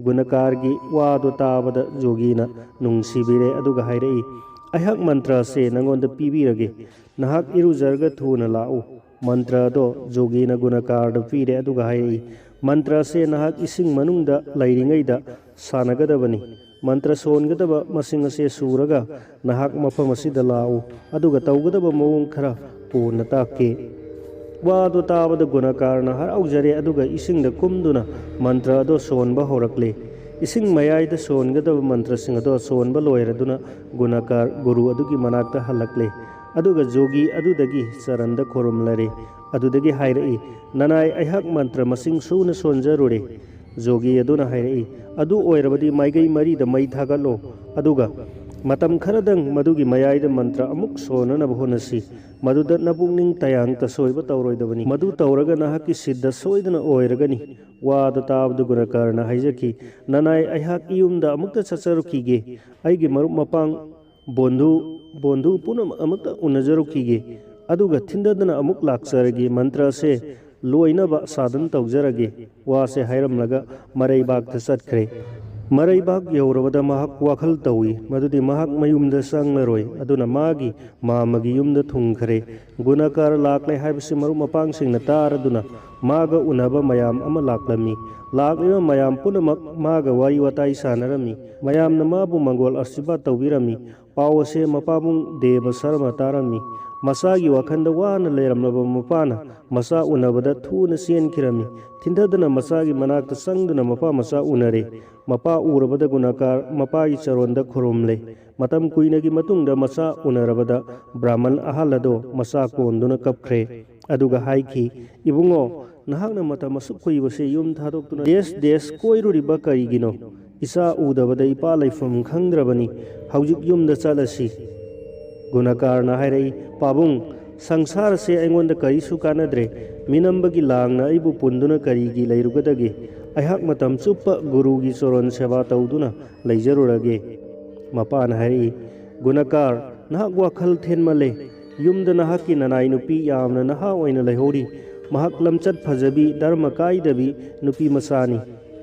ꯒꯨꯅꯀꯥꯔꯒꯤ ꯋꯥꯗꯣ ꯇꯥꯕꯗ ꯖꯣꯒꯤꯅ ꯅꯨꯡꯁꯤꯕꯤꯔꯦ, ꯑꯗꯨꯒ ꯍꯥꯏꯔꯛꯏ, "ꯑꯩꯍꯥꯛ ꯃꯟꯇ꯭ꯔ ꯑꯁꯦ ꯅꯪꯉꯣꯟꯗ ꯄꯤꯕꯤꯔꯒꯦ꯫ ꯅꯍꯥꯛ ꯏꯔꯨꯖꯔꯒ ꯊꯨꯅ ꯂꯥꯛꯎ"꯫ ꯃꯟꯇ꯭ꯔ ꯑꯗꯣ ꯖꯣꯒꯤꯅ ꯒꯨꯅꯀꯥꯔꯗ ꯄꯤꯔꯦ, ꯑꯗꯨꯒ ꯍꯥꯏꯔꯛꯏ, "ꯃꯟꯇ꯭ꯔ ꯑꯁꯦ ꯅꯍꯥꯛ ꯏꯁꯤꯡ ꯃꯅꯨꯡꯗ ꯂꯩꯔꯤꯉꯩꯗ ꯁꯥꯟꯅꯒꯗꯕꯅꯤ꯫ ꯃꯟꯇ꯭ꯔ ꯁꯣꯟꯒꯗꯕ ꯃꯁꯤꯡ ꯑꯁꯦ ꯁꯨꯔꯒ ꯅꯍꯥꯛ ꯃꯐꯝ ꯑꯁꯤꯗ ꯂꯥꯛꯎ, ꯑꯗꯨꯒ ꯇꯧꯒꯗꯕ ꯃꯑꯣꯡ ꯈꯔ ꯀꯣꯟꯅ ꯇꯥꯛꯀꯦ"꯫ ꯋꯥꯗꯨ ꯇꯥꯕꯗ ꯒꯨꯅꯀꯥꯔꯅ ꯍꯔꯥꯎꯖꯔꯦ, ꯑꯗꯨꯒ ꯏꯁꯤꯡꯗ ꯀꯨꯝꯗꯨꯅ ꯃꯟꯇ꯭ꯔ ꯑꯗꯣ ꯁꯣꯟꯕ ꯍꯧꯔꯛꯂꯦ꯫ ꯏꯁꯤꯡ ꯃꯌꯥꯏꯗ ꯁꯣꯟꯒꯗꯕ ꯃꯟꯇ꯭ꯔꯁꯤꯡ ꯑꯗꯣ ꯁꯣꯟꯕ ꯂꯣꯏꯔꯗꯨꯅ ꯒꯨꯅꯀꯥꯔ ꯒꯨꯔꯨ ꯑꯗꯨꯒꯤ ꯃꯅꯥꯛꯇ ꯍꯜꯂꯛꯂꯦ꯫ ꯑꯗꯨꯒ ꯖꯣꯒꯤ ꯑꯗꯨꯗꯒꯤ ꯆꯔꯟꯗ ꯈꯨꯔꯨꯝꯂꯔꯦ꯫ ꯑꯗꯨꯗꯒꯤ ꯍꯥꯏꯔꯛꯏ, "ꯅꯅꯥꯏ, ꯑꯩꯍꯥꯛ ꯃꯟꯇ꯭ꯔ ꯃꯁꯤꯡ ꯁꯨꯅ ꯁꯣꯟꯖꯔꯨꯔꯦ"꯫ ꯖꯣꯒꯤ ꯑꯗꯨꯅ ꯍꯥꯏꯔꯛꯏ, "ꯑꯗꯨ ꯑꯣꯏꯔꯕꯗꯤ ꯃꯥꯏꯀꯩ ꯃꯔꯤꯗ ꯃꯩ ꯊꯥꯒꯠꯂꯣ, ꯑꯗꯨꯒ ꯃꯇꯝ ꯈꯔꯗꯪ ꯃꯗꯨꯒꯤ ꯃꯌꯥꯏꯗ ꯃꯟꯇ꯭ꯔ ꯑꯃꯨꯛ ꯁꯣꯟꯅꯅꯕ ꯍꯣꯠꯅꯁꯤ꯫ ꯃꯗꯨꯗ ꯅꯄꯨꯛꯅꯤꯡ ꯇꯌꯥꯡ ꯇꯁꯣꯏꯕ ꯇꯧꯔꯣꯏꯗꯕꯅꯤ꯫ ꯃꯗꯨ ꯇꯧꯔꯒ ꯅꯍꯥꯛꯀꯤ ꯁꯤꯗ ꯁꯣꯏꯗꯅ ꯑꯣꯏꯔꯒꯅꯤ"꯫ ꯋꯥꯗꯨ ꯇꯥꯕꯗ ꯒꯨꯅꯀꯥꯔꯅ ꯍꯥꯏꯖꯈꯤ, "ꯅꯅꯥꯏ, ꯑꯩꯍꯥꯛ ꯏꯌꯨꯝꯗ ꯑꯃꯨꯛꯇ ꯆꯠꯆꯔꯨꯈꯤꯒꯦ꯫ ꯑꯩꯒꯤ ꯃꯔꯨꯞ ꯃꯄꯥꯡ, ꯕꯣꯟꯙꯨ, ꯕꯣꯟꯙꯨ ꯄꯨꯝꯅꯃꯛ ꯑꯃꯨꯛꯇ ꯎꯅꯖꯔꯨꯈꯤꯒꯦ꯫ ꯑꯗꯨꯒ ꯊꯤꯟꯗꯗꯨꯅ ꯑꯃꯨꯛ ꯂꯥꯛꯆꯔꯒꯦ꯫ ꯃꯟꯇ꯭ꯔ ꯑꯁꯦ ꯂꯣꯏꯅꯕ ꯁꯥꯗꯨꯅ ꯇꯧꯖꯔꯒꯦ"꯫ ꯋꯥꯁꯦ ꯍꯥꯏꯔꯝꯂꯒ ꯃꯔꯩꯕꯥꯛꯇ ꯆꯠꯈ꯭ꯔꯦ꯫ ꯃꯔꯩꯕꯥꯛ ꯌꯧꯔꯕꯗ ꯃꯍꯥꯛ ꯋꯥꯈꯜ ꯇꯧꯏ ꯃꯗꯨꯗꯤ ꯃꯍꯥꯛ ꯃꯌꯨꯝꯗ ꯆꯪꯂꯔꯣꯏ, ꯑꯗꯨꯅ ꯃꯥꯒꯤ ꯃꯥꯝꯃꯒꯤ ꯌꯨꯝꯗ ꯊꯨꯡꯈ꯭ꯔꯦ꯫ ꯒꯨꯅꯀꯥꯔ ꯂꯥꯛꯂꯦ ꯍꯥꯏꯕꯁꯤ ꯃꯔꯨꯞ ꯃꯄꯥꯡꯁꯤꯡꯅ ꯇꯥꯔꯗꯨꯅ ꯃꯥꯒ ꯎꯅꯕ ꯃꯌꯥꯝ ꯑꯃ ꯂꯥꯛꯂꯝꯃꯤ꯫ ꯂꯥꯛꯂꯤꯕ ꯃꯌꯥꯝ ꯄꯨꯝꯅꯃꯛ ꯃꯥꯒ ꯋꯥꯔꯤ ꯋꯥꯇꯥꯏ ꯁꯥꯟꯅꯔꯝꯃꯤ꯫ ꯃꯌꯥꯝꯅ ꯃꯥꯕꯨ ꯃꯪꯒꯣꯜ ꯑꯁꯤꯔꯕꯥꯗ ꯇꯧꯕꯤꯔꯝꯃꯤ꯫ ꯄꯥꯎ ꯑꯁꯦ ꯃꯄꯥꯕꯨꯡ ꯗꯦꯕ ꯁꯔꯃ ꯇꯥꯔꯝꯃꯤ꯫ ꯃꯆꯥꯒꯤ ꯋꯥꯈꯜꯗ ꯋꯥꯅ ꯂꯩꯔꯝꯂꯕ ꯃꯄꯥꯅ ꯃꯆꯥ ꯎꯅꯕꯗ ꯊꯨꯅ ꯆꯦꯟꯈꯤꯔꯝꯃꯤ꯫ ꯊꯤꯟꯊꯗꯨꯅ ꯃꯆꯥꯒꯤ ꯃꯅꯥꯛꯇ ꯆꯪꯗꯨꯅ ꯃꯄꯥ ꯃꯆꯥ ꯎꯅꯔꯦ꯫ ꯃꯄꯥ ꯎꯔꯕꯗ ꯒꯨꯅꯀꯥꯔ ꯃꯄꯥꯒꯤ ꯆꯔꯣꯟꯗ ꯈꯨꯔꯨꯝꯂꯦ꯫ ꯃꯇꯝ ꯀꯨꯏꯅꯒꯤ ꯃꯇꯨꯡꯗ ꯃꯆꯥ ꯎꯅꯔꯕꯗ ꯕ꯭ꯔꯥꯍꯃꯟ ꯑꯍꯜ ꯑꯗꯣ ꯃꯆꯥ ꯀꯣꯟꯗꯨꯅ ꯀꯞꯈ꯭ꯔꯦ꯫ ꯑꯗꯨꯒ ꯍꯥꯏꯈꯤ, "ꯏꯕꯨꯡꯉꯣ, ꯅꯍꯥꯛꯅ ꯃꯇꯝ ꯑꯁꯨꯛ ꯀꯨꯏꯕꯁꯦ ꯌꯨꯝ ꯊꯥꯗꯣꯛꯇꯨꯅ ꯗꯦꯁ ꯗꯦꯁ ꯀꯣꯏꯔꯨꯔꯤꯕ ꯀꯔꯤꯒꯤꯅꯣ? ꯏꯆꯥ ꯎꯗꯕꯗ ꯏꯄꯥ ꯂꯩꯐꯝ ꯈꯪꯗ꯭ꯔꯕꯅꯤ꯫ ꯍꯧꯖꯤꯛ ꯌꯨꯝꯗ ꯆꯠꯂꯁꯤ"꯫ ꯒꯨꯅꯀꯥꯔꯅ ꯍꯥꯏꯔꯛꯏ, "ꯄꯥꯕꯨꯡ, ꯁꯪꯁꯥꯔꯁꯦ ꯑꯩꯉꯣꯟꯗ ꯀꯔꯤꯁꯨ ꯀꯥꯟꯅꯗ꯭ꯔꯦ꯫ ꯃꯤꯅꯝꯕꯒꯤ ꯂꯥꯡꯅ ꯑꯩꯕꯨ ꯄꯨꯟꯗꯨꯅ ꯀꯔꯤꯒꯤ ꯂꯩꯔꯨꯒꯗꯒꯦ? ꯑꯩꯍꯥꯛ ꯃꯇꯝ ꯆꯨꯞꯄ ꯒꯨꯔꯨꯒꯤ ꯆꯣꯔꯣꯟ ꯁꯦꯕꯥ ꯇꯧꯗꯨꯅ ꯂꯩꯖꯔꯨꯔꯒꯦ"꯫ ꯃꯄꯥꯅ ꯍꯥꯏꯔꯛꯏ, "ꯒꯨꯅꯀꯥꯔ, "ꯅꯍꯥꯛ ꯋꯥꯈꯜ ꯊꯦꯟꯃꯜꯂꯦ꯫ ꯌꯨꯝꯗ ꯅꯍꯥꯛꯀꯤ ꯅꯅꯥꯏ ꯅꯨꯄꯤ ꯌꯥꯝꯅ ꯅꯍꯥ ꯑꯣꯏꯅ ꯂꯩꯍꯧꯔꯤ꯫ ꯃꯍꯥꯛ ꯂꯝꯆꯠ ꯐꯖꯕꯤ, ꯙꯔꯃ ꯀꯥꯏꯗꯕꯤ ꯅꯨꯄꯤ ꯃꯆꯥꯅꯤ꯫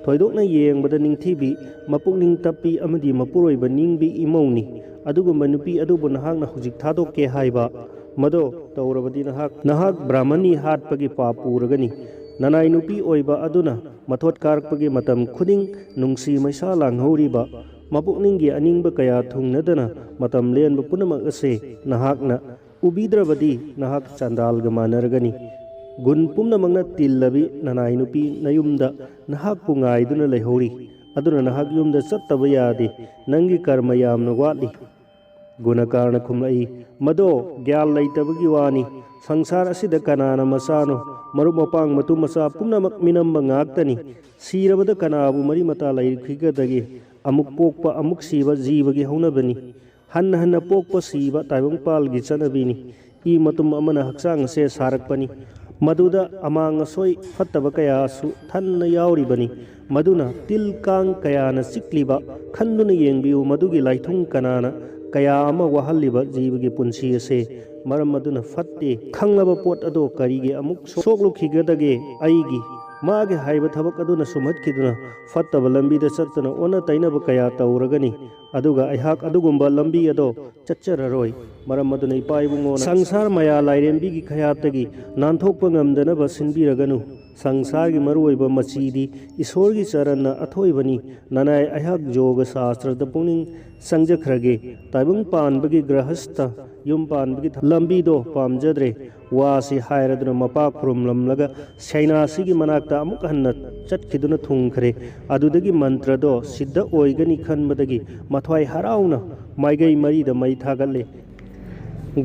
ꯊꯣꯏꯗꯣꯛꯅ ꯌꯦꯡꯕꯗ ꯅꯤꯡꯊꯤꯕꯤ, ꯃꯄꯨꯛꯅꯤꯡ ꯇꯞꯄꯤ ꯑꯃꯗꯤ ꯃꯄꯨꯔꯣꯏꯕ ꯅꯤꯡꯕꯤ ꯏꯃꯧꯅꯤ꯫ ꯑꯗꯨꯒꯨꯝꯕ ꯅꯨꯄꯤ ꯑꯗꯨꯕꯨ ꯅꯍꯥꯛꯅ ꯍꯧꯖꯤꯛ ꯊꯥꯗꯣꯛꯀꯦ ꯍꯥꯏꯕ? ꯃꯗꯣ ꯇꯧꯔꯕꯗꯤ ꯅꯍꯥꯛ, ꯅꯍꯥꯛ ꯕ꯭ꯔꯥꯍꯃꯅꯤ ꯍꯥꯠꯄꯒꯤ ꯄꯥꯞ ꯄꯨꯔꯒꯅꯤ꯫ ꯅꯅꯥꯏ ꯅꯨꯄꯤ ꯑꯣꯏꯕ ꯑꯗꯨꯅ ꯃꯊꯣꯠ ꯀꯥꯔꯛꯄꯒꯤ ꯃꯇꯝ ꯈꯨꯗꯤꯡ ꯅꯨꯡꯁꯤ ꯃꯩꯁꯥ ꯂꯥꯡꯍꯧꯔꯤꯕ, ꯃꯄꯨꯛꯅꯤꯡꯒꯤ ꯑꯅꯤꯡꯕ ꯀꯌꯥ ꯊꯨꯡꯅꯗꯅ ꯃꯇꯝ ꯂꯦꯟꯕ ꯄꯨꯝꯅꯃꯛ ꯑꯁꯦ ꯅꯍꯥꯛꯅ ꯎꯕꯤꯗ꯭ꯔꯕꯗꯤ ꯅꯍꯥꯛ ꯆꯥꯟꯗꯥꯜꯒ ꯃꯥꯟꯅꯔꯒꯅꯤ꯫ ꯒꯨꯟ ꯄꯨꯝꯅꯃꯛꯅ ꯇꯤꯜꯂꯕꯤ ꯅꯅꯥꯏ ꯅꯨꯄꯤ ꯅꯌꯨꯝꯗ ꯅꯍꯥꯛꯄꯨ ꯉꯥꯏꯗꯨꯅ ꯂꯩꯍꯧꯔꯤ꯫ ꯑꯗꯨꯅ ꯅꯍꯥꯛ ꯌꯨꯝꯗ ꯆꯠꯇꯕ ꯌꯥꯗꯦ꯫ ꯅꯪꯒꯤ ꯀꯔꯃ ꯌꯥꯝꯅ ꯋꯥꯠꯂꯤ꯫" ꯒꯨꯅꯀꯥꯔꯅ ꯈꯨꯝꯂꯛꯏ, "ꯃꯗꯣ ꯒ꯭ꯌꯥꯟ ꯂꯩꯇꯕꯒꯤ ꯋꯥꯅꯤ꯫ ꯁꯪꯁꯥꯔ ꯑꯁꯤꯗ ꯀꯅꯥꯅ ꯃꯆꯥꯅꯣ? ꯃꯔꯨꯞ ꯃꯄꯥꯡ ꯃꯇꯨ ꯃꯆꯥ ꯄꯨꯝꯅꯃꯛ ꯃꯤꯅꯝꯕ ꯉꯥꯛꯇꯅꯤ꯫ ꯁꯤꯔꯕꯗ ꯀꯅꯥꯕꯨ ꯃꯔꯤ ꯃꯇꯥ ꯂꯩꯔꯛꯈꯤꯒꯗꯒꯦ? ꯑꯃꯨꯛ ꯄꯣꯛꯄ ꯑꯃꯨꯛ ꯁꯤꯕ ꯖꯤꯕꯒꯤ ꯍꯧꯅꯕꯅꯤ꯫ ꯍꯟꯅ ꯍꯟꯅ ꯄꯣꯛꯄ ꯁꯤꯕ ꯇꯥꯏꯕꯪꯄꯥꯜꯒꯤ ꯆꯠꯅꯕꯤꯅꯤ꯫ ꯏ ꯃꯇꯨꯝ ꯑꯃꯅ ꯍꯛꯆꯥꯡ ꯑꯁꯦ ꯁꯥꯔꯛꯄꯅꯤ꯫ ꯃꯗꯨꯗ ꯑꯃꯥꯡ ꯑꯁꯣꯏ ꯐꯠꯇꯕ ꯀꯌꯥꯁꯨ ꯊꯟꯅ ꯌꯥꯎꯔꯤꯕꯅꯤ꯫ ꯃꯗꯨꯅ ꯇꯤꯜ ꯀꯥꯡ ꯀꯌꯥꯅ ꯆꯤꯛꯂꯤꯕ ꯈꯟꯗꯨꯅ ꯌꯦꯡꯕꯤꯌꯨ꯫ ꯃꯗꯨꯒꯤ ꯂꯥꯏꯊꯨꯡ ꯀꯅꯥꯅ ꯀꯌꯥ ꯑꯃ ꯋꯥꯍꯜꯂꯤꯕ ꯖꯤꯕꯒꯤ ꯄꯨꯟꯁꯤ ꯑꯁꯦ꯫ ꯃꯔꯝ ꯑꯗꯨꯅ ꯐꯠꯇꯦ ꯈꯪꯂꯕ ꯄꯣꯠ ꯑꯗꯣ ꯀꯔꯤꯒꯤ ꯑꯃꯨꯛ ꯁꯣꯛꯂꯨꯈꯤꯒꯗꯒꯦ? ꯑꯩꯒꯤ, ꯃꯥꯒꯤ ꯍꯥꯏꯕ ꯊꯕꯛ ꯑꯗꯨꯅ ꯁꯨꯝꯍꯠꯈꯤꯗꯨꯅ ꯐꯠꯇꯕ ꯂꯝꯕꯤꯗ ꯆꯠꯇꯨꯅ ꯑꯣꯟꯅ ꯇꯩꯅꯕ ꯀꯌꯥ ꯇꯧꯔꯒꯅꯤ꯫ ꯑꯗꯨꯒ ꯑꯩꯍꯥꯛ ꯑꯗꯨꯒꯨꯝꯕ ꯂꯝꯕꯤ ꯑꯗꯣ ꯆꯠꯆꯔꯔꯣꯏ꯫ ꯃꯔꯝ ꯑꯗꯨꯅ ꯏꯄꯥ ꯏꯕꯨꯡꯉꯣꯅ ꯁꯪꯁꯥꯔ ꯃꯌꯥ ꯂꯥꯏꯔꯦꯝꯕꯤꯒꯤ ꯈꯌꯥꯠꯇꯒꯤ ꯅꯥꯟꯊꯣꯛꯄ ꯉꯝꯗꯅꯕ ꯁꯤꯟꯕꯤꯔꯒꯅꯨ꯫ ꯁꯪꯁꯥꯔꯒꯤ ꯃꯔꯨꯑꯣꯏꯕ ꯃꯆꯤꯗꯤ ꯏꯁꯣꯔꯒꯤ ꯆꯔꯟꯅ ꯑꯊꯣꯏꯕꯅꯤ꯫ ꯅꯅꯥꯏ ꯑꯩꯍꯥꯛ ꯌꯣꯒ ꯁꯥꯁꯇ꯭ꯔꯗ ꯄꯨꯛꯅꯤꯡ ꯆꯪꯖꯈ꯭ꯔꯒꯦ꯫ ꯇꯥꯏꯕꯪ ꯄꯥꯟꯕꯒꯤ ꯒ꯭ꯔꯍꯁꯇ ꯌꯨꯝ ꯄꯥꯟꯕꯒꯤ ꯂꯝꯕꯤꯗꯣ ꯄꯥꯝꯖꯗ꯭ꯔꯦ꯫ ꯋꯥꯁꯤ ꯍꯥꯏꯔꯗꯨꯅ ꯃꯄꯥ ꯈꯨꯔꯨꯝꯂꯝꯂꯒ ꯁꯩꯅꯥꯁꯤꯒꯤ ꯃꯅꯥꯛꯇ ꯑꯃꯨꯛ ꯍꯟꯅ ꯆꯠꯈꯤꯗꯨꯅ ꯊꯨꯡꯈ꯭ꯔꯦ꯫ ꯑꯗꯨꯗꯒꯤ ꯃꯟꯇ꯭ꯔꯗꯣ ꯁꯤꯗ ꯑꯣꯏꯒꯅꯤ ꯈꯟꯕꯗꯒꯤ ꯃꯊ꯭ꯋꯥꯏ ꯍꯔꯥꯎꯅ ꯃꯥꯏꯒꯩ ꯃꯔꯤꯗ ꯃꯩ ꯊꯥꯒꯠꯂꯦ꯫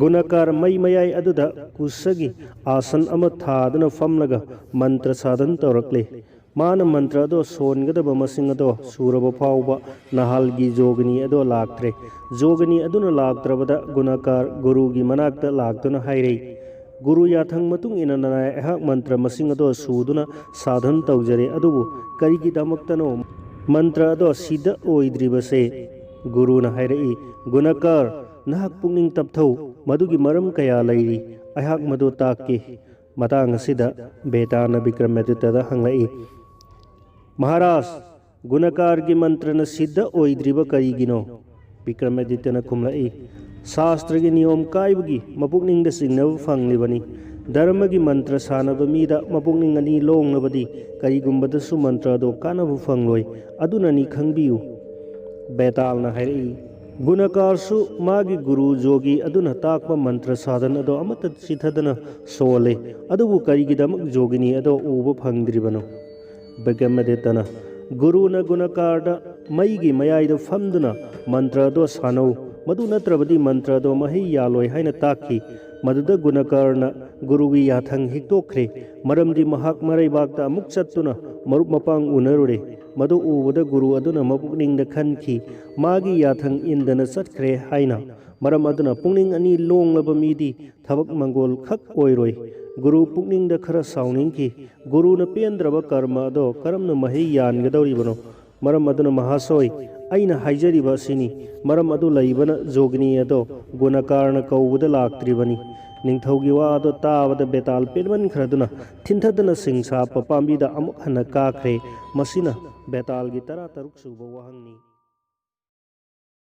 ꯒꯨꯅꯀꯥꯔ ꯃꯩ ꯃꯌꯥꯏ ꯑꯗꯨꯗ ꯀꯨꯁꯒꯤ ꯑꯥꯁꯟ ꯑꯃ ꯊꯥꯗꯨꯅ ꯐꯝꯂꯒ ꯃꯟꯇ꯭ꯔ ꯁꯥꯙꯟ ꯇꯧꯔꯛꯂꯦ꯫ ꯃꯥꯅ ꯃꯟꯇ꯭ꯔ ꯑꯗꯣ ꯁꯣꯟꯒꯗꯕ ꯃꯁꯤꯡ ꯑꯗꯣ ꯁꯨꯔꯕ ꯐꯥꯎꯕ ꯅꯍꯥꯜꯒꯤ ꯖꯣꯒꯅꯤ ꯑꯗꯣ ꯂꯥꯛꯇ꯭ꯔꯦ꯫ ꯖꯣꯒꯅꯤ ꯑꯗꯨꯅ ꯂꯥꯛꯇ꯭ꯔꯕꯗ ꯒꯨꯅꯀꯥꯔ ꯒꯨꯔꯨꯒꯤ ꯃꯅꯥꯛꯇ ꯂꯥꯛꯇꯨꯅ ꯍꯥꯏꯔꯩ, "ꯒꯨꯔꯨ ꯌꯥꯊꯪ ꯃꯇꯨꯡ ꯏꯟꯅ ꯅꯅꯥꯏ ꯑꯩꯍꯥꯛ ꯃꯟꯇ꯭ꯔ ꯃꯁꯤꯡ ꯑꯗꯣ ꯁꯨꯗꯨꯅ ꯁꯥꯙꯟ ꯇꯧꯖꯔꯦ, ꯑꯗꯨꯕꯨ ꯀꯔꯤꯒꯤꯗꯃꯛꯇꯅꯣ ꯃꯟꯇ꯭ꯔ ꯑꯗꯣ ꯁꯤꯗ ꯑꯣꯏꯗ꯭ꯔꯤꯕꯁꯦ?" ꯒꯨꯔꯨꯅ ꯍꯥꯏꯔꯛꯏ, "ꯒꯨꯅꯀꯥꯔ, ꯅꯍꯥꯛ ꯄꯨꯛꯅꯤꯡ ꯇꯞꯊꯧ, ꯃꯗꯨꯒꯤ ꯃꯔꯝ ꯀꯌꯥ ꯂꯩꯔꯤ, ꯑꯩꯍꯥꯛ ꯃꯗꯨ ꯇꯥꯛꯀꯦ꯫ ꯃꯇꯥꯡ ꯑꯁꯤꯗ ꯕꯦꯇꯥꯜꯅ ꯕꯤꯀ꯭ꯔꯃꯥꯗꯤꯇ꯭ꯌꯗ ꯍꯪꯂꯛꯏ, "ꯃꯍꯥꯔꯥꯖ, ꯒꯨꯅꯀꯥꯔꯒꯤ ꯃꯟꯇ꯭ꯔꯅ ꯁꯤꯗ ꯑꯣꯏꯗ꯭ꯔꯤꯕ ꯀꯔꯤꯒꯤꯅꯣ?" ꯕꯤꯀ꯭ꯔꯃꯥꯗꯤꯇ꯭ꯌꯅ ꯈꯨꯝꯂꯛꯏ, "ꯁꯥꯁꯇ꯭ꯔꯒꯤ ꯅꯤꯌꯣꯝ ꯀꯥꯏꯕꯒꯤ ꯃꯄꯨꯛꯅꯤꯡꯗ ꯆꯤꯡꯅꯕ ꯐꯪꯂꯤꯕꯅꯤ꯫ ꯙꯔꯃꯒꯤ ꯃꯟꯇ꯭ꯔ ꯁꯥꯟꯅꯕ ꯃꯤꯗ ꯃꯄꯨꯛꯅꯤꯡ ꯑꯅꯤ ꯂꯣꯡꯂꯕꯗꯤ ꯀꯔꯤꯒꯨꯝꯕꯗꯁꯨ ꯃꯟꯇ꯭ꯔ ꯑꯗꯨ ꯀꯥꯟꯅꯕ ꯐꯪꯂꯣꯏ꯫ ꯑꯗꯨꯅꯅꯤ ꯈꯪꯕꯤꯌꯨ꯫" ꯕꯦꯇꯥꯜꯅ ꯍꯥꯏꯔꯛꯏ, "ꯒꯨꯅꯀꯥꯔꯁꯨ ꯃꯥꯒꯤ ꯒꯨꯔꯨ ꯖꯣꯒꯤ ꯑꯗꯨꯅ ꯇꯥꯛꯄ ꯃꯟꯇ꯭ꯔ ꯁꯥꯗꯟ ꯑꯗꯣ ꯑꯃꯠꯇ ꯆꯤꯊꯗꯅ ꯁꯣꯜꯂꯦ꯫ ꯑꯗꯨꯕꯨ ꯀꯔꯤꯒꯤꯗꯃꯛ ꯖꯣꯒꯤꯅꯤ ꯑꯗꯣ ꯎꯕ ꯐꯪꯗ꯭ꯔꯤꯕꯅꯣ?" ꯕꯤꯀ꯭ꯔꯃꯥꯗꯤꯇ꯭ꯌꯅ, "ꯒꯨꯔꯨꯅ ꯒꯨꯅꯀꯥꯔꯗ ꯃꯩꯒꯤ ꯃꯌꯥꯏꯗ ꯐꯝꯗꯨꯅ ꯃꯟꯇ꯭ꯔ ꯑꯗꯣ ꯁꯥꯟꯅꯧ, ꯃꯗꯨ ꯅꯠꯇ꯭ꯔꯕꯗꯤ ꯃꯟꯇ꯭ꯔ ꯑꯗꯣ ꯃꯍꯩ ꯌꯥꯜꯂꯣꯏ" ꯍꯥꯏꯅ ꯇꯥꯛꯈꯤ꯫ ꯃꯗꯨꯗ ꯒꯨꯅꯀꯥꯔꯅ ꯒꯨꯔꯨꯒꯤ ꯌꯥꯊꯪ ꯍꯤꯛꯇꯣꯛꯈ꯭ꯔꯦ, ꯃꯔꯝꯗꯤ ꯃꯍꯥꯛ ꯃꯔꯩꯕꯥꯛꯇ ꯑꯃꯨꯛ ꯆꯠꯇꯨꯅ ꯃꯔꯨꯞ ꯃꯄꯥꯡ ꯎꯅꯔꯨꯔꯦ꯫ ꯃꯗꯨ ꯎꯕꯗ ꯒꯨꯔꯨ ꯑꯗꯨꯅ ꯃꯄꯨꯛꯅꯤꯡꯗ ꯈꯟꯈꯤ, ꯃꯥꯒꯤ ꯌꯥꯊꯪ ꯏꯟꯗꯅ ꯆꯠꯈ꯭ꯔꯦ ꯍꯥꯏꯅ꯫ ꯃꯔꯝ ꯑꯗꯨꯅ ꯄꯨꯛꯅꯤꯡ ꯑꯅꯤ ꯂꯣꯡꯂꯕ ꯃꯤꯗꯤ ꯊꯕꯛ ꯃꯪꯒꯣꯜ ꯈꯛ ꯑꯣꯏꯔꯣꯏ꯫ ꯒꯨꯔꯨ ꯄꯨꯛꯅꯤꯡꯗ ꯈꯔ ꯁꯥꯎꯅꯤꯡꯈꯤ꯫ ꯒꯨꯔꯨꯅ ꯄꯦꯟꯗ꯭ꯔꯕ ꯀꯔꯃ ꯑꯗꯣ ꯀꯔꯝꯅ ꯃꯍꯩ ꯌꯥꯟꯒꯗꯧꯔꯤꯕꯅꯣ? ꯃꯔꯝ ꯑꯗꯨꯅ ꯃꯍꯥꯁꯣꯏ, ꯑꯩꯅ ꯍꯥꯏꯖꯔꯤꯕ ꯑꯁꯤꯅꯤ, ꯃꯔꯝ ꯑꯗꯨ ꯂꯩꯕꯅ ꯖꯣꯒꯤꯅꯤ ꯑꯗꯣ ꯒꯨꯅꯀꯥꯔꯅ ꯀꯧꯕꯗ ꯂꯥꯛꯇ꯭ꯔꯤꯕꯅꯤ꯫ ꯅꯤꯡꯊꯧꯒꯤ ꯋꯥ ꯑꯗꯣ ꯇꯥꯕꯗ ꯕꯦꯇꯥꯜ ꯄꯦꯟꯃꯟꯈ꯭ꯔꯗꯨꯅ ꯊꯤꯟꯊꯗꯅ ꯁꯤꯡꯁꯥꯞꯄ ꯄꯥꯝꯕꯤꯗ ꯑꯃꯨꯛ ꯍꯟꯅ ꯀꯥꯈ꯭ꯔꯦ꯫ ꯃꯁꯤꯅ ꯕꯦꯇꯥꯜꯒꯤ ꯇꯔꯥꯇꯔꯨꯛ ꯁꯨꯕ ꯋꯥꯍꯪꯅꯤ꯫